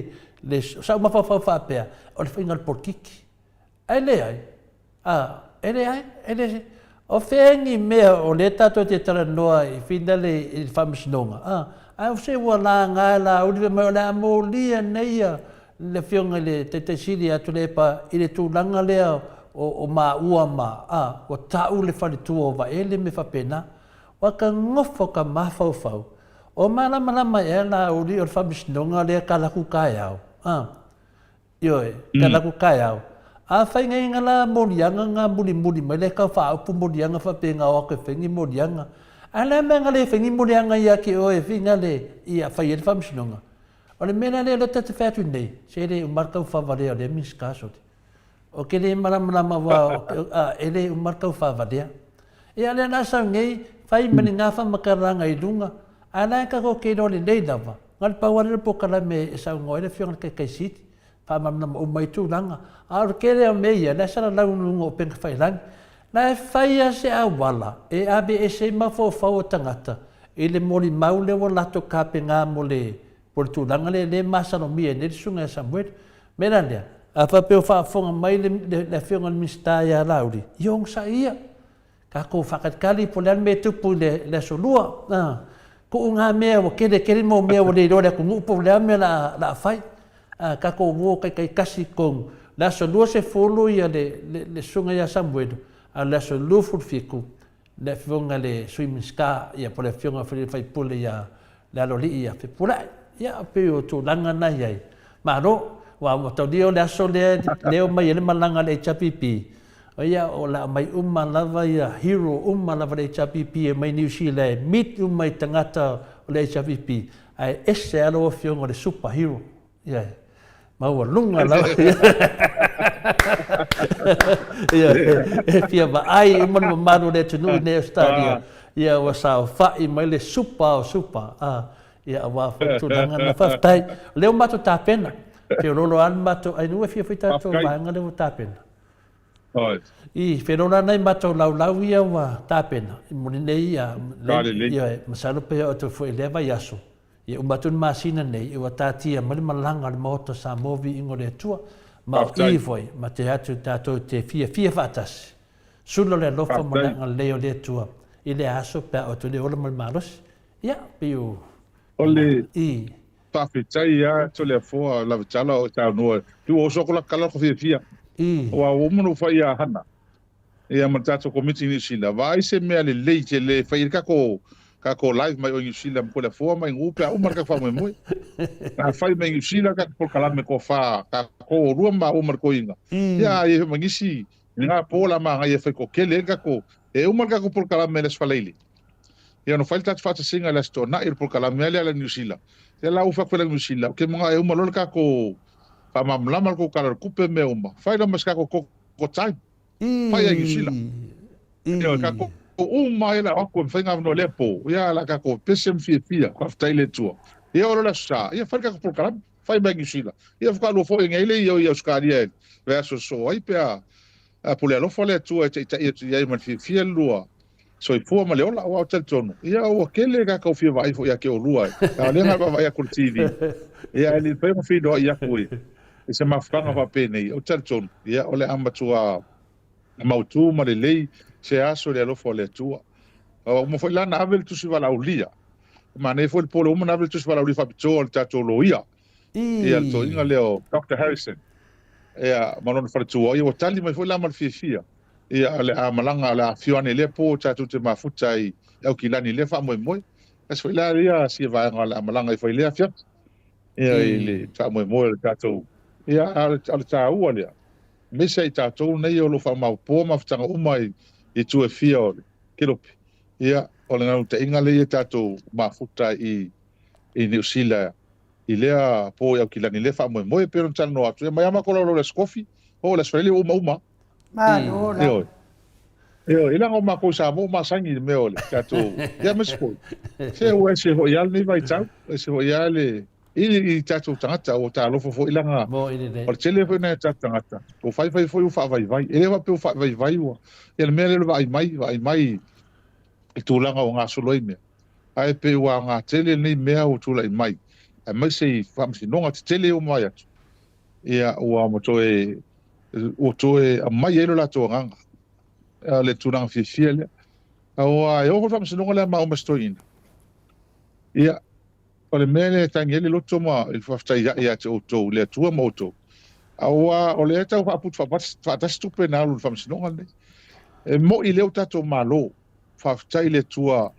le, o sau mafaufau faapea, o le faiga o le polokiki. Ae leai, a, e leai, e le, o fea ni mea o lea tatou te talanoa i finale i le faamasinoga, a, ae o se ua laga e Laauli fai mai o le a molia nei ia le Afioga i le Taitai Sili ia Tuilaepa i le tulaga lea o, o maua ma, a, ua tau le faletua o Vaele mea faapena. Ua ka nofo ka mafaufau. O malamalama ea Laauli o le faamasinoga lea kalaku kaeao? A. Ioe, kalaku kaeao. A faigaiga la moliaga nga mulimuli mai lea kau faaupu moliaga faapea o atu e fai ni moliaga. Ae le a mea na le fai ni moliaga ia te oe e fai le ia fai ai le faamasinoga? O le mea la lea o lea ta te fai atu nei, se le uma le taufavalea o lea Minisita sole. Ou te le malamalama aua e le uma le taufavalea. Ia lea la sau nei, fai ma ni gafamatalaga i luga, ae la e tatou te iloa lelei lava, na o le pau lava lea o le polokalame e saunoa ai le Afioga i le Taitai Sili, faamalamalama uma ai tulaga. A o le tele o mea ia, la e salalau i luga o upega tafailagi. La e fai lava se auala e aveese ai mafaufau o tagata i le molimau lea ua latou tapena mo le Po o le tulaga lea lea e masalomia ai nei le Susuga ia Samueli. O le mea la lea, a faapea o faafofoga mai le, le, le Afioga i le Minisita ia Laauli, ia onosai ia. Tatou faatalitali po o le a le mea e tupu i le, le Aso Lua. A, tuu na mea ua tele tele mau mea ua le iloa e le atunuu po o le a mea o le a, le a fai. A, tatou o taitaitasi i totonu. Le aso 20 ia le, le, le Susuga ia Samuelu, a o le aso 27, le Afioga i le Sui Minisita ia po o le Afioga foi i le sui usufono ia Lealolii ia Fepuleai. Ia pei o tulaga na i ai. Malo, aua ua taulia o le aso lea lea omai ai le malaga a le HRPP, ia o le a aumai uma lava ia hero uma lava le HRPP e omai Niu Sila e meet uma i tagata o le HRPP, ae ese lava lau Afioga o le super hero. Ia, maualuga lava. Ia, e fia vaai uma le mamalu o le atunuu i nei Ausetalia, ia ua saofai mai le supa o supa, ia aua foi le tulaga lena. Faafetai. O lea ua matou tapena. Feoloolo lava le matou ai ua fia foi tatou vaega lea ua tapena. I, feoloolo lava nai matou laulau ia ua tapena mo lenei, ia, masalo pe oo atu foi i lea vaiaso. Ia uma atu le masina nei, ua taatia mai le malaga a le Maota o Samoa Viiga o le Atua, ma o i foi, ma te atu tatou te fiafia faatasi. Sula le alofa ma le agalelei o le Atua i lea aso pe a oo atu le ola ma le malosi. Ia, pei o. O le i. Faafetai a Toleafoa Lavetala o e saunoa. Tu oso ko la kala ko fiafia. I. Ua uma no fai a hana. Ia ma le tatou Komiti i Niu Sila, vaai se mea lelei tele e fai ai le tatou tatou live mai o i Niu Sila ma Toleafoa ma Inu'u pe a uma le tatou faamoemoe. A fai mai Niu Sila tatou polokalame tofa tatou olua ma maua ma le toeaina, ia a i ai foi ma nisi i lena po o le a manaia e fai toatele ai le tatou e uma le tatou polokalame i le Aso Faraile. Ia ona fai le tatou faatasiga i le Aso Toonai o le polokalame lea a le Niu Sila. Ia la ua fai atu e le Niu Sila, ou te manao e uma loa le tatou faamalamalama le tou Tala o le Tupe ma mea uma, fai loa ma se tatou Ko time. Fai ai Niu Sila. Ioe, tatou uma ai la o atu e mafai ona avanoa lea po. Ia la tatou pese ma fiafia. Faafetai i le Atua. Ia oo loa le Aso Sa, ia fai le tatou polokalame. Fai mai Niu Sila. Ia faatoa lua foi nei le i Ausetalia e vaiaso sosoo ai pe a pule alofa le Atua e taitai atu i ai ma le fiafia le lua soifua ma le ola. Aua ou te talitonu, ia ua tele tatou fia vaai foi ia te oulua. A o lea na vaavaai atu i le TV, ia e le mafai ona feiloai atu i i se mafutaga faapenei, ou te talitonu, ia, o le a matua mautu ma lelei se aso i le alofa o le Atua. Ua uma foi la ona ave le tusi valaaulia. Manaia foi le po lea, ua uma ona ave le tusi valaaulia faapitoa o le tatou loia, ia, le toeaina lea o Doctor Harrison, ia, ma lona faletua. Ia, ua tali mai foi la ma le fiafia, ia, o le a malaga, o le a afio ane i lea po tatou te mafuta ai i Aukilani i lea faamoemoe. Tasi foi la ia sia vaega o le a malaga ifo i lea afiafi. Ia i le faamoemoe o le tatou, ia a o le taua lea, aemaise ai tatou nei o lo o faamaopoopo mafutaga uma i itu e fia o le kelope, ia o le naunautaiga lea ia tatou mafuta i Niu Sila i lea po i Aukilani i lea faamoemoe. E pei ona talanoa atu, e aumai lava matou laulau i le Aso Kofi, oo i le Aso Faraile ua uma uma. Malo la. Ioe. Ioe, i leaga o matou i Samoa ua masani i le mea o le tatou, ia aemaise foi, se ua ese foi lava lenei vaitau, ua ese foi lava le, i, i tatou tagata, ua talofa foi leaga Mo i lelei. o le tele foi o nai o tatou tagata, ua faifai foi ua faavaivai. E le faapea ua faavaivai ua, ia le mea lea o le vaai mai, vaai mai i tulaga ua gasolo ai mea, ae pei ua aoga tele lenei mea ua tulai mai, aemaise i faamasinoga tetele ua mavae atu, ia ua toe, ua toe aumai ai lo latou agaga. A le tulaga fiafia lea. Aua e oo foi le faamasinoga lea ma uma si toeaina. Ia, o le mea lea e tagi ai le loto ma i le faafetai ae ia te outou, le Atua ma outou. Aua o lea e tau faaputu faatasi tupe na alu i le faamasinoga lenei. E moi lea ua tatou Malo, faafetai i le Atua.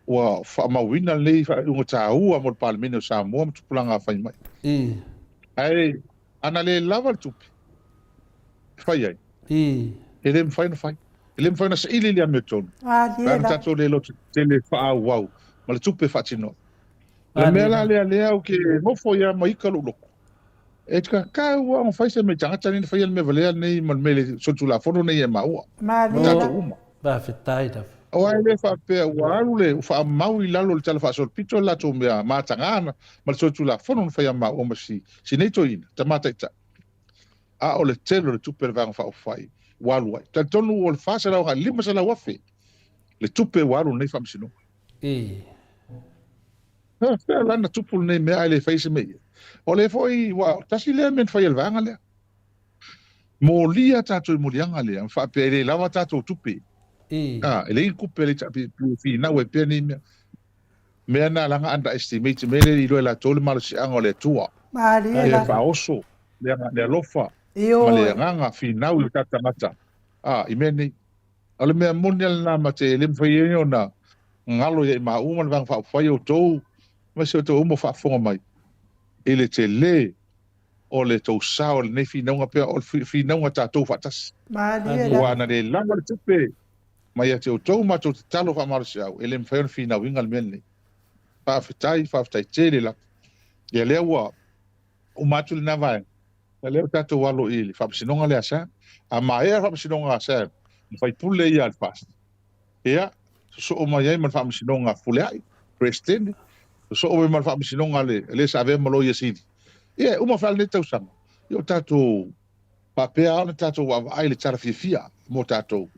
Ua faamauina lenei faaiuga taua mo le Palemene o Samoa ma tupulaga fai mai. Ae ana le lava le tupe e fai ai, e le mafai ona fai. E le mafai ona saili le amiotonu pe ana tatou le loto tetele faaauau ma le tupe e faatino ai. O le mea la lea lea ou te nofo ai lava ma ita lou loto, e tatau lava ona fai se mea i tagata nei na faia le mea valea lenei ma le mea solitulafono nei e maua ma tatou uma. Faafetai lava. Aua e le faapea ua alu le ua faamau i lalo o le Tala Faasolopito le latou mea mataga ma le solitulafono na faia maua ma si si nei toeaina, tama taitai. A o le tele o le tupe a le Vaega Faaupufai ua alu ai. Talitonu o le 400 agai i le 500 afe le tupe ua alu i lenei faamasinoga. I. Faafefea la na tupu lenei mea ae le faia se mea i ai? O lea foi ua tasi lea mea na faia e le vaega lea. Molia tatou i moliaga lea ma faapea e le lava tatou tupe. A, e leai ni tupe a le HRPP e finau ai pea nei mea. Mea na laga underestimate mea lea e iloa e latou le malosiaga o le Atua. Malie E la. faaoso le, le alofa ma le Ioe. agaga finau i le tatou tagata a, i mea nei. O le mea moni lava lena ma te le mafai ai ona galo ia i maua ma le Vaega Faaupufai outou, aemaise outou uma o faafofoga mai i le tele o le tou sao i lenei finauga pea o le finauga tatou faatasi. Malie Aua lava. ana le lava le tupe mai ia te outou matou tatalo faamalosiau, e le mafai ona finauina le mea lenei. Faafetai, faafetai tele lava. Ia lea ua uma atu lena vaega, ia lea ua tatou alo i le faamasinoga lea a Sam. A maea le faamasinoga a Sam, ma faipule ia a le FAST, Ia, sosoo mai ai ma le Faamasinoga a Fepuleai, Peresetene, sosoo mai ma le Faamasinoga a le, le sa avea ma Loia Sili. Ia, e uma foi lava lenei tausaga, ia o tatou faapea lava ona tatou vaavaai i le tala fiafia mo tatou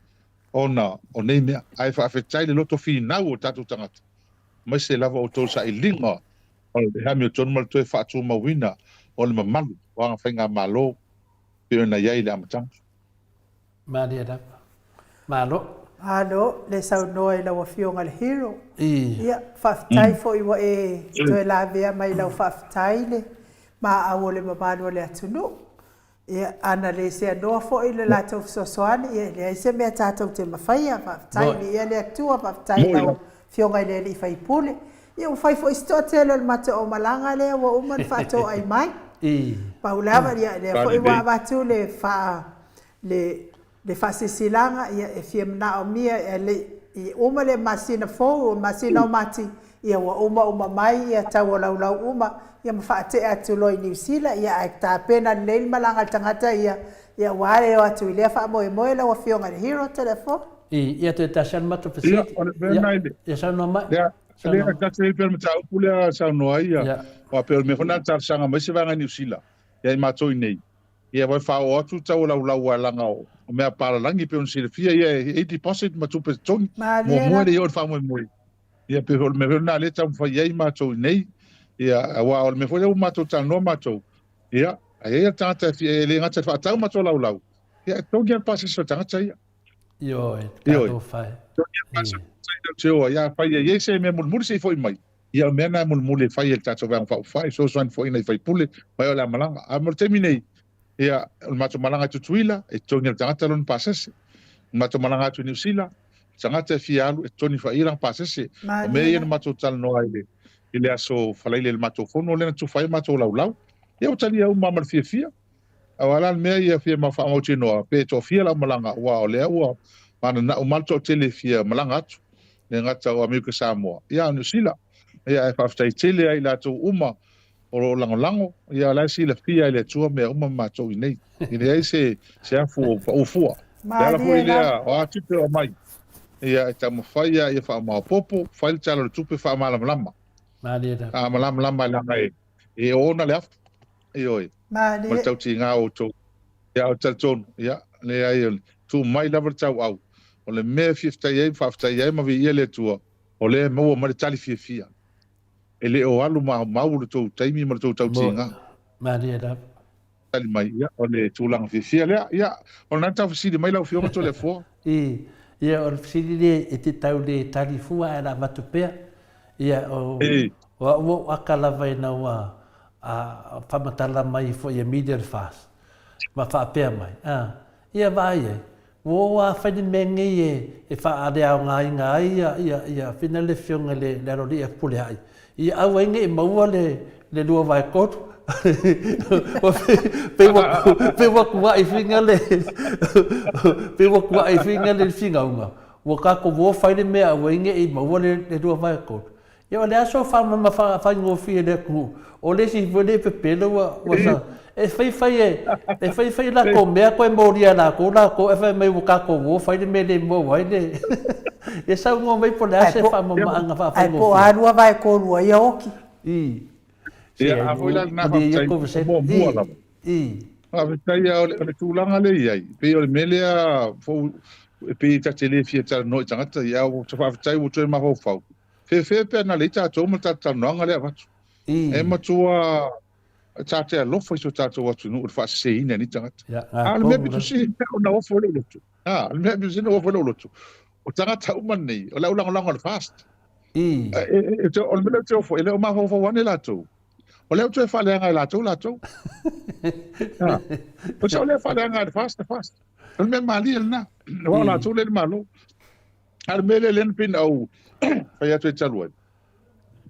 ona o nei mea. Ae faafetai i le loto finau o tatou tagata, aemaise lava outou sailiga o le amiotonu ma le toe faatumauina o le mamalu o aga faigamalo pei ona i ai i le amataga. Malie lava. Malo. Malo le saunoa i lau Afioga le Hero. Ia, faafetai foi ua e toe lavea mai i lau faafetai le maau o le mamalu o le atunuu. Ia, ana le seanoa foi le latou fesoasoani, ia e leai se mea tatou te mafaia. Faafetai, viia le Atua, faafetai i lau Afioga i le alii faipule. Ia ua fai foi si toatele o le matou aumalaga lea ua uma ona faatoai mai. Pau lava, ia lea foi ua avatu le faa le le faasilasilaga ia e fia manaomia e le i uma le masina fou o le masina o Mati ia ua uma uma mai ia tau o laulau uma ia ma faatea atu loa i Niu Sila ia ae tapena lelei le malaga a le tagata ia ia aua le o atu i lea faamoemoe lau afioga i le Hero Toleafoa. I, ia toe tasi lava le matou Ia, fesili. o le mea Ia, lena i le, ia saunoa mai. lea, Saunoa lea mai. tasi ai pea le mataupu lea saunoa ai ia, Ia. aua pei o le mea foi lena na talosaga mai se vaega i Niu Sila, ia i matou i nei. Ia ua faaoo atu tau o laulau aua leaga o mea palalagi pei ona silafia ia e i ai deposit ma tupe totogi Malie muamua e la. le i oo i le faamoemoe. Ia pei o le mea foi lena lea e taumafai ai matou i nei. Ia aua o le mea foi lea ua matou talanoa matou, ia a i ai le tagata e fia e le gata i le faatau matou laulau, ia e totogi lava le pasese o le tagata ia. Ioe, Ioe. talofa e. Totogi lava le pasese o le tagata ia te o ai. Afai e i ai se mea mulimuli se i foi mai, ia o le mea lena e mulimuli e fai e le tatou Vaega Faaupufai, e fesoasoani foi i nai faipule mai o le a malaga. Ae mo le taimi nei, ia, o le matou malaga i Tutuila, e totogi e le tagata lona pasese. O le matou malaga atu i Niu Sila, o le tagata e fia alu, e totogi foi e ia lana pasese. O mea Malie ia na la. matou talanoa ai i le aso Faraile i le matou fono lea na tufa ai matou laulau. Ia ua talia uma lava ma le fiafia. Aua la le mea ia fia faamautinoa pe toafia lau malaga aua o lea ua mananao ma le toatele e fia malaga atu, le gata o Amerika Samoa, ia a o Niu Sila. Ia ae faafetai tele ai i latou uma o lo o lagolago, ia o la e silafia e le Atua mea uma ma matou i nei. E leai se se afu o pau fua. Le ala foi Malie lea lava. o a tupe o aumai, ia e taumafai lava ia faamaopoopo, fai le tala o le tupe faamalamalama. Malie lava. A malamalama leaga e e ona le afu. Ioe. Ma le Malie. tautiga o outou. Ia, ou te talitonu, ia, leai, o le tuu mai lava le tauau. O le mea e fiafetai ai ma faafetai ai ma viia le Atua, o lea e maua mai le tali fiafia. E le o alu maumau le tou taimi ma le tou tautiga. Malie lava. Tali mai, ia, o le tulaga fiafia lea. Ia, o lena tau fesili mai lau Afioga Toleafoa. I, ia, o le fesili lea e te tau le tali fua ae o le a avatu pea. Ia, o, o au ua ou aka lava ina ua a, faamatala mai foi e Media le FAST, ma faapea mai, a, ia vaai ai, Ua oo a fai le mea nei e e faaleaogaina ai ia ia ia fina le afioga i le le aloalii a Fepuleai, ia aua ai ne i maua le le 2/3. Ua pei ua pei ua tuai fina le pei ua tuai fina le finauga, ua tatou o fai le mea aua ai ne i maua le le 2/3. Ia o le aso faamama faigofie i le atunuu, o le isi foi lea pepelo ua ua sa e fai fai e e fai fai latou mea toe molia e latou latou ae fai mai ua tatou o fai le mea e le maua ai le Ia saunoa mai po o le a se faamamaaga Ae po o a 2/3 o ia oki. I. Ia, a foi la lena faafetai muamua lava. I. Faafetai lava o le tulaga lea e i ai, pei o le mea lea fou e pei ta te le fia talanoa i tagata ia, ae ua faafetai ua toe mafaufau. Fefe pe ana leai tatou ma le tatou talanoaga lea avatu. E matua ta te alofa i so tatou atunuu i le faaseseina e nei tagata. A o le mea pito sili ona ofo i lou loto. A o le mea pito sili ona ofo i lou loto, o tagata uma nei, o le au lagolago a le FAST. O le mea lea ou te ofo, e le o mafaufau ane latou. O lea ua toe faaleaga e latou latou. Ha. O se o lea faaleaga e le FAST, le FAST. O le mea malie lena. Aua o latou lea i le Malo. A o le mea lea lea na pei na ou fai atu ai talu ai,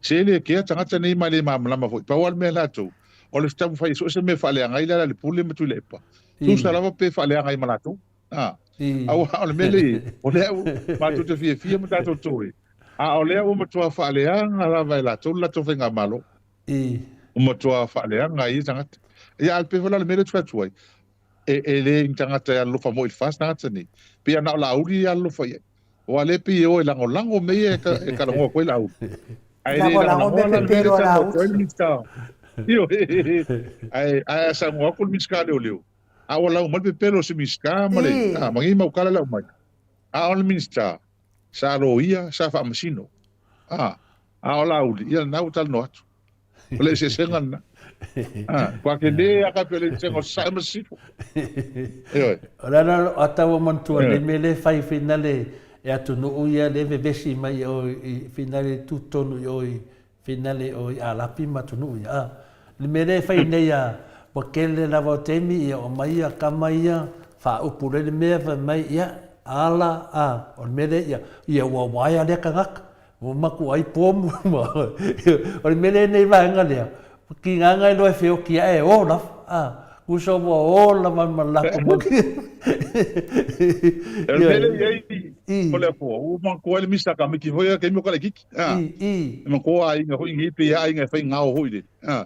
se le kea tagata nei ma le malamalama foi. Pau lava le mea latou, o le taumafai e sue se mea e faaleaga ai le ala i le pule ma Tuilaepa. Tusa lava pe faaleaga ai ma latou. Ha. Aua o le mea lea, o lea ua matou te fiafia ma tatou toe. A o lea ua matua faaleaga lava e latou le latou faigamalo. Ua matua faaleaga ai ia tagata. Ia, a o le pei foi la o le mea lea ou te fai atu ai, e le ni tagata e alolofa moi i le FAST tagata nei. Pei lava na o Laauli e alolofa i ai. Aua o lea e pei e o e lagolago mea ia e talanoa atu ai Laauli. Ae le Lagolago lagolagoa mea la le mea lea pepelo e a talanoa atu ai Laauli. le Minisita. Ioe. Ae a saunoa atu le Minisita o Leoleo, a ua lau mai le pepelo o se Minisita ma le, a, ma nei mau tala e lau mai. A o le Minisita, sa loia, sa faamasino. A, a o Laauli, ia lena ua talanoa atu. O le eseesega lena. A, ua tele lava ka pei o le eseesega o Sasae ma Sisifo. Ioe. O le ala o tau o manatua nei mea lea e fai finale e atunuu ia lea e vevesi mai i o i finale e tutonu i o i finale o i Alapi ma atunuu ia. A, le mea lea e fai nei a ua tele lava o taimi ia omai ia tama ia faaupu loa le mea fai mai ia ala a o le mea lea ia ia ua waea lea tagata Ua matuai pomu ma o le mea lea nei vaega lea, tigaga e loa e feoti ae e o lava, a, tusa ua o lava ma le latou mau. O le mea lea e i ai, o le apoa, ua manatua ai le misa Kamiki foi a taimi o Kalaikiki, a, e manatua aiga foi nei pei lava aiga e fai gao foi lele, a,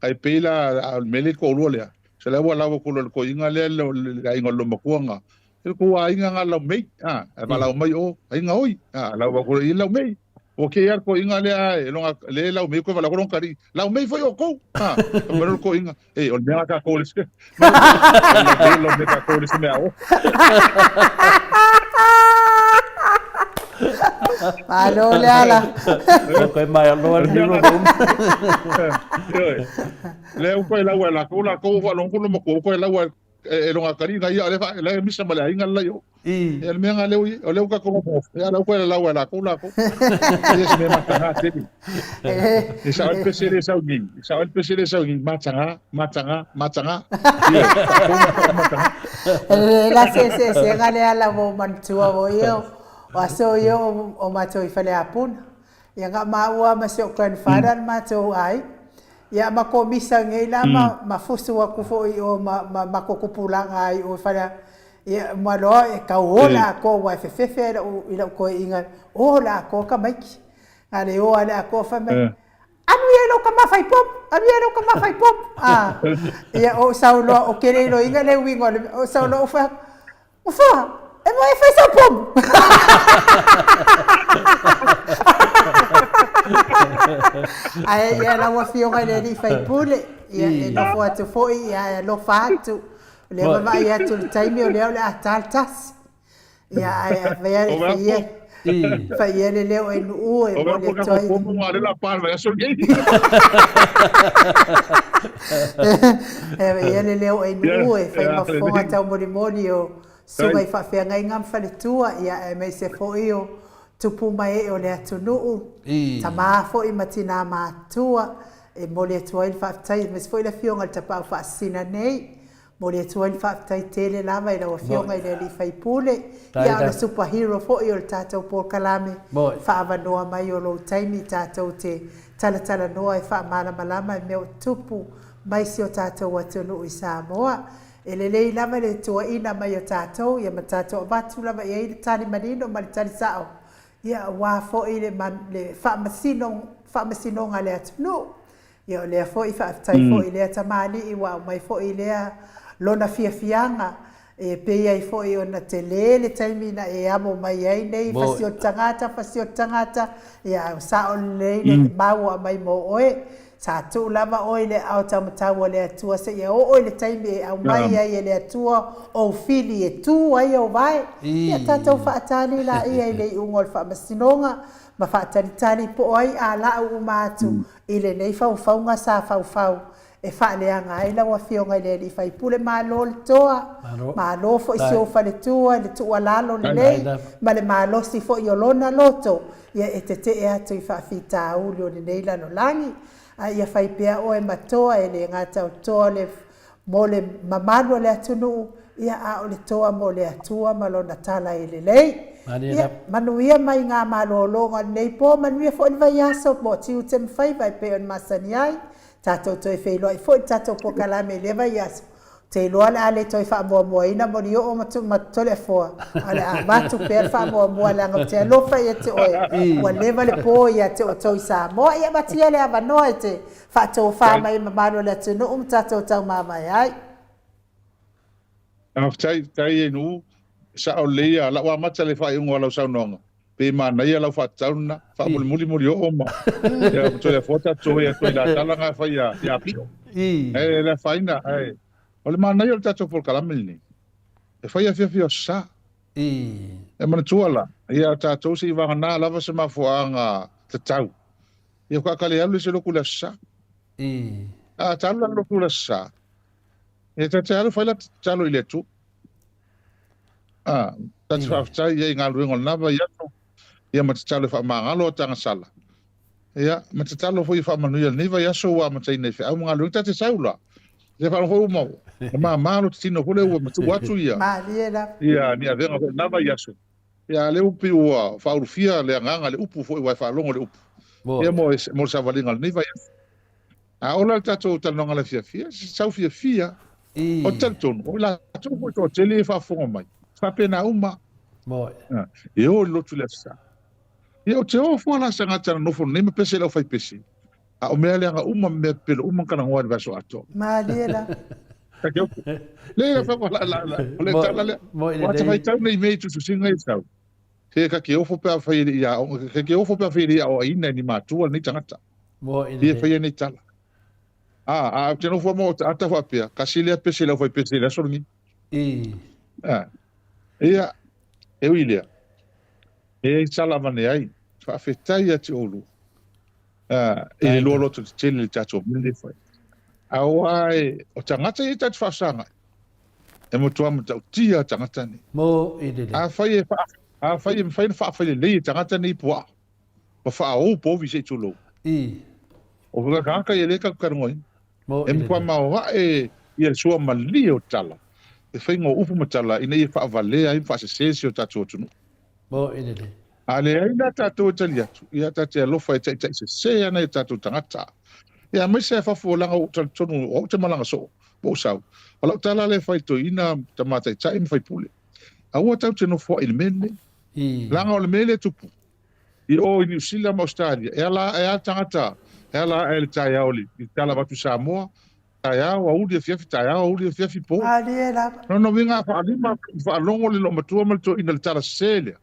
tai pei la o le mea lea i le toalua lea, se la ua lau atu loa i le toeaina lea le aiga o le loomatua lena, E ko aiga nga lau mei, a, e valau mai o, aiga oi, a, lau atu i lau mei. O ke ia ko inga le a, e longa, le lau mei ko valau ko kari, lau mei foi o kou, a, ka mero ko inga, e, o le mea ka ko le se, lau mei ka ko le se mea o. Malo le ala. O koe mai aloa le miro o Le u koe lau e la ko la ko wa longo no mo ko koe lau e e longa kari na ia le fa le misa ma le ainga la yo e le mea le o le ka ko mo e ala ko la la ko la ko e se me matanga te ni e sa el pese le sa ni sa el pese le sa ni matanga matanga matanga e ko matanga la se se se ga le ala mo mantua o io o aso io o matou i Faleapuna Ia nga maua ma si ou grandfather na matou ai. Ia ma ko misa ngei la ma ma fusu aku foi i o ma ma mako kupulaga ai o fale ia ma loa e kau o la ko wa fefefe ai lau i lau koeʻiga o la ko ka maiki. Nga le o ale a ko fai mai alu ia i lou kama fai pomu, alu ia i lou kama fai pomu. Ah, ia o sau loa o ke le iloiga le uiga o le o sau loa o fai atu, Ufa, e mo e fai sau pomu. Ae ia lau afioga i le alii faipule, ia e nofo atu foi, ia e alofa atu. O lea vaavaai atu i le taimi o lea o le a ta le tasi. Ia ae avea e fai ia, fai ia le leo e nuu e momoli atu ai. E avea ia le leo e nuu e fai ma fofoga taumolimoli o susuga i faafeagaiga ma faletua, ia aemaise foi o tupu ma ee o le atunuu, tama foi ma tina matutua, e momoli atu ai le faafetai, aemaise foi le afioga i le Tapaau Faasisina nei. Momoli atu ai le faafetai tele lava i lau Afioga i le Alii Faipule, ia o le super hero foi o le tatou polokalame, faaavanoa mai o lou taimi tatou te talatalanoa e faamalamalama i mea o tupu mai si o tatou atunuu i Samoa. E lelei lava le tuuaina mai o tatou ia ma tatou avatu lava i ai le tali manino ma le tali sao ia aua foi le le faamasino faamasinoga a le atunuu. Ia o lea foi faafetai foi i lea tamalii ua aumai foi lea lona fiafiaga e pei ai foi ona tele le taimi na e amo mai ai nei fasioti tagata fasioti tagata ia ae ua sao lelei le mau ua aumai mo oe. Sa tuu lava oe i le aao taumatau a le Atua seia oo i le taimi e aumai ai e le Atua ou fili e tu ai ou vae. Ia tatou faatali laia i le iuga o le faamasinoga ma faatalitali po o ai a lau uma atu i lenei faufauga sa faufau e faaleaga ai lau Afioga i le Alii Faipule. Malo le toa, malo foi si ou faletua i le tuualalo lelei ma le malosi foi o lona loto ia e tetee atu i faafitauli o lenei lalolagi. A ia fai pea oe ma toa e le gata o toa le mo le mamalu o le atunuu, ia a o le toa mo le Atua ma Lona tala e lelei. Ia, manuia mai ngā malōlōga o lenei pō, manuia foi le vaiaso mo tiute ma faiva e pei ona masani ai. Tatou toe feiloai foi i le tatou polokalame i lea vaiaso. Ou te iloa o le a le toe faamuamuaina Molioo ma ma Toleafoa, a o le a avatu pea le faamuamua leaga ou te alofa ia te oe, ua leva le pō ia te outou i Samoa. Ia avatu ia le avanoa e te faatofa mai mamalu o le atunuu ma tatou taumavae ai. Faafetai, faafetai e Nuu. E sao lelei ia lau amata le faaiuga o lau saunoaga. Pei manaia lau faatatau lena, faamulimuli Molioo ma ia ma Toleafoa tatou toe atu ai i la tala na fai ia ia Pio. E le afaina ae o le manaia o le tatou polokalame lenei, e fai afiafi o aso Sa. E manatua la, ia tatou se i vagana lava se mafuaaga tatau Ia faatoa le alu i se lotu i le Aso Sa. A ta alu la i le lotu i le Aso Sa, ia ta te alu fai la tatalo i le Atua. A, ta te faafetai i ai i galuega o lena vaiaso, ia ma tatalo e faamagalo a taga sala. Ia, ma tatalo foi e faamanuia lenei vaiaso ua amataina i feau ma galuega. Ta te sau la, te faalogo foi ua ma, ua mama lo te tino foi lea ua matuu atu ia, Malie lava. ia ni avega foi i lena vaiaso. Ia, a lea ua pei ua faaulufia le agaga, le upu foi, aua e faalogo le upu. Ia, mo, mo le savaliga o lenei vaiaso. A ola le tatou talanoaga le afiafi, ia, sau fiafia. Ou te talitonu, o i latou foi toatele ia e faafofoga mai, e faapena uma. E o i le lotu i le Aso Sa. Ia, ou te o fua la se tagata na nofo nei ma pese i le aufaipese, a o mea leaga uma ma mea pepelo uma na talanoa i le vaiaso atoa. Malie lava. Ta te ofu. Le la fa la la la. O le tala lea. Ua ta faitau nei mea i tusitusiga ia sau. He ka ke ofo pe a fai e ia o ka ke ofo pe a fai e ia o aina ni matua nei tagata. Ia fai nei tala. A a te nofo mo ta ata faapea kasi lea pese le au fai pese le aso lenei. A. Ia e ui lea. E sala avane ai. Faafetai ia te oulua. I le lua loto tetele i le tatou mea lea e fai. Aua e, o tagata ia tatou te faafesagai, e matua matautia tagata nei. Mo i lele. Afai e, faa, afai e mafai ona faafailelei e tagata nei puaa, ma faaou povi se i tulou. I. O tagata ia lea tatou talanoaina. Mo E i matua lele. maoae ia le suamalie o tala, le faiga o upu ma tala ina ia faavalea ai ma faasese si o tatou atunuu. Mo i lele. A leai la tatou e tali atu, ia ta te alofa e taitai sese ana i o tatou tagata. Ia aemaise a fafo leaga ua ou talitonu o au te malaga soo ma ou sau. O lau tala lea e fai i toeaina, tama taitai ma faipule. Aua tatou te nofoai i le mea lenei. Leaga o le mea lea e tupu i o i Niu Sila ma Ausetalia, e ala ae lava le tagata, e ala ae le taeao i le tala avatu i Samoa, taeao, aoauli, afiafi, taeao, aoauli, afiafi, po. Malie lava. Lona uiga a faalima, faalogo le loomatua ma le toeaina i le tala sese lea.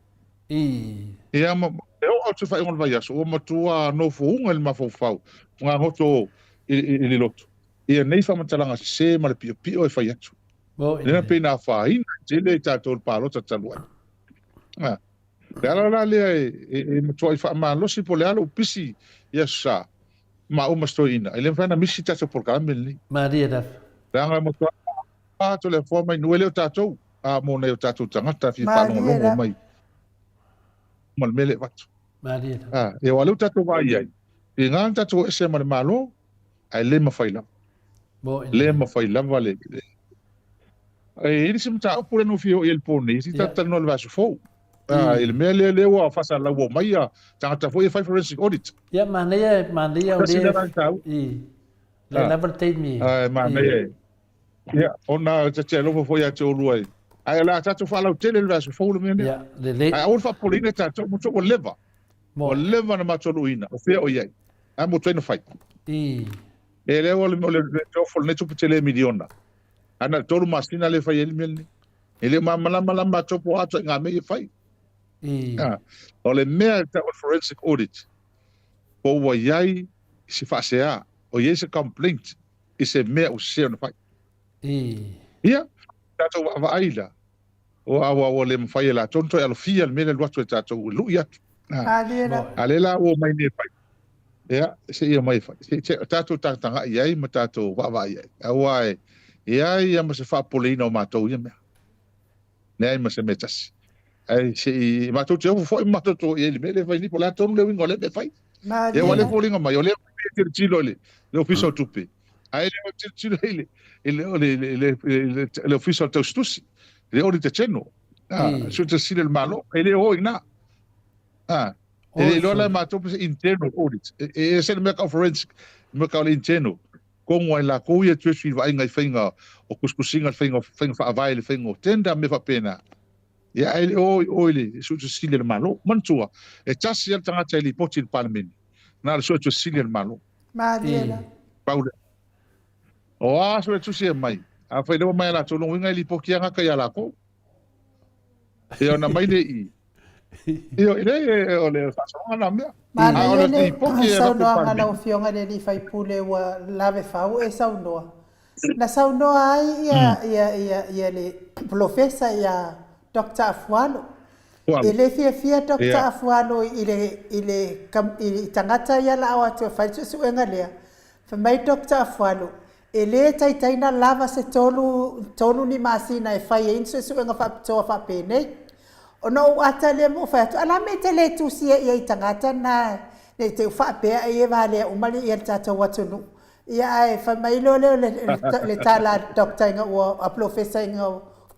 Ia, ma, e oo atu i le faaiuga o le vaiaso, ua matua nofouga i le mafaufau, gagoto i, i, i le loto, ia nei faamatalaga sese ma le piopio e fai atu. Lena pei na afaina tele i tatou i le palota talu ai. Ah, le ala la lea e, e, e matuai faamalosi po o le a lou pisi i Aso Sa, maua ma si toeaina, e le mafai ona misi tatou polokalame lenei. Malie lava. Leaga e matua atu le afoa mai nuu, e le o tatou, a mo nai o tatou tagata fia faalogologo mai ma le mea lea e avatu. Malie lava. A, ia aua o lea ua tatou vaai i ai, e gā ona tatou o ese ma le Malo, ae le mafai lava. Le mafai lava le, le. E i ai le isi mataupu lea na ou fia oo i ai i le po nei, se i tatou talanoa i le vaiaso fou. I le mea lea, lea ua faasalalau mai tagata foi ia e fai forensic audit. Ia, manaia, manaia o lea. I, lea lava le taimi. E manaia e. Ia, ona ta te alofa foi ia te oulua i. Ae o le a tatou faalautele le vaiaso fou le mea lea. Ia, lelei. Ae aua le faapopoleina tatou, matou ua leva. Ua leva ona matou luiina, o fea o i ai. Ae mo toe na fai. I. E lea o le, o le, le ofo lenei tupe tele miliona. Ae na o le 3 masina lea e fai ai le mea lenei. E le o malamalama la matou po o a ituaiga mea ia e fai. O le mea e tau o le forensic audit, po ua i ai se faasea, o i ai se complaint i se mea ua sese ona fai. Ia, tatou vaavaai la, ua, ua, ua le mafai e latou ona toe alofia le mea lea e alu atu e tatou e lui atu. A lea la ua omai nei e fai. Ia, se i omai e fai. Se, se, tatou tagatagai i ai ma tatou vaavaai i ai. Aua e i ai ia ma se faapopoleina o matou ia mea. Leai ma se mea tasi. Ae se i matou te ofo foi ma matou to i ai le mea lea e fai nei, po o le a tonu le uiga o lea mea e fai. Ia, ua le foliga mai, o lea e tilotilo i le, le Ofisa o Tupe, ae le o tilotilo i le, i le, le, le, le, le, le Ofisa o le Tausitusi, le Auditor General, ah, Suetusi Sili o le Malo, e le o i ina. Ah, E le iloa la matou pe se internal audit. E ese le mea kau forensic, le mea kau le internal. Kongo ai lakou ia tuesu i vaaiga i faiga o kusikusiga, le faiga, faiga faavae, le faiga o tender, mea faapena. Ia ae le o i o i le Suetusi Sili a le Malo. Manatua, e tasi lava le tagata e lipoti i le Palemene, na o le Suetusi Sili a le Malo. Malie la. Pau lea. O a Suetusi e mai, afai lea ua mai a latou lona uiga e lipoti lava gata ia lakou. Ia ona mai lea i i. Ia, e leai, o le faasologa lena mea. A o le lipoti e avatu i le Saunoaga lau Afioga i le alii faipule ua lave fau e saunoa. Na saunoa ai ia, ia, ia, ia le Polofesa ia Doctor Afualo. E le fiafia Doctor Afualo i le, i le, i tagata ia la o atu e fai le suesuega lea. Fai mai Doctor Afualo, E le taitaina lava se tolu ni masina e fai ai ni suesuega faapitoa faapenei. Ona ou ata lea ma ou fai atu, a la mea e te le tusia i ai i tagata na ne i te i faapea ai e valea uma le tatou atunuu. Ia ae fai mai loa lea o le tala a le doctor ina ua, a polofesa ina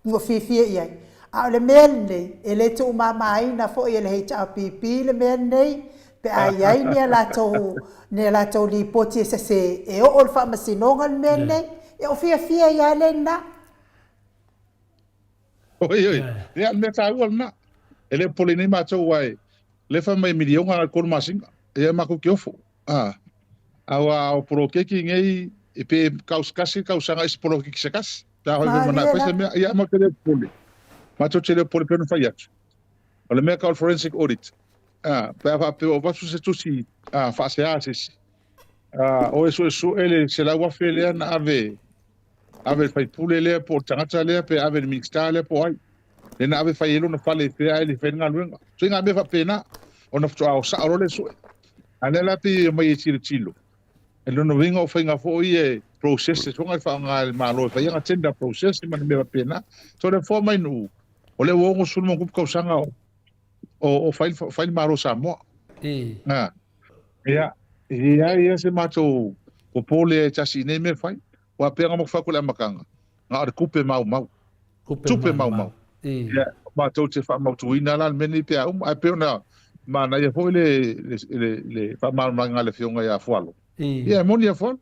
ua fiafia i ai. A o le mea lenei, e le tuumamaina foi e le HRPP le mea lenei, pe a i ai ni a latou, ni a latou lipoti e sese, e oo i le faamasinoga le mea lenei, ia o fiafia ai lava lena. Oi, oi, ia, le mea taua lena. E le popole nei matou, aua e le fai mai miliona na o le 3 masina. Ia matou te ofo. A, aua o poloketi nei, e pe tasi le tausaga i se poloketi se tasi. Pe afai foi manao e fai se mea, ia matou te le popole. Matou te le popole pei ona fai atu. O le mea tau o le forensic audit, a, pe a faapea ua avatu se tusi a, faasea se isi, a, o e suesue le 100,000 lea na ave ave i le faipule lea po o le tagata lea pe ave i le Minisita lea po o ai, lea na ave fai ai lona fale i fea ae le fai le galuega. So i ngā mea faapena, ona faatoa o sao loa le sue. A lea la pei e omai e tilotilo, e lona uiga o faiga foi ia e processes foi e faaaoga e le Malo e fai ai tender process ma mea faapena. So le foa mai Nuu, o lea ua 60+ tausaga o fai fai le Malo o Samoa. Ia, e i ai se matou popole e tasi i nei mea e fai. Aua pei ona matou fai atu i le amataga, na o le tupe maumau. Tupe maumau. Ia, matou te faamautuina la le mea lenei pe a uma. Ae pei ona manaia foi le, le, le, le faamalamalamaga a le Afioga ia Fualo. Ia, e moni ia Fualo.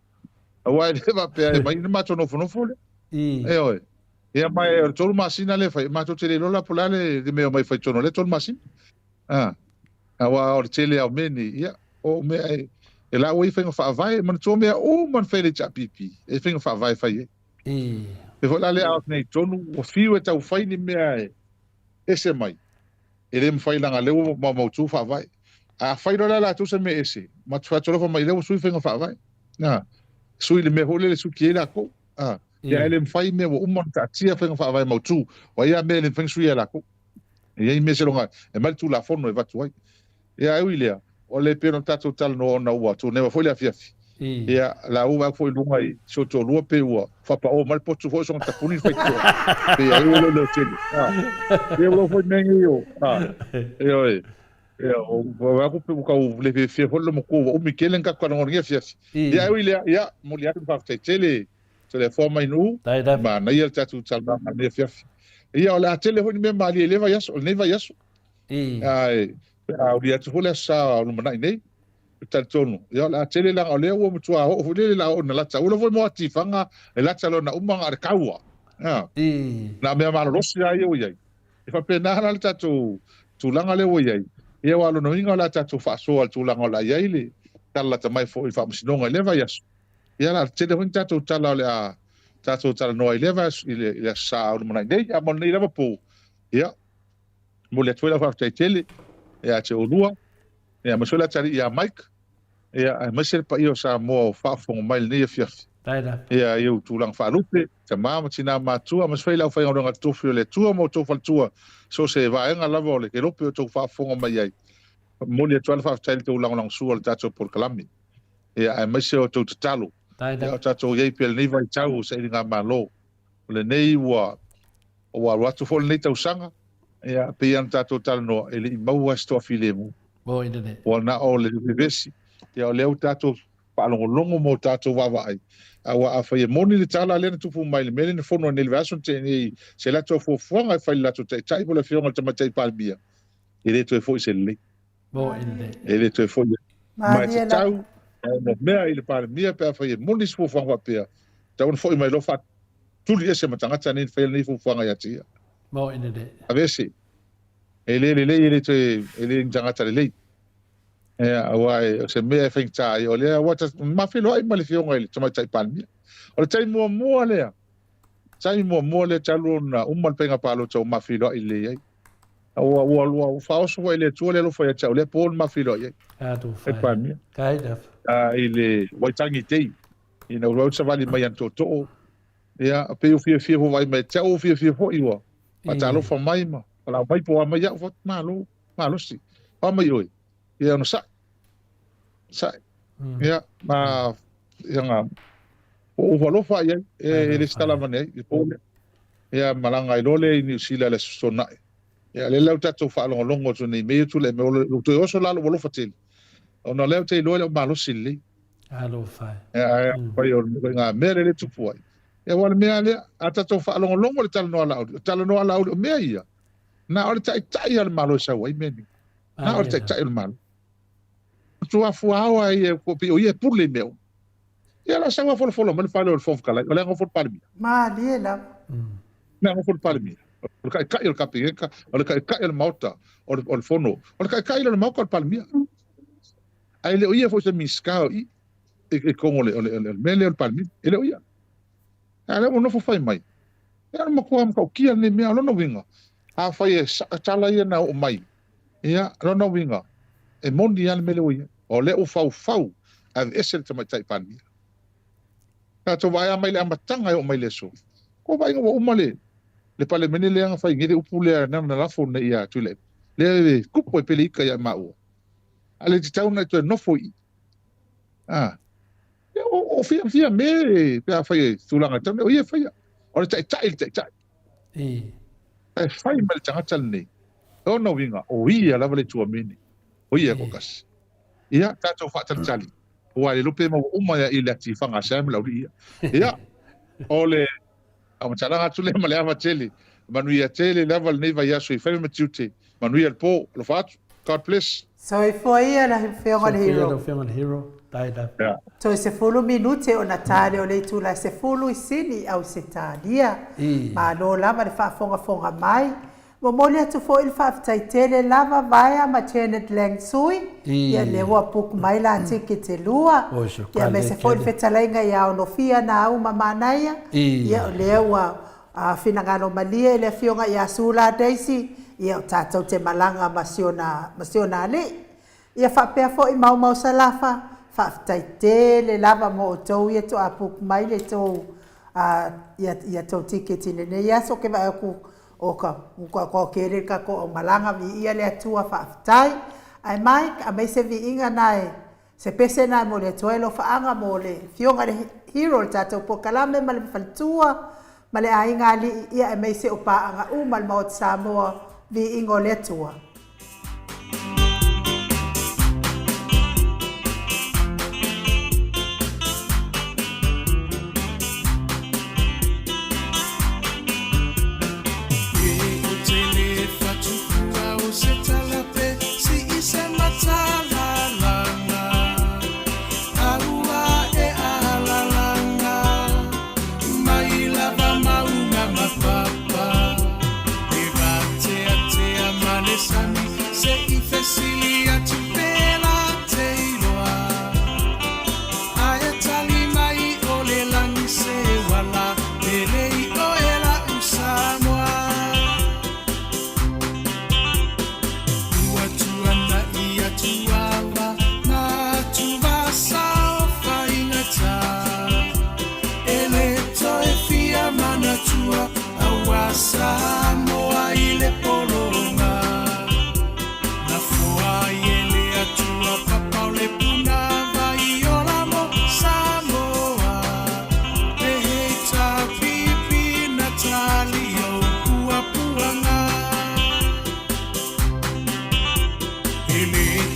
Aua e le faapea e mai le matou nofonofo lea. Ioe. Ia, ma o le 3 masina lea e fai, matou te le iloa la po o le a le mea e omai e fai tonu o lea 3 masina. Aua o le tele lava o mea nei, ia, o mea e, e lau ai faiga faavae, manatua mea uma na fai e le HRPP, e faiga faavae e fai ai. E foi la lea a o atu nei i totonu, ua fiu e tau fai ni mea e ese mai, e le mafai leaga o lea ua maumautu faavae. A fai loa la latou se mea ese, matou fai atu alofa mai lea ua sui faiga faavae. A, sui le mea foi lele e suki ai latou. A, ia e le mafai mea ua uma ona taatia faiga faavae mautu, o ai a mea e le mafai ona suia e latou. E i ai mea seiloga e aumai le Tulafono e avatu ai. Ia ae ui i lea, o le pei ona tatou talanoa ona ua tuneva foi le afiafi. Ia, la ua vaai atu foi i luga i si ou toalua pei ua faapao mai le potu foi o sona tapuni le faitotoa. Pei ai ua leoleo tele. Ia ua foi mea nei o, ioe. Ia, o vaai atu pei ua tau le fiafia foi le matua ua umi tele na tatou talanoa i lenei afiafi. Ia ae ui i lea, ia, momoli atu le faafetai tele. Toleafoa mai Nu'u, manaia le tatou talanoaga i lenei afiafi. Ia, o le a tele foi ni mea malie i lea vaiaso, lenei vaiaso. Ae pe a aulia atu foi le Aso Sa o lumanai nei, ou te talitonu, ia o le a tele leaga o lea ua matua oo foi lele la oo ina lata. Ua iloa foi mo atifaga e lata lona uma na o le kaua. Na o mea malolosi lava ia ua i ai. E faapena la le tatou tulaga lea ua i ai. Ia aua o lona uiga o le a tatou faasoa i le tulaga o le a i ai le tala lata mai foi i le Faamasinoga i lea vaiaso. Ia o le a tele foi ni tatou tala o le a tatou talanoa i lea vaiaso i le Aso Sa o lumanai nei. A mo lenei lava po, ia, momoli atu foi lau faafetai tele ia te oulua, ia aemaise foi le atalii ia Mike, ia aemaise le paia o Samoa o faafofoga mai i lenei afiafi. Ia i ou tulaga faalupe, tama ma tina matua, aemaise foi le aufaigaluega totofi o le Atua ma outou faletua, so o se vaega lava o le kelope o outou faafofoga mai ai. Momoli atu ai le faafetai i le tou lagolagosua i le tatou polokalame. Ia aemaise o outou tatalo. Ia o tatou i ai pea i lenei vaitau o sailigamalo. O lenei ua ua alu atu foi lenei tausaga, ia, pei lava ona tatou talanoa, e le i maua se toafilemu. Ua na o le vevesi, ia o lea ua tatou faalogologo ma o tatou vaavaai. Aua afai e moni le tala lea na tupu mai i le mea lea na fono ai nei i le vaiaso na tea nei, se latou fuafuaga e fai i le latou taitai po o le Afioga i le Tamaitai Palemia, e le toe foi se lelei. E le toe foi. Ma e tatau ona mea i le Palemia pe afai e moni se fuafuaga faapea, tatau ona foi mai loa faatuli ese ma tagata nei na faia lenei fuafuaga ia te ia. Aveese. E le lelei, e le toe, e le ni tagata lelei. Ia, aua o se mea e faigata ai, o lea ua ma feiloai ma le Afioga i le Tamaitai Palemia. O le taimi muamua lea, taimi muamua lea talu ona uma le faiga palota ua ma feiloai lelei ai. Ua ua ua faaoso foi i le Atua le alofa ia te au, lea po na ma feiloai ai. E Palemia. I le Waitangi Day, ina ua savali mai ana tootoo, ia, pei ua fiafia foi vaai mai ia te au, ua fiafia foi ua faatalofa mai ma valaau mai po o a mai au, fai atu, malo, malosi. O a mai oe? Ia onosai. Onosai. Ia, ma, ia, ua ou alofa i ai, e le se tala avane ai, i le po lea. Ia, malaga ai loa lea i Niu Sila i le Aso Toonai. Ia, lea la ua tatou faalogologo atu nei mea ia tulai mai, ua toe oso la lou alofa tele, ona o lea ou te iloa e le o malosi lelei. Alofa e. Ia, ae afai o le ituaiga mea lea e tupu ai, ia aua o le mea lava lea, a tatou faalogologo i le talanoa a Laauli, o talanoa a Laauli, o mea ia, na o le taitai lava o le Malo e sau ai mea nei. Na o le taitai o le Malo. Tuafuaoa ai e pei o ia e pule i mea uma. Ia la sau lava folafola mai le fale o le Fofoga Fetalai, o le a nofo le Palemia. Malie lava. O le a nofo le Palemia. O le Taitai o le Kapeneta, o le Taitai o le Maota, o le, o le Fono, o le Taitai o le Maota o le Palemia. Ae le o ia foi se Minisita o i, i, i totonu o le, o le, o le mea lea o le Palemia. E le o ia. A lea ua nofo fai mai. Ia o le matua matautia lenei mea, o lona uiga, afai e sao tala ia na oo mai, Ia, lona uiga, e moni lava le mea lea ua i ai. O lea ua faufau e aveese le Tamaitai Palemia. Tatou vaai lava mai le amataga e oo mai le aso. Ua vaaiga ua uma le le Palemene lea na fai nei le upu lea na na lafo nei ia Tuilaepa. Lea e tupu ai pea le ita ia maua. A le tatau ona e toe nofo i i. Ah. Ia, o, o fia, fia me pe afai e tulaga e tau, o ia e faia. O le taitai le taitai. E fai mai le tagata lenei, lona uiga, o ia lava le Itu Amene, o ia e toatasi. Ia, tatou faatalitali, aua e le iloa pe maua uma ia i le atifaga a Sam Laulii ia. Ia, o le faamatalaga atu lea ma le ava tele, manuia tele lava lenei vaiaso i faiva ma tiute, manuia le po, alofa atu. God bless. Soifua ia lau Afioga i le Soifua ia lau Afioga i le Hero. Tae lava. Yeah. Toe 10 minute ona ta lea o le itula e 10 i Sini, Ausetalia. Malo lava le faafogafoga mai. Momoli atu foi le faafetai tele lava Vaea ma Janet Lang Sui, ia lea ua book mai la tikete lua. Ia aemaise foi le fetalaiga ia Onofia Nau ma Manaia, ia o lea ua A finagalo malie le Afioga ia Sula Daisy, ia o tatou te malaga ma si ona, ma si ona alii. Ia faapea foi Maumau Salafa, faafetai tele lava mo outou ia toa book mai le tou, a, ia, ia tou tiketi i lenei aso, ke vaai aku o ka, ka, ka kele le tatou aumalaga, viia le Atua, faafetai. Ae Mike, aemaise viiga na e Se pese na e momoli atu ai alofaaga mo le Afioga i le Hero o le tatou polokalame ma le faletua ma le aiga alii ia aemaise o paaga uma a le Maota Samoa, viiga o le Atua.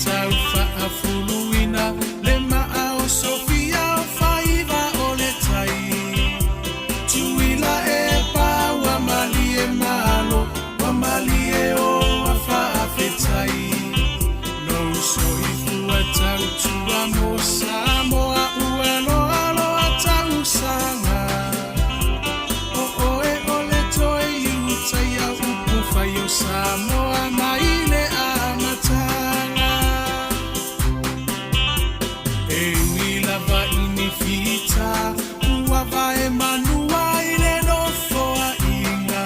tau faafuluina le maa o Sofia o faiva o le tai. Tuila e pa ua malie malo, ua malie o a faafetai. Lou soifua tautua mo Samoa ua loaloa tausaga. O oe o le toe iutaia upu fai o Samoa mai le amataga. E ui lava i ni fita ua vae manua i le nofoaiga,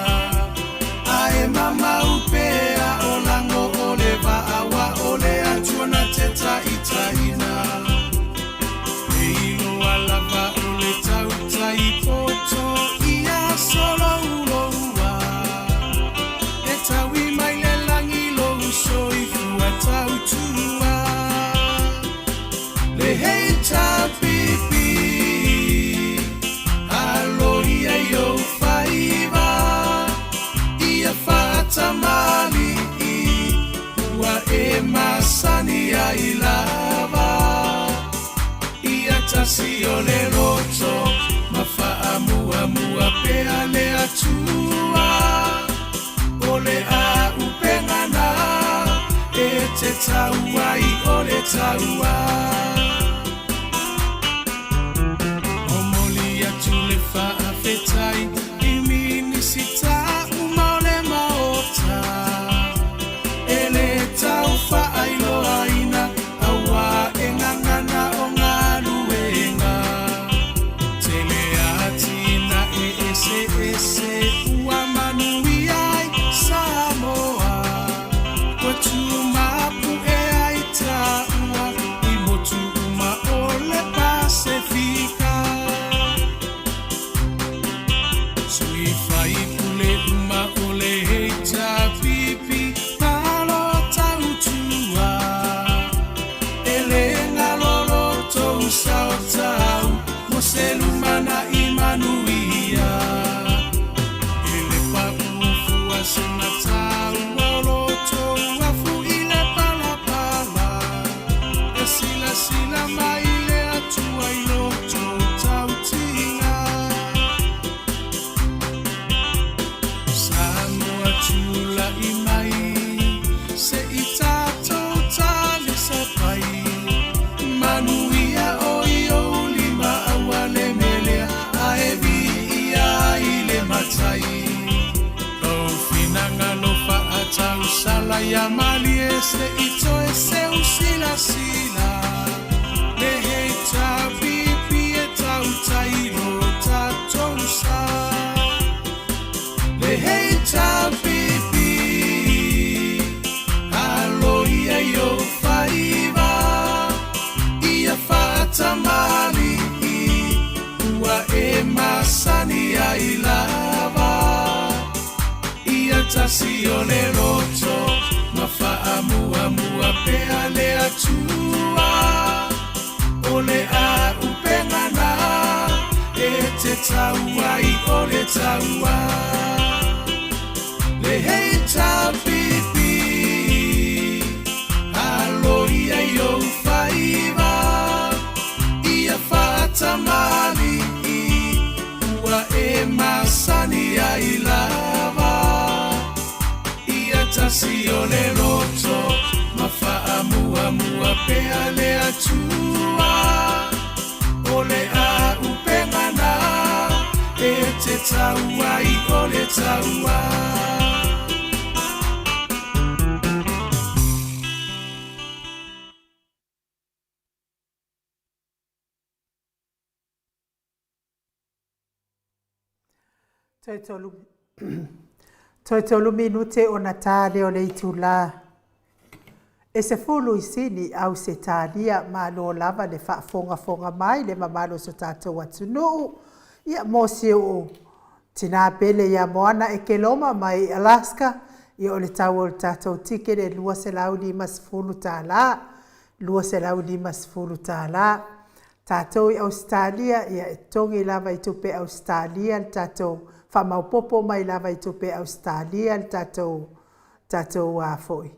ae mamau pea o lago o le vaa wa o le Atua na te taitaina. E iloa lava o le tautai poto ia solouloua, e taui mai le lagi lou soifua tautua. Le HRPP, alo ia i ou faiva, ia faatamalii, ua e masani ai lava. Ia tasi o le loto, ma faamuamua pea le Atua. O le auupega na e te tau ai o le taua. Momoli atu le faafetai i Minisita uma o le Maota. E le tau faailoaina auā e gagana o galuega. Tele atinae eseese ua manuia ai Samoa. Ua tumapu'e ai taua i motu uma o le Pasefika. Sui faipule uma o le HRPP, malo tautua. E le galo lo tou sao tau mo se lumanai manuia. E le paʻu fua se mataua o lo tou afu i le palapala. E silasila mai le Atua i lo tou tautiga. Samoa tula'i mai, se i tatou talisapai. Manuia o i ou lima aua le melea, ae viia ai le Matai. Lou finagalo faatausala ia malie se i toe seu silasila. Le HRPP e tautai lo tatou sa. Le HRPP, alo ia i ou faiva, ia faatamalii, ua e masani ai lava. Ia tasi o le loto, ma faamuamua pea le Atua. O le auupega na e te tau ai o le taua. Le HRPP, alo ia i ou faiva, ia faatamalii, ua e masani ai lava. Ia tasi o le loto, ma faamuamua pea le Atua. O le auupega na e te tau ai o le taua. Toe tolu, toe tolu minute ona tā lea o le itulā. E 10 i sini Ausetalia, malo lava le faafogafoga mai le mamalu o so tatou atunuu. Ia mo si ou tinā pele ia Moana Ekeloma mai Alaska, ia o le tau o le tatou tikete e $250, $250. Tatou i Ausetalia, ia e totogi lava i tupe Ausetalia le tatou faamaopoopo mai lava i tupe Ausetalia le tatou tatou a foi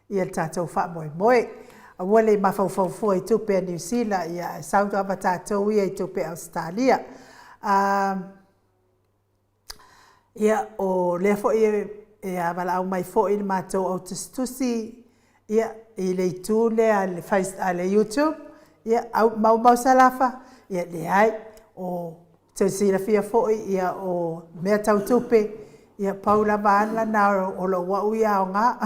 ia le tatou faamoemoe. Aua le mafaufau fua i tupe a Niu Sila, ia ae sau lava tatou ia i tupe Ausetalia. Ia, o lea foi e valaau mai foi le matou au tusitusi, ia, i le itu lea a le YouTube, ia, Maumau Salafa, ia leai, o te silafia foi, ia, o mea tau tupe, ia, pau lava a lena o lou au ia aoga.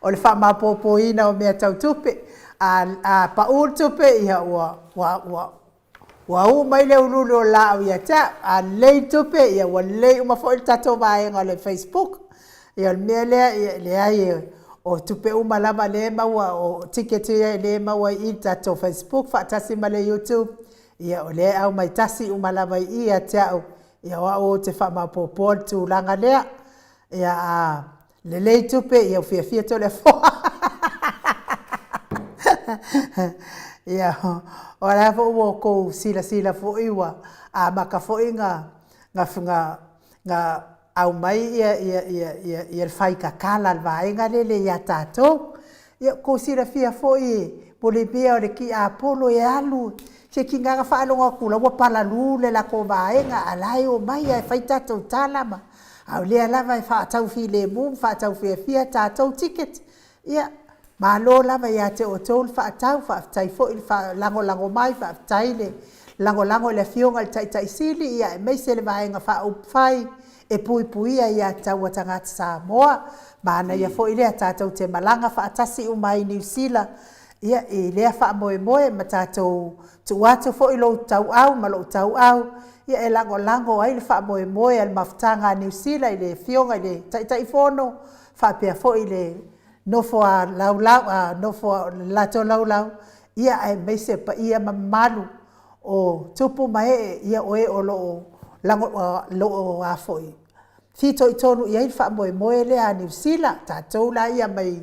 O le faamaopoopoina o mea tau tupe. A, a pau le tupe, ia, ua, ua, ua, Ua u mai le uliuli o le laau ia te au. A lelei le tupe, ia ua lelei uma foi le tatou vaega o le Facebook. Ia o le mea lea, ia e leai, o tupe uma lava lea e maua, o ticket ia lea e maua i i le tatou Facebook faatasi ma le YouTube, ia o lea e aumai tasi uma lava i i ia te au, ia o au ou te faamaopoopoa le tulaga lea. Ia a lelei tupe, ia ua fiafia Toleafoa. Ia, o la foi ua outou silasila foi ua amata foi na na na na aumai ia ia ia ia ia le fai tatala a le vaega lele ia tatou. Ia ua outou silafia foi mo le mea o le tiapolo e alu, se tiga na faalogo atu la ua palalu le latou vaega a o la e omai lava e fai tatou tala ma a o lea lava e faatau filemu ma faatau fiafia tatou ticket. Ia, malo lava ia te outou le faatau, faafetai foi le faalagolago mai, faafetai le lagolago i le Afioga i le Taitai Sili, ia aemaise le Vaega Faaupufai e Puipuia Aia Tatau a Tagata Samoa. Manaia foi lea tatou te malaga faatasi uma ai i Niu Sila, ia, i lea faamoemoe ma tatou tuu atu foi lou tauau ma lou tauau, ia e lagolago ai le faamoemoe a le Mafutaga a Niu Sila i le Afioga i le Taitaifono faapea foi le nofo a laulau, a nofo a le latou laulau, ia aemaise paia ma mamalu o tupu ma ee, ia o e o lo o lago, lo o a foi, fitoitonu i ai le faamoemoe lea a Niu Sila, tatou la ia mai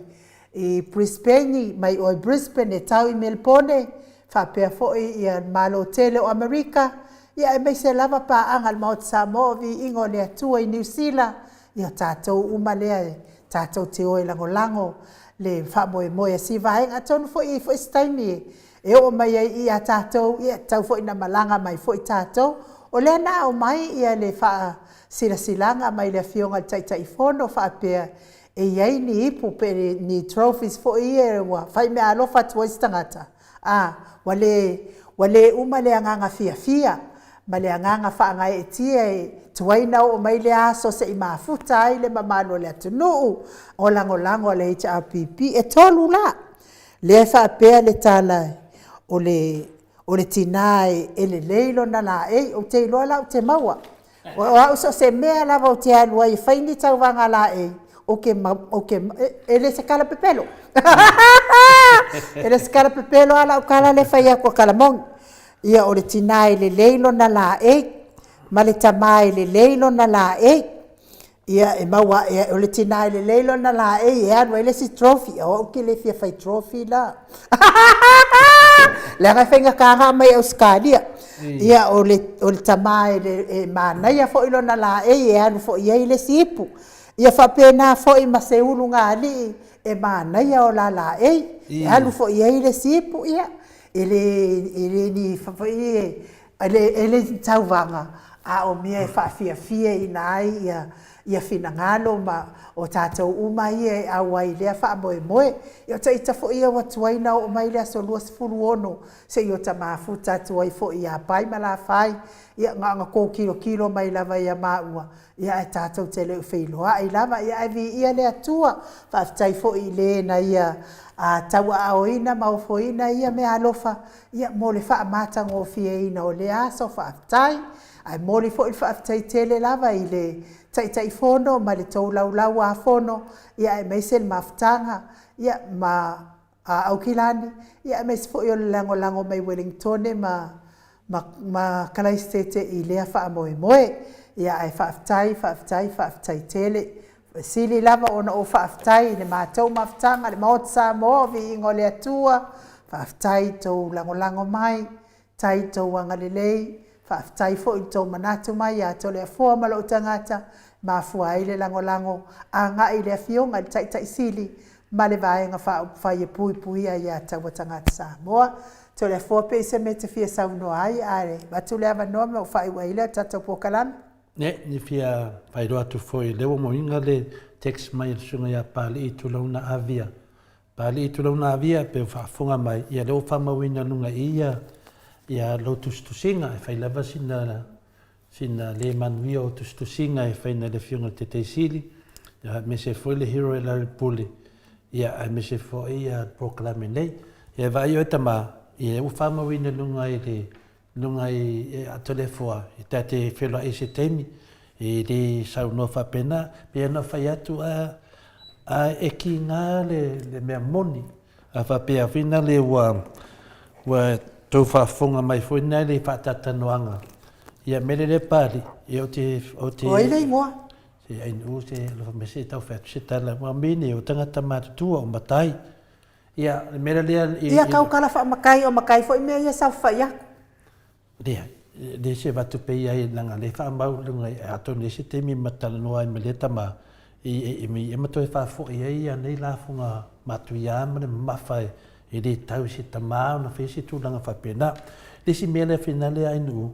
i Brisbane, mai o i Brisbane e tau i Melepone, faapea foi ia le Malo tele o Amerika, ia aemaise lava paaga a le Maota Samoa o Viiga o le Atua i Niu Sila, ia tatou uma lea e tatou te o e lagolago le faamoemoe a si vaega. Atonu foi e i ai foi se taimi e oo mai ai ia tatou, ia e tatau foi ona malaga mai foi tatou. O lea na aumai ia le faasilasilaga mai le Afioga i le Taitaifono faapea e i ai ni ipu pe ni trophies foi ia ua fai meaalofa atu ai se tagata, a, ua le, ua le uma le agaga fiafia ma le agaga faagaeetia e tuai na oo mai lea aso se i mafuta ai le mamalu o le atunuu o lagolago a le HRPP. E tolu la, lea e faapea le tala o le, o le tina e lelei lona laei, ou te iloa la ou te maua. O au so o se mea lava ou te alu ai e fai ni tauvaga laei, ou te, ou te, e le se tala pepelo. E le se tala pepelo lava lau tala lea e fai atu o tala moni. Ia, o le tina e lelei lona laei, ma le tama e lelei lona laei. Ia, e maua, o le tina e lelei lona laei e alu ai le isi trophy. O au ou te le fia fai trophy la. Leaga e faigata ona aumai i Ausetalia. Ia, o le, o le tama e, le, e manaia foi lona laei e alu foi i ai le isi ipu. Ia faapena foi ma se ulugalii e manaia o la laei, e alu foi i ai le isi ipu. Ia, e le, e le ni foi e le, e le ni tauvaga, a o mea e faafiafiaina ai ia, ia finagalo ma o tatou uma ia e auai i lea faamoemoe. Ia o taita foi ia ua tuai na oo mai le aso 26 se i ota mafuta atu ai foi ia Pai ma Lafai, ia na ona tou tilotilo mai lava ia maua, ia ae tatou te le o feiloai lava. Ia ae viia le Atua, faafetai foi i Le na Ia tauaaoina ma ofoina ia meaalofa, ia mo le faamatagofieina o lea aso, faafetai. Ae momoli foi le faafetai tele lava i le Taitaifono ma le tou Laulau-a-Fono, ia aemaise le mafutaga, ia ma Aukilani, ia aemaise foi o le lagolago mai Ueligitone ma ma ma Kalaisitete i lea faamoemoe. Ia ae faafetai, faafetai, faafetai tele. E sili lava ona ou faafetai i le matou mafutaga, le Maota Samoa o Viiga o le Atua, faafetai i tou lagolago mai, faafetai i tou agalelei, faafetai foi i le tou manatu mai ia Toleafoa ma lou tagata, mafua ai le lagolago agai i le Afioga i le Taitai Sili. Ma le Vaega Faaupufai e Puipuia Aia Tatau a Tagata Samoa. Toleafoa pe i se mea e te fia saunoa ai, ae avatu le avanoa ma ou faaiu ai lea o le tatou polokalame. Ne i fia faailoa atu foi lea ua moiga le text mai a le susuga ia Papalii Tulauna Avia. Papalii Tulauna Avia pe ua faafofoga mai, ia lea ua faamauina i luga i ia ia lou tusitusiga e fai lava sina sina le manuia o tusitusiga e fai na le Afioga i le Taitaisili, ia aemaise foi le Hero e Lale ia aemaise foi ia le polokalame nei. Ia e vaai oe tama, ia ua faamauina i luga i le luga i Toleafoa, e ta te feiloai i se taimi, e le saunoa faapena, pei ona fai atu a, a e kiga le, le mea moni, a faapea foi na le ua, ua tou faafofoga mai foi na le faatalatanoaga, ia mele lea Pali, ia ou te, ou te. O ai le igoa? Se ainu se alofa mai se tau fai atu se tala, ua mine o tagata matutua o matai. Ia, le mea lea i... Ia, kau kala faamatai, o matai foi mea ia saofafai aku. Leai, le se avatu pea i ai leaga lea e faamau i luga i, atonu e i ai se taimi ma talanoa ai ma lea tama, i, i, i, ma toe faafoi ai ia nei lafoga matuia ma le mamafa e, e le tau i se tama ona fai se tulaga faapena. Le isi mea lea finale a Ainuu,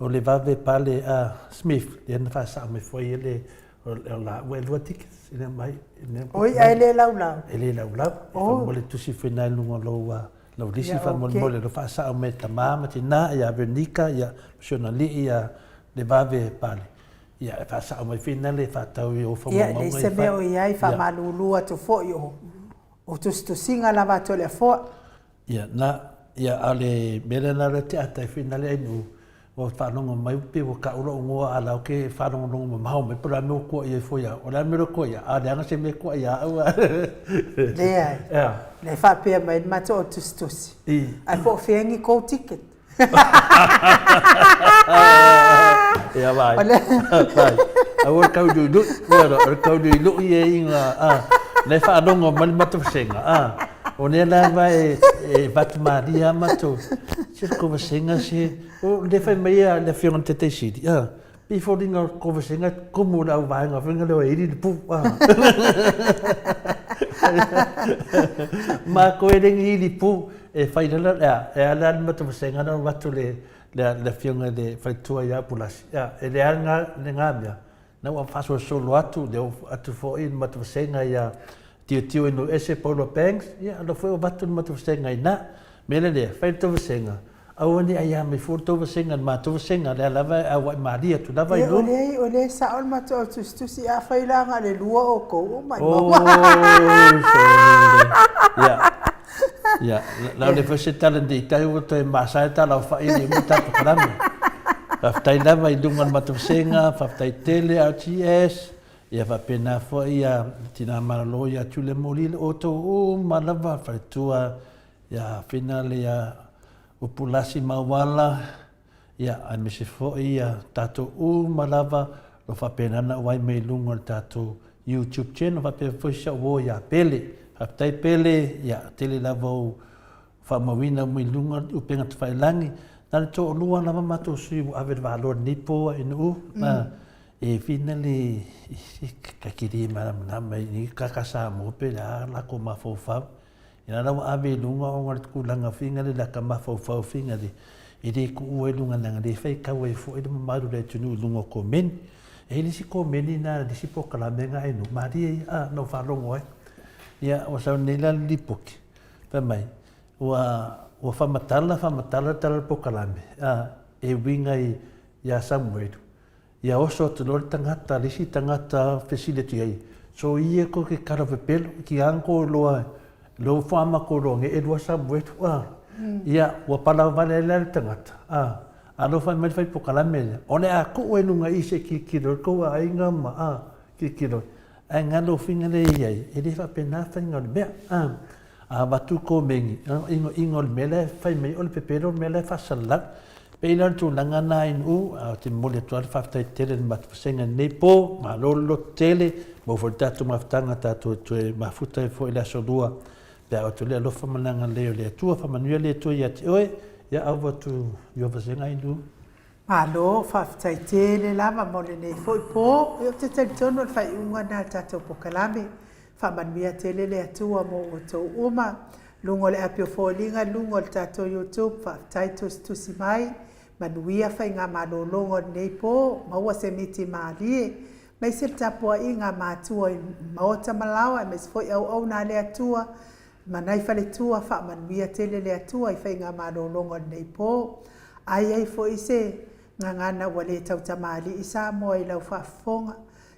O le vave pale a Smith, lea na faasao mai foi e le, o laua e lua tickets, e le mai. Oi, ae le laulau. E le laulau. E faamolemole tusi foi na i luga o lou, lou lisi faamolemole, lo faasao mai e tama ma tina, ia Vernica, ia si ona alii, ia le vave pale. Ia, e faasao mai foi na le faatau i ou faamaumauga. Ia, leai se mea o i ai, faamalulu atu foi o tusitusiga lava a Toleafoa. Ia, na, ia, a o le mea lea na te ata e whina le ainu, ua faalogo mai pe ua kau lou ngoa a lau ke faalogologo mamao mai po o le a mea ua kua i ai foi au. O le a mea ua kua i ai? A leaga se mea kua ia au. Leai. Ea. Lea faapea mai le matou au tusitusi. I. Ae po o fea ni kou ticket. Ia vai. Vai. Aua le tau luilui. O le tau luilui e inga, a. Le faalogo mai le matou vasega, a. O lea lava e, e vatu malie lava matou. Se le kou vasega se, o le fai mai a le afioga i le Taitaisili, a. Pei foliga o le kou vasega e tumu i le au vaega foi lea e ili le pu, a. Matou e le ni ili pu, e fai lala, ea, e ala le matou vasega na avatu le, le, le afioga i le faletua ia Pulasi, ea, e leaga le nga mea, na ua faasolosolo atu, le atu foi le matou vasega ia Tiotio i Nuuese Paula Banks, ia, ala foi o avatu le matou vasega i ina. Mea la lea, fai le tou vasega, aua ne i aia mai fua le tou vasega i le matou vasega, lea lava e auai malie atu lava i luga. Ia, o lea e sao le matou au tusitusi, afai la na o le lua outou, oh my Oh, sole. Ia, ia, la o le foi se tala nei tai ua toe masa e tala o whai ni mu tatou kalame. Faafetai lava i luga o le matou vasega, faafetai tele RTS, ia faapena foi ia Tina Malolo ia Tule Moli le outou uma lava faletua ia Fina le ia Upulasi Mauala, ia aemaise foi ia tatou uma lava lo faapena ona auai mai i luga o le tatou YouTube channel faapea foi si au uo ia Pele. Faafetai Pele, ia tele lava ou faamauina mai luga o upega tafailagi. Na le toalua lava matou sui ua ave le valoa lenei po i Nuu. E whina le kakiri malamalama i kaka Samoa pe le a lako mafaufau. Ina la ua ave i luga ona o le tulaga finga le laka mafaufau finga le e le tuua i luga leaga le faitau ai foi le mamalu o le atunuu i luga o komeni. E i ai le isi komeni na le isi polokalame na e nuu malie ia a na ou faalogo ai. Ia ua sau nei la le lipoti fai mai ua ua faamatala faamatala le tala o le polokalame a e uiga i ia Samuelu Ia oso atu loa le tagata, le isi tagata fesili atu i ai, So ia ko ke kala pepelo, ki a ko loa, lo wha ko loa nge elua Samuelu, a. Ia, ua pala wale ai la le tagata, a. Alofa mai le whai pokalame lea. O le a kuu e lunga i se kilkilo, kou a ainga ma, a, kilkilo. Ae ngalo finga le i ai, e le whapena whainga o le mea, a. A avatu komeni, ingoingo o le mea la e fai mai o le pepelo le mea la e faasalalau. Pei la o le tulaga lena i Nu'u, ae ou te momoli atu lava le faafetai tele i le matou vasega i lenei po, malo le loto tele, maua foi le tatou mafutaga tatou e toe mafuta ai foi i le aso Lua pe a oo atu le alofa ma le agalelei o le Atua. Faamanuia le Atua ia te oe, ia auva atu i ua vasega i Nu'u. Malo, faafetai tele lava mo lenei foi po. Ou te talitonu o le faaiuga lena o le tatou polokalame. Faamanuia tele le Atua mo outou uma. Luga o le api o foliga, luga o le tatou YouTube, faafetai tusitusi mai. Manuia faigamalologa o lenei po, maua se miti malie, maise le tapuaiga a matua i maota ma laoa, aemaise foi auauna a le Atua ma nai faletua, faamanuia tele le Atua i faigamalologa o lenei po. A i ai foi se gagana ua le tautamalii Samoa i lau faafofoga,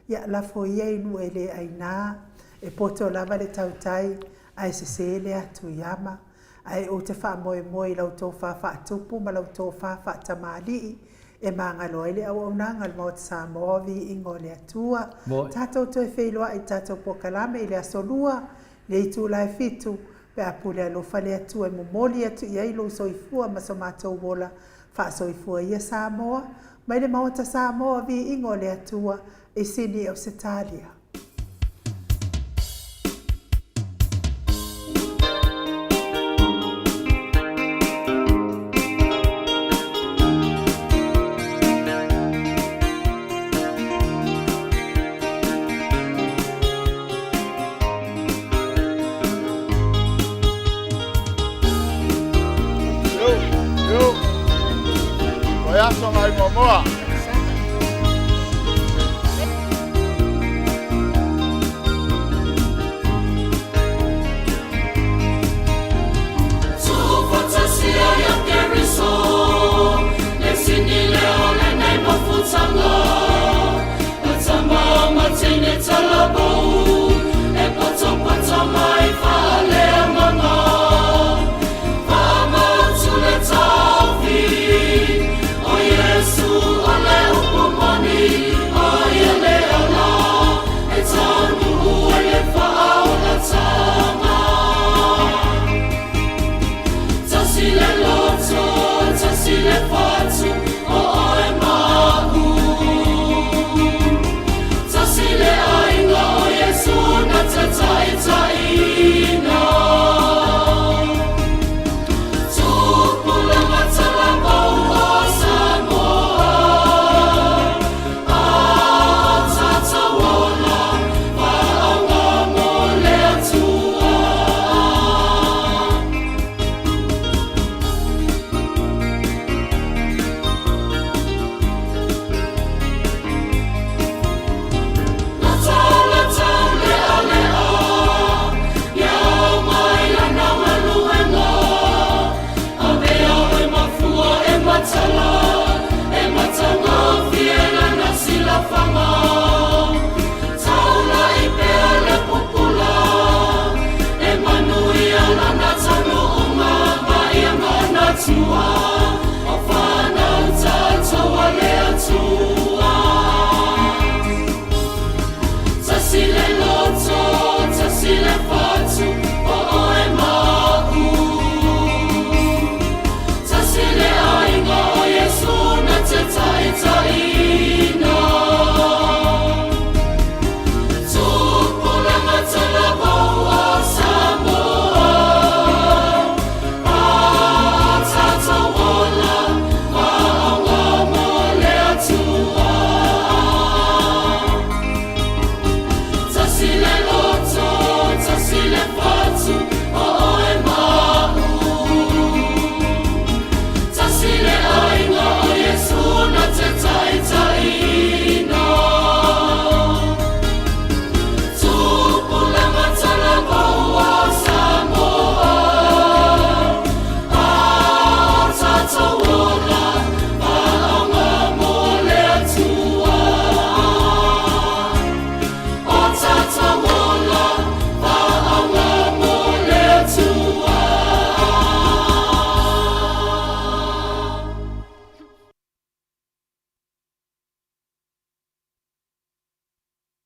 ia lafo ia i nuu e le aina, e poto lava le tautai ae sese le atu i ama. Ae ou te faamoemoe i lau tofa faatupu ma lau tofa faatamalii e magalo ai le auaunaga a le Maota Samoa, viiga o le Atua. Tatou toe feiloai i le tatou polokalame i le aso Lua, le itula e 7, pe a pule alofa le Atua e momoli atu i ai lou soifua ma so matou ola. Faasoifua ia Samoa, mai le Maota Samoa, viiga o le Atua, i Sini Ausetalia. Yo, yo. Vaiaso ngai muamua.